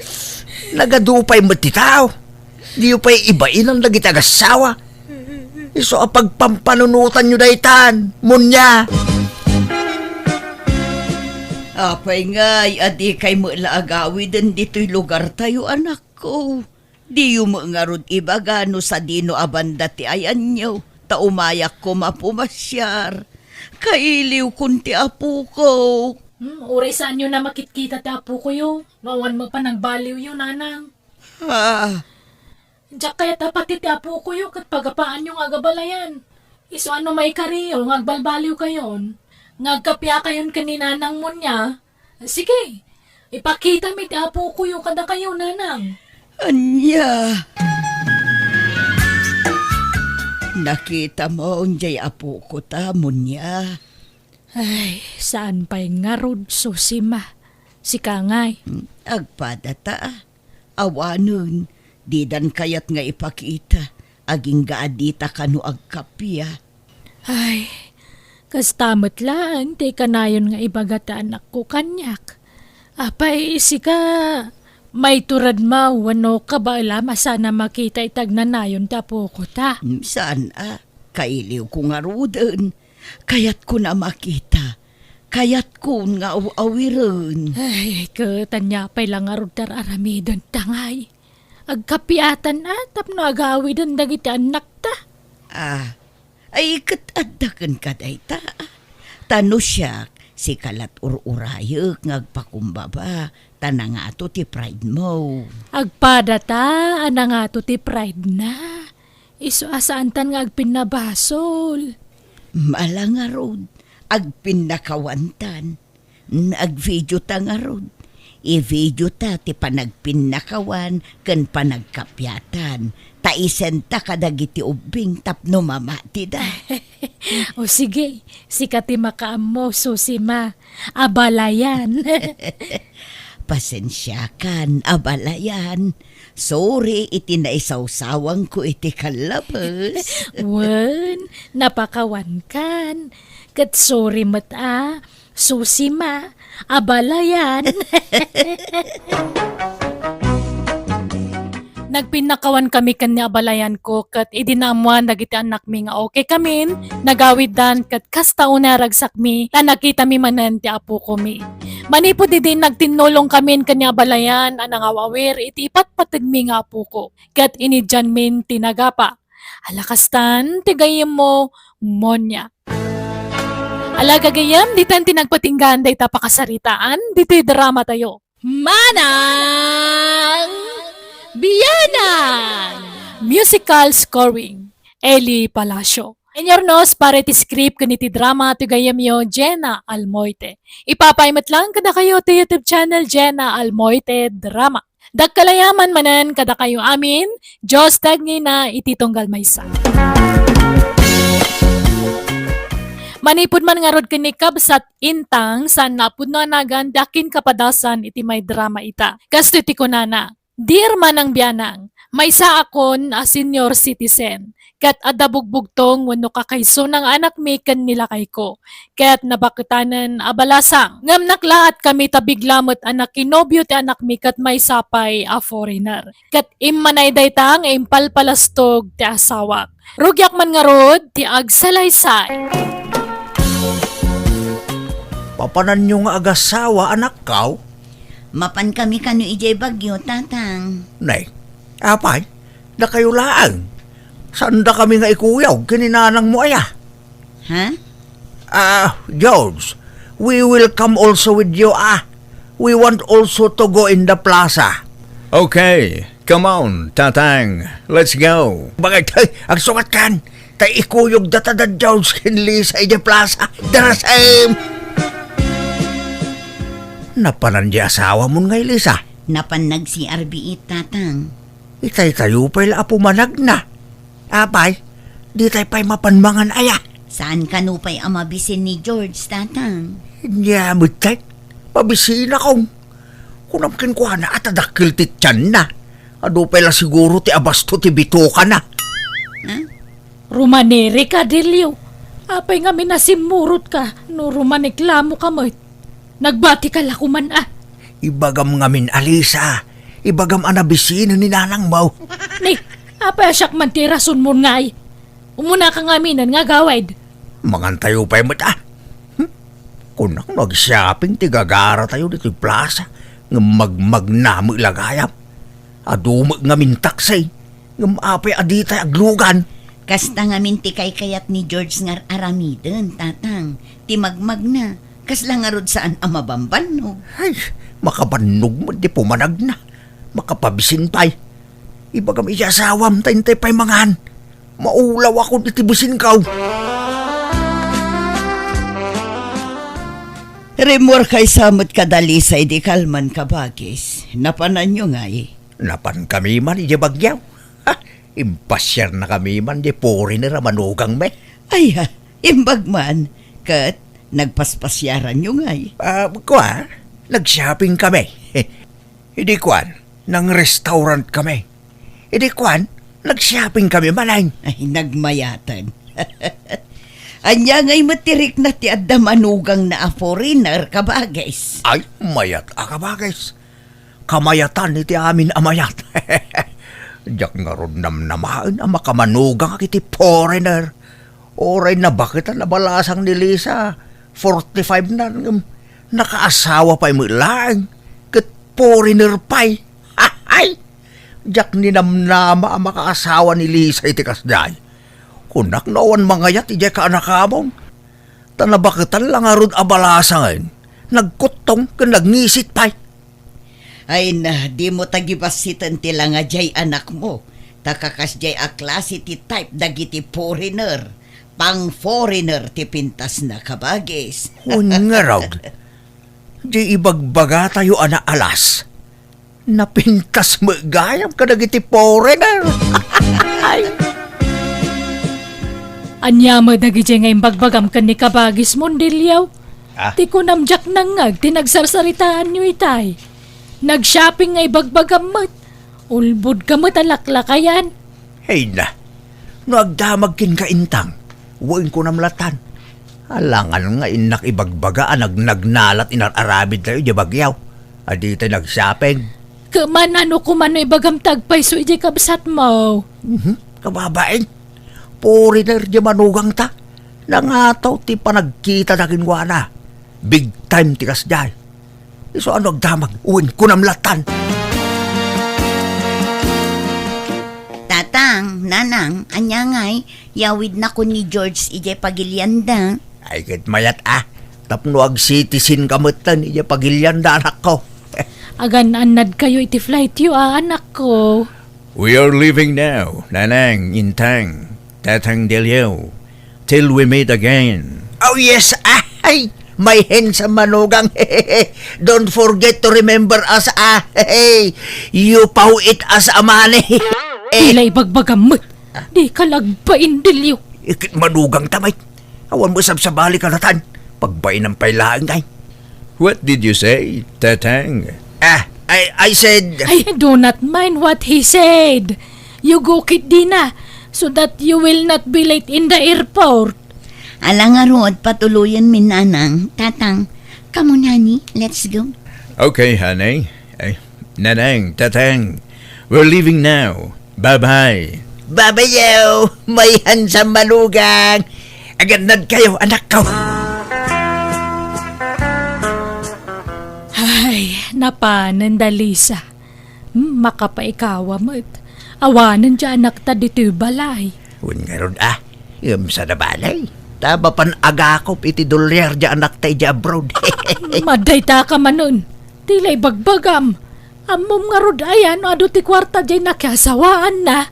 Nagadu pay met ti tao. Diyo pay ibainan dagiti agassawa. Isu a pagpampanunotanyo daytan, Monia. Apay ngay a dikay met la agawiden ditoy lugartayo, anakko? Diyo met ngarud ibaga no sadino a banda ti ayanyo, ta umayak koma pumasiar. Kailiwkon ti apokok. Hmm, uray saanyon a makitkita ti apokoyo, no awan met panagbaliwyo, nanang. Ah. Diak kayat a pati ti apokoyo ket pagapaanyo nga agabalayan. Isu a no maikariyo nga agbalbaliwkayon, nga agkapiakayon ken ni Nanang Monia, sige, ipakitami ti apokoyo kadakayo, Nanang. Ania? Nakitamo diay apokota, Monia? Ay, saan pay ngarud, Susima. Sika ngay. Hmm, agpadata. Awanen, didan kayat nga ipakita, agingga a dita kano agkappia. Ay, kasta met laeng ti kanayon nga ibaga ti anakko kaniak. Apay, sika, maituredmo wenno kabaelam a saan a makita iti agnanayon ti apokota? Mm, saan a, kailiwko ngaruden. Kayatkon a makita. Kayatkon nga aw-awiren. Ay, ket ania pay la ngarud ti ar-aramidenta ngay? Agkapiatan a tapno agawiden dagiti annakta. Ah, ay, ket adda kenka dayta. Ta no siak, sika lat ur-urayek nga agpakumbaba, ta nangato ti pride mo. Agpadata a nangato ti pride na. Isu a saantan nga agpinnabasol. Mala ngarud, agpinnakawantan. N-, agvideota ngarud. Ivideota ti panagpinnakawan ken panagkapiatan. Ta isenta kadagiti ubbing tapno mamatida. O sige, sika ti makaammo, Susima. Abalayan. Pasensiakan, abalayan. Sorry iti naisawsawangko iti kallabes. Wen, napakawankan. Ket sorry met a, Susima, abalayan. Nagpinnakawan kami ken ni abalayanko, ket idi naammoan dagiti annakmi nga okay kamin, nagawiddan ket kasta unay a ragsakmi ta nakitami manen ti apokomi. Manipud idi, nagtinnulong kamin ken ni abalayan a nangaw-awir iti ipatpategmi nga apoko, ket inidianmin ti nagapa. Ala kastan ti gayyemmo, Monia. Ala gagayyem, ditan ti nagpatinggaan dayta pakasaritaan ditoy dramatayo. Manang Bianang! Musical scoring, Eli Palacio. Inurnos para iti script ken iti drama ti gayyemyo, Jenna Almoite. Ipapay met lang kadakayo ti YouTube channel, Jenna Almoite Drama. Dakkel a yaman manen kadakayo amin, Dios ti agnina iti tunggal maysa. Manipud man ngarud ken ni Kabsat Intang, saan a pudno a nagan ti akinkapadasan iti may drama ita. Kastoy ti kunana, "Dear Manang Bianang, maysaakon a senior citizen, ket adda bugbugtong wenno kakaisuna nga anakmi ken ni lakayko, ket nabaketanen a balasang. Ngem naklaat kami ta bigla met a nakinobio ti anakmi ket maysa pay a foreigner. Ket immanay dayta nga impalpalastog ti asawak. Rugiak man ngarud ti agsalaysay." Papananyo nga agasawa, anakkaw? Mapan kami kano idiay Baguio, Tatang. Nay, apay, dakayo laeng. Saanda kami nga ikuyog ken ni nanangmo aya? Ha? Ah, George, we will come also with you, ah. We want also to go in the plaza. Okay, come on, Tatang. Let's go. Bakit? Hey, agsukat kan. Tay ikuyog data da George ken Lisa idiay plaza. Darasem! Napanan di asawamon ngay, Lisa? Napan nag-C R B it, Tatang. Itay tayo pay la a pumanagna. Apay, ditay pay mapan mangan aya? Saan kano pay a mabisin ni George, Tatang? Nia met tay, mabisinakon. Kunam kenkuana a ta dakkel ti tianna. Adu pay la siguro ti abasto ti bitokana. Ha? Rumanirika, Delio. Apay ngamin a simmurotka no rumaneklamoka met? Nagbatika la koman a. Ibagam ngamin a, Lisa. Ibagam a nabisinen ni nanangmo. Ni, apay a siak man ti rasonmon ngay? Umunaka ngaminen nga agawid. Mangantayo pay met a. Hmm? Kunak no ag-shopping ti gagaratayo ditoy plaza, ngem magmagna met la gayam. Adu met ngamin taksi, ngem apay a ditay aglugan? Kasta ngamin ti kaykayat ni George nga ar-aramiden, Tatang. Ti magmagna, kasla ngarud saan a mabambannog. Ay, makabannog met ti pumanagna. Makapabisin pay. Ibagam iti asawam ta intay pay mangan. Maulawakon iti bisinko. Rimmuarkay sa met kada Lisa idi kalman, kabagis. Napananyo ngay? Napankami man idiay Baguio. Ha! Impasiarnakami man di foreigner a manugangmi. Ay, ha, imbag man. Ket nagpaspasiaranyo ngay? Ah, kua, nag-shopping kami. Idi kuan, nang-restaurant kami. Idi kuan, nag-shopping kami manen. Ay, nagmayaten. Ania ngay met ti rikna ti adda manugangna a foreigner, kabagis? Ay, mayat a kabagis. Kamayatan iti amin a mayat. Diak ngarud namnamaen a makamanugangak iti foreigner. Uray nabaketan a balasang ni Lisa, forty-five na, ngem nakaasawa pay met laeng, ket foreigner pay. Ay! Diak ninamnama a makaasawa ni Lisa iti kasdiay. Kunak no awan mangayat idiay kaanakamon. Ta nabaketan la ngarud a balasangen, nagkuttong ken nagngisit pay. Ay na, dimo tagibassiten ti langa diay anakmo, ta kakasdiay a klase ti type dagiti foreigner. Pang-foreigner ti pintasna, kabagis. Wen ngarud, di ibagbagatayo a naalas, napintas met gayam kadagiti foreigner. Ay. Ania met dagidiay nga imbagbagam ken ni kabagismo, Deliaw? Ah? Ti kunam, diak nangngeg ti nagsarsaritaanyo itay. Nag-shopping nga ibagbagam met. Ulbodka met a laklakayan. Ay na, no agdamag kenka, Intang, wen kunam latan. Alangan nga innak ibagbaga a nagnagnalat inar-aramidtayo idiay Baguio a ditay nag-shopping. Ket man-an no koma no ibagam ti agpayso idiay kabsatmo? Mhm, kababain. Foreigner diay manugangta. Nangataw ti panagkitada kenkuana. Big time ti kasdiay. Isu a no agdamag, wen kunam latan. Tatang, Nanang, ania ngay, yawidnakon ni George idiay pagilianda. Ay, ket mayat a, tapno ag-citizen ka metten idiay pagilianda, anakko. Agan-annadkayo iti flightyo a, anakko. We are leaving now, Nanang, Intang, Tatang Deliaw, till we meet again. Oh, yes, ah, ay, my handsome manugang. Don't forget to remember us, ah. Hey, you paw it as a money. Dila ibagbagam met. Dika la agbain, Deliaw. Ikit manugangta, Mike. Awan met sabsabali kalatan. Pagbainam pay laeng, ay. What did you say, Tatang? Ah, I, I said, I do not mind what he said. You go ketdi na, so that you will not be late in the airport. Ala ngarud, patuloyenmi, Nanang. Tatang, come on, honey, let's go. Okay, honey. Ay, Nanang, Tatang, we're leaving now. Bye-bye. Bye-bye, yo, my handsome manugang. Agannadkayo, anakko. Ay, napanen da Lisa. Hmm, makapaikawa met. Awanen diay anakta ditoy balay. Wen ngarud a, ngem saan a bale. Ta mapan agakop iti dolyar diay anakta idiay abroad. Madayta ka manen. Dila ibagbagam. Ammom ngarud aya no adu ti kuarta diay nakiasawaanna?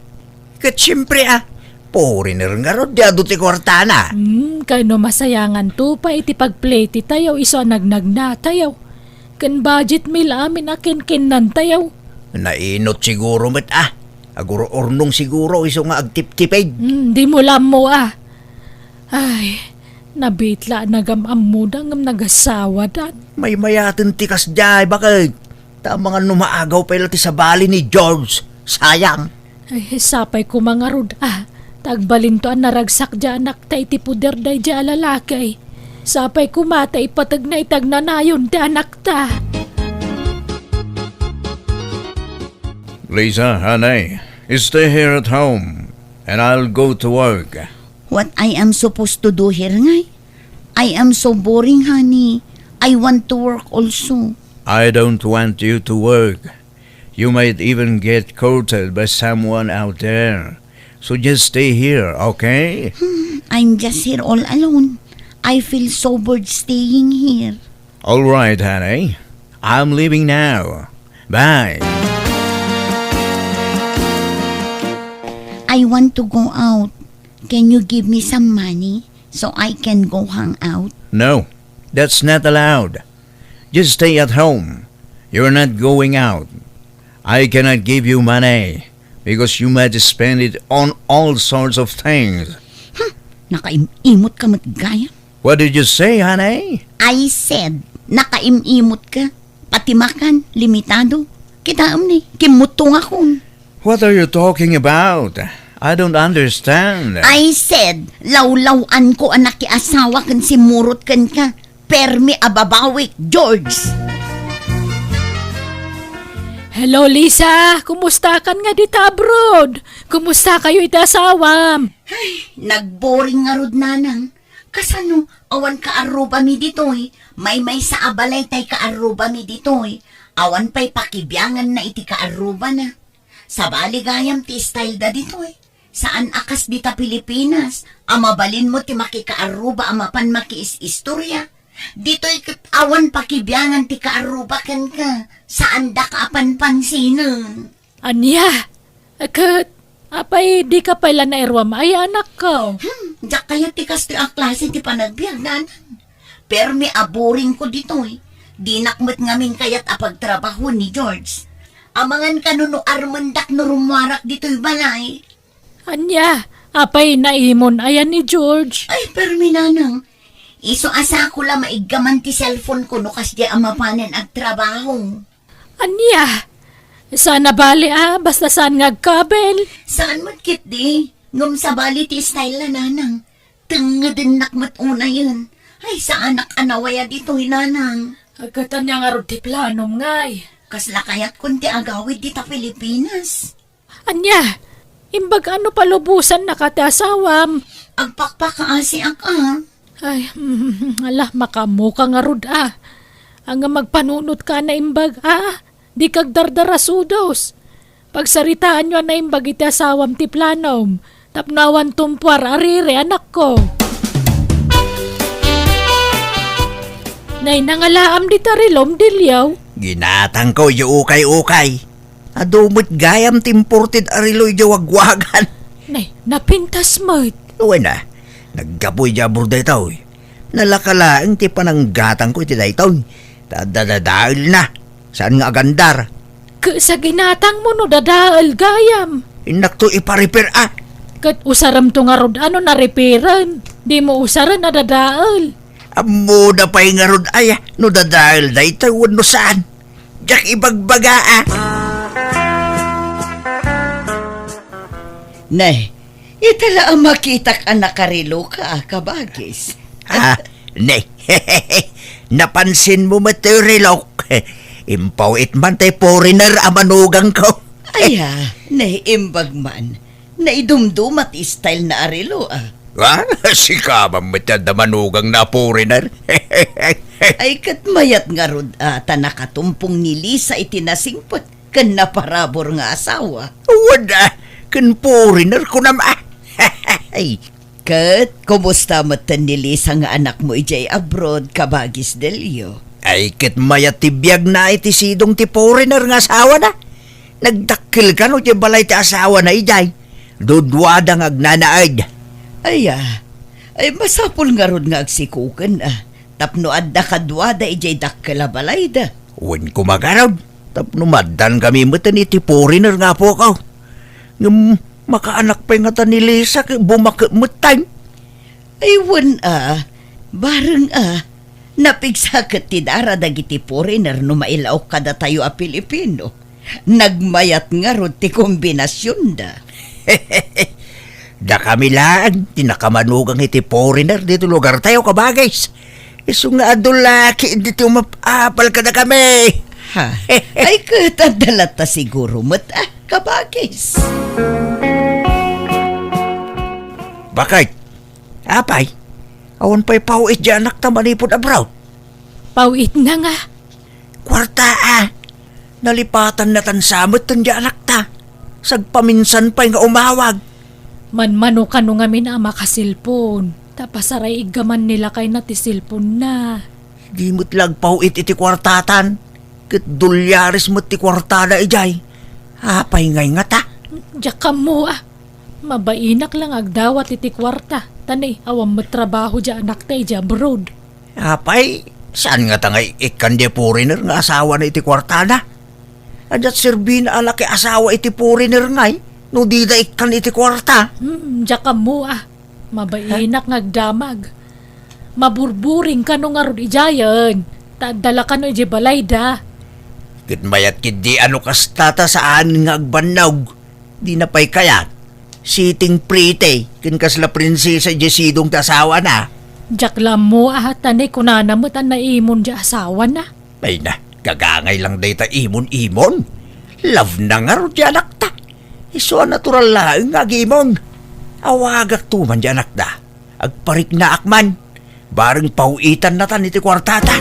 Ket siempre a, foreigner ngarud diay adu ti kuartana. Hmm, kano masayanganto pay iti pagplaytayo isu a nagnagnatayo. Ken budget meal amin a kinkinnantayo. Nainot siguro met a. Agur-urnong siguro isu nga agtiptipid. Hmm, dimo la ammo a. Ay, nabiit la a nagam-ammoda ngem nagasawadan. Maymayaten ti kasdiay, baket. Ta amangan no maagaw pay la ti sabali ni George. Sayang. Ay, sapay koma ngarud a. Ta agbalinto a naragsak diay anakta iti poder daydiay a lalaki. Sapay koma ta ipategna iti agnanayon ti anakta. Lisa, honey, stay here at home, and I'll go to work. What I am supposed to do here, ngay? I am so boring, honey. I want to work also. I don't want you to work. You might even get courted by someone out there. So just stay here, okay? Hmm, I'm just here all alone. I feel so bored staying here. All right, honey. I'm leaving now. Bye. I want to go out. Can you give me some money so I can go hang out? No. That's not allowed. Just stay at home. You're not going out. I cannot give you money because you might spend it on all sorts of things. Hmm, nakaim-imot ka met gayam. What did you say, honey? I said, nakaim-imot ka. Pati makan, limitado. Kitaem ni, kimmutto nga kun. What are you talking about? I don't understand. I said, lawlaw-an ko a nakiasawa ken simmurot kenka. Permi a babawik, George. Hello, Lisa. Kumusta kan nga dita abroad? Kumusta kayo iti asawam? Ay, nagboring ngarud, nanang. Kasano, awan kaarrubami ditoy? Maymaysa a balay tay kaarrubami ditoy. Awan pay pakibianganna iti kaarrubana. Sabali gayam ti style da ditoy. Saan a kas dita Pilipinas, a mabalinmo ti makikaarruba a mapan makiis-istorya. Ditoy ket awan pakibiangan ti kaarruba kenka, saandaka a panpansinen. Ania? Ket, apay, dika pay la nairuam aya, anakko? Hmm, diak kayat ti kastoy a klase ti panagbiag, nanang. Permi a boring ko ditoy. Dinak met ngamin kayat a pagtrabahoen ni George. Amangan kano no armendak no rummuarak ditoy balay. Ania, apay naimon aya ni George? Ay, permi, nanang. Isu a sako la maiggaman ti cellphone ko no kasdiay a mapanen agtrabaho. Ania? Saan a bali a, basta saan nga agkabel? Saan met ketdi? Ngem sabali ti style la, nanang. Tengngedennak met unayen. Ay, saanak a nawaya ditoy, nanang. Ket ania ngarud ti planom, ngay? Kasla kayatkon ti agawid dita Pilipinas. Ania? Imbag a no palubosannaka ti asawam? Agpakpakaasiak a. Ay, ala, makaammoka ngarud a. Ania, magpanunotka a naimbag a. Dika agdardarasudos. Pagsaritaanyo a naimbag iti asawam ti planom. Tapno awan tumpuar a riri, anakko. Nay, nangalaam dita relom, Dilio? Ginatangko, idiay ukay-ukay. Adu met gayam ti imported a relo idiay wagwagan. Nay, napintas met. Wen a, naggapu idiay abroad daytoy. Nalaka laeng ti pananggatangko iti daytoy. Ta dadadaelna. Saan nga agandar? Ket sa ginatangmo no dadael gayam. Innakto ipa-repair a. Ket usaremto ngarud a no narepairen. Dimo usaren a dadael. Ammona pay ngarud aya no dadael daytoy wenno saan. Diak ibagbaga a. Ne, ita la a makitak a nakareloka a, kabagis. Ah, ne. Napansinmo met ti relok? Impaw-it man ti foreigner a manugangko. Aya, naimbag man. Naidumduma ti style na a relo, ah. Ah, sika man met ti adda manugangna a foreigner. Ay, ket mayat ngarud, ah, ta nakatumpong ni Lisa iti nasingpet ken naparabur nga asawa. Wen a, ken foreigner kunam a. Ay. Ket kumusta metten ni Lisa nga anakmo idiay abroad, kabagis Delio? Ay, ket mayat ti biagna iti sidong ti foreigner nga asawana. Nagdakkel kano ti balay ti asawana idiay. Duduada nga agnanaed. Ay, ah. Ay, masapul ngarud nga agsikoken, ah. Tapno adda kaduada idiay dakkel a balayda. Wen koma garud, tapno maaddan kami metten iti foreigner nga apuko. Ngem makaanak pay ngata ni Lisa ket bumaket metten. Ay, wen a, bareng a, napigsa ket ti dara dagiti foreigner no mailaok kadatayo a Pilipino. Nagmayat ngarud ti kombinasionda. Dakami laeng ti nakamanugang iti foreigner ditoy lugartayo, kabagis. Isu nga adu laki ditoy umap-apal kadakami. Ha? Ay, ket adda latta siguro met, ah, kabagis. Bakit? Apay, awan pay paw-it diay anakta manipud abroad? Paw-itna nga. Kuarta a. Nalipatannatan sa met diay anakta. Sagpaminsan pay nga umawag. Manmano kano ngamin a makaselpon. Ta pasaray-iggaman ni lakayna ti selponna. Di met la agpaw-it iti kuartatan. Ket dolyares met ti kuartada idiay. Apay ngay ngata? Diak ammo a. Mabainak la nga agdawat iti kuarta, ta ni awan met trabaho diay anakta idiay abroad. Apay, saan ngata nga ikkan di foreigner nga asawana iti kuartana? Ania ti serbina a nakiasawa iti foreigner ngay no dida ikkan iti kuarta? Hmm, diak ammo a. Mabainak nga agdamag. Maburburing kano ngarud idiayen. Ta adda la kano idiay balayda. Ket mayat ketdi a no kasta ta saan nga agbannog. Dina pay kayat. Sitting pretty ken kasla prinsesa idiay sidong ti asawana. Diak la ammo a, ta nay kunana met a naimon diay asawana. Ay na, gagangay lang dayta imon-imon. Love na ngarud ti anakta. Isu a natural laeng nga agimon. Awagakto man diay anakda. Agpariknaak man. Bareng paw-itannatan iti kuartata.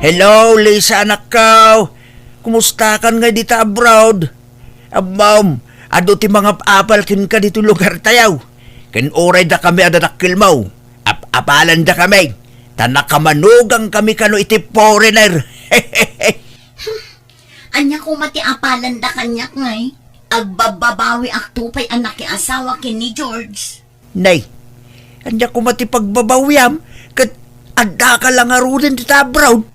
Hello, Lisa, anakko. Kumustakan ngay dita abroad? Ammom, adu ti mangap-apal kenka ditoy lugartayo. Ken uray dakami a dadakkelmo, ap-apalandakami, ta nakamanugangkami kano iti foreigner. Ania koma ti apalanda kaniak ngay? Agbabbabawiakto pay a nakiasawa ken ni George. Nay, ania koma ti pagbabawiam ket addaka la ngaruden dita abroad?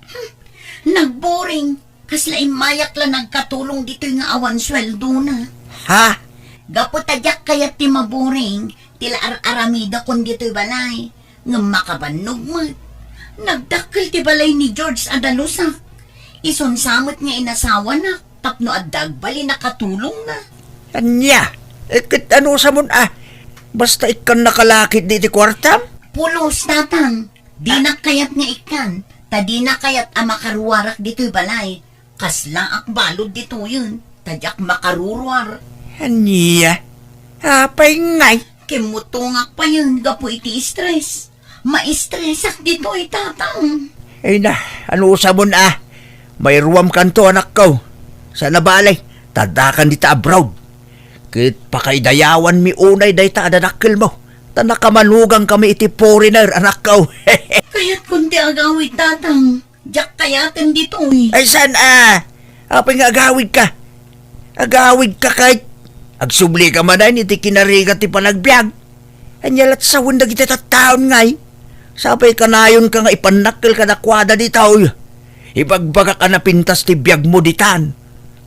Nagboring. Kasla immayak la nagkatulong ditoy nga awan sueldona. Ha? Gapu ta diak kayat ti maboring, ti la ar-aramidakon ditoy balay. Ngem makabannog met. Nagdakkel ti balay ni George a dalusak. Isun sa met nga inasawanak tapno adda agbalin a katulongna. Ania? Eh, ket ano sa mon a? Basta ikkan nakalakit di ti kuartam? Pulos, Tatang. Dinak kayat nga ikkan, ta dina kayat a makaruarak ditoy balay. Kaslaak balud ditoyen, ta diak makaruruar. Ania? Apay ngay? Kimmutongak payen gapu iti stress. Maistresak ditoy, Tatang. Ay na, ano sa mon a? Mairuamkanto, anakko. Saan a bale, ta addakan dita abroad. Ket pakaidayawanmi unay dayta a dadakkelmo, ta nakamanugangkami iti foreigner, anakko. Kayatkon ti agawid, Tatang. Diak kayaten ditoy. Ay, saan a? Apay nga agawidka? Agawidka ket agsublika manen iti kinarigat ti panagbiag. Ania la't sawen dagiti tattaon ngay? Sapay kanayonka nga ipannakkel kadakuada ditoy. Ibagbagak a napintas ti biagmo ditan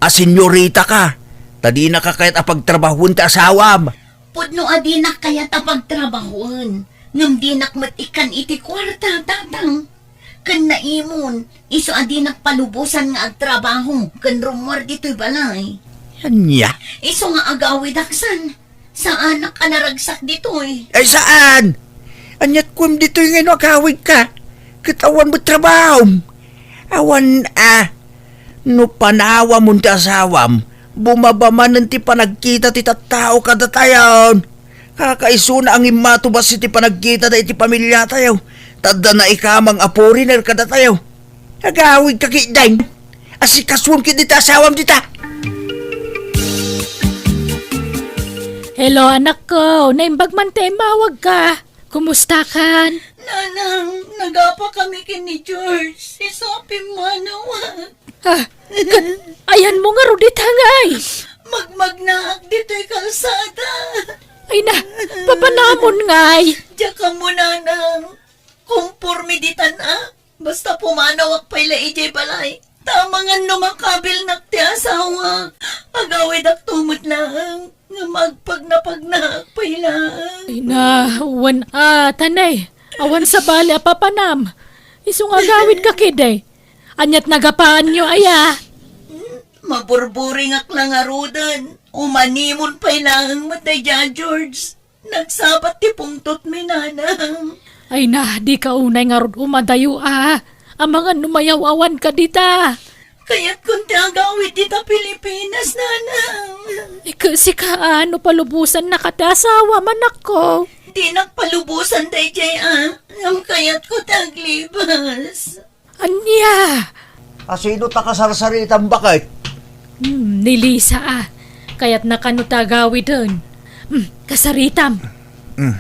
a senyoritaka, ta dinaka kayat a pagtrabahoen ti asawam. Pudno a dinak kayat a pagtrabahoen, ngem dinak met ikkan iti kuarta, Tatang. Ken naimon, isu a dinak palubosan nga agtrabaho ken rummuar ditoy balay. Ania? Isu nga agawidak san, saanak a naragsak ditoy. Ay, saan? Ania't kuem ditoy nga no agawidka? Ket awan met trabahom. Awan a. No panawamon ti asawam, bumaba manen ti panagkita ti tattao kadatayon. Kakaisuna a ngimmatubas iti panagkitada iti pamiliatayo, ta adda naikamang a foreigner kadatayo. Agawidka ketdin. Asikasuem ketdi ti asawam dita. Hello, anakko. Naimbag man ti immawagka. Kumustakan? Nanang, nagapa kami ken ni George. Isu a pimmanawak. Ah, ket ayanmo ngarud ita ngay? Magmagnaak ditoy kalsada. Ay na, papanamon ngay? Diak ammo, Nanang. Kumporme ditan a. Basta pumanawak pay la idiay balay. Ta amangan no makabilnak ti asawak. Agawidakto met laeng nga magpagnapagnaak pay laeng. Ay na, wen a, tanay. Awan sabali a papanam. Isu nga agawidka ketdi. Ania't nagapaanyo aya? Maburburingak la ngaruden. Umanimon pay laeng met daydiay a George. Nagsabat ti pungtotmi, Nanang. Ay na, dika unay ngarud umadayo a. Amangan no mayaw-awanka dita. Kayatkon ti agawid dita Pilipinas, Nanang. Ket sika a, no palubosannaka ti asawam, anakko? Dinak palubosan daydiay a. Ngem kayatko ti aglibas. Ania? Asino ta kasarsaritam baket? Hmm, ni Lisa a. Kayatna kano ta agawiden. Hmm, kasaritam. Hmm.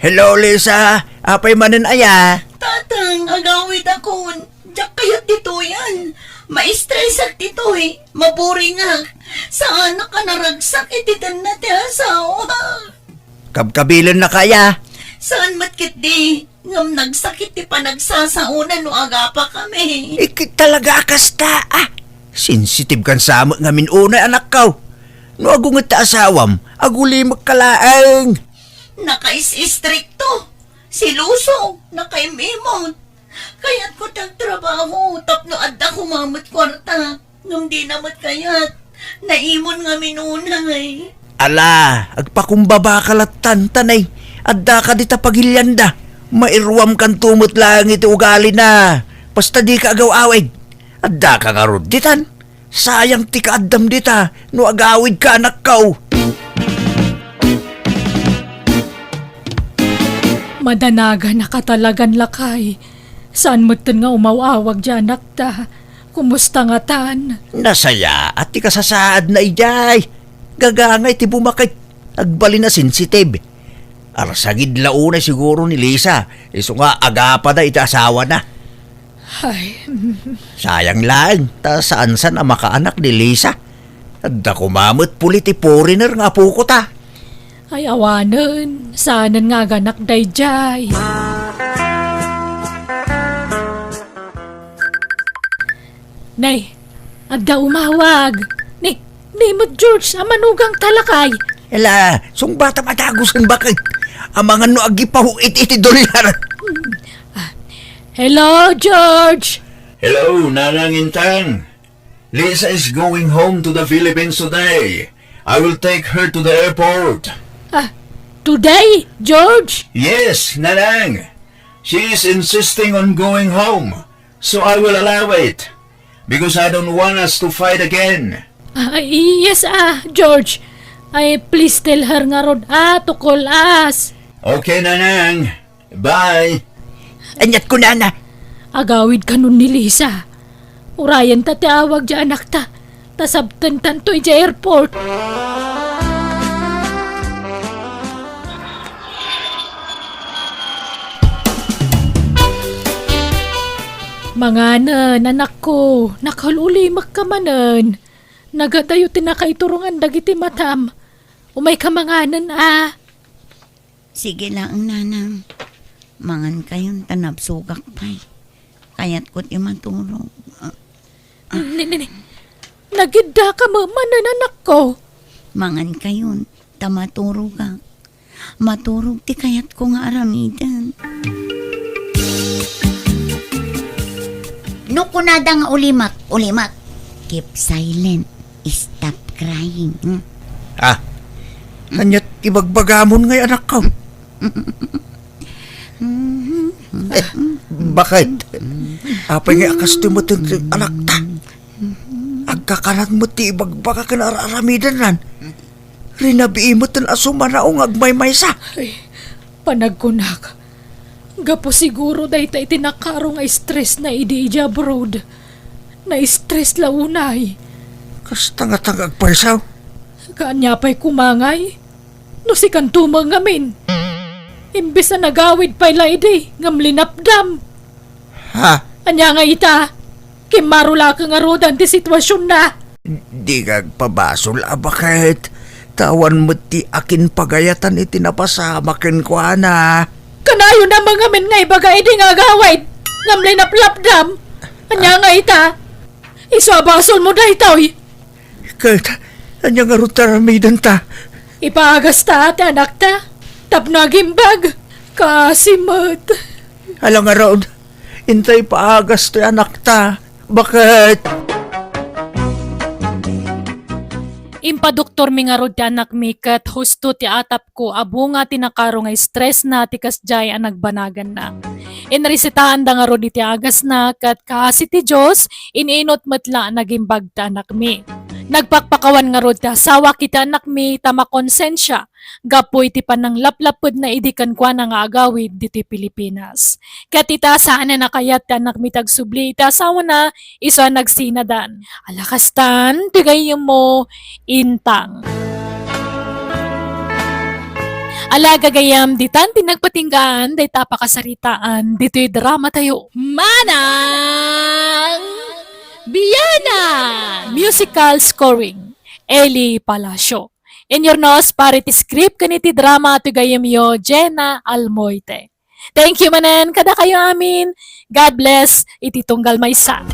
Hello, Lisa. Apay manen aya? Tatang, agawidakon. Diak kayat ditoyen. Maistresak ditoy. Maburingak. Saanak a naragsak iti tenna ti asawa. Kabkabilennaka aya? Saan met ketdi, ngem nagsakit ti panagsasaona no agapakami. Ikit talaga a kasta, ah. Sensitive kan sa met ngamin unay, anakko. No agunget ti asawam, agulimekka laeng. Nakais-istrikto, siloso, nakaim-imot. Kayatko ti agtrabaho tapno adda koma met kuarta. Ngem dina met kayat. Naimon ngamin unay. Ala, agpakumbabaka lattan, ta nay, addaka dita pagilianda. Mairuamkanto met laeng iti ugalina. Basta dika agaw-awid. Addaka ngarud ditan. Sayang ti kaaddam dita no agawidka, anakko. Madanaganaka talagan, lakay. Saan metten nga umaw-awag diay anakta. Kumusta ngatan? Nasayaat ti kasasaadna idiay. Gagangay ti bumakit. Agbalin a sensitive. Arsagid la unay siguro ni Lisa, isu nga agapada iti asawana. Ay, mm. Sayang laeng, ta saan-san a makaanak ni Lisa. Adda koma met puli ti foreigner nga apoko ta. Ay, awanen, saanen nga aganak daydiay. Nay, adda umawag. Ni, ni met George, a manugang ta lakay. Ela, sungbatam a dagusen, baket. Amangan no agipahu iti, iti dollar. Hmm. Ah, hello, George. Hello, Nanang Intang. Lisa is going home to the Philippines today. I will take her to the airport. Ah, today, George? Yes, Nanang. She is insisting on going home, so I will allow it, because I don't want us to fight again. Ah, yes, ah, George. Ay, please tell her ngarud, ah, to call us. Okay, Nanang. Bye. Aniat kunana? Agawid kanon ni Lisa. Urayen ta ti awag diay anakta. Ta sabtentanto idiay airport. Manganen, anakko. Nakaul-ulimekka manen. Nagadayo ti nakaiturongan dagiti matam. Umayka manganen, a. Sige laeng, Nanang. Mangankayon ta nabsogak pay. Kayatko ti maturog. Ah. Ni, ni, ni. Nagiddaka met manen, anakko. Mangankayon ta maturogak. Maturog ti kayatko nga aramiden. No kunada nga ulimek, ulimek. Keep silent. Stop crying. Hmm? Ah, aniat ibagbagamon ngay, anakko? Eh, baket? Apay nga a kastoy met ti anakta? Agkakanan met ti ibagbaga ken ar-aramidennan. Rinabii met a sumanaw nga agmaymaysa. Ay, panagkunak, gapu siguro dayta iti nakaro nga stressna idi idiay abroad. Na-stress la unay. Kasta ngata nga agpaysaw. Kaanya pay koma ngay? No sikanto met ngamin. Imbes a nagawid pay la idi, ngem linapdam. Ha? Ania nga ita? Kimmaro la ket ngaruden ti situasionna. Dika agpabasol a baket. Ta awan met ti akin pagayatan iti napasamak kenkuana. Kanayon a mangamin nga ibaga idi nga agawid, ngem linaplapdam. Ania nga ita? Isu a basolmo daytoy. Ket ania ngarud ti aramidenta? Ipaagasta ti anakta tapno agimbag. Kaasi met. Ala ngarud, intay paagas ti anakta. Baket? Impadoktormi ngarud ti anakmi ket husto ti atapko a bunga ti nakaro nga stressna ti kasdiay a nagbanaganna. Inresetaanda ngarud iti agasna ket kaasi ti Dios, in-inut met la a nagimbag ti anakmi. Nagpakpakawan ngarud ti asawak iti anakmi ta makonsensia gapu iti pananglaplapedna idi kenkuana nga agawid ditoy Pilipinas. Ket ita, saanen a kayat ti anakmi ti agsubli iti asawana isu a nagsinadan. Ala kastan ti gayyemmo, Intang. Ala gagayyem, ditan ti nagpatinggaan dayta a pakasaritaan ditoy dramatayo. Manang Biana! Musical scoring, Eli Palacio. Inurnos para iti script ken iti drama ti gayyemyo, Jenna Almoite. Thank you manen kadakayo amin. God bless iti tunggal maysa.